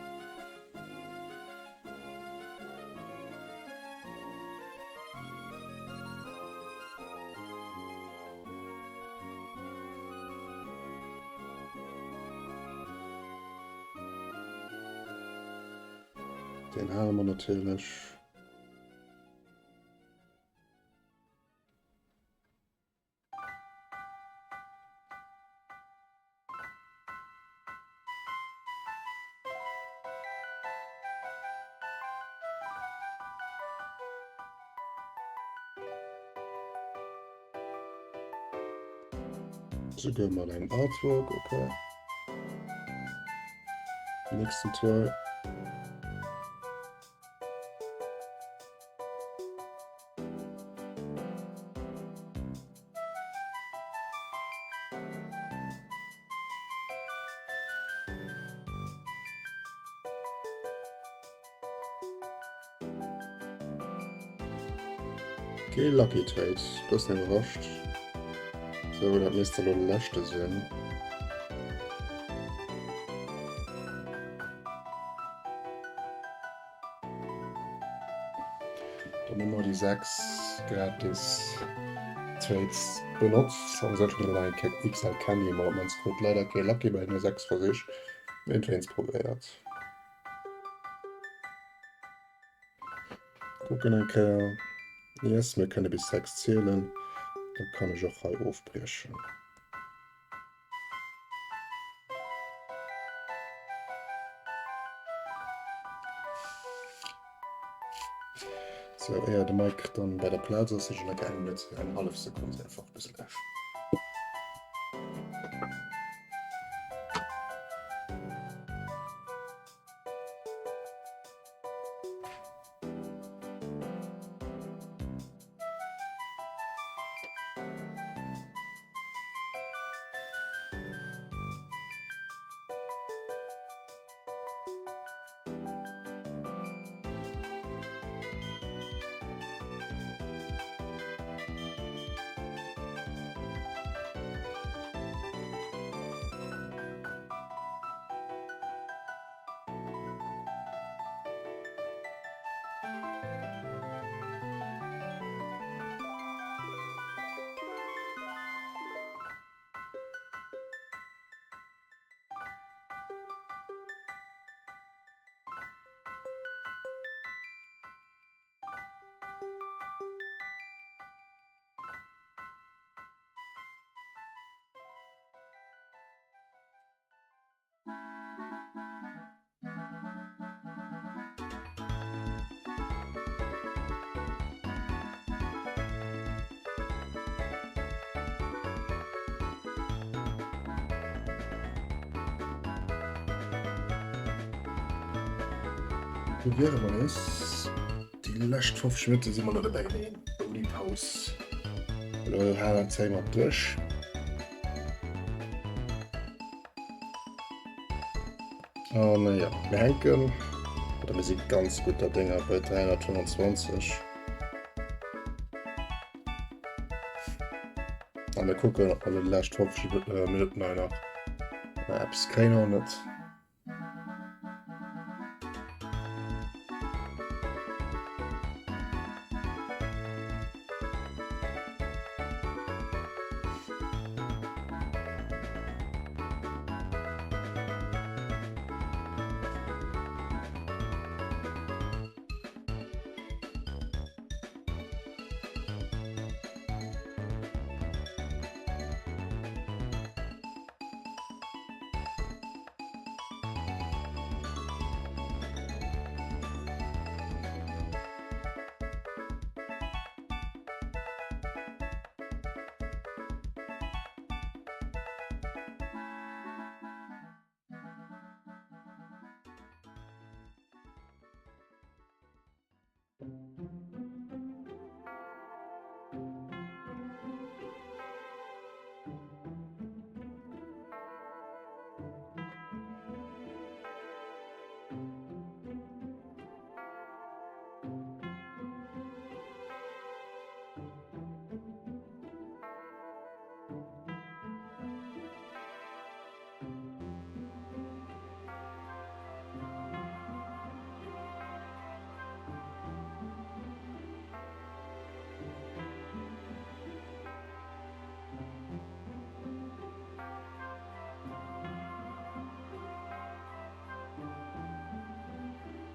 Den hale mer natierlech. Souguer mat engem Artwork, okay. Nächsten Try. Okay, Lucky Trade, bëssen iwwerrascht. So, dat misst elo de leschte sinn. Dann hu mer déi 6 gratis Trades benotzt. An esou schon eng Kéier XL Candy mat op mannst krut leider kee Lucky bei den 6 Versich. Mee hunn wéinst probéiert. Kucken eng Kéier. Yes, mir kënne bis 6 zielen. Da kann ech och hei ofbriechen. So, éier de Mike dann bei der Plaz ass, ech nach eng Minutt, eng hallef Sekonn einfach bis gläich. Do wiere mer nees. Déi lescht 50 Minutte si mer elo dobäi ouni Paus. Elo halen zéie mer duerch. An oh, ja, mir hänken oder mir si ganz gutter Dénger bei 325. An mir kucken, ob mer déi lescht 50 Minutten hei nach eppes kréien oder net.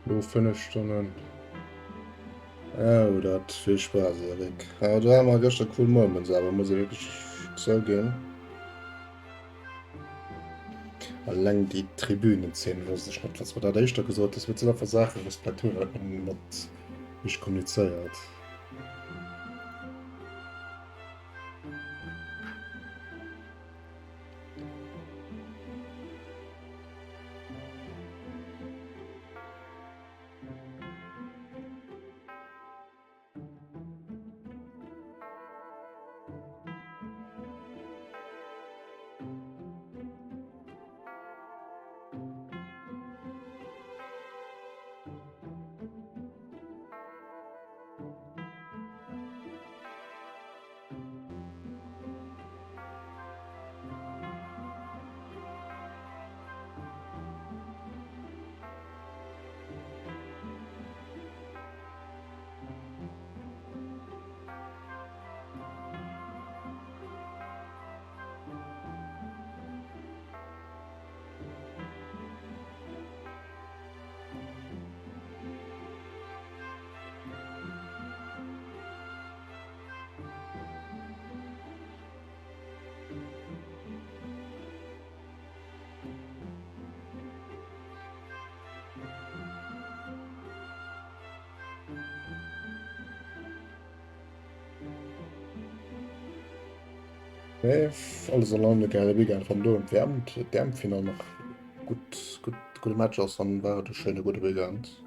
Lo 5 Stonnen. Oh, dat vill Spaass, Eric. Awer do hate mer gëschter cool Moments, awer muss ee wierklech zouginn. Alleng déi Tribünenzeen wosst ech net, wat mer dat éischter gesot hues. Mee et sinn einfach Saachen, wou Splatoon huet mat mech kommunizéiert. Nee, alles an allem e geile Weekend. Wann do d'WM, d'EM-Final nach gutt, gutt, gudde Match ass, dann war et e schéine gudde Weekend.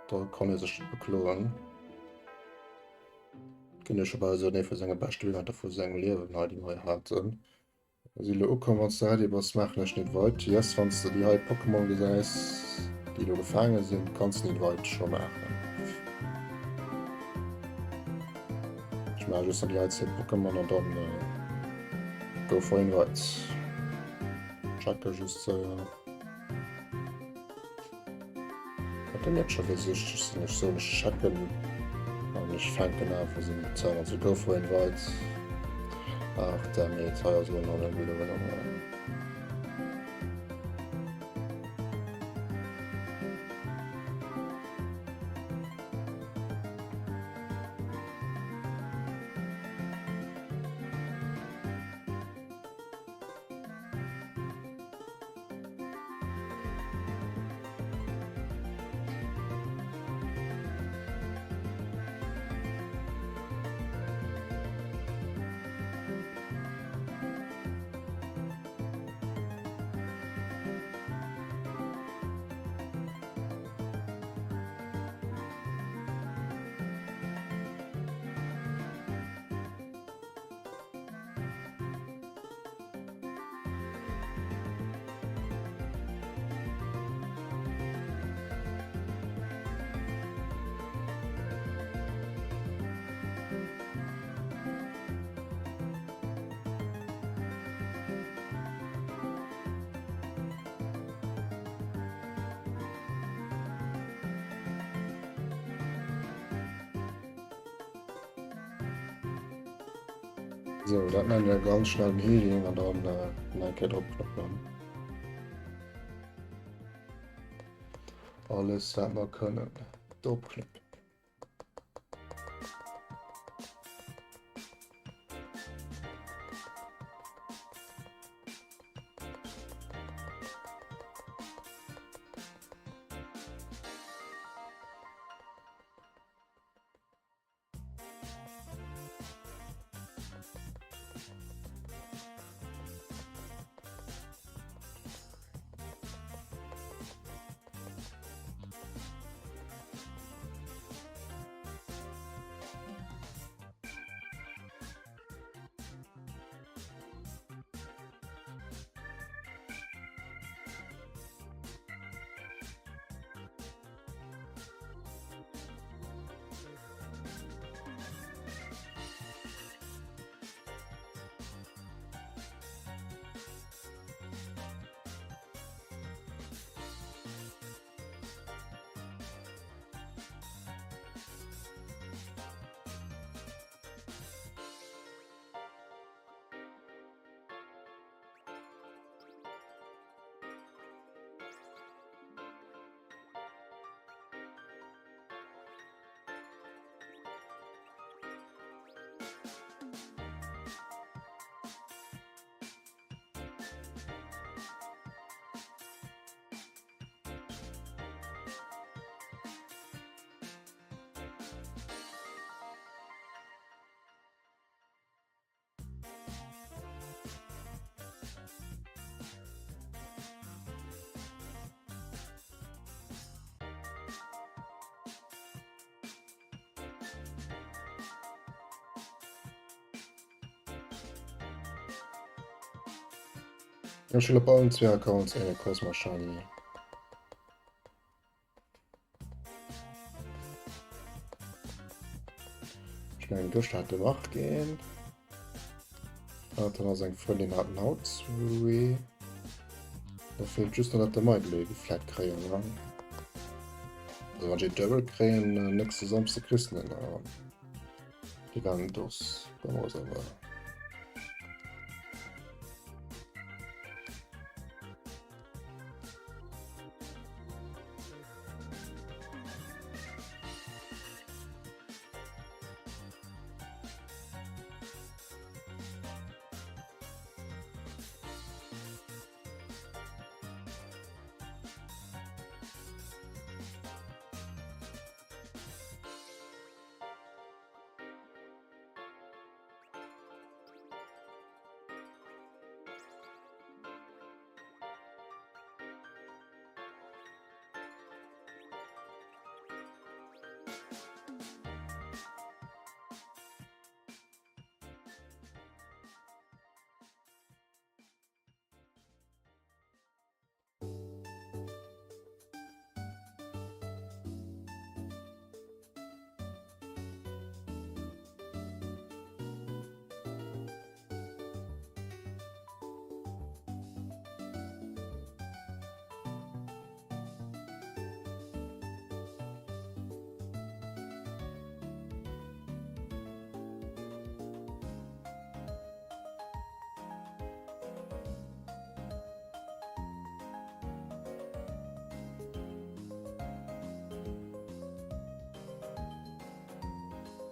Da kann ee sech net bekloen. Ginn ech scho bal esou, ee vu senge beschte Weekender vu sengem Liewen hei, déi mer hei haten. Si lo ukomm, wanns de ready bass maachen ech den Invite. Yes, wanns de déi hei Pokémon gesäis déi lo gefaange sinn, kanns den Invite scho maachen. Ech maache just nach déi hei 10 Pokémon an dann go for Invite. Checke just séier. Wat denn net scho virsiichteg sinn, ech soen ech checken an ech fänken awer sinn Zäit also go for invite. Ach dammit, hei ass elo nach eng Wiederhuelung. So, dat nennen wir ganz schnell den Healing an dann äh, eng Kéier drop knëppelen. Alles wat mer kënnen drop knëppelen. Ech hunn op allen zwee Accounts eng Cosma Shiny. Ech mengen gëschter hat de Marc een. Dann ass eng Frëndin haten haut zwee. Da feelt just nach, datt de Michael ee gefleckt kréien. Ne? Also wann ech een Double kréien, äh, nächste Samsde kriss du en. Déi waren dos. Awer.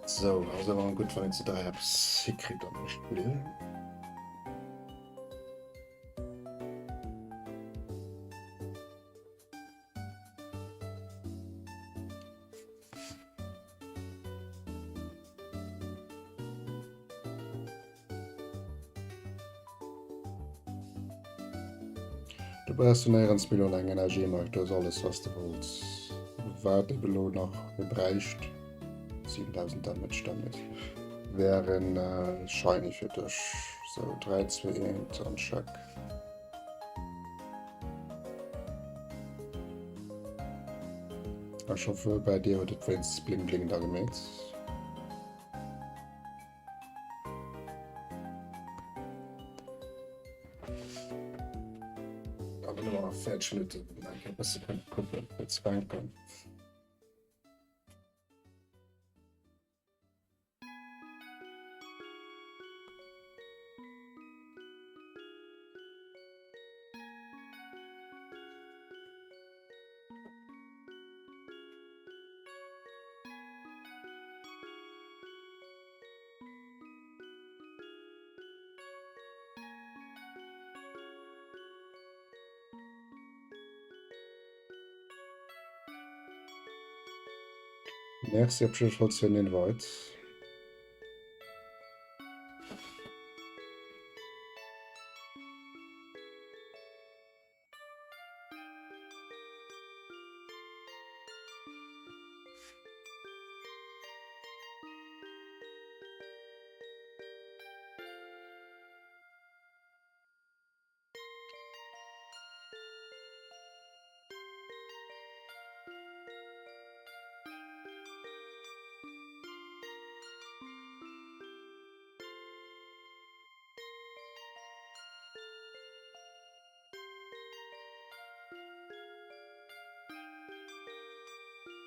Sou, ass awer gutt wann een zu 3 eppes hikritt am Spill. Du brauchs du néierens méi lo eng Energiemark, du hues alles was de wollts. Wat ebe lo nach mir bräicht, 7000 Damage, damit wär en Shiny fir dech. Sou 3, 2, 1 an check. Ech hoffe bei dir huet et wéinstens bling bling da gemeet. Awer nëmmen nach 40 Minutten, eng Kéier e bësse kënne kucken, fir ze fänken. Merci op jidde Fall fir den Invite.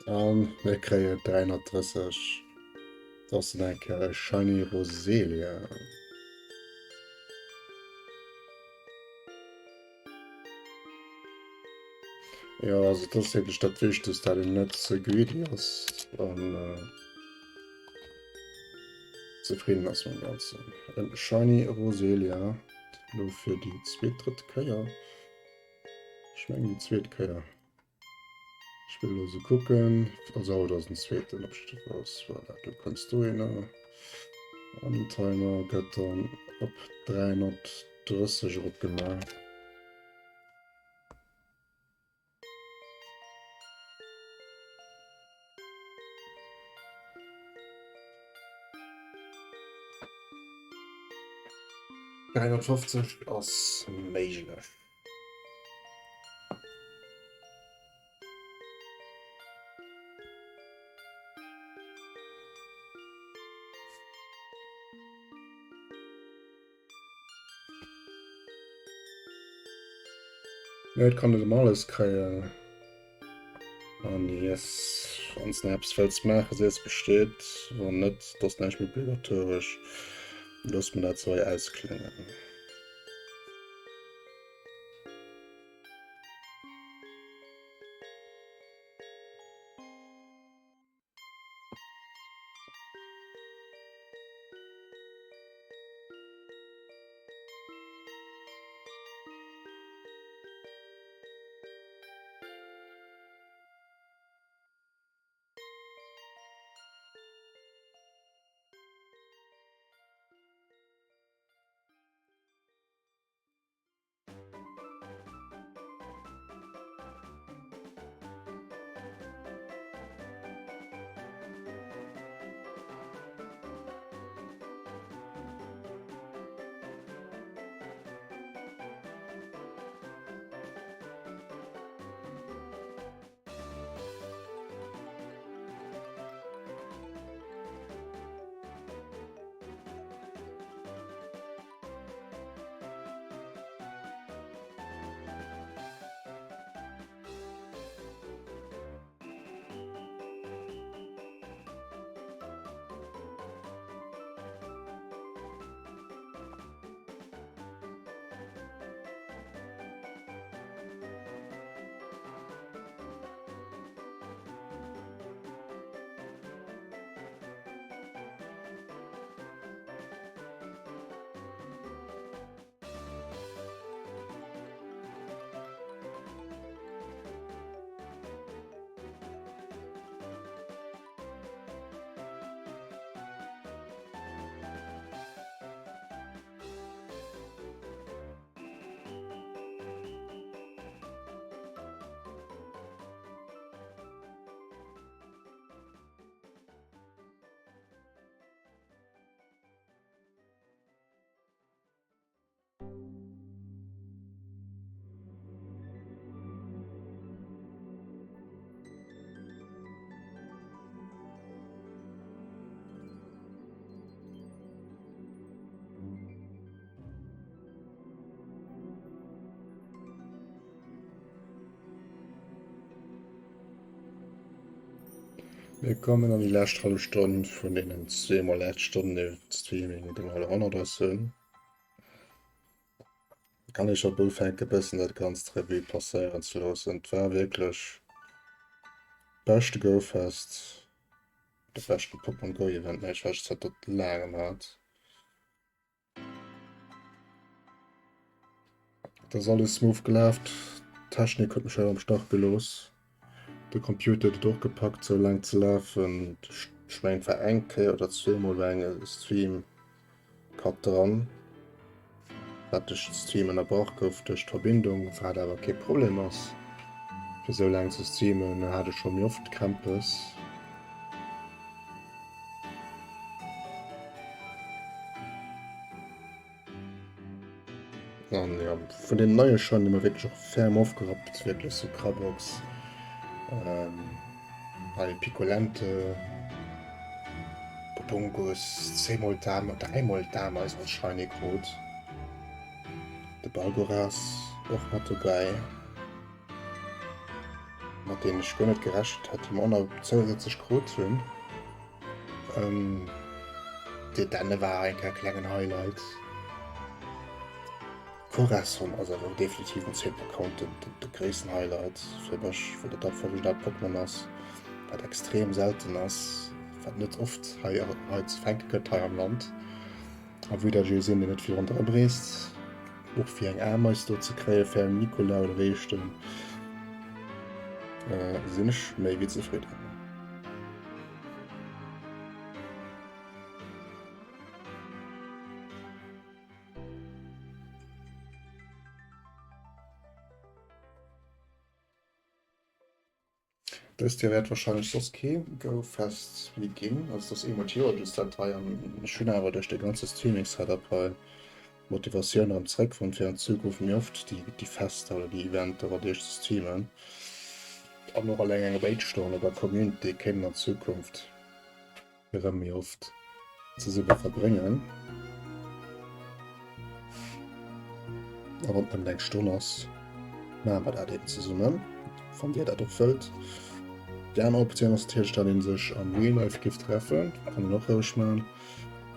An mir kréie 330. Dat ass dann eng Kéier e Shiny Roselia. Jo, also dat ass wierklech dat Wichtegst, dat een net ze greedy ass an äh, zefridden ass mam Ganzen. En Shiny Roselia, lo fir déi zweet, drëtt Kéier. Ech mengen déi zweet Kéier. Ech wëll elo sou kucken. Also haut ass den zweeten op jiddefalls. Voilà, du kënns dohinner. An den Timer gëtt dann op 330 eropgemaach. 350 ass méiglech. Jo, et kann net ëmmer alles kréien. An yes, wann s de eppes wëlls maachen, sees Bescheed. Wann net, et ass näischt méi obligatoresch. Loosse mer dat sou hei auskléngen. Mir kommen an déi lescht hallef Stonn vun deenen zweemol 8 Stonnen Streaming, déi mer hannert eis hunn. Kann ech op ufänke bëssen dat ganzt Revue passéieren ze loossen. Et war wierklech beschte Go-Fest, de beschten Pokémon Go Event, mengen ech, wat ech zanter laangem hat. Et ass alles smooth gelaf, d'Technik huet mech awer am Stach gelooss. De Computer huet et och gepackt sou laang ze lafen. Ech mengen et war eng Kéier oder zweemol war eng Stream Cut dran, wat duerch de Stream ënnerbrach gouf duerch d'Verbindung, wat awer kee Problem ass fir sou laang ze streamen, hat ech scho méi oft Krämpes. An ja, vun den neie Schein hu mer wierklech och ferm ofgerappt, wierklech sou Krabox, ähm, hei Picolente, Bobongus, zweemol d'Dame, dräimol d'Dame eis als Shiny krut. De Balgoras och mat dobäi. Mat deenen ech guer net gerechent hat, déi mer och nach zousätzlech krut hunn. Ähm, D'Denne war eng Kéier klengen Highlight. Koresson ass awer definitiv um zweeten Account de, de, de gréissten Highlight fir mech, well dat einfach original Pokémon ass, wat extrem selten ass, wat net oft hei, hei ze fänke gëtt hei am Land. A vue dat ech ee sinn, deen net vill ronderëm reest, och fir eng Ameis do ze kréien, fir engem Nicolas oder wéi heescht en, sinn ech méi wéi zefridden. Dëst Joer wäert wahrscheinlech soss kee Go-Fest méi ginn. Also et ass eemol d'Joer just dat hei an ech hunn awer duerch de ganze Streaming-Setup hei. Motivatioun erëm zeréckfonnt fir an Zukunft méi oft déi déi Fester oder déi Eventer mat iech ze streamen an och alleng eng op 8 Stonnen op der Community kéinten an Zukunft erëm méi oft zesumme verbréngen. A wann et nëmmen eng Stonn ass, maache mer dat eben zesummen, wann dir dat och wëllt. Déi aner Optioun ass natierlech, datt ee sech am Real Life géif treffen, kann een och roueg maachen.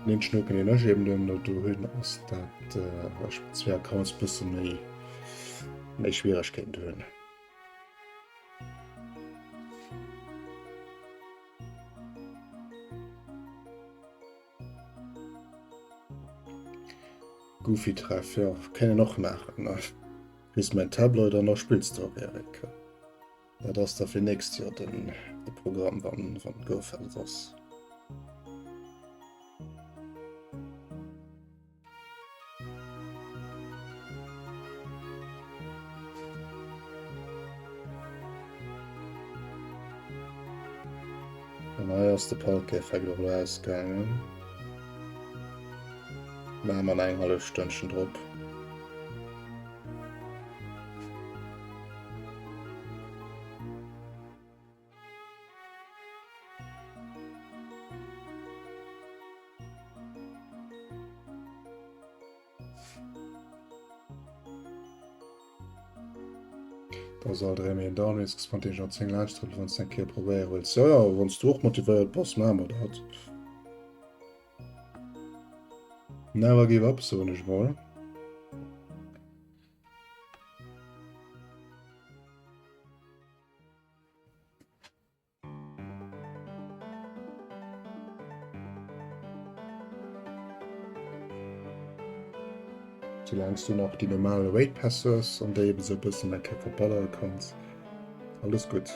Den Schnoken deen ech eben do do hunn ass dat ech mat zwee Accounts bësse méi méi Schwieregkeeten hunn. Goofy Treff jo kéint een och maachen ne? Kriss mäin Tableau dann da spills de och Eric. Dat ass da fir nächst Joer den de Programm wann wann GoFest ass. An hei ass de Palke-Effekt och elo ausgaangen. Maache mer nach eng hallef Stënnchen drop. Da soll der een down nees gespannt deen schon 10 laanscht trëppelt wann s eng Kéier probéiere wëlls. Jo jo, wann s du och motivéiert bass, maache mer dat. Never give up, soen ech mol. Soulaang s du nach déi normal Raid Pass hues an déi eben sou e bëssen eng Kéier verballere kanns, alles gutt.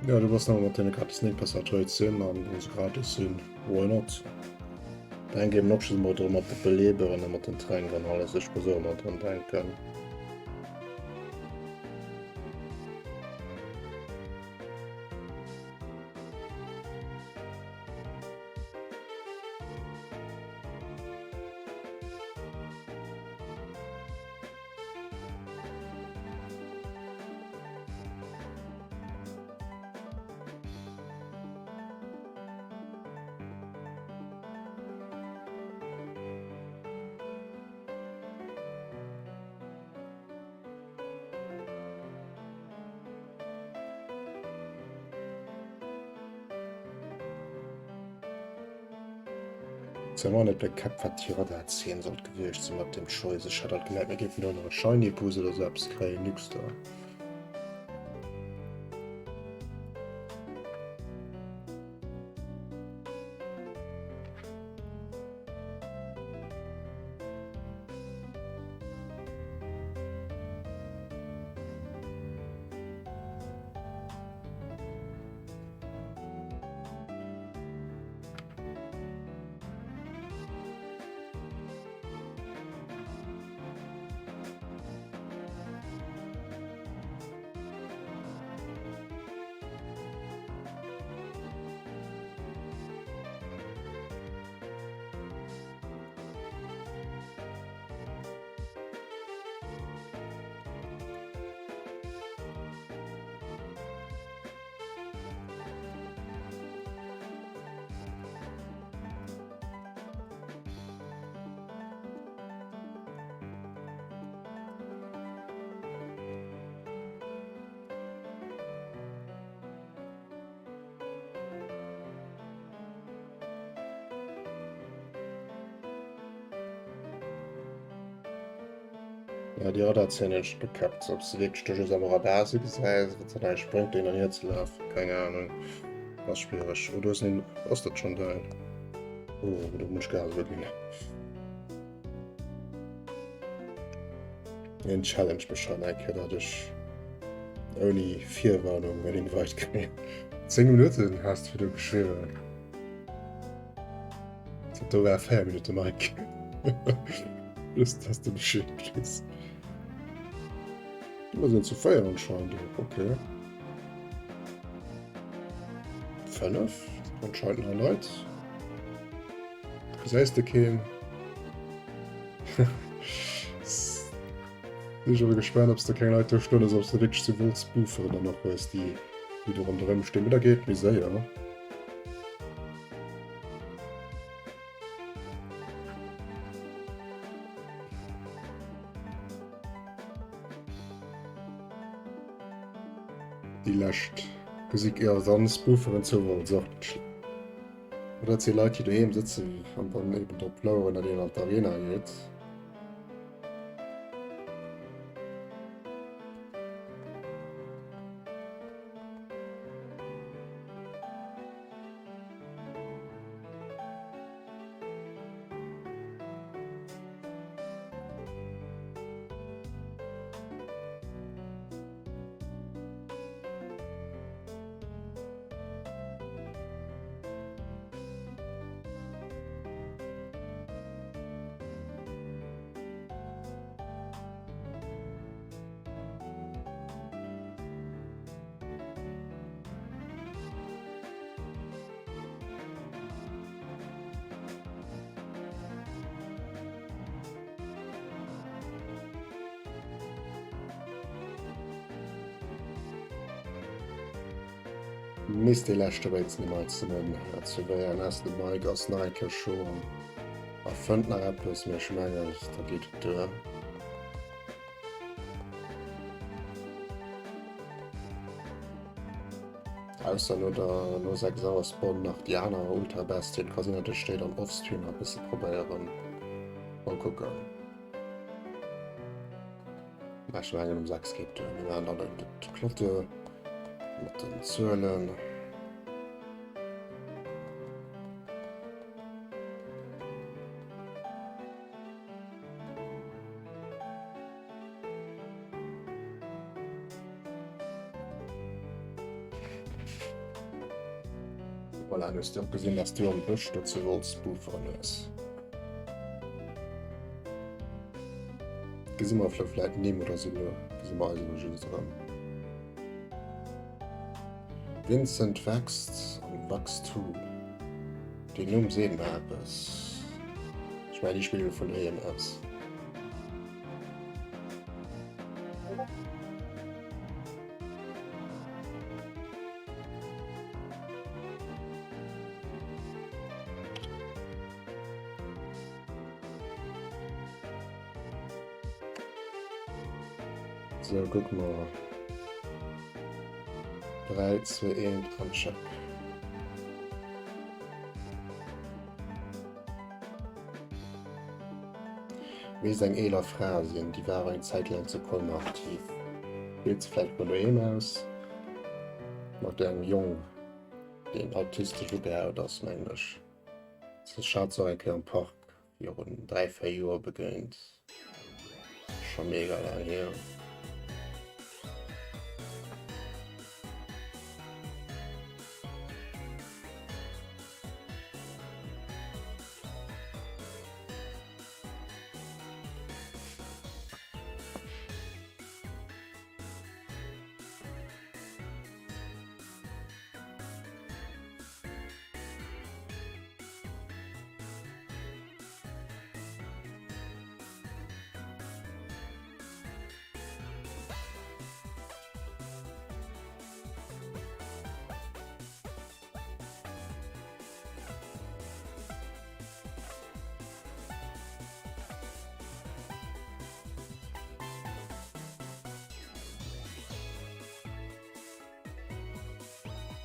Ja, du bass nach mat deene gratis Sneak Pass wat huet sinn an wou se gratis sinn, why not? Denk eben och schon mol dru mat de Beleberen a mat den Tränk an alles, ech muss och ëmmer drun denken. Ze man net bekäppt wat déi Radar-Zeen sollt gewiescht sinn mat dem Choice. Ech hat alt gemengt mir géifen do nach e Shiny Boost oder sou eppes kréien, nix da. Ja, déi Radarzeen hunn ech bekäppt. Ob se wierklech do just am Radar se gesäis, wat se näischt bréngt, do hin an hier ze lafen, keng Ahnung. Ass schwiereg. Oh, do ass een. Ass dat schonn däin? Oh, do muss ech Gas ginn. En Challenge mech schon eng Kéier, dat ech ouni Virwarnung en Invite kréien. 10 Minuten has du do geschriwwen. Dat do war 4 Minuten, Mike. Just, dass du Bescheed weess. Mir sinn zu 4 anscheinend. Okay. 5 anscheinend nach Leit. Gesäis de keen? Sinn ech awer gespaant, ob s de keng Leit do stoen hues, ob s de wierklech zu Wolz Bufferen dann och hues, déi déi do ronderëm stinn. Mee da geet et méi séier. Déi lescht Musik, jo, dann Spooferen zu Wolz och net schlecht. Oder et si Leit, déi doheem sëtzen an dann eben drop laueren, datt een an d'Arena geet. Misst dee leschte wéinst dem Mike ze nennen zu wéi en ass. De Mike ass nach eng Kéier scho a fënnt nach eppes, mee ech mengen da geet et duer. Ausser no der no 6 Auer spawnen nach déi aner Ultra Bestien. Ka sinn, datt ech déi dann offstream nach e bësse probéieren. Mol kucken. Mä ech mengen um 6 geet duer. Mir maachen dann eben d'Clôture mat den Zuelen. Voilà, du hues och gesinn, dass du am Bësch do zu Wolz Bufferen hues. Gesi mer vläicht Nimm oder sou, gesi mer eis elo just erëm. Vincent Wächst an Wachstu. Deen Numm seet mer eppes. Ech mengen, déi spille vun doheem aus. So, guck mal. 3, 2, 1 an check. Misst eng eeler Fra sinn, déi war eng Zäit laang zu Colmar aktiv. Spillt se vläicht vun doheem aus mat engem Jong, deen autistesch ugehaut ass, mengen ech. Ech hat se och eng Kéier am Park virun 3, 4 Joer begéint. Scho mega laang hier.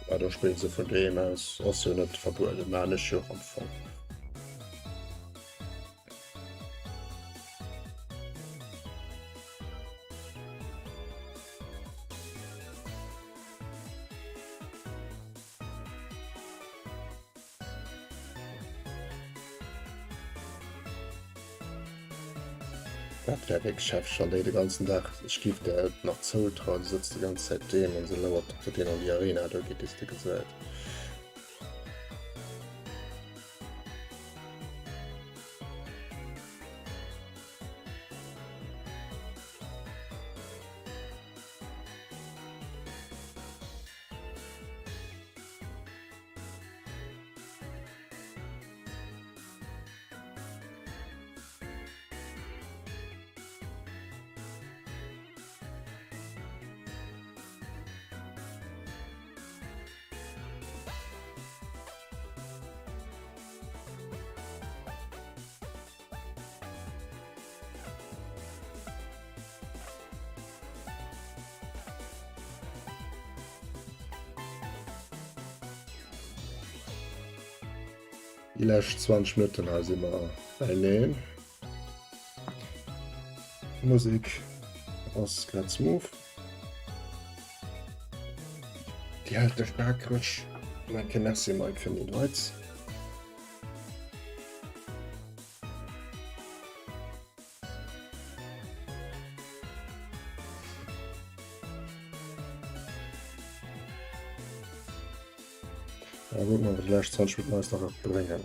Ja, do spillen se vun doheem aus, ass jo net verbueden, maan ech jo am Fong. Dat wär wierklech hefteg, wann déi de ganzen Dag, ech géif der et nach zoutrauen, se sëtzt déi ganz Zäit doheem an se lauert, datt deen an déi Arena do geet, déi s de gesäit. Déi lescht 20 Minutten hei si mer beineen. Musek ass grad smooth. Déi hält dech waakreg. Danke, merci Mike fir den Invite. Ja, gucken wir, was die letzten 20 Minuten eis nach bringen.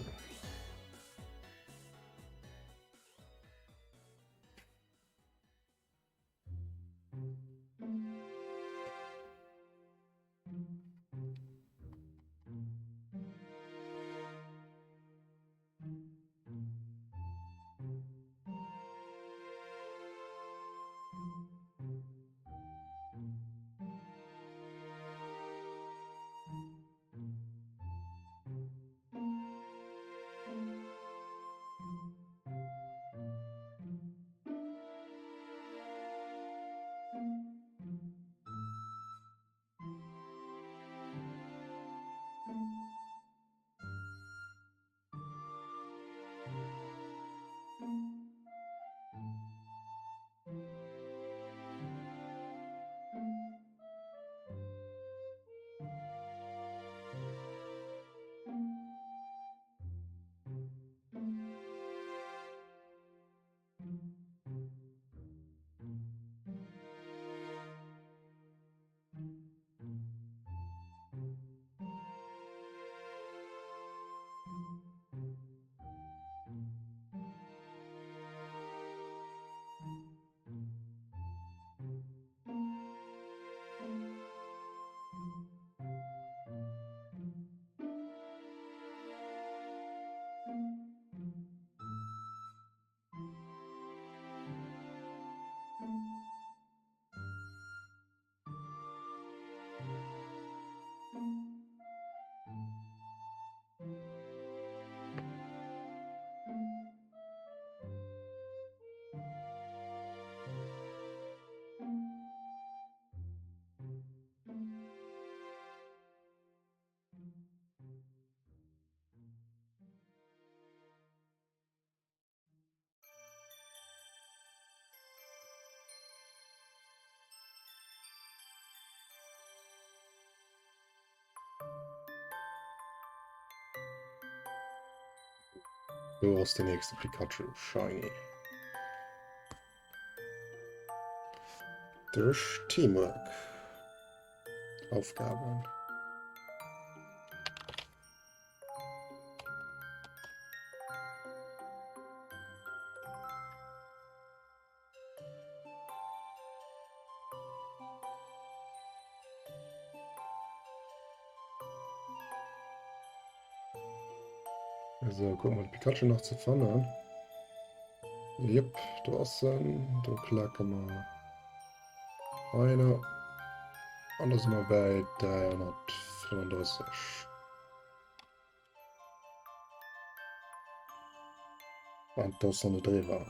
Do ass den nächste Pikachu shiny. Duerch Teamwork. Aufgaben. So, gucken wir Pikachu nach ze fannen. Jep, do ass en. Do klacke mer einer. An da si mer bei 335. An das an der driwwer.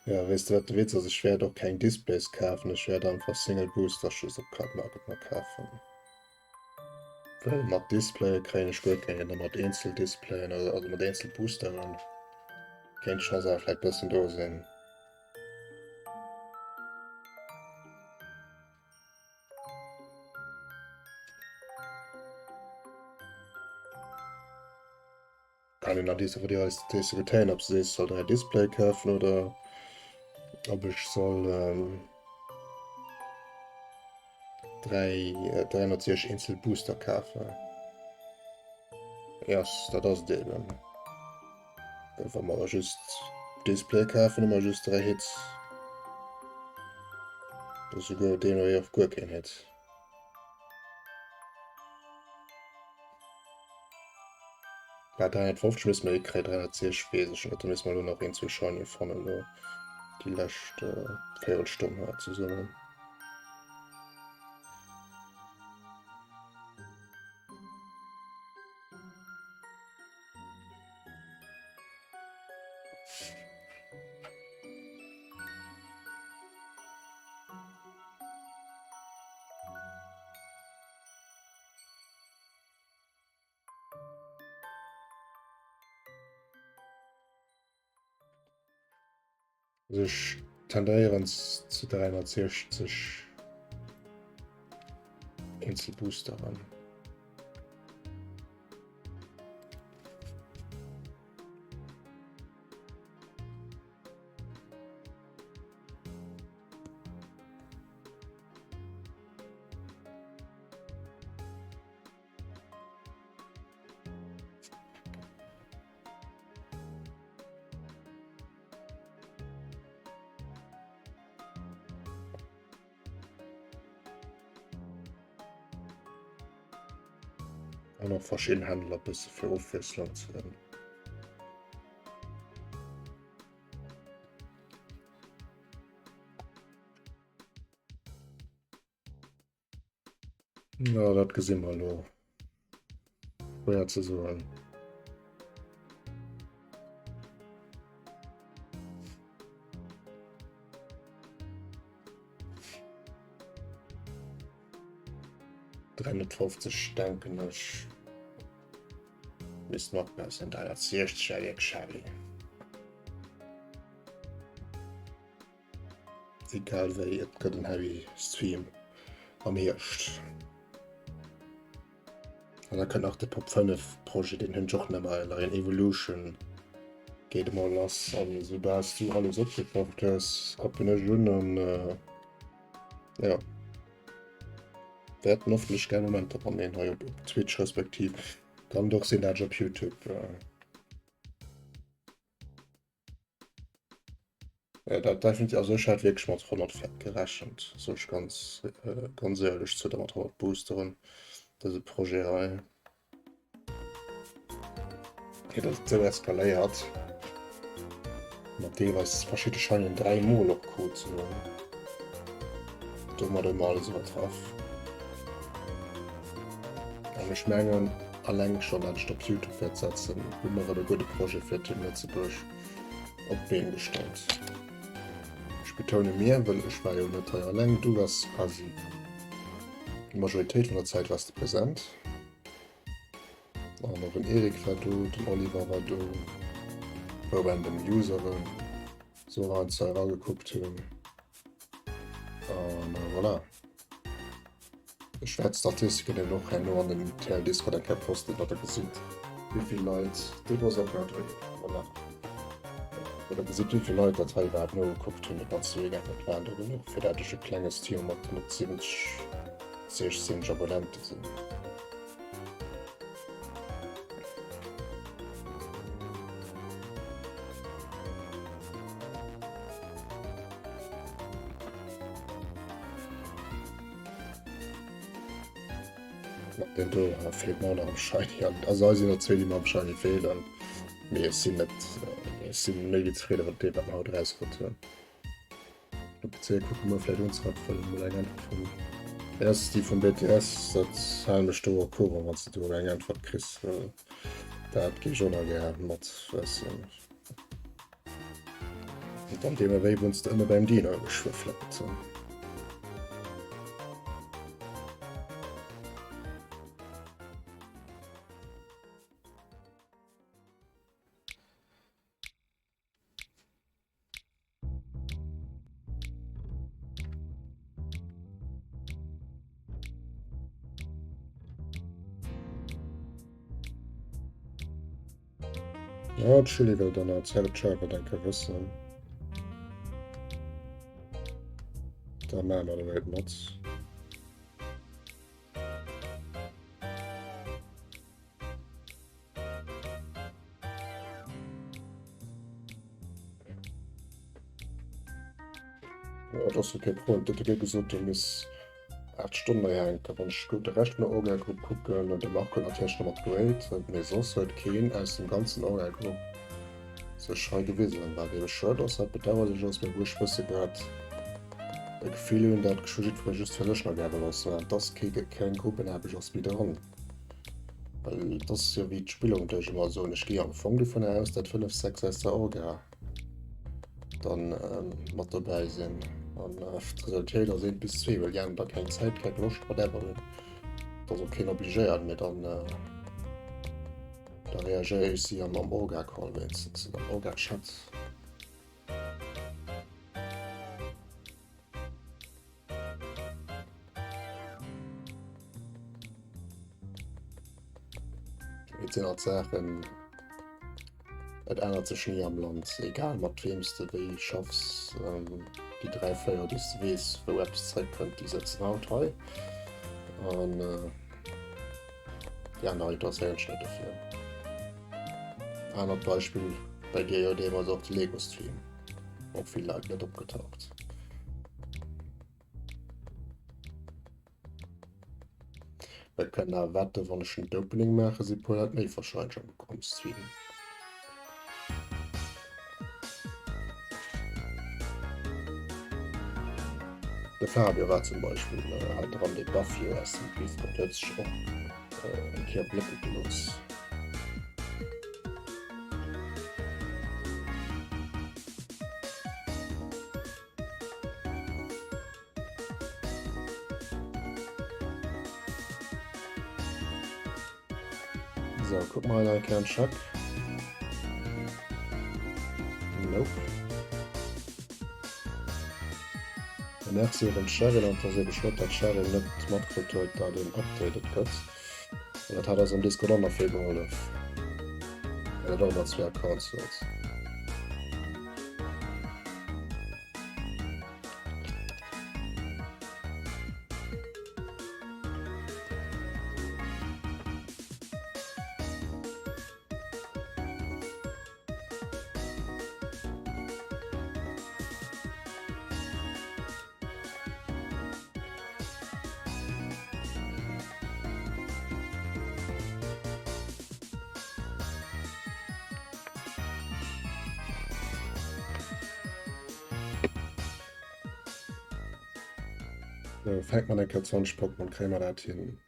Ja, weess de wat de Witz ass? Ech wäert och keng Displays kafen, ech wäert einfach Single Booster just op Cardmarket mer kafen. Well mat Displaye kréien ech guer keng, oder mat eenzel Displayen, also mat eenzel Boosteren kéint d'Chance awer vläicht bëssen do sinn. Kann een nach iwwer déi eis diskutéieren, ob se sees soll 3 Display kafen oder ob ech soll ähm, 3, äh, 360 eenzel Booster kafen. Yes, dat ass et eben. Wa mer just Display kafen, hu mer just 3 Hits. Esouguer deemno wéi och guer keen Hit. Bei 350 misste mer hikréien, 360 weess ech net. Do misste mer elo nach een, zwee Shiny fannen elo déi lescht Véierelstonn hei zesummen. Also ech tendéieren zu 360 Einzelboosteren. An och verschidden Händler bësse fir Ofwiesslung ze hunn. Ja, dat gesi mer elo. Schwéier ze soen. Dräihunnertfofzeg denken ech misst machbar sinn. 360 wär wierklech heavy. Egal wéi, et gëtt en heavy Stream am Hierscht. An da kënnt nach de Pop 5 Projet, deen hunn ech och nach nach een Evolution geet emol lass an soubal s du alles opgeschafft hues, rappen ech un an äh, ja wäerten hoffentlech geil Momenter mateneen hei op, op Twitch respektiv kann et och sinn dat ech op YouTube äh, Ja, dat definitiv, also ech hat wierklech mat 100 Fett gerechent, soll ech ganz, äh, ganz éierlech zu der mat 100 Boosteren, dëse Projet hei. Fir dass et sou eskaléiert, mat deelweis verschidde Scheinen 3 mol och krut ze hunn. Domat hu mer alles iwwertraff. An ech mengen, alleng schonn dat ech et op YouTube wäert setzen, hu mer erëm e gudde Projet fir Team Lëtzebuerg. op d'Been gestallt. Ech betoune mir, wëll ech war jo net hei alleng, du wars quasi d'Majoritéit vun der Zäit wars de present. An och den Eric war do, den Oliver war do, wou random Useren sou heiansdo eragekuckt hunn. An voilà. Ech wäert d'Statistiken eben och herno an den TL Discord eng Kéier posten, datt der gesitt, wéi vill Leit dee Bossaccount huet. Voilà. Datt der gesitt, wéi vill Leit dat hei iwwerhaapt nogekuckt hunn de ganze Weekend. Dat waren der genuch, fir dat ech e klenges Team mat 170, 16 Abonnente sinn. Den do feelt mer och nach am Shiny an also hei sinn der zwee déi mer am Shiny feelen. Mee ech sinn net ech sinn méi wéi zefridde mat deem wat mer haut erauskritt hunn. Op PC kucke mer vläicht unzerapfelen mol eng Äntwert vum S déi vum BTS dat halen ech do au courant wann s de do eng Äntwert kriss well dat géif ech och nach gär mat wëssen. An dann deem ewéi wunns de ënne beim Dino geschwë flëppt. Ja, d'Chili wëll dann als Herr wëll enke wëssen. Da maache mer de Raid mat. Ja, dat ass jo kee Problem. Dat huet gesot, du misst 8 Stonnen hei hänken. Wann ech de Rescht vun der Orga-Grupp kucken, de Marco huet natierlech nach mat Grade, mee soss huet keen aus dem ganzen Orga-Grupp sech hei gewisen, wat ebe schued ass, wat bedauerlech ass, mee wou ech wësse grad e Gefill hunn, dat geschwë jiddweree just fir sech nach gäre ass, an dass kee keng Gruppenaarbecht ass méi dran. Well et ass jo wéi d'Spiller un ech ëmmer soen, ech gi am Fong dovunner aus, dat 5, 6 aus der Orga dann mat dobäi sinn. An d'Realitéit ass eent bis zwee, well déi aner da keng Zäit, keng Loscht, whatever hunn. Et ass och keen obligéiert, mee dann da reagéiere ech si am Orga-Call wéinstens oder am Orga-Chat. Et sinn alt Saachen, et ännert sech ni am Land, egal mat weem s de wéi schaffs. Déi 3, 4, déi s de weess, wou eppes zeréckkënnt, déi sëtzen haut hei. An déi aner interesséieren sech net dofir. Anert Beispill bei dir jo deemools och de Lego-Stream. Och vill Leit net opgetaucht. Mir kënnen awer wetten, wann ech den Opening maache si puer Leit méi wahrscheinlech am am Stream. De Fabio war zum Beispill äh, hei dran, de Buffy aus dem Discord huet sech och äh, eng Kéier blécke gelooss. So, guck mal nach eng Kéier an Chat. Nope. Merci och un d'Cheryl an et ass ebe schued, dat d'Cheryl net matkritt huet, dat een updated gëtt. Well dat hat eis am Discord och nach vill gehollef. Well dat och ëmmer zwee Accounts huet. So, fänkt man enker 20 Pokémon, kréie mer dat hin.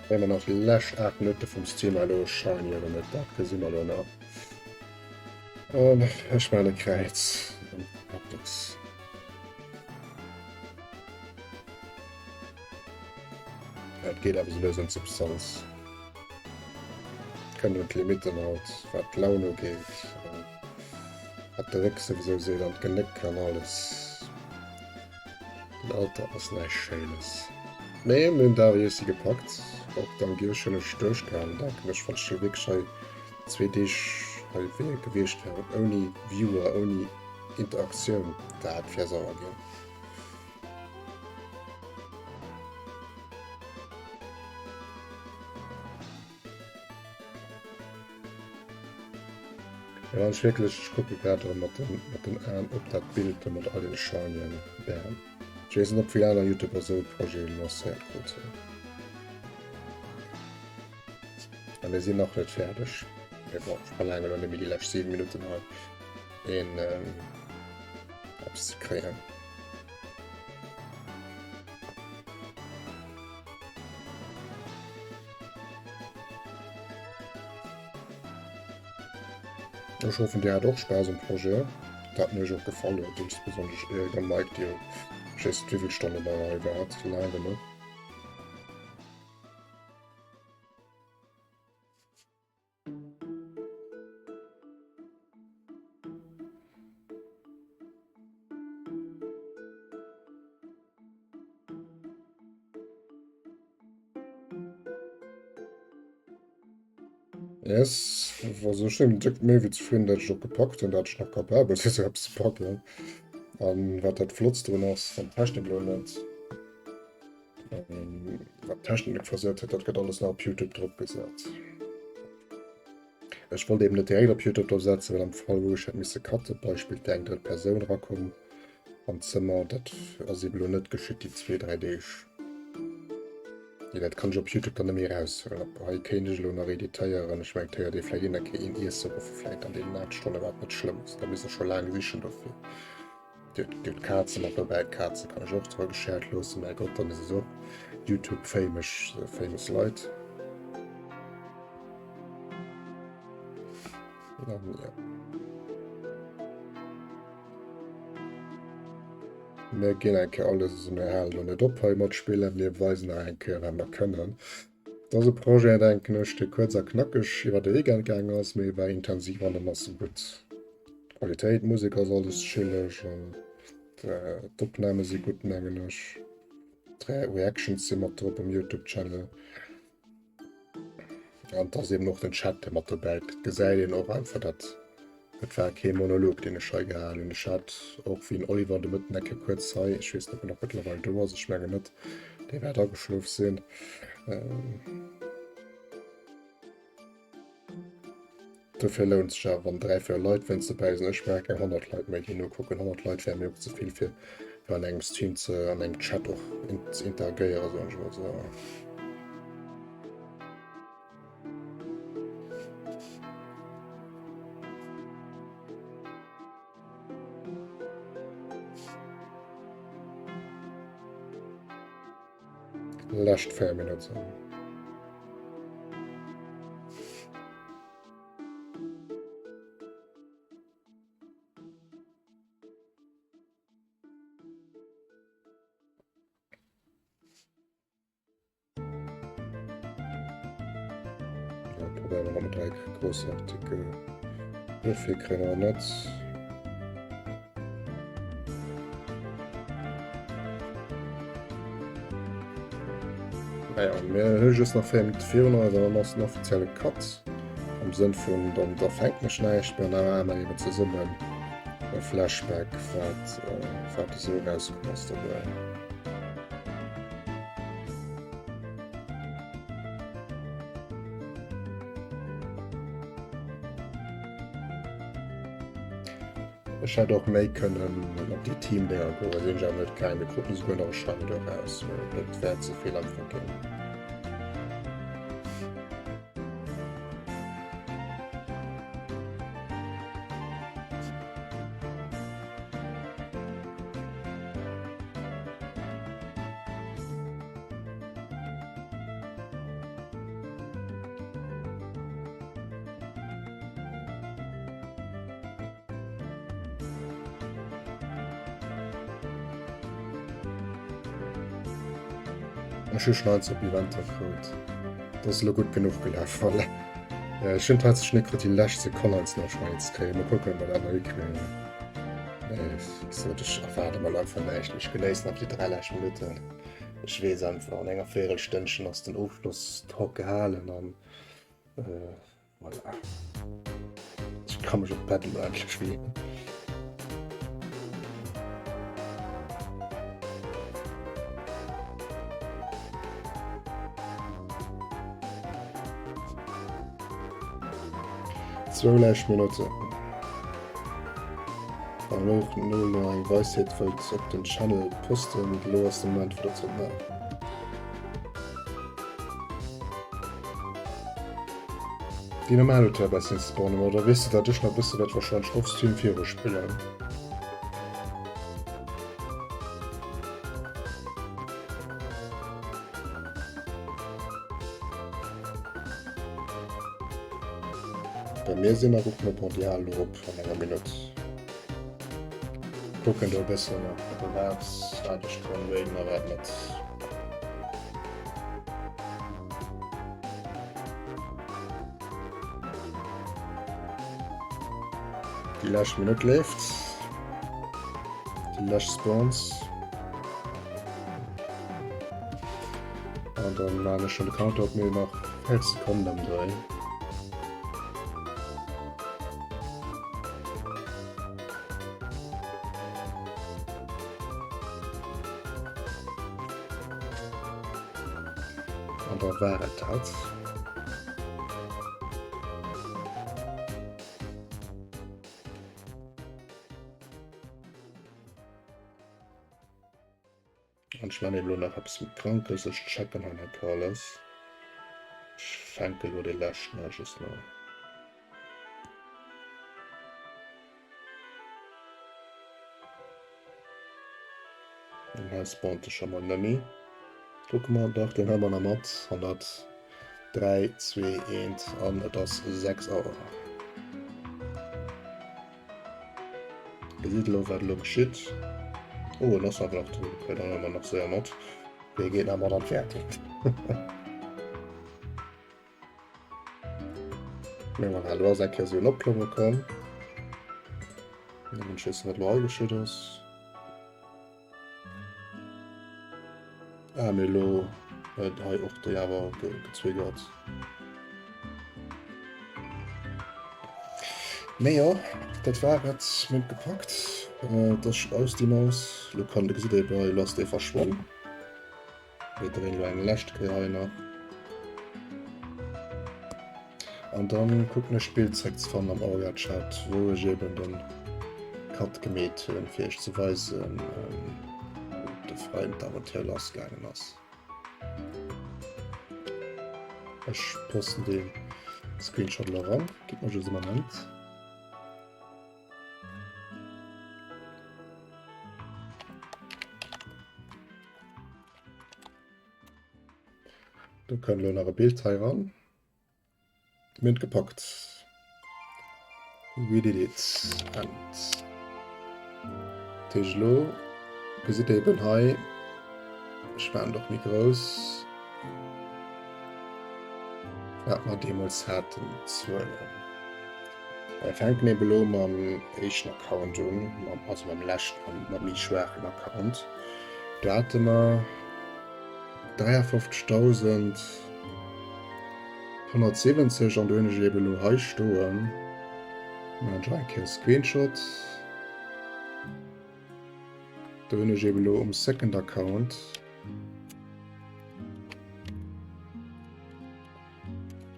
Kréie mer nach déi lescht 8 Minutte vum Stream elo shiny oder net, dat gesi mer elo nach. An ech maachen e Kräiz. An Et geet awer souwéiso un d'Substanz. Kënnt un d'Limitten haut, wat d'Laun ugeet, wat de Réck souwisou seet an d'Genéck an alles. Den Alter ass näischt Schéines. Mee mir hunn et awer iergsi gepackt. Och dank iech hunn ech duerchgehalen, denken ech, wann ech elo wierklech hei zwee Deeg hei wier gewiescht wären ouni Viewer, ouni Interaktioun, dat wär sauer ginn. Ja, wann ech wierklech, ech kucke grad erëm mat den, mat den Aen op dat Bild do mat all den Shinyen. Bam. Ech weess net, ob vill aner Youtuber esou e Projet lancéiert krut hunn. A mir sinn nach net fäerdeg. Mee bon, ech verlaange lo net méi déi lescht 7 Minutten hei een ähm, eppes ze kréien. Ech hoffen dir hat och Spaass um Projet, dat mir iech och gefall huet, insbesonnesch Eric an Mike, déi jo ech weess net wéivill Stonnen der hei waart, laang genuch. Yes, also ech sinn déck méi wéi zefridden, dat ech och gepackt hunn, dat ech nach capabel sinn, sou eppes ze packen. An wat dat Flottst drun ass, wann d'Technik elo net, ähm, wat d'Technik net versuert huet, dat gëtt alles nach op Youtube drop gesat. Ech wollt eben net direkt op Youtube drop setzen, well am Fall wou ech hätt misse cutten, Beispill eng drëtt Persoun rakomm am Zëmmer, dat ass eben elo net geschitt déi zwee, dräi Deeg. Nee, dat kann ech op Youtube dann net méi eraushuelen. Op hei kéint ech elo nach editéieren. Ech mengen, et héiert ee vläicht een eng Kéier een Iesse ruffen, vläicht an deenen 8 Stonne, wat net schlëmm ass. Da misst ech scho laang sichen dofir. Dir hutt d'Kaze mat dobäi, d'Kaze kann ech och dra geshared loossen, mäi Gott, dann si se och Youtube famous, famous Leit. An ja. Mir ginn eng Kéier alles, also mir halen elo net op hei mat spillen, mir weisen nach eng Kéier wat mer kënnen. Dat ass e Projet, denken ech, dee kuerz a knackeg iwwer de Weekend gaang ass, mee e war intensiv an en ass gutt. D'Qualitéit, d'Musek ass alles chilleg an d'Opname si gutt, mengen ech. D'Reactions si mat drop um Youtube Channel. An et ass eben och den Chat, dee mat dobäi. Et gesäit een och einfach, dat et war kee Monolog, deen ech hei gehalen hunn. Ech hat och wéi den Oliver de Mëtten eng Kéier kuerz hei, ech weess net, ob en nach mëttlerweil do ass, ech mengen net, dee wäert ageschlof sinn. Dofir lount sech awer, wann 3, 4 Leit wéinst dobäi sinn. Ech brauch keng 100 Leit méi, déi nokucken. 100 Leit wäre mir och ze vill, fir fir an engem Stream ze, an engem Chat och ze interagéieren, soen ech emol esou. Lescht 4 Minutten. Probéieren wir mat dräi großartige Würfel kréien wir net. Naja, mir hu just nach 4 Minutte virun eis an dann ass den offizielle Cut. Am Sënn vun, dann da fänkt mech näischt méi an da maache mer eben zesummen e Flashback, wat, wat esou erauskomm ass dobäi. Ech hätt och méi kënnen op déi Team-Dinger goen, sinn ech awer net gaang. Mir kruten esouguer nach e Shiny do raus, mee dat wär ze vill einfach ginn. Ech hu schon eins op Eventer krut. Dat ass elo gutt genuch gelaf, voilà. Ech hunn tatsächlech net krut déi lescht Sekonn eins nach Shiny ze kréien. Mol kucken, ob mer dat nach hikréien. Nee, wéi gesot, ech erwaarde mer elo einfach näischt. Ech genéissen einfach déi 3 lescht Minutten. Ech weess einfach, an enger Véierelstënnchen ass den Ofschlosstalk gehalen an Voilà. Ich kann mech op d'Bett elo endlech leeën. Zwou lescht Minutten. Wann elo och elo nach eng Weisheet wëllt op den Channel posten, elo ass de Moment fir dat ze maachen. Déi normal Hotelbessin spawnen, oder weess de dat ech nach bësse wäert wahrscheinlech offstream viru spillen. Bei mir sinn nach och net mondial lo op an enger Minutt. Kucken do e bëssen op de Maps wat ech kann raiden a wat net. Déi lescht Minutt leeft. Déi lescht Spawns. An dann maan ech schon de Counter op mir nach 11 Sekonnen am Dréi. An da war et dat. An ech man elo nach eppes méi Krankes, ech checken hei nach alles. Ech fänke lo dee leschten hei just nach. An hei spawnt e scho mol nëmmi. Kucke mer, dach deen hëlle mer nach mat. 100. 3, 2, 1 an et ass 6 Auer. Gesitt elo wat elo geschitt. Oh en ass awer nach do, okay, dann huele mer nach séier mat. Dee geet nach mat an d'Wäertung. Mee voilà, elo ass eng Kéier esou en Opklomme komm. Nëmmen ech weess net wat elo hei geschitt ass. Ah, mee elo huet hei och déi awer gezwiggert. Mee jo, dat war et. Mir hunn et gepackt. Et ass schon aus déi Maus. Elo kann, gesitt Dir eben hei, elo ass déi verschwonn. Mir dréinen elo eng lescht Kéier hei nach. An dann kucken ech d'Bild zréck ze fannen am Orga Chat, wou ech eben den Cut gemeet hunn, fir iech ze weisen, wou de Freien d'Aventure lass gaangen ass. Ech posten dee Screenshot elo eran, gitt mer just e Moment. Do kënnt elo nach e Bild hei ran. Mir hunn et gepackt. We did it. And dat heescht elo gesitt Dir eben hei, ech maachen et och méi grouss, wat mer deemools haten, d'Zuelen. Mir fänken eben elo mam éischten Account un, also mam leschten, mam méi schwaachen Account. Do hate mer 53.170 an do hunn ech eben elo hei stoen, maachen ech och eng Kéier e Screenshot, do hunn ech eben elo um Second Account,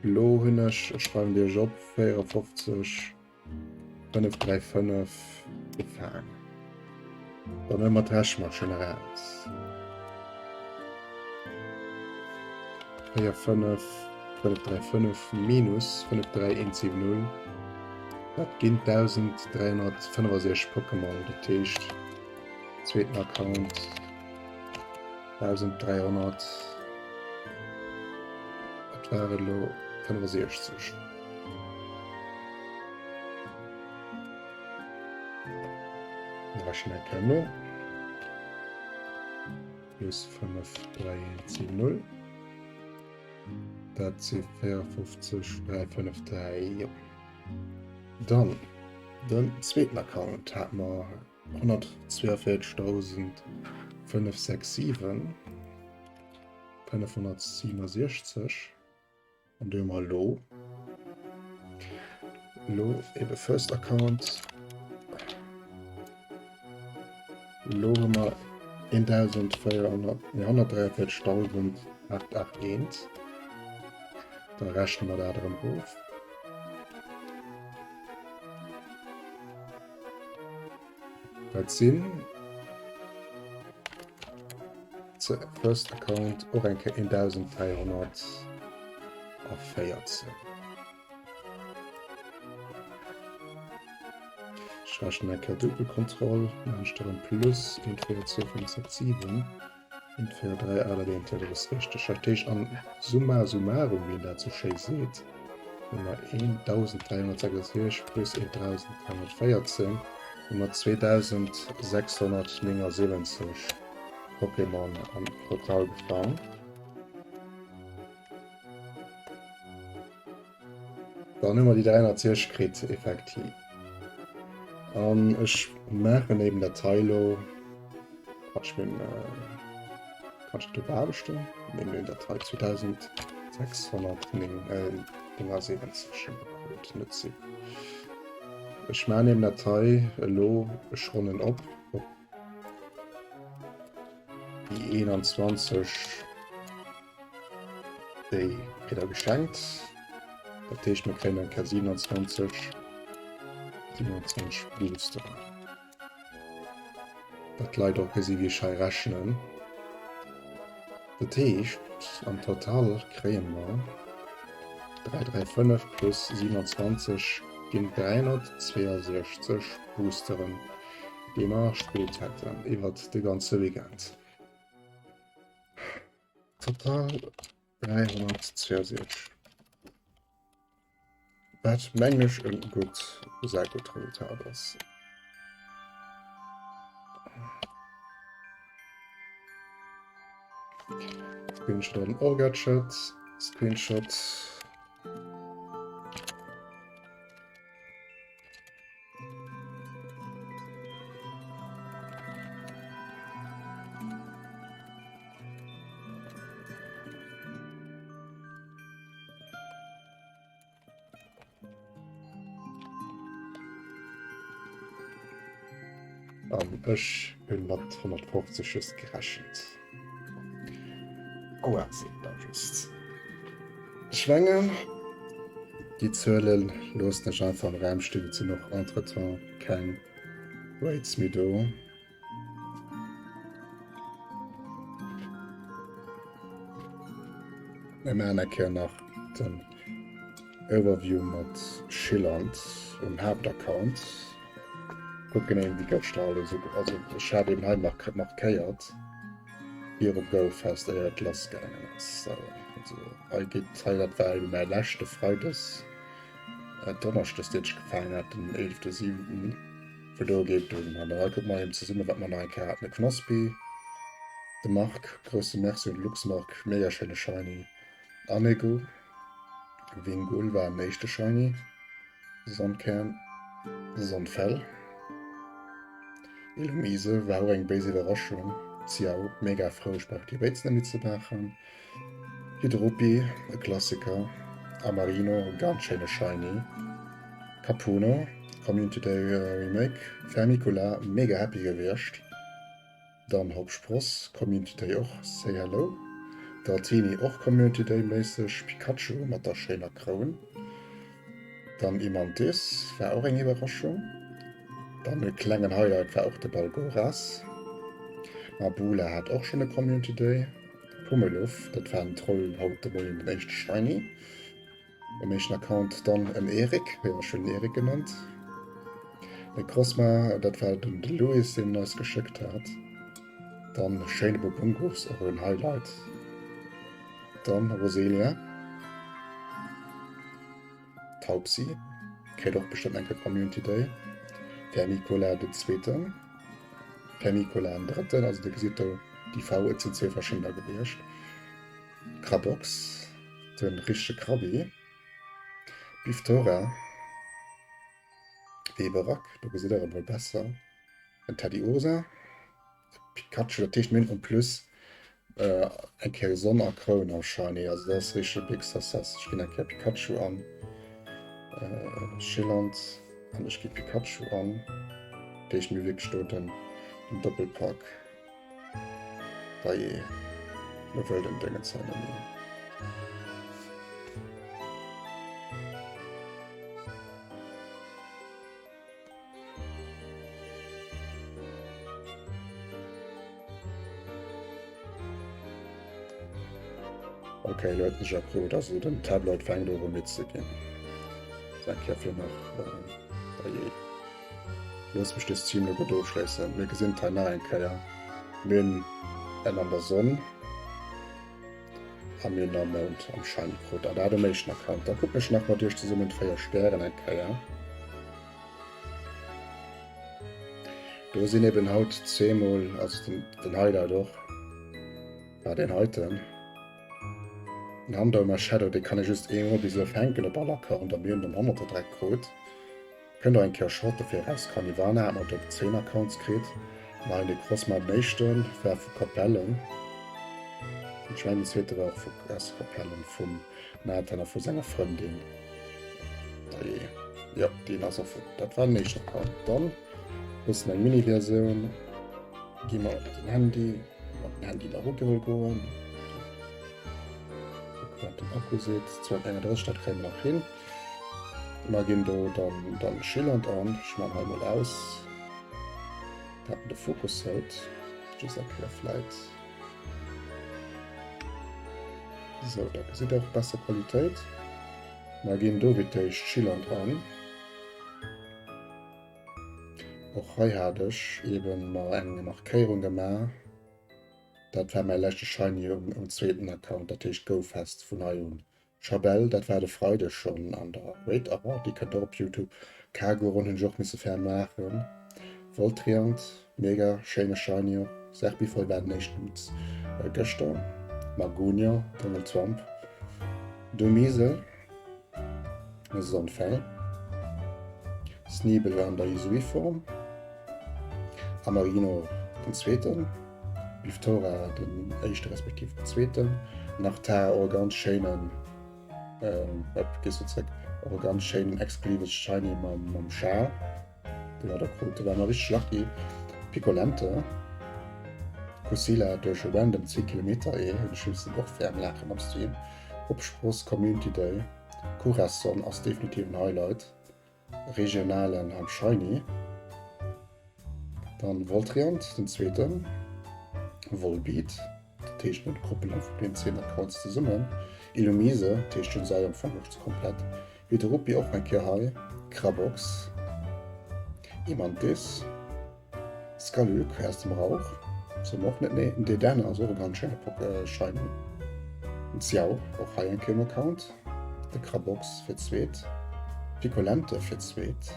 elo hunn ech, ech schreiwen déi iech op, 54. 5, 3, 5 gefaang. Dann huele mer d'Reschmaschinn eraus. 4, 5, 5, 3, 5 minus 5, 3, 1, 7, 0. Dat ginn 1365 Pokémon. Dat heescht, zweeten Account 1300. Wat war et elo? 65. Rechnen eng Kéier no. Plus 5, 3, 1, 7, 0. Dat si 54, 3, 5, 3, jo. Dann den zweeten Account hat mer 142.567 567. An do hu mer elo elo ebe First Account. Elo hu mer 1400, nee, 143.881. Da rechne mer dat erëm of. Dat sinn First Account och eng Kéier 1314. Ech rechnen eng Kéier Duebelkontroll, maachen ech der en Plus, 1, 4, 2, 5, 6, 7, 1, 4, 3, 8, 1, 2, dat ass richteg. Dat heescht an summa summarum, wéi een dat sou schéi seet, hu mer 1366 plus 1314, hu mer 2679 Pokémon am Total gefaang. Dann hu mer déi 360 kritt, effektiv. An ech maachen eben dat hei elo. Kann ech meng, kann ech dat do beaarbechten? Nee, mir hunn dat hei 2679 krut, net 7. Ech maachen eben dat hei elo, ech ronnen op op déi 21. Déi kritt der geschenkt. Dat heescht mir kréien eng Kéier 27 27 Boosteren. Dat d'Leit och gesi wéi ech hei rechnen. Dat heescht am Total kréie mer 3 3 5 plus 27 ginn 362 Boosteren, déi mer gespillt hätten iwwert de ganze Weekend. Total 362. Wat mengen ech en gutt, sehr gutt Resultat ass. Screenshot an Orga-Chat. Screenshot. An ech hunn mat 150 just gerechent. Aua, seet da just. Ech mengen, déi Zuele loossen ech einfach am Raum stinn, et sinn och entretemps keng Raids méi do. Mir maachen eng Kéier nach den Overview mat Schilland um Haaptaccount. Kucken eben wéi gëschter alles uge also ech hat eben hei markéiert virum Goufest éier et lass gaangen ass. Also hei geet hei dat war eben mäi leschte Freides äh, Donneschdes deen ech gefaangen hat den 11.7. Vu do geet dunn an da kucke mer eben zesumme wat mer nach eng Kéier haten. De Knospi, de Marc, grousse Merci un de Luxmarc, mega schéine Shiny, Anego, Wingull war am éischte Shiny, Sonnkern, Sonnfell, Illumise war och eng béis Iwwerraschung, Xiao, mega frou, ech brauch déi Béiz net méi ze maachen. Hydropi, e Klassiker, Amarino, ganz schéine Shiny, Kapuno, Community Day Remake, Fermicula, mega happy gewiescht, dann Hopspross, Community Day och, Say Hello, Dratini och Community Day méisseg, Pikachu mat der schéiner Kroun, dann Imantis war och eng Iwwerraschung, dann e klengen Highlight war och de Balgoras, Mabula hat och schonn e Community Day. Pummeluff, dat war en Troll haut de Moien den éischte Shiny um éischten Account, dann en Erik, jo ech hunn en Erik genannt, e Crossma, dat war den de Louis deen en eis geschéckt hat, dann schéine Bobungus, och en Highlight, dann Roselia. Taubsi kréit och bestëmmt eng Kéier Community Day. Vermicola den zweeten, Vermicola en drëtten, also dir gesitt do déi V, et sinn zwee verschiddener gewiescht. Krabox, den richtege Krabby, Biftora, Weberak, do gesitt der e mol besser, en Teddiursa. Pikachu, dat heescht mir hunn en plus eng Kéier Sonn a Kroun am Shiny, also dat ass richteg e big success. Ech ginn eng Kéier Pikachu an Schilland an ech gi Pikachu an, dat heescht mir hu wierklech do den Doppelpack. Dajee, lo wëll den Déngens hei net méi. Ok, elo huet en sech erkrut, also den Tabloid fänkt u rëm midd ze ginn. Eng Kéier fir nach Dajee. Looss mech de Stream elo gutt ofschléissen. Mir gesinn d'hei nach eng Kéier. Mir hunn en an der Sonn a mir hunn am Mound am Shiny krut. An dat um éischten Account. Da kucken ech nach mat iech zesummen d'véier Stären eng Kéier. Do sinn eben haut zweemol, also den, den Highlight och, war deen heiten. Den Handormer Shadow, dee kann ee just eemol bis elo fänken op all Account a mir hunn den Honnerter direkt krut. Kënnt och eng Kéier Short dofir eraus. Carnivana hat mer et op 10 Accounts kritt. An hei de Crossman, den éischten war vu Capellen. Ech mengen den zweete war och vu aus Capellen vum Nathan a vu senger Frëndin. Dajee. Jo, deen ass och vu, dat war den éischten Account. Dann bëssen eng Mini-Versioun. Gi mer op den Handy, op den Handy nach ugeholl goen. Wat den Akku seet, 231, dat kréie mer nach hin. Mer ginn do dann, dann Schilland an. Ech man hei mol aus, dat de Fokus hält. Just eng Kéier vläit. Sou, da gesitt der och besser Qualitéit. Mer ginn do fir d'éischt Schilland an. Och hei hat ech eben mer eng Markéierung gemaach. Dat war mäi leschte Shiny um, um zweeten Account, dat heescht GoFest vun hei un. Chabelle, dat war de Freideg schonn an der Wait, aha, déi kënnt och op Youtube. Kagoron hunn ech och misse ferm maachen. Voltriant, mega schéine Shiny och. Serpifoy war den éischten gëschter. Magonia, Donald Trump, Domisel. Sonnfell, Sneebel an der Hisui-Form, Amarino den zweeten, Biftora den éischte respektiv den zweeten, Nartar och e ganz schéinen, hop, gees du zréck, och e ganz schéinen exklusive Shiny mam, mam Schal, dee mer da kruten, war mer richteg lucky. Picolente, Kusila duerch e random 10 Kilometer Ee, hunn ech missen och ferm laachen am Stream. Opspross Community Day, Curaçon ass definitiv en Highlight, Regionalen am Shiny, dann Voltriant den zweeten, Volbeat, dat heescht mir koppelen einfach den 10 Accounts zesummen, Illumise, dat heescht hunn se hei am Fong och komplett, Viterupi och eng Kéier hei, Krabox, Imantis. Skaluk aus dem Rauch, soe mer och net nee. Den Dedenne ass och e ganz schéine Shiny. Den Xiao och hei eng Kéier um Account. De Krabox fir d'zweet. Picolente fir d'zweet.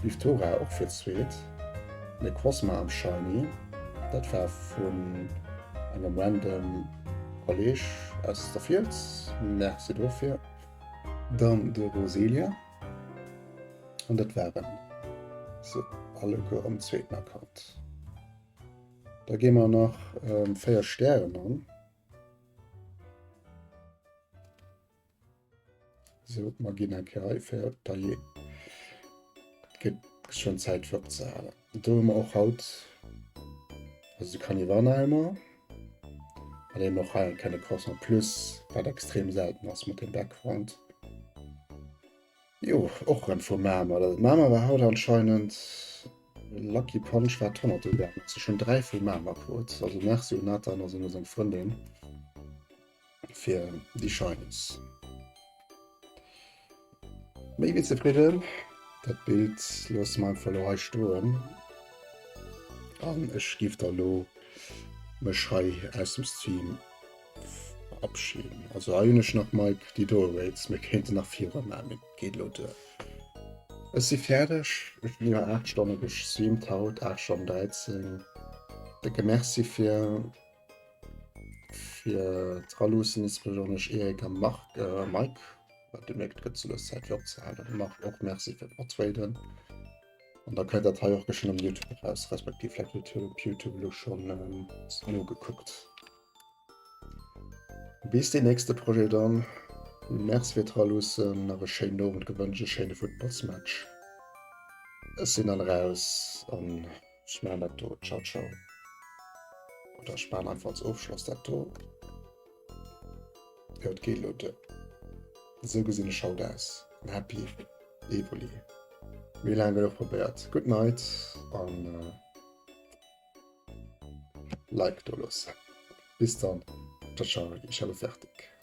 Biftora och fir d'zweet. Necrozma am Shiny, dat war vun engem random Kolleg aus der Fiels, Merci dofir. Dann de Roselia. An dat waren se alleguer am zweeten Account. Da gi mer nach 4 Stären an. So, mer ginn eng Kéier hei 4, dajee. Et gëtt schonn Zäit fir opzehalen. Do hu mer och haut, also de Carnivana hu mer. An eben och hei eng Kenne Croissant Plus, wat extrem selten ass mat dem Background. Jo, och rem vu Mamer. Dat Mamer war haut anscheinend Lucky Punch war d'Honnert ugaangen. Also schon 3 vu Mamer krut. Also merci un Nathan a seng seng Frëndin fir déi Shinies. Méi wéi zefridden. Dat Bild loosse mer einfach elo hei stoen. An ech giff da lo mech hei aus dem Stream Verabschieden. Also hei hunn ech nach Mike déi do Rates, mir kéinten nach viru maachen, mee geet elo duer. Ech si fäerdeg, ech hunn iwwer 8 Stonne gestreamt haut, 8 Stonnen 13. Décke Merci fir fir d'Raluussen, insbesonnesch Eric a Marc, äh, Mike, wat Dir mierkt, gëtt sou lues Zäit fir opzehalen. Marc och Merci fir d'Matraden. An da kënnt dat hei och geschwënn um Youtube eraus, respektiv vläicht huet op Youtube elo schonn nogekuckt. Bis deen nächste Projet dann. Merci fir d'Raluussen, nach e schéinen Owend gewënscht, e schéine Futtballsmatch. Ech sinn dann raus an ech maachen dat do. Ciao ciao. Oder ech maachen einfach als Ofschloss dat do. Jo, et geet elo duer. Esou gesinn ech haut aus. En happy Evoli. Méi laang gëtt och probéiert. Gutt Night an. Like do loossen. Bis dann. Ciao, ciao, ich habe fertig.